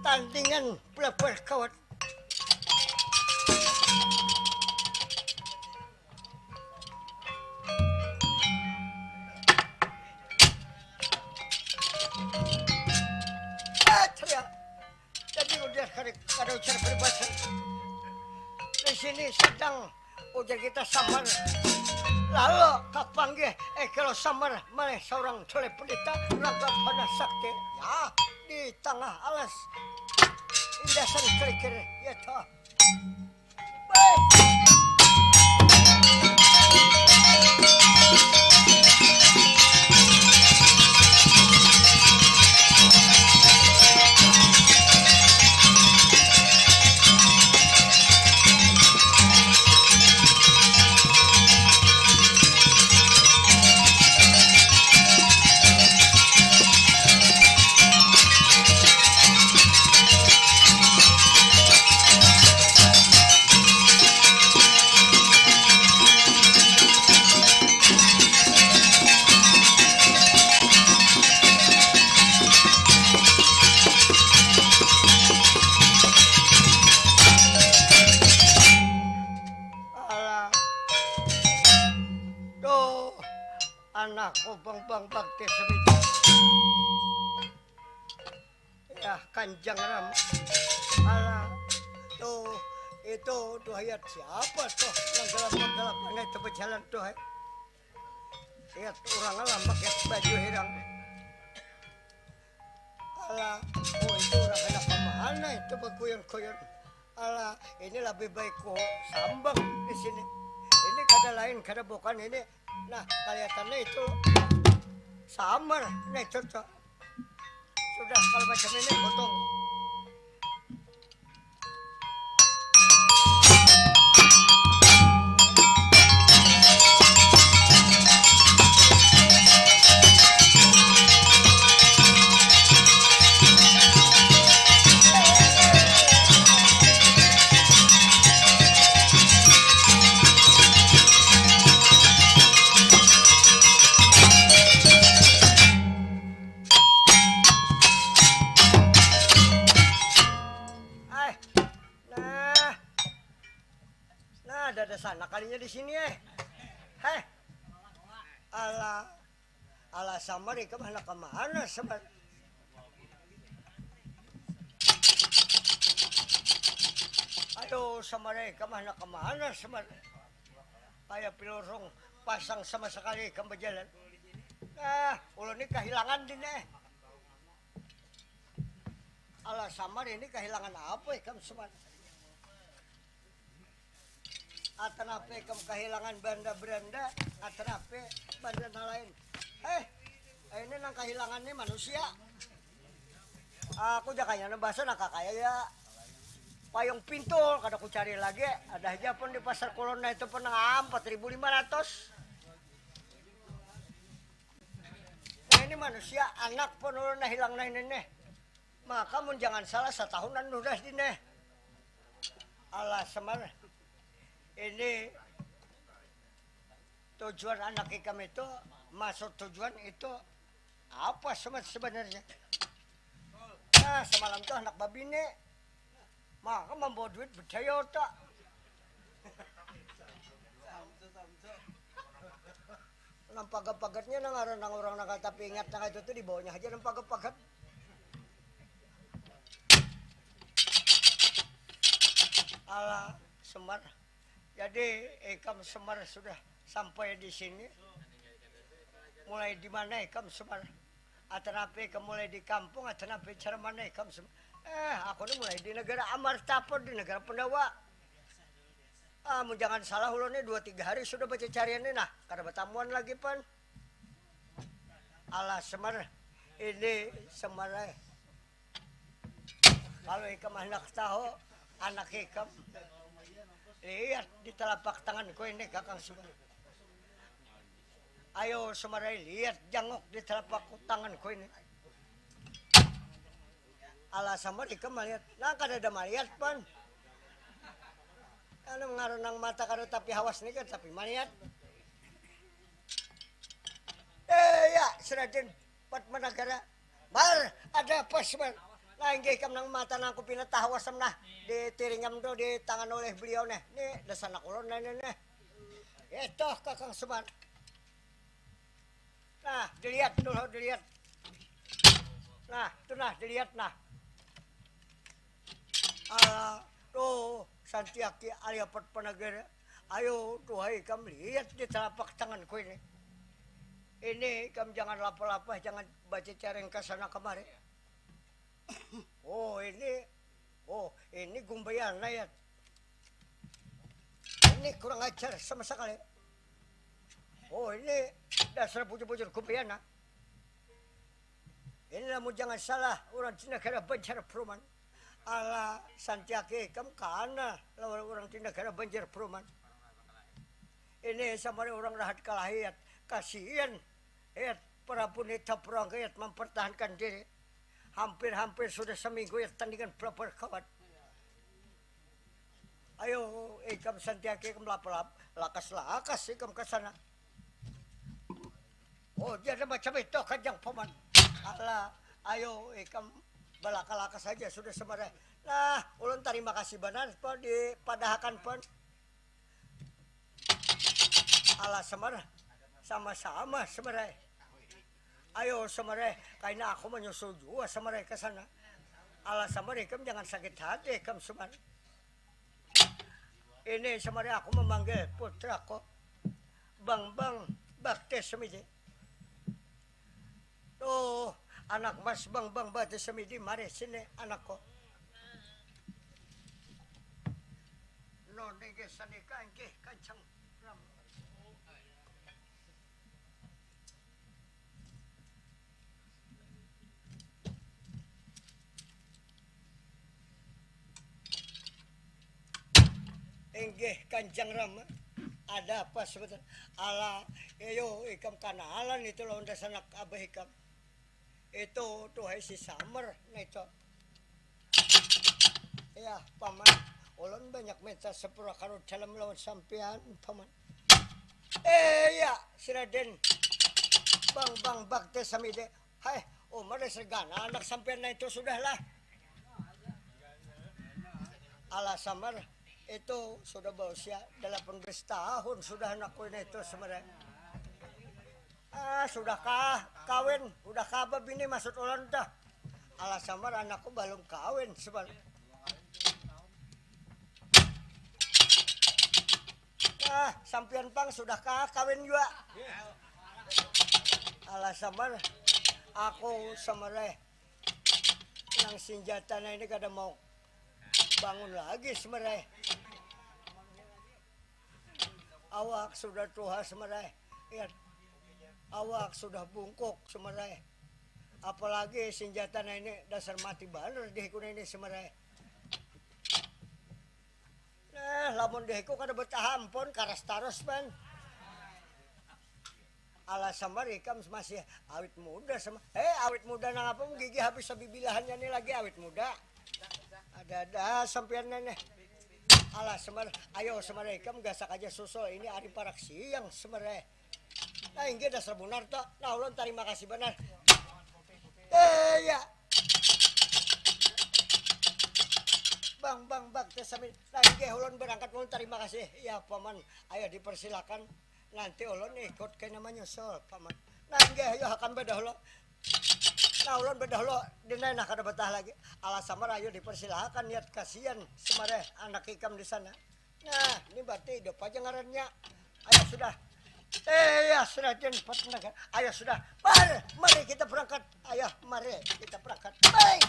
tandingan pelapor kuat. Jadi udah kada, kada ujar peribahasa. Di sini sedang ujar kita samar. Lalu kapanggih, eh, kalau samar, mana seorang cule pendeta, raga panas sakti. Ya. di tangah alas indasan kerikil ya toh. Alah. Tuh, anakku bang bang bakti semita. Ya, kanjang ram. Alah, tuh, itu tuh ayat siapa tuh yang gelap-gelap aneh itu berjalan tuh, eh? Lihat orang lah pakai baju hirang. Alah, oh, itu orang anak mana itu berkuyun-kuyun. Alah, ini lebih baik ku sambang di sini. Ini kada lain, kada bukan ini. Nah, kelihatannya itu samar. Nah, itu tuh. Sudah, kalau macam ini potong. Nah, nah, ada, ada sanak kalinya di sini, eh. Heh. Alah, alah, samar ikam handak ka mana, samar? Aduh, samar ikam handak ka mana, samar? Kaya pilorong pasang sama sakali ikam bajalan. Ah, ulun ni kahilangan dini, eh. Alah, samar ini kahilangan apa ikam, samar? Atanape ikam kahilangan banda-beranda, atanape banda nang lain. Eh, ini nang kahilangan ni manusia. Aku jakanya nang bahasa nang kakaya ya. Payung pintul kada kucari lagi, ada aja pun di pasar Kulon nah itu pun nang ampat ribu lima ratus. Nah, ini manusia, anak pun ulun nah hilang nah ini nih. Maka mun jangan salah satahunan sudah di nih. Alah, semar. Ini tujuan anak ikam itu, maksud tujuan itu apa sebenarnya? Nah, semalam tuh anak babini, maka membawa duit bedaya otak. Nang pagat-pagatnya nang ngaran nang orang nang tapi ingat nang itu tuh dibawanya aja nang pagat-pagat. Alah, semar. Jadi, ikam semar sudah sampai di sini. Mulai di mana ikam semar? Atanapi ikam mulai di kampung, atanapi cara mana ikam semar? Eh, aku ni mulai di negara Amartapod, di negara Pandawa. Ah, mun jangan salah, ulun ni dua tiga hari sudah bacacarian ni, nah, kada batamuan lagi pan. Alah, semar. Ini semar, eh. Kalau ikam handak tahu anak ikam, lihat di telapak tanganku ini, Kakang Suban. Ayo, Sumarai, lihat jangok di telapak tanganku ini. Alah, samar ikam malihat. Nah, kada ada malihat pan. Anu ngaran nang mata kada tapi hawas ni kada tapi malihat. Eh, ya, Seraden Padmanagara. Mar, ada apa, Semar? Nah, inggih kam nang mata nang kupina tahu asam nah. Ditiringam tu di tangan oleh beliau nih. Nih, dasar nak ulun nih, nih, nih. Itu, Kakang Semar. Nah, dilihat dulu, dilihat. Nah, tu nah, dilihat nah. Alah, tuh, Santiaki Aliapat Panagara. Ayo, tuhai, kam lihat di telapak tanganku ini. Ini, kam jangan lapah-lapah, jangan baca careng ka sana kamari. Oh, ini, oh, ini Gumbayana ya. Ini kurang ajar sama sekali. Oh, ini dasar bujur-bujur Gumbayana. Ini lamun jangan salah, orang di negara Banjar Peruman. Ala Santiaki ikam kana lawan orang di negara Banjar Peruman. Ini sama orang rahat kalahiat. Kasihan. Yat, Prabu Nita Prangga, Yat, mempertahankan diri. Hampir-hampir sudah seminggu, Yat, tandingan berapa kawan. Ayo, ikam Santiaki, ikam lapalap, lakas-lakas ikam ke sana. Oh, jadi macam itu, Kanjeng Paman. Alah, ayo, ikam balaka-laka saja sudah sebenarnya. Nah, ulun terima kasih banar, Pak, dipadahakan, Pak. Alah, Semar, sama-sama, Semar ai. Ayo, Semar ai, kaina aku menyusul jua, Semar ai, ke sana. Alah, Semar, ikam jangan sakit hati, ikam, Semar. Ini, Semar ai, aku memanggil putraku, Bang Bang Bakti Semidi. Tuh, anak mas Bang Bang Bakti Semidi, mari sini, anakku. Noni ge sanika, inggih, Kanjeng Rama. Inggih, Kanjeng Rama. Ada apa sebenarnya? Alah, ayo, ikam kanalan itu lawan dasanak abah ikam. Itu, tuh, hai si Samer, nah itu. Ya, Paman, ulun banyak minta sepura karut dalam lawan sampean, Paman. Eh, ya, si Raden. Bang, Bang, Bakti Samide. Hai, Umar, segana anak sampean, nah itu sudahlah. Alah, Samar, itu sudah bausia delapan belas tahun sudah anakku ini itu sebenarnya. Ah, sudahkah kawin? Udahkah babini maksud ulun tuh? Alah, Samar, anakku balum kawin, Samar. Ah, sampian pang sudahkah kawin jua? Alah, Samar, aku, Samar ai, nang sinjatana ini kada mau bangun lagi, Samar ai. Awak sudah tuha, Samar ai. Ingat, awak sudah bungkuk, Samar ai. Apalagi sinjatana ini dasar mati banar dihikuna ini, Samar ai. Nah, lamun dihiku kada bataha ampun, karas tarus, Pan. Alah, Samar, ikam masih awit muda, Samar. Eh, awit muda nang apa, gigi habis sabibilahannya ni lagi awit muda. Ada-ada sampian nih. Alah, Samar, ayo, Samar, ikam gasak aja susul. Ini ari parak siang, Samar, eh. Nah, inggih dasar bunar tuh. Nah, ulun tarima kasih banar. Eh, ya. Bang, bang, bang, tes sambil. Nah, inggih ulun berangkat, ulun tarima kasih. Ya, Paman, ayo dipersilakan. Nanti ulun ikut kena menyusul, Paman. Nah, inggih, ayo akan badahulu. Nah, ulun badahulu. Dina nah kada betah lagi. Alah, Samar, ayo dipersilakan, niat kasihan Samar, eh, anak ikam di sana. Nah, ini berarti hidup aja ngarannya. Ayo sudah. Eh, ya, sudah, jangan cepat mendengar. Ayo sudah. Mari, mari kita berangkat. Ayo, mari kita berangkat. Baik.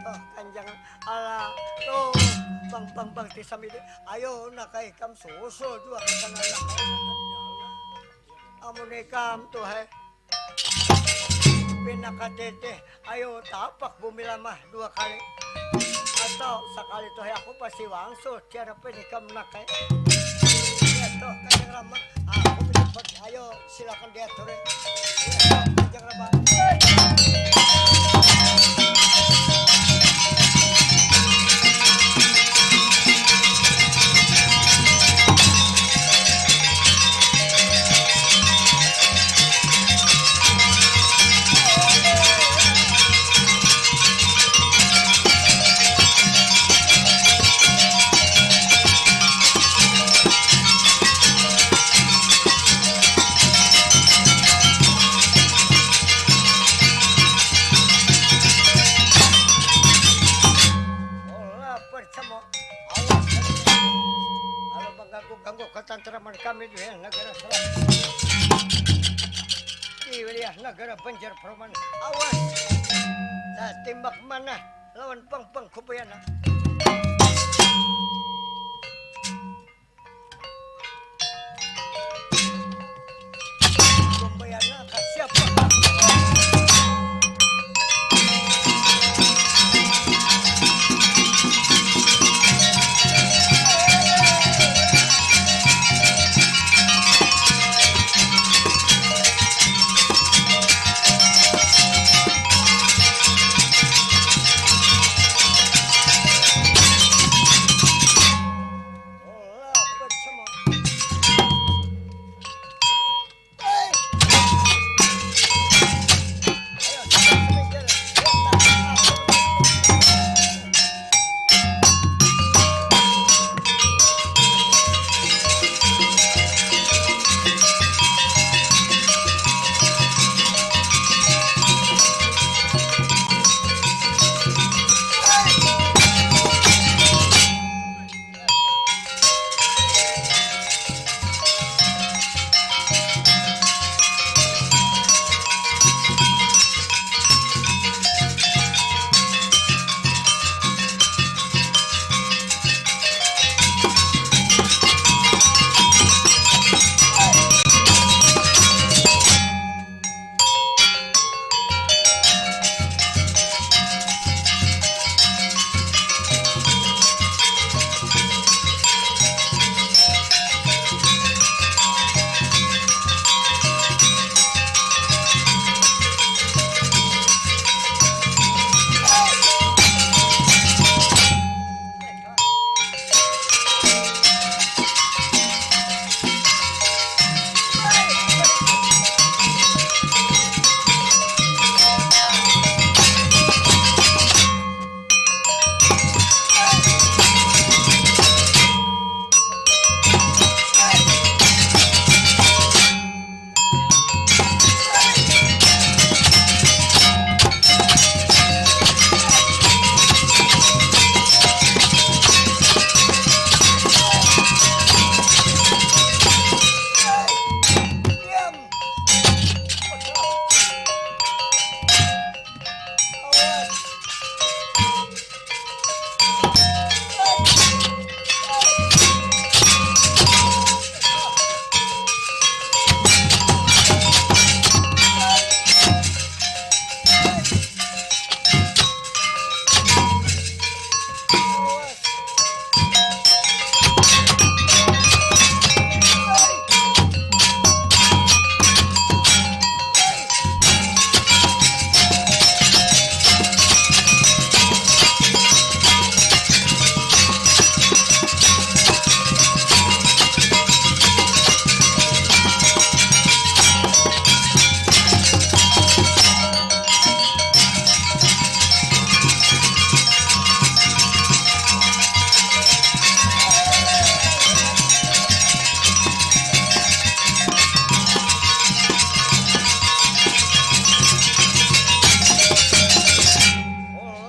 Alah, Kanjeng, alah, tuh, bang, bang, bang, di sambil, ayo, nak, ikam susul jua ke sana, nak. Amun ikam tuh, heh, pina kateteh, ayo, tapak bumi lamah dua kali. Atau sakali tuh, heh, aku pasti wangsul, tiada pun ikam, nak, heh. Ya, tuh, Kanjeng Rama, aku minta, ayo, silakan diatur, ya. Iya, Kanjeng Rama. Kami di wilayah Nagara Selat, di wilayah Nagara Banjar Perumahan. Awas, tatimbak manah lawan pang-pang Kubayana. Kubayana ka siapa?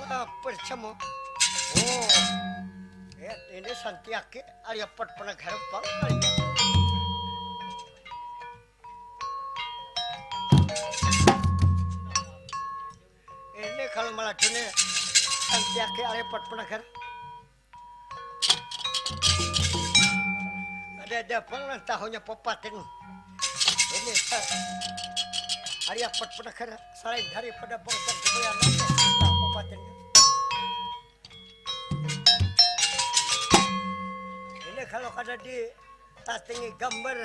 Lapar sama. Oh, ya, ini Santiaki, Arya Pat Penegara pang kali ya. Ini kalau malah dunia Santiaki, Arya Pat Penegara. Ada-ada pang nang tahunya papatin. Ini, eh, Arya Pat Penegara, selain daripada bangsa Kubayana, tahu papatinnya. Ini kalau kada di tatingi gambar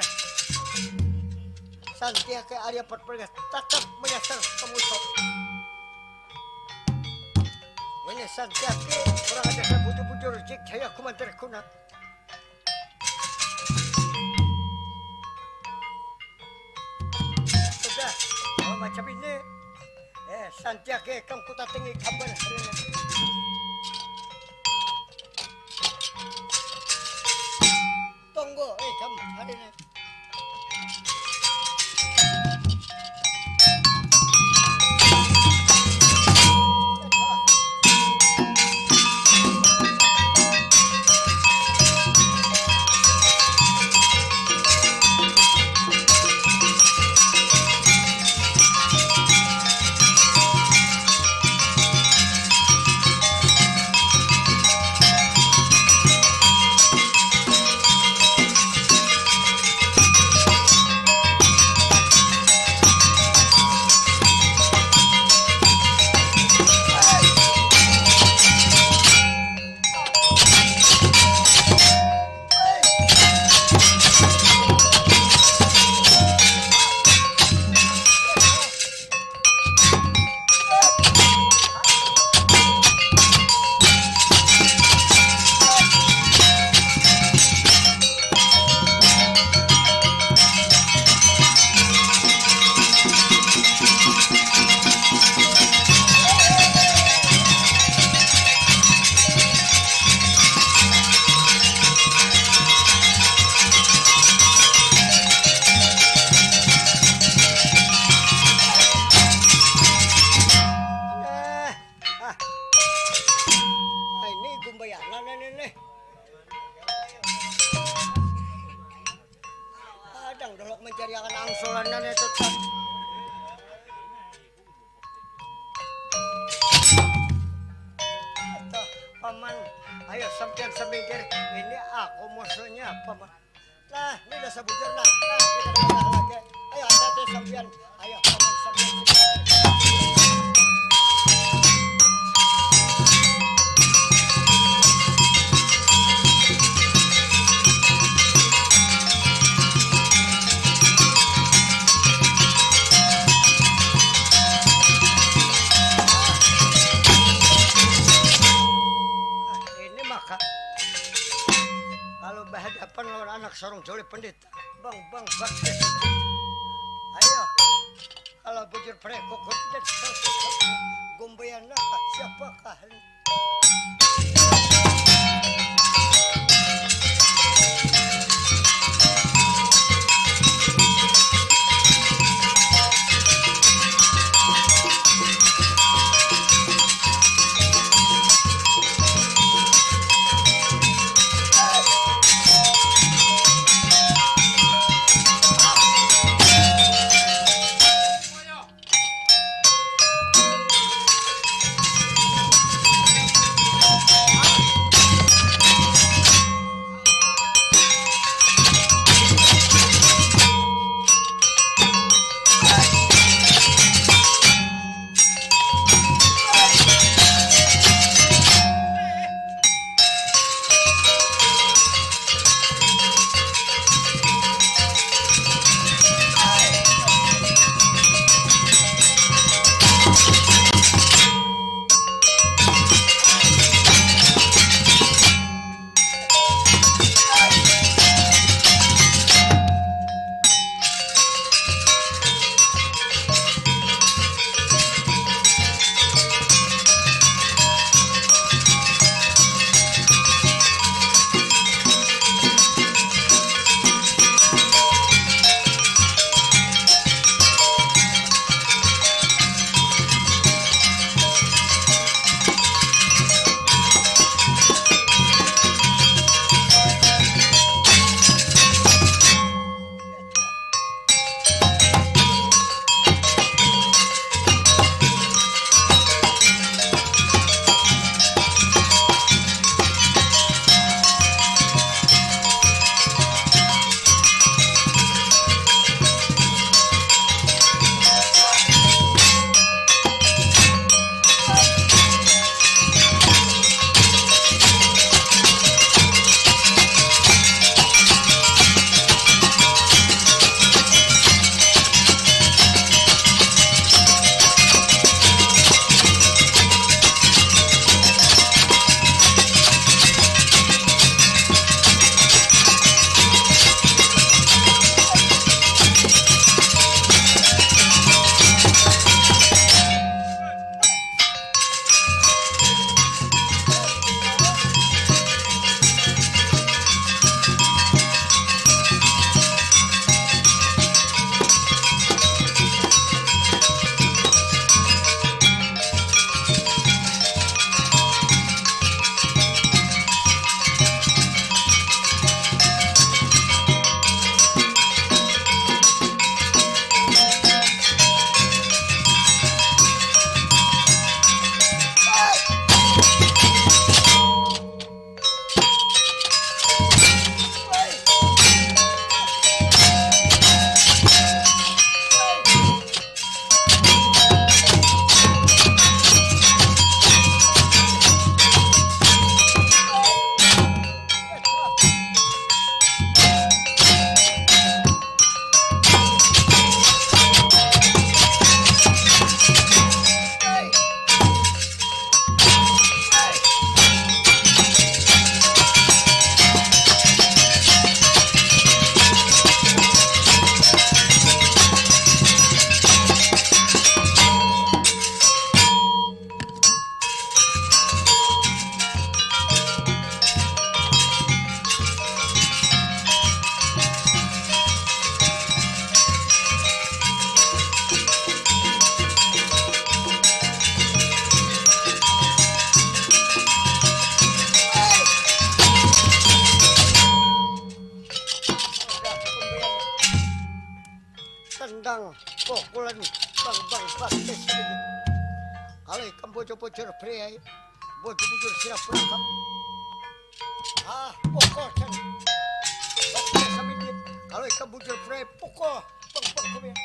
Santiaki, Arya Pat Penegara, tatap menyasar ke musuh. Ini Santiaki, kurang ajar, bujur-bujur, jik jaya kumantar kuna. Sudah, kalau macam ini, eh, Santiaki, kam ku tatingi gambar hari ini. Tunggu, eh, kam hari ini. Sampian samingkir, ini aku musuhnya apa, Mak? Nah, ini udah sabujur, nah. Nah, kita udah lagi. Ayo, hati-hati sampian. Ayo, paman sampian. Nah, ini maka kalau berhadapan lawan anak sorong jolip pendeta, bang, bang, bang. Ayo, kalau bujur prekokot dan gombayan apa? Siapakah ini? Tendang pukulan bang bang baktis ini. Kalau ikam bujur-bujur priai, bujur-bujur siap rangkap. Ah, pukul, can. Batu samidit. Kalau ikam bujur, Fred, pukul. Bang, bang, bang, ya.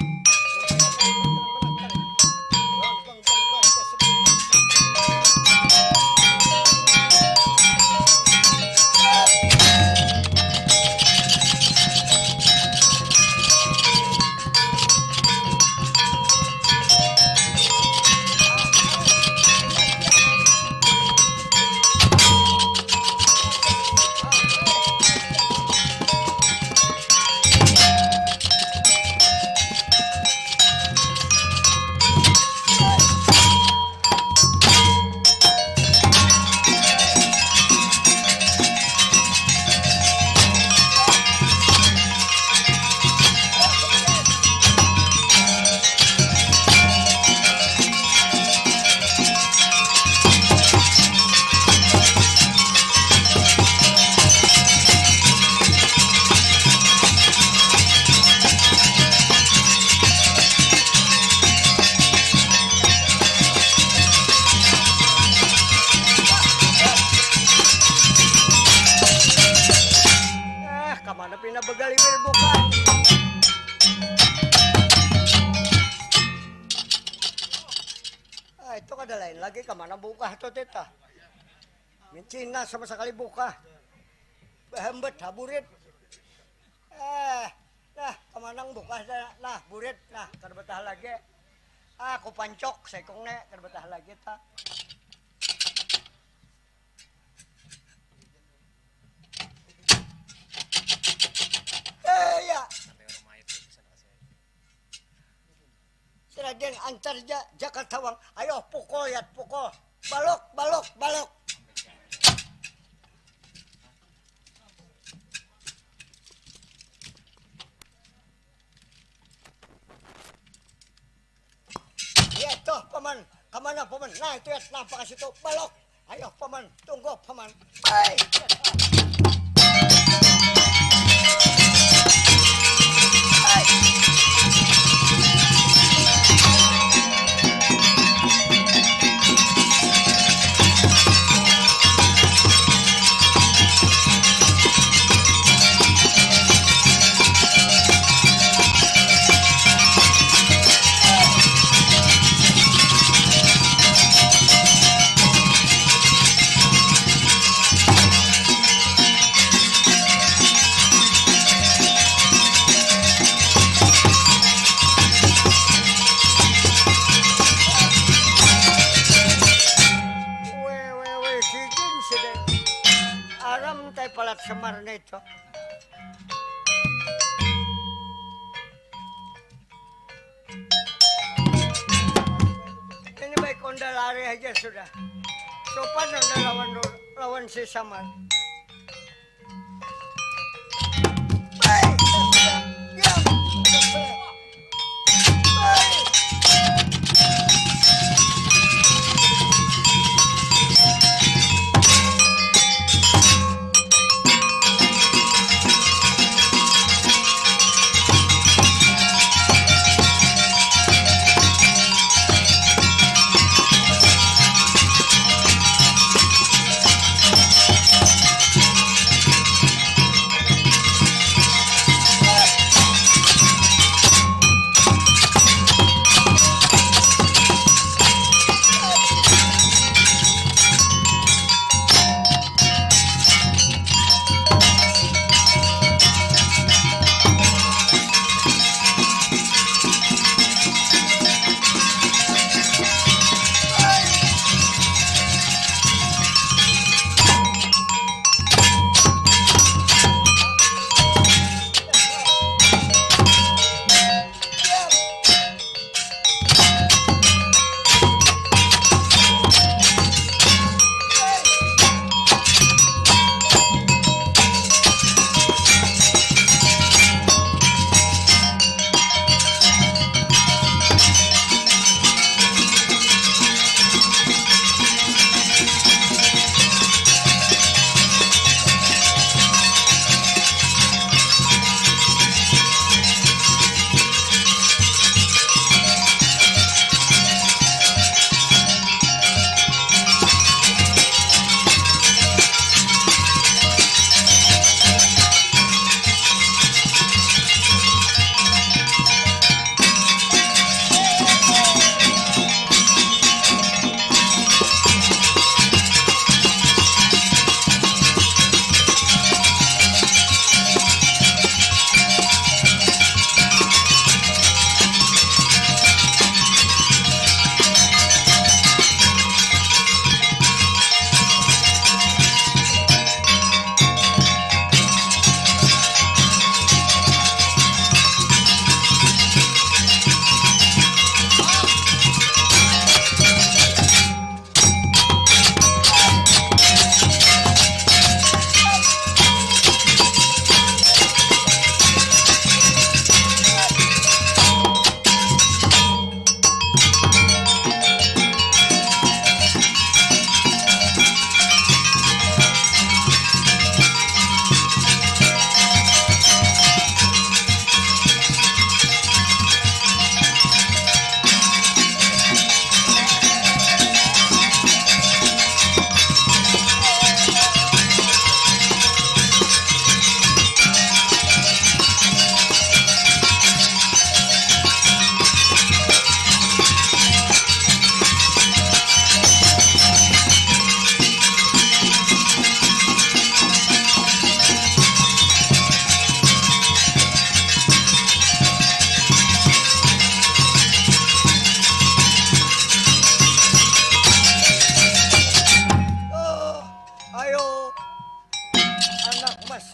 Ah, kamana pina begali berbuka? Ah, itu kada lain lagi, kamana bungkah tu, Tita? Min Cina sama sekali bungkah. Bahambat, haburit. Eh, nah, kamanang bungkah dah. Nah, burit, nah, kada betah lagi. Ah, aku pancok saikung ne, kada betah lagi, ta. Eh, ya. Si Raden antar ja, Jakarta Wang. Ayo, pukul, ya, pukul. Balok, balok, balok. Ya, tuh, Paman. Kamana, Paman? Nah, itu ya, nampak ke situ. Balok. Ayo, Paman. Tunggu, Paman. Hei. Weh, weh, weh, sidin, sidin. Aram tai palat Semar nih, Cok. Ini baik onda lari aja sudah. Sopan onda lawan, lawan si Samar. Hei, diam. Hei.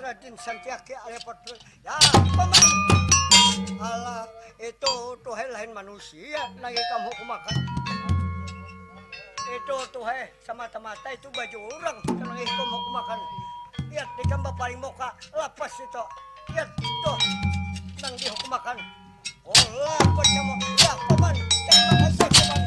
Raden Santiaki alias Patru. Ya, paman. Alah, itu tuh lain manusia nang ikam hukumakan. Itu tuh semata-mata itu baju orang nang ikam hukumakan. Lihat ikam bapaling muka lapas itu. Lihat tuh nang dihukumakan. Olah pertama, ya paman, terima kasih paman.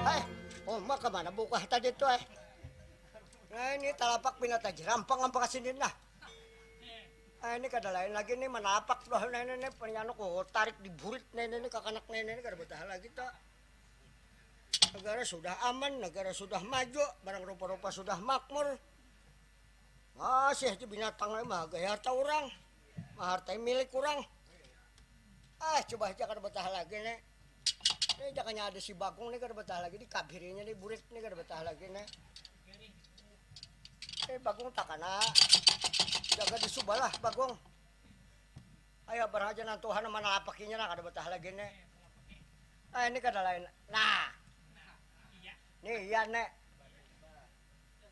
Hai, Oma kemana bukah tadi tuh eh? Nah ini talapak pina tajerampang apa kasini nah. Nah ini kada lain lagi nih manapak doh nah ini nih punya anu ku tarik di burit nah ini nih kakanak nah ini nih kada betah lagi tuh. Negara sudah aman, negara sudah maju, barang rupa-rupa sudah makmur. Masih aja binatang lain mah gaya harta orang, mah harta milik orang. Ah, coba aja kada betah lagi nih. Ini jakanya ada si Bagong nih kada betah lagi, dikabirinya nih burit nih kada betah lagi nih. Eh Bagong takana jaga di subalah Bagong. Ayo baraja nang Tuhan mana lapakinya nah kada betah lagi nih. Ah ini kada lain. Nah. Nih iya nek.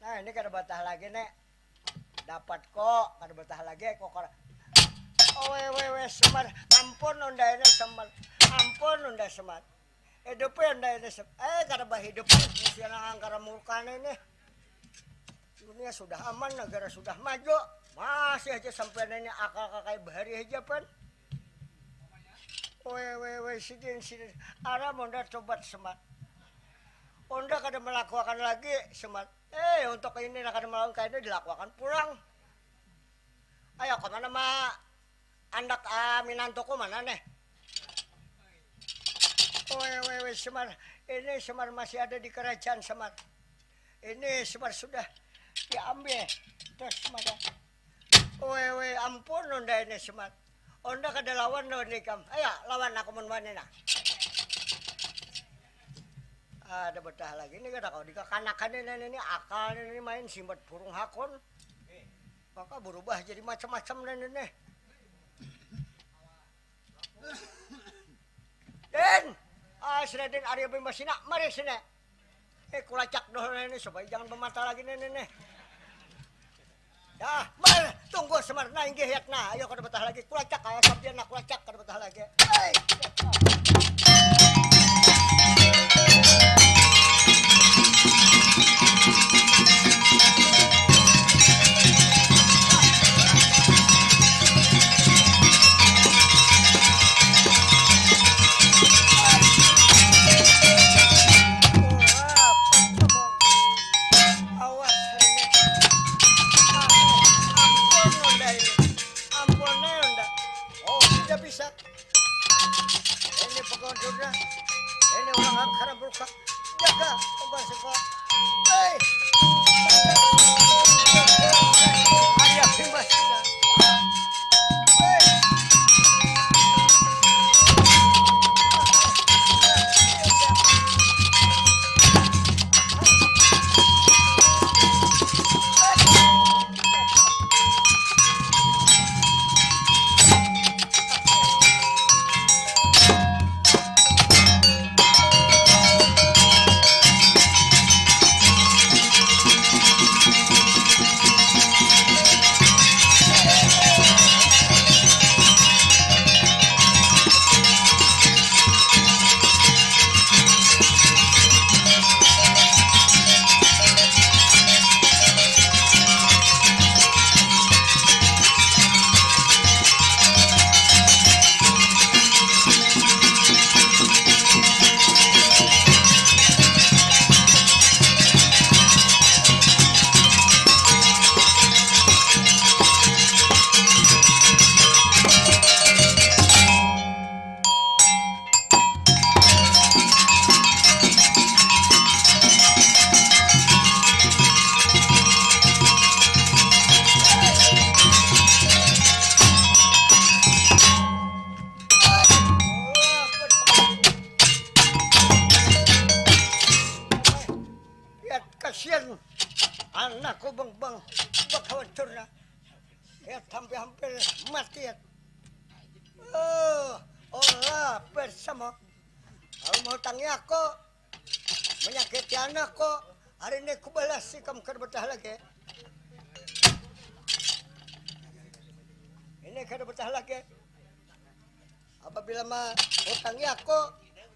Nah ini kada betah lagi nek. Dapat kok, kada betah lagi kok kada. Oh we we we semar, ampun unda ini semar, ampun unda semar. Hidup unda ini sem, eh kada bahidup, siang angkara murkana ini. Dunia sudah aman, negara sudah maju, masih aja sampean ini akal kakai bahari aja pan. We we we sidin sidin, aram unda tobat semar. Unda kada melakuakan lagi semar. Eh, untuk ini nah kada melawan kaina dilakuakan pulang. Ayo, kemana ma andak ah, minantuku mana nih? Woi, woi, woi, Semar. Ini Semar masih ada di kerajaan Semar. Ini Semar sudah diambil. Terus Semar. Woi, woi, ampun Nunda ini Semar. Onda kada lawan lawan ikam. Ayo lawan aku mun wani nah. Ada betah lagi nih kada kau di kakanakan ini ini akal ini main simbat burung hakun. Maka berubah jadi macam-macam dan ini. Den, ah, si Raden Arya Bimasina, mari sini. Eh, kulacak doh ini supaya jangan bermata lagi nih nih. Nih. Ya, mal. Tunggu semerna inggih Yatna. Ayo kada betah lagi. Kulacak aya sampian nak kulacak kada betah lagi. Hei. Awas, Rene. Ampun, Nunda ini. Ampun, Nunda. Oh, tidak bisa. Ini pegawai Nunda. Ini orang angkara berukak. Jaga, Umbar Seko. Hei. Ayah Bimbas Nunda. Hei. Yat, kasian anakku bang bang bakawan curna. Yat, hampir-hampir mati, Yat. Oh, olah bersama. Kamu mau tanya aku, menyakiti anakku. Hari ini kubalas ikam kada betah lagi. Ini kada betah lagi. Apabila ma utangi aku,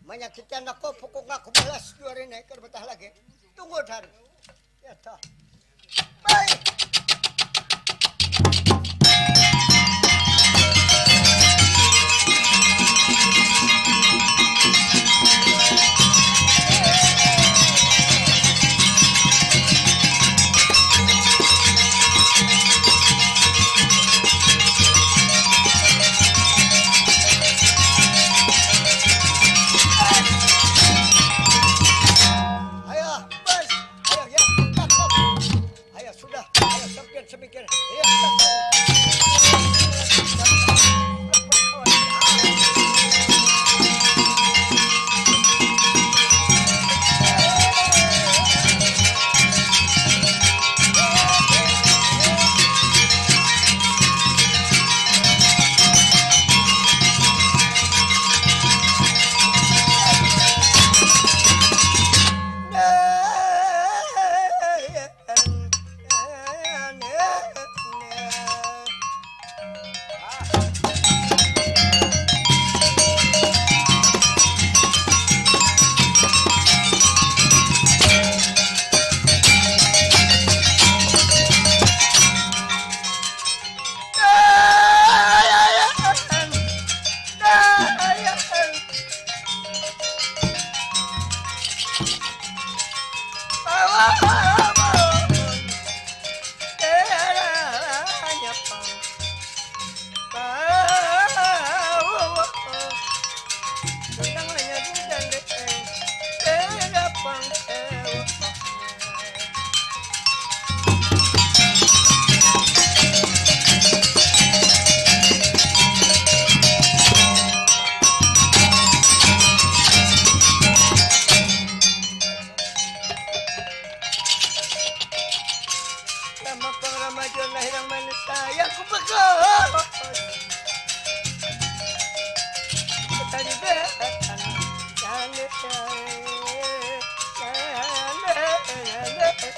menyakiti anakku, pokoknya aku balas jua hari ini, kada betah lagi. Tunggu dan. Ya toh. Baik. Ayo, bas. Ayo, ya, stop, stop. Ayo, sudah. Ayo, sampian semikir. Iya, stop, stop. Lama pang ramajuan lahir nang manis sayang ku pegot. Tadi datang. Nande, nande, nande, nande.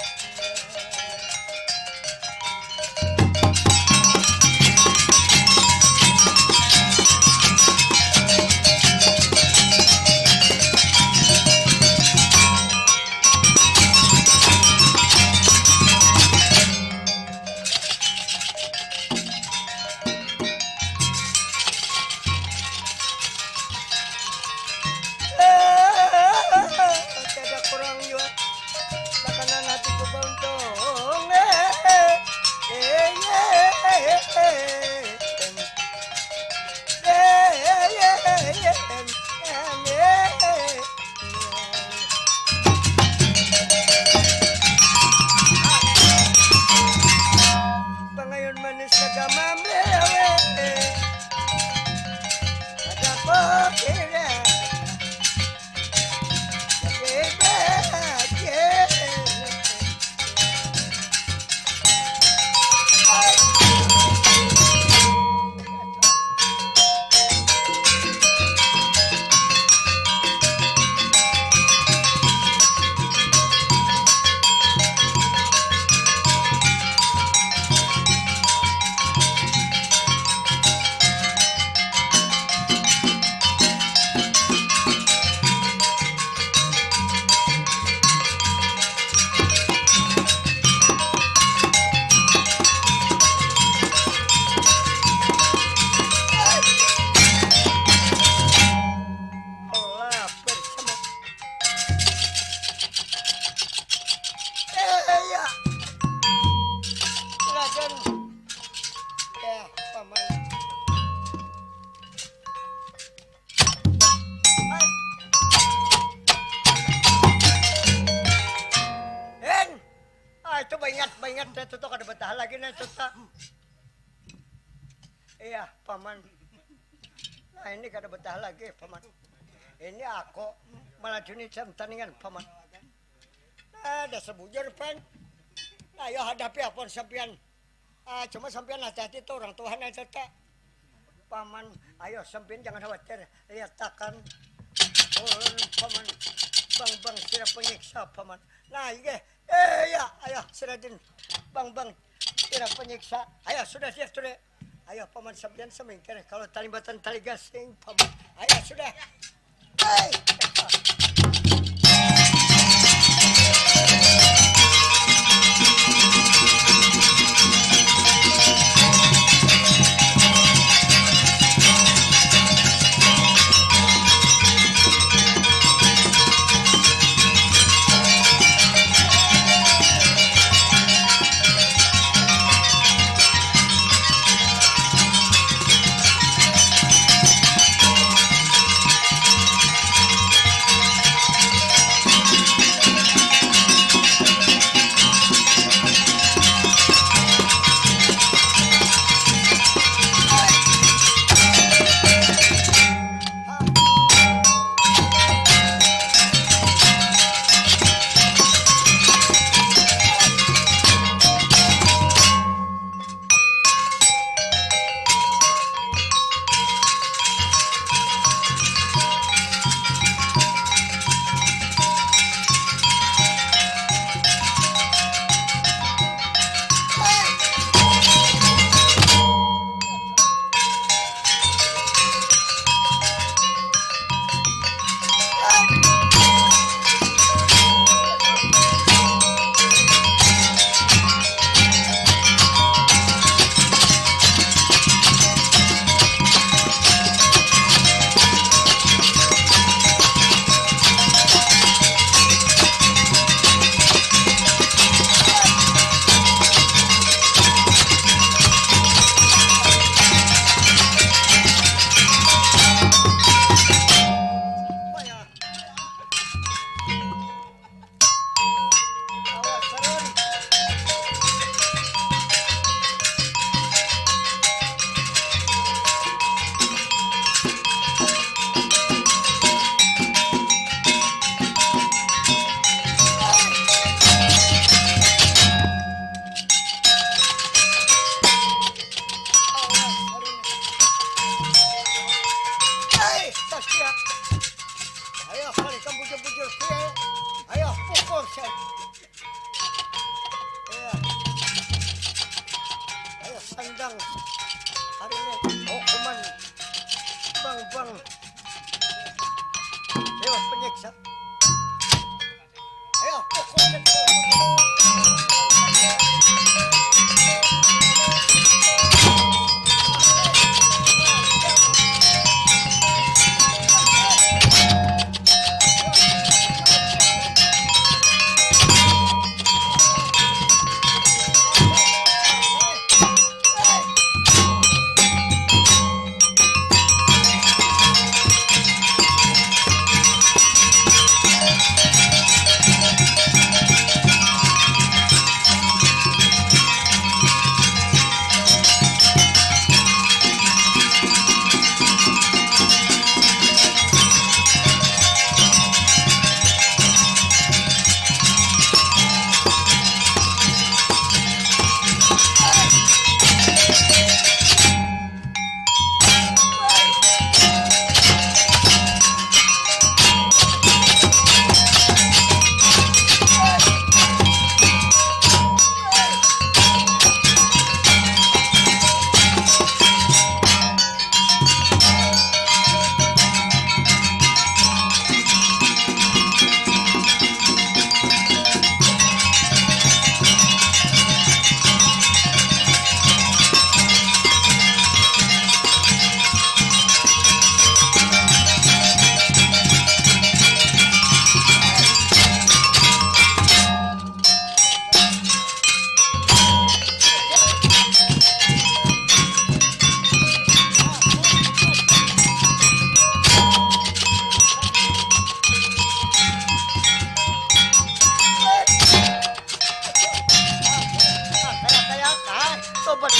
Coba ingat, ingat, saya tuh kada betah lagi nih, tuh. Iya, paman. Nah, ini kada betah lagi, paman. Ini aku malah juni jam tandingan, paman. Ada sebujur, pan. Ayo hadapi apa sampean. Ah, cuma sampean hati-hati tuh orang Tuhan aja tak. Paman, ayo sampean jangan khawatir. Lihat takkan. Ulun, paman, bang-bang sira penyiksa, paman. Nah, iya. Eh, iya, ayo, si Radin. Bang, bang, kira penyiksa. Ayo, sudah dia, sudah. Ayo, paman sampean semingkir. Kalau talimbatan tali gasing, paman. Ayo, sudah. Hei.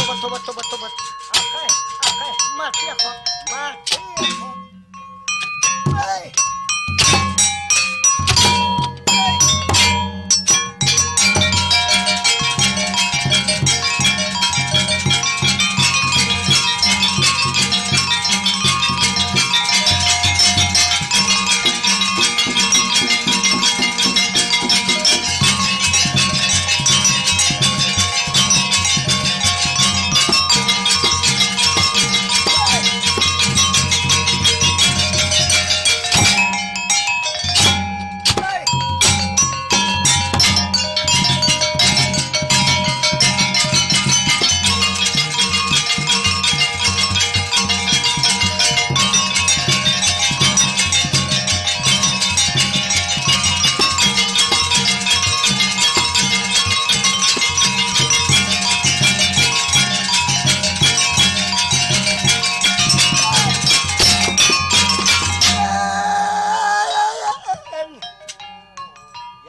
Tobat, tobat, tobat, tobat. Oke, oke, mati aku. Mati aku. Hei.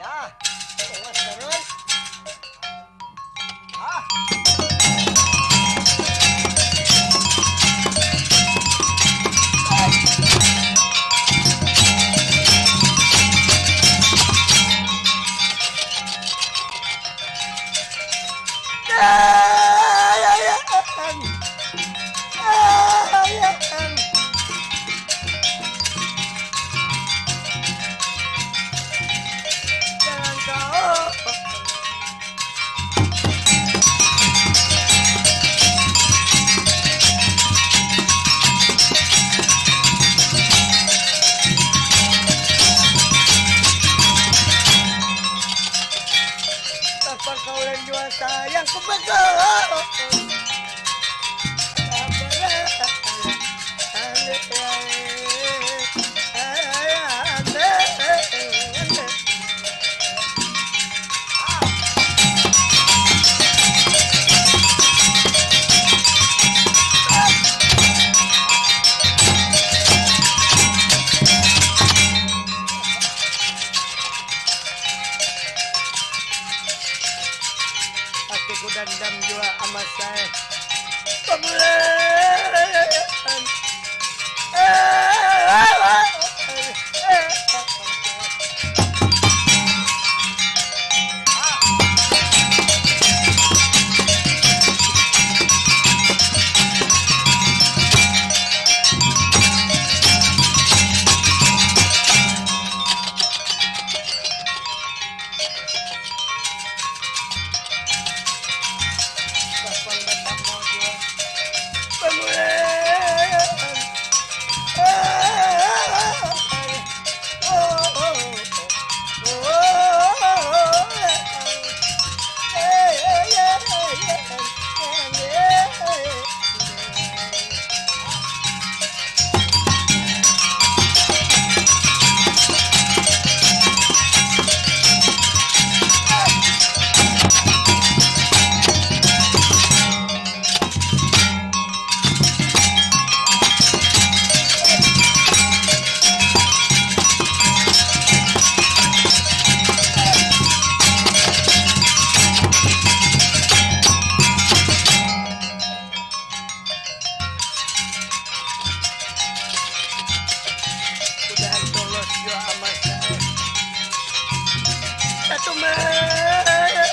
Ya, terus, terus. Ah. Pangkaulan jua sayang ku bakal. Hatiku dandam jua amat saya. Pamulaan. Mudahan tulus jua amal saya. Satu menit.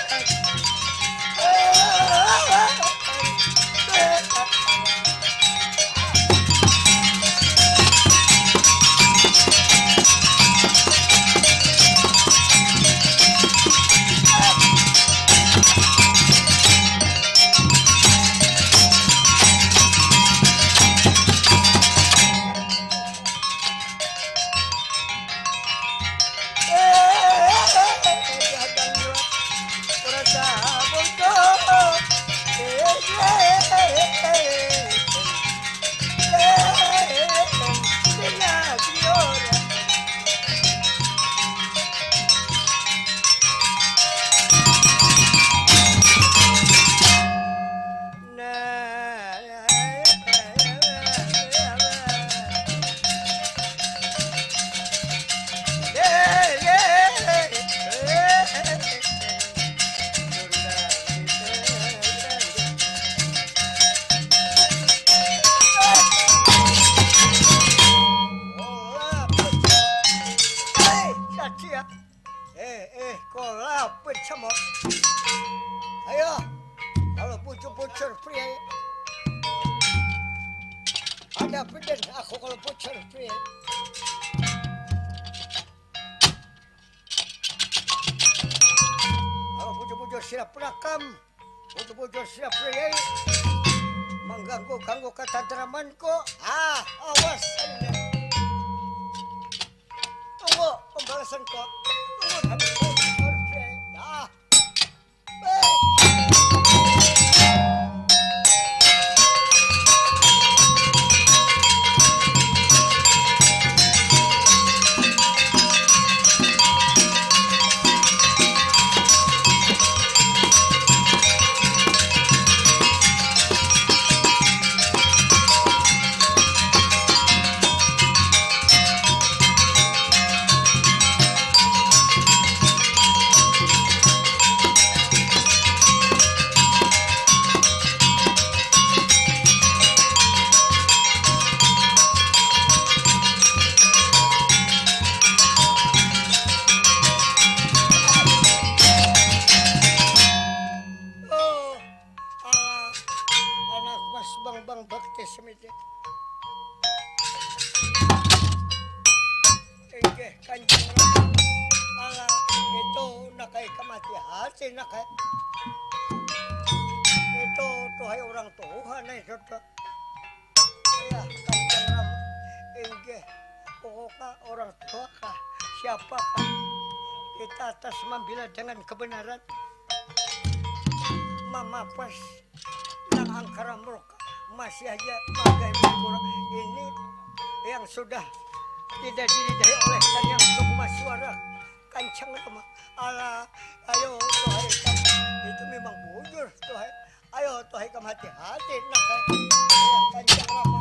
Tapi dan aku kalau bocor tu ya. Kalau bujur-bujur silap rakam, bujur-bujur silap reyai, mengganggu-ganggu ketentramanku. Ah, awas. Tunggu pembalasanku. Tunggu dan bujur reyai. Ah. Oh, ah, anak mas bang bang bakti semidi. Inggih, Kanjeng Ratu. Alah, itu nak ai kamati hati, nak ai. Itu, tuhai urang tuha, nah, itu, tuh. Iya, Kanjeng Ratu. Inggih, pokoknya orang tua kah, siapa kah? Kita atas mambila dengan kebenaran. Mamapas nang angkara murka masih aja pagai mengkurang ini yang sudah tidak dilidahi oleh Sang Hyang Sukma Suara. Kancang Rama. Alah, ayo, tuhai, kam-, itu memang bujur, tuhai. Ayo, tuhai, kam hati-hati, nak, hai. Ya, Kancang Rama.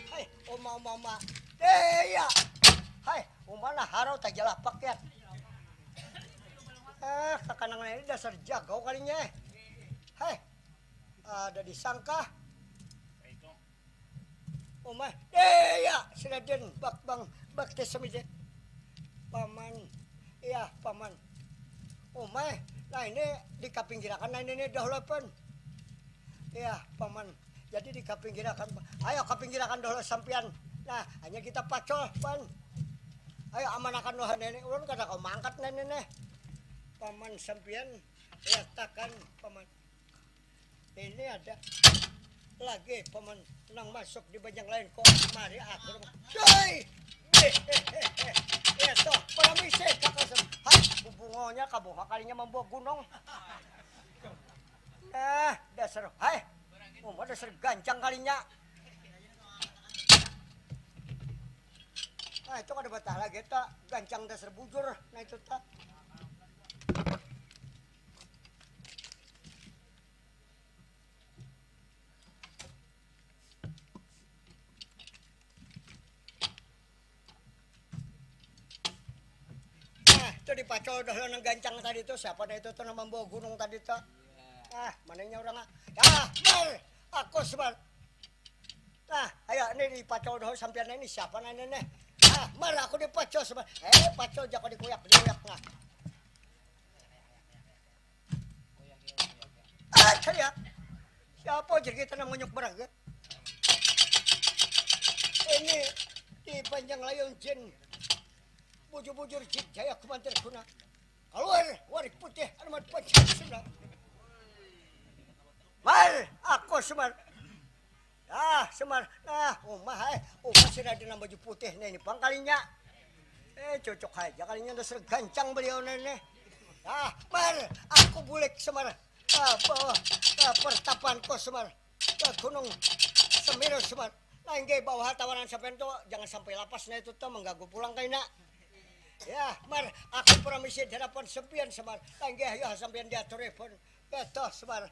Hai, uma, uma, uma. Eh, iya. Hai, uma nah harau tajalah pakyat. Ah, kakanangan ini dasar jagau kalinya, eh. Hai, ada disangka. Uma, eh, iya, sila den bak bang bakti semidi. Paman. Iya, Paman. Umai, nah ini dikapinggirakan nah ini nih dahulu pun. Iya, Paman. Jadi dikapinggirakan. Ayo kapinggirakan dahulu sampian. Nah, hanya kita pacol, Pan. Ayo amanakan dahulu nenek. Ulun kada kau mangkat nenek nih. Paman sampian liatakan, Paman. Ini ada lagi paman nang masuk di banjang lain kok mari aku cuy. Ya toh, permisi kakak sem. Hai, bubungonya kabuha kalinya membawa gunung. Nah, dasar hai. Uma dasar gancang kalinya. Nah, itu kada betah lagi tak gancang dasar bujur. Nah, itu tak. Nah, itu dipacol dah nang gancang tadi tuh. Siapa dah itu tuh nang membawa gunung tadi tuh? Ah, mananya orang ah? Ya, Mar, aku Semar. Nah, ayo ini dipacol dah sampian ini siapa nanya nih? Ah, Mar, aku dipacol Semar. Eh, pacol jago dikuyak dikuyak nah. Ada ya. Siapa aja kita nang monyok beraga? Ini di panjang layang jin. Bujur-bujur jin jaya kumantir guna. Keluar warik putih alamat Pancasila. Mar, aku Semar. Ah, Semar. Nah, umah eh. Umah si Raden nang baju putih nih ini pangkalinya. Eh, cocok aja kalinya dasar gancang beliau nih. Ah, Mar, aku bulik Semar. Ah, bawah ah, pertapanku Semar. Ke Gunung Semeru Semar. Nah, inggih bawah tawanan sampean tuh jangan sampai lapas nah itu tuh mengganggu pulang kaina. Ya, Mar, aku permisi di hadapan sampean Semar. Nah, inggih ayo sampean diatur pun. Betul Semar.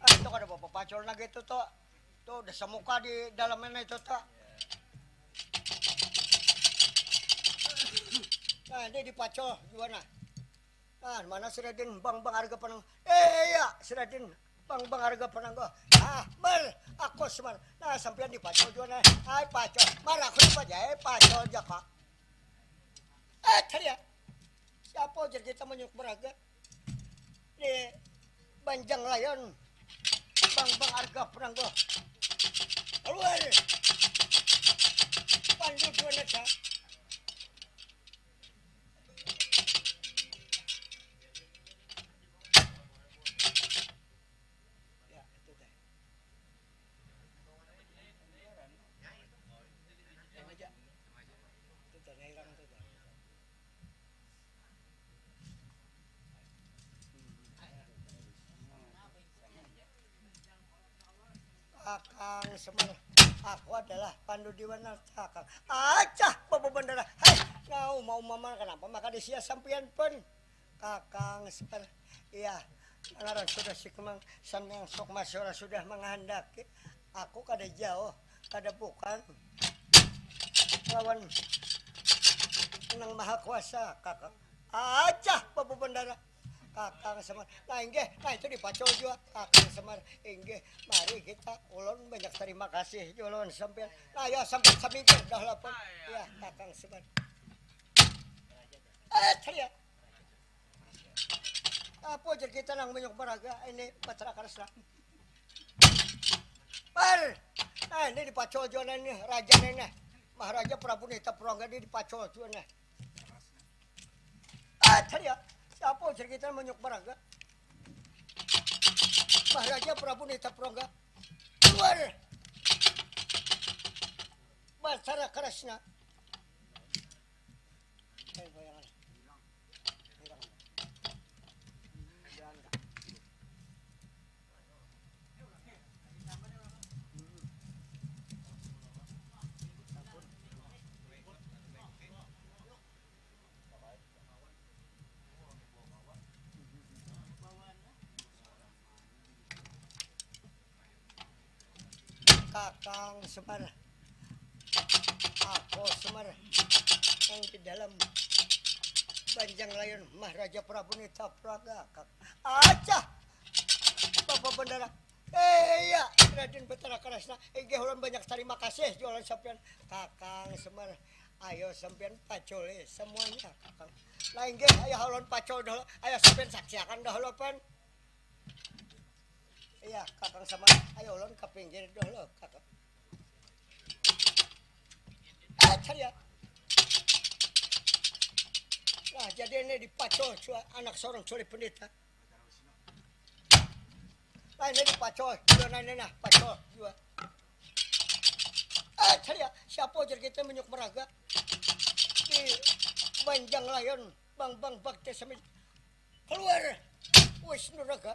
Ah, itu kada apa-apa pacul lagi itu tuh. Tuh udah semuka di dalamnya itu tuh. Nah, ini dipacul juga nah. Nah, mana si Raden bang bang harga panang. Eh iya, si Raden bang bang harga panang go. Ah, Mar, aku Semar. Nah, sampean dipacul juga nah. Ai pacul. Mar aku dipacul. Eh pacul aja kok. Eh, tadi ya. Siapa ujar kita manyuk beraga? Di Banjang Layon. Bang bang harga perang go. Keluar. Pandu dua neta. Ya, itu teh. Yang aja. Itu teh, yang hilang itu teh. Kakang Semar, aku adalah Pandu Diwana Kakang. Acah, Bapak Bandara. Hai, ngau mau mama kenapa maka disia sampian pun? Kakang Semar, iya, ngaran sudah si Kemang, Samyang Sukma sudah menghendaki. Aku kada jauh, kada bukan lawan Nang Maha Kuasa, Kakang. Acah, Bapak Bandara. Kakang Semar. Nah, inggih. Nah, itu dipacul jua. Kakang Semar. Inggih. Mari kita. Ulun banyak terima kasih jua lawan sampean. Nah, ya sampean samingkir dah lapun. Ya, Kakang Semar. Eh, cari ya. Apa aja kita nang banyak baraga ini pacara karas lah. Par. Nah, ini dipacul jua nah ini raja nah ini. Maharaja Prabu Nita Purangga ini dipacul jua nah. Ah, tadi ya. Siapa ujar kita manyuk baraga? Maharaja Prabu Nita Purangga. Keluar. Basara karasna. Ayo, goyangan. Hilang. Hilang. Kakang Semar. Aku Semar nang di dalam banjang layun Maharaja Prabu Nita Praga. Acah! Bapak Bendara. Eh, iya, Raden Betara Karasna. Inggih, ulun banyak tarima kasih jualan sampean. Kakang Semar, ayo sampean paculi semuanya, Kakang. Nah, inggih, ayo ulun pacul dahulu. Ayo sampean saksiakan dahulu, pan. Iya, Kakang Semar, ayo ulun ke pinggir dahulu, Kakang. Ajar ya. Nah, jadi ini dipacul jua anak seorang culi pendeta. Nah, ini dipacul jua, nah, ini nah, pacul jua. Ajar ya, siapa ujar kita menyuk meraga di banjang layon, bang, bang, bang, desa Min-, keluar. Wis nuraga.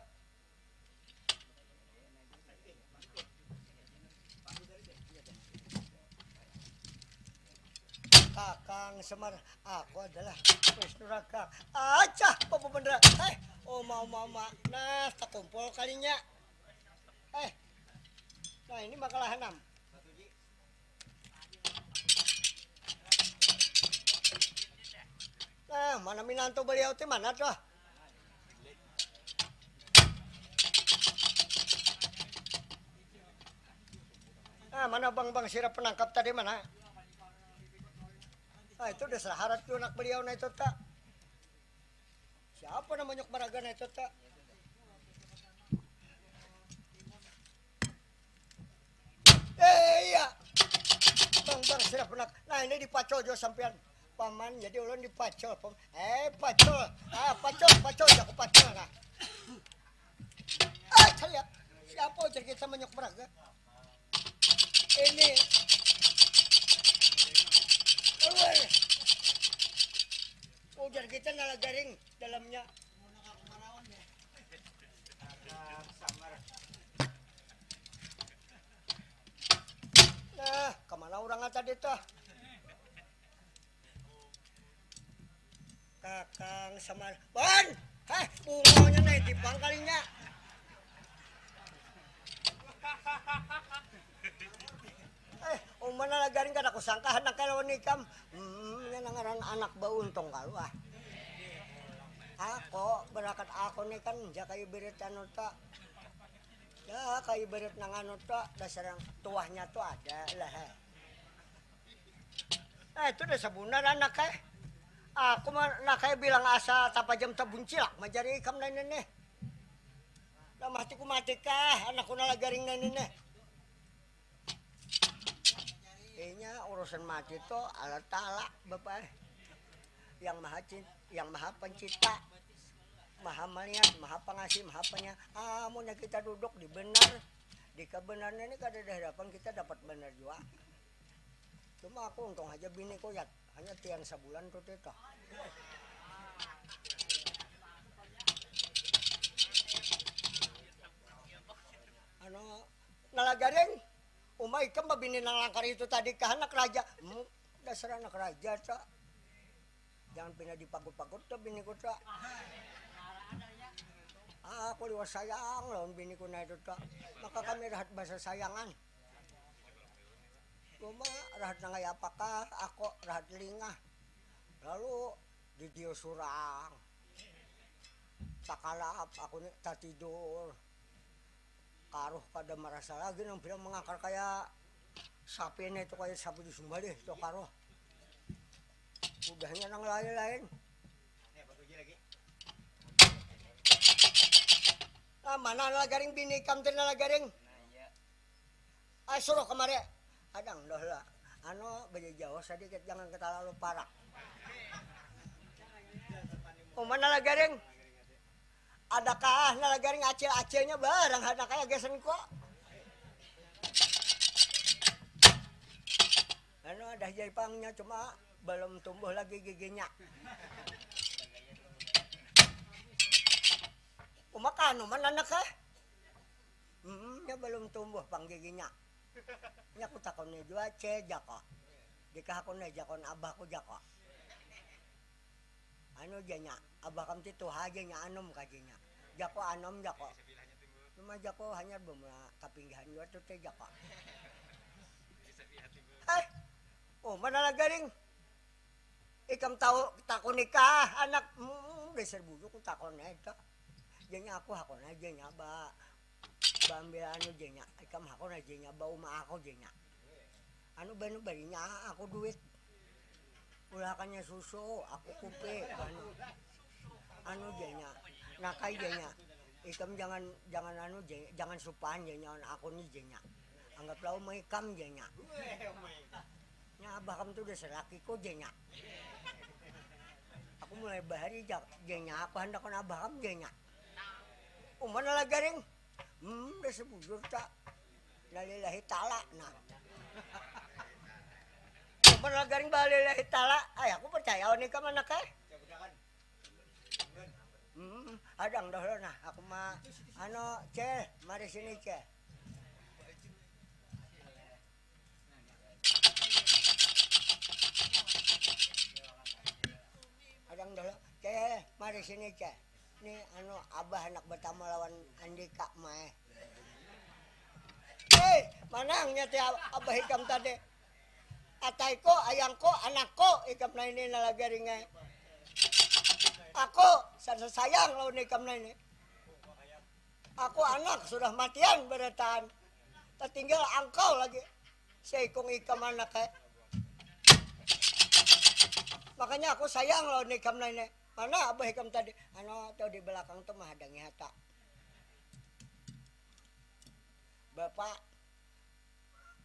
Kakang Semar, aku adalah Wisnu Raga. Acah, Bapak Bendera. Eh, oma, oma, oma. Nah, takumpul kalinya. Eh, nah, ini makalah enam. Nah, mana minantu beliau ti mana tuh? Nah, mana bang-bang sirap penangkap tadi mana? Nah, itu udah seraharat tuh anak beliau nah itu tak. Siapa namanya kemaragan itu tak? Eh, iya. Bang, bang, sirap nak. Nah, ini dipacol jo sampean. Paman, jadi ulun dipacol, Pam. Eh, pacol. Ah, pacol, pacol, jago pacol, nah. Ah, saya. Siapa ujar kita menyok meraga? Ini. Keluar. Ujar kita nala garing dalamnya. Nah, kemana orang tadi tuh? Kakang Semar. Ban! Heh, bunganya naik di pangkalinya. Eh, umana lagi garing kada kusangka anak kelawan ikam. Hmm, ini ngaran anak bauntung kalu ah. Aku berakat aku nih kan jaka ibarat anu tak. Ya, kayak ibarat nang anu tak dasar yang tuahnya tuh ada lah. Eh, itu udah sebunar anak eh. Aku mah nak kayak bilang asa tapajam tabuncilak majari ikam lain nih. Lah mati ku mati kah anakku nala garing lain nih. Kayaknya urusan mati itu Allah Ta'ala Bapak eh. Yang maha cinta, yang maha pencipta, maha melihat, maha pengasih, maha penyayang. Amunnya kita duduk di benar, di kebenaran ini kada ada harapan kita dapat benar juga. Cuma aku untung aja bini kuyat, hanya tiang sebulan tuh tito. Anu, nala garing, uma ikam babini nang langkar itu tadi kah anak raja? Hmm, dasar anak raja, cak. Jangan pina dipagut-pagut tuh biniku tuh. Aku liwat sayang lawan biniku nah itu tuh. Maka kami rahat bahasa sayangan. Cuma rahat nangai apakah aku rahat lingah. Lalu di dia surang. Takalap aku nih tatidur. Karuh kada marasa lagi nang bilang mangakar kaya sapi ini itu kaya sapi di Sumba deh itu karuh. Udahnya nang lain-lain. Nah, mana lah garing bini ikam teh lah garing. Ah, suruh kemari. Adang doh lah. Anu bejauh sedikit jangan terlalu parak. Oh, mana lah garing? Adakah nala garing acil-acilnya barang anak kayak gesen kok. Anu ada jaipangnya cuma belum tumbuh lagi giginya. Uma kanuman anak eh. Hmm, nya belum tumbuh pang giginya. Nya aku takon jua ce jako. Dikah aku nih jakon abahku jako. Anu janya, abah kam ti tuha aja nya anum kajanya. Jako anum jako. Cuma jako hanyar bemula kapinggihan jua tuh teh jako. Eh, Oh, mana lah garing? Ikam tahu takun nikah anak, hmm, dasar bujur ku takun aja. Janya aku hakun aja nya ba baambil anu janya. Ikam hakun aja nya ba uma aku janya. Anu banu barinya aku duit. Ulakannya susu, aku kupi, anu. Anu janya. Nakai janya. Ikam jangan jangan anu janya, jangan supan janya on aku ni janya. Anggaplah uma ikam janya. Nya abah kam tu dasar lakiku janya. Aku mulai bahari jak janya aku handak on abah kam janya. Uma nala garing. Hmm, dasar bujur ta. Nalillahi taala nah. Uma nala garing ba lillahi taala. Ay aku percaya on ikam anak eh. Hmm, hadang dahulu nah, aku ma anu cel, mari sini cel. Hadang dahulu cel, mari sini cel. Ni anu abah handak batamu lawan andika ma eh. Hei, manang nya ti abah ikam tadi. Ataiko, ayangko, anakko, ikam nah ini nala garing ai. Aku sada sayang lawan ikam nah ini. Aku anak sudah matian barataan. Tatinggal angkau lagi. Saikung ikam anak ai. Makanya aku sayang lawan ikam nah ini. Mana abah ikam tadi? Anu tu di belakang tu mahadangi hata. Bapak,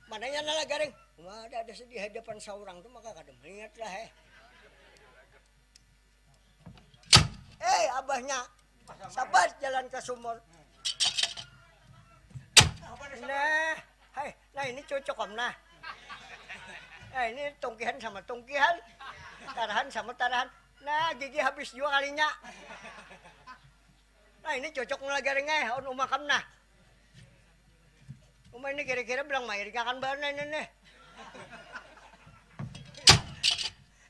mananya nala garing? Wah, ada ada di hadapan saurang tu maka kada melihat lah eh. Eh, abahnya sabat jalan ke sumur. Nah, hai, nah ini cocok om nah. Nah ini tungkihan sama tungkihan, tarahan sama tarahan. Nah gigi habis juga kalinya. Nah ini cocok nala garing eh, on uma kam nah. Uma ini kira-kira bilang mairing akan banar ini nih.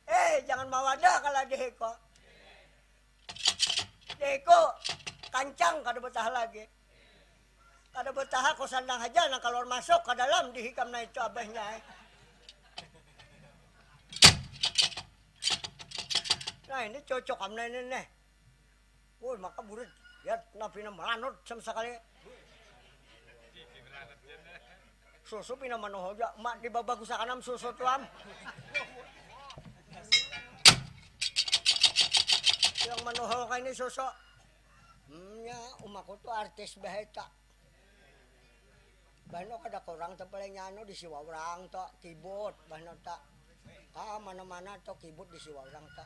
Eh, jangan mawada kalau dihiko. Dihiko kancang kada betah lagi. Kada betah aku sandang haja nang keluar masuk ke dalam dihikam nah itu abahnya eh. Nah ini cocok am nah ini nih. Woi, maka burit, ya, nah pina malanut sama sekali. Susu pina manohol ja, mak di babagus akan am susu tu am. Yang manohol kaini susu. Hmm, nya umaku tu artis baheta. Bahno kada kurang tu paling anu di siwa urang tu kibut bahno ta. Ah, mana-mana tu kibut di siwa urang ta.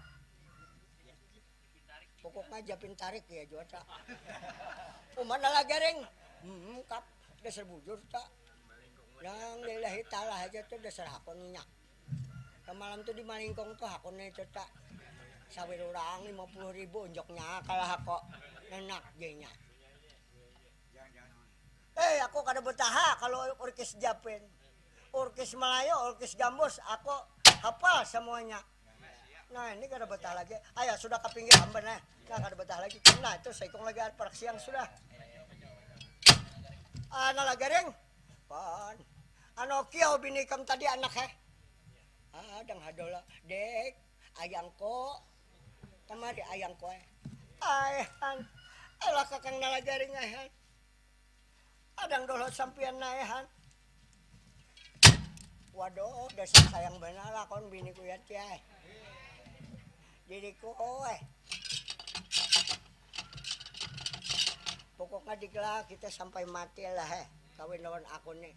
Pokoknya japin tarik ya jua ta. Uman lah garing. Hmm, kap dasar bujur ta. Yang lillahi ta'ala aja tu dasar hakun nya. Samalam tu di Malingkong tu hakun itu ta. Sawir urang lima puluh ribu unjuknya kalah aku. Nenak jenya. Eh, aku kada betaha kalau urkis Japin. Urkis Melayu, urkis Gambus, aku hafal semuanya. Nah, ini kada betah lagi. Ayo, sudah ke pinggir amban eh. Nah, kada betah lagi. Nah, itu seikung lagi ada parak siang sudah. Ah, nala garing. Pan. Anu kiau bini kam tadi anak eh. Ah, dang hadola. Dek, ayangko. Kamari ayangko eh. Ai, han. Alah kakang nala garing ai, han. Adang dolo sampian naihan. Waduh, dasar sayang banar lakon bini ku ya tiai. Diriku, eh. Pokoknya diklah kita sampai mati lah, eh. Kawin lawan aku nih.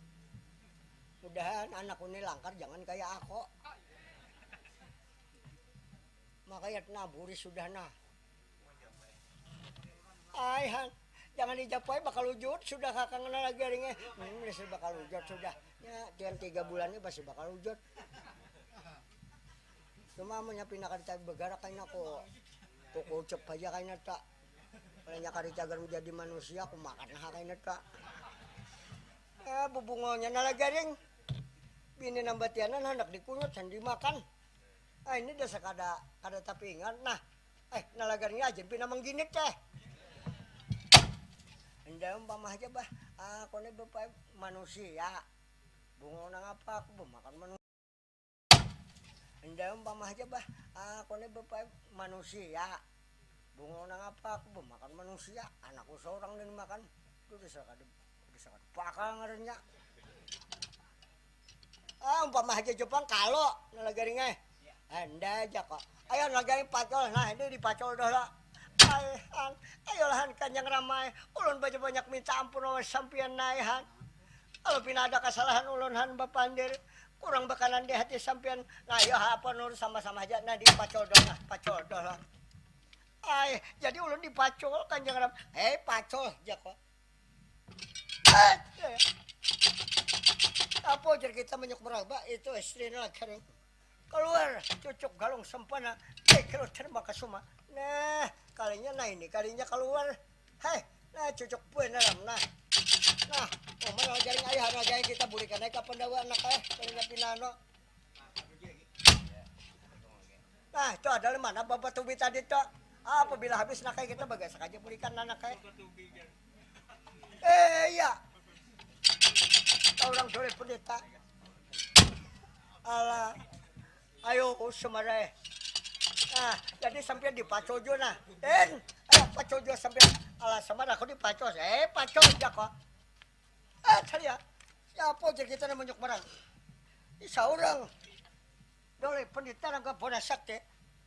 Mudahan anakku nih langkar, jangan kayak aku. Makanya nah, buris sudah nah. Ai han, jangan dijapai bakal ujut sudah kakang nala garingnya. Hmm, dasar bakal ujut sudah. Ya, tiang tiga bulan ini pasti bakal ujut. Cuma amunnya pina kada tapi bagarak kaina ku, ku kucup aja kaina ta. Kalinya kada cagar menjadi manusia, ku makan ha kaina ta. Eh, bubungolnya nala garing. Bini nambatianan handak dikunyut, sandi makan. Ah, ini dasar kada, kada tapi ingat nah. Eh, nalagarnya aja pina mangginit eh. Enda umpama aja bah, aku ni bapa manusia. Bungo nang apa aku bemakan manusia. Enda umpama haja bah, aku ni bapa manusia. Bungul nang apa aku bemakan manusia, anakku seorang dan makan. Itu dasar kada, dasar kada bakal ngarannya. Ah, umpama haja Jepang kalo nalagaring ai. Anda aja kok. Ayo nalagaring pacol. Nah, ini dipacol dah lah. Aihan, ayolah han kanjang ramai. Ulun banyak-banyak minta ampun lawan sampian naihan. Kalau pina ada kesalahan ulun han bapandir, kurang bakanan di hati sampian. Nah, ayo apa nur sama-sama aja. Nah, dipacol dah lah, pacol dah lah. Ai, jadi ulun dipacol kanjang ramai. Hei, pacol aja kok. Apa ujar kita menyuk meraba itu istri lagi keluar cucuk galung sempana. Kilo terima kasuma. Nah, kalinya nah ini kalinya keluar. Hei, nah cucuk pun dalam nah. Nah, umai jaring ayah ada jaring kita bulikan aja kapan dawa anak eh kalinya pinano. Nah, itu adalah mana bapak tubi tadi tuh. Apabila habis nak kayak kita bagasak aja bulikan anak kayak. Eh iya. Orang dole pendeta. Alah. Ayo semarai. Nah, jadi sampai dipacojo nah. Den, ayo pacojo sampai alah semar aku dipacos. Eh, pacos aja kok. Ah, cari ya. Siapa aja kita namanya kemarin? Ini seorang. Dole pendeta nang bona sakti.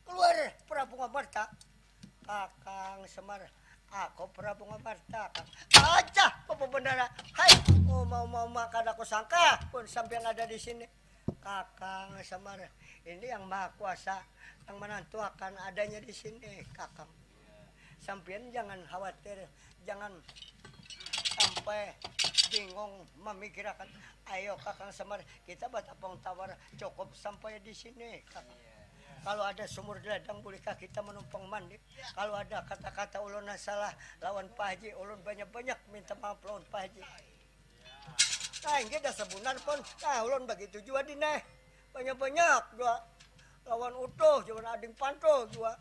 Keluar Prabu Ngamarta. Kakang Semar, aku Prabu Ngamarta, Kang. Aja, Bapak Bendara. Hai, oh mau mau makan aku sangka pun sampean ada di sini. Kakang Semar, ini yang maha kuasa yang menentukan adanya di sini, Kakang. Sampean jangan khawatir, jangan sampai bingung memikirkan. Ayo Kakang Semar, kita bertapung tawar cukup sampai di sini, Kakang. Kalau ada sumur di ladang, bolehkah kita menumpang mandi? Kalau ada kata-kata ulun yang salah lawan Pak Haji, ulun banyak-banyak minta maaf lawan Pak Haji. Nah, ini dah sebunar pun. Nah, ulun begitu juga di neh. Banyak-banyak juga lawan utuh, juga ading pantuh juga.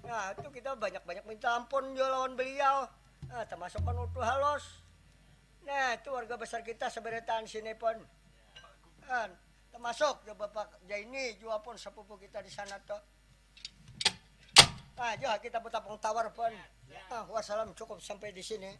Nah, itu kita banyak-banyak minta ampun juga lawan beliau. Nah, termasuk kan utuh halus. Nah, itu warga besar kita seberataan sini pun. Kan, termasuk juga Bapak Jaini juga pun sepupu kita di sana tuh. Nah, juga kita bertapung tawar pun. Nah, wassalam cukup sampai di sini.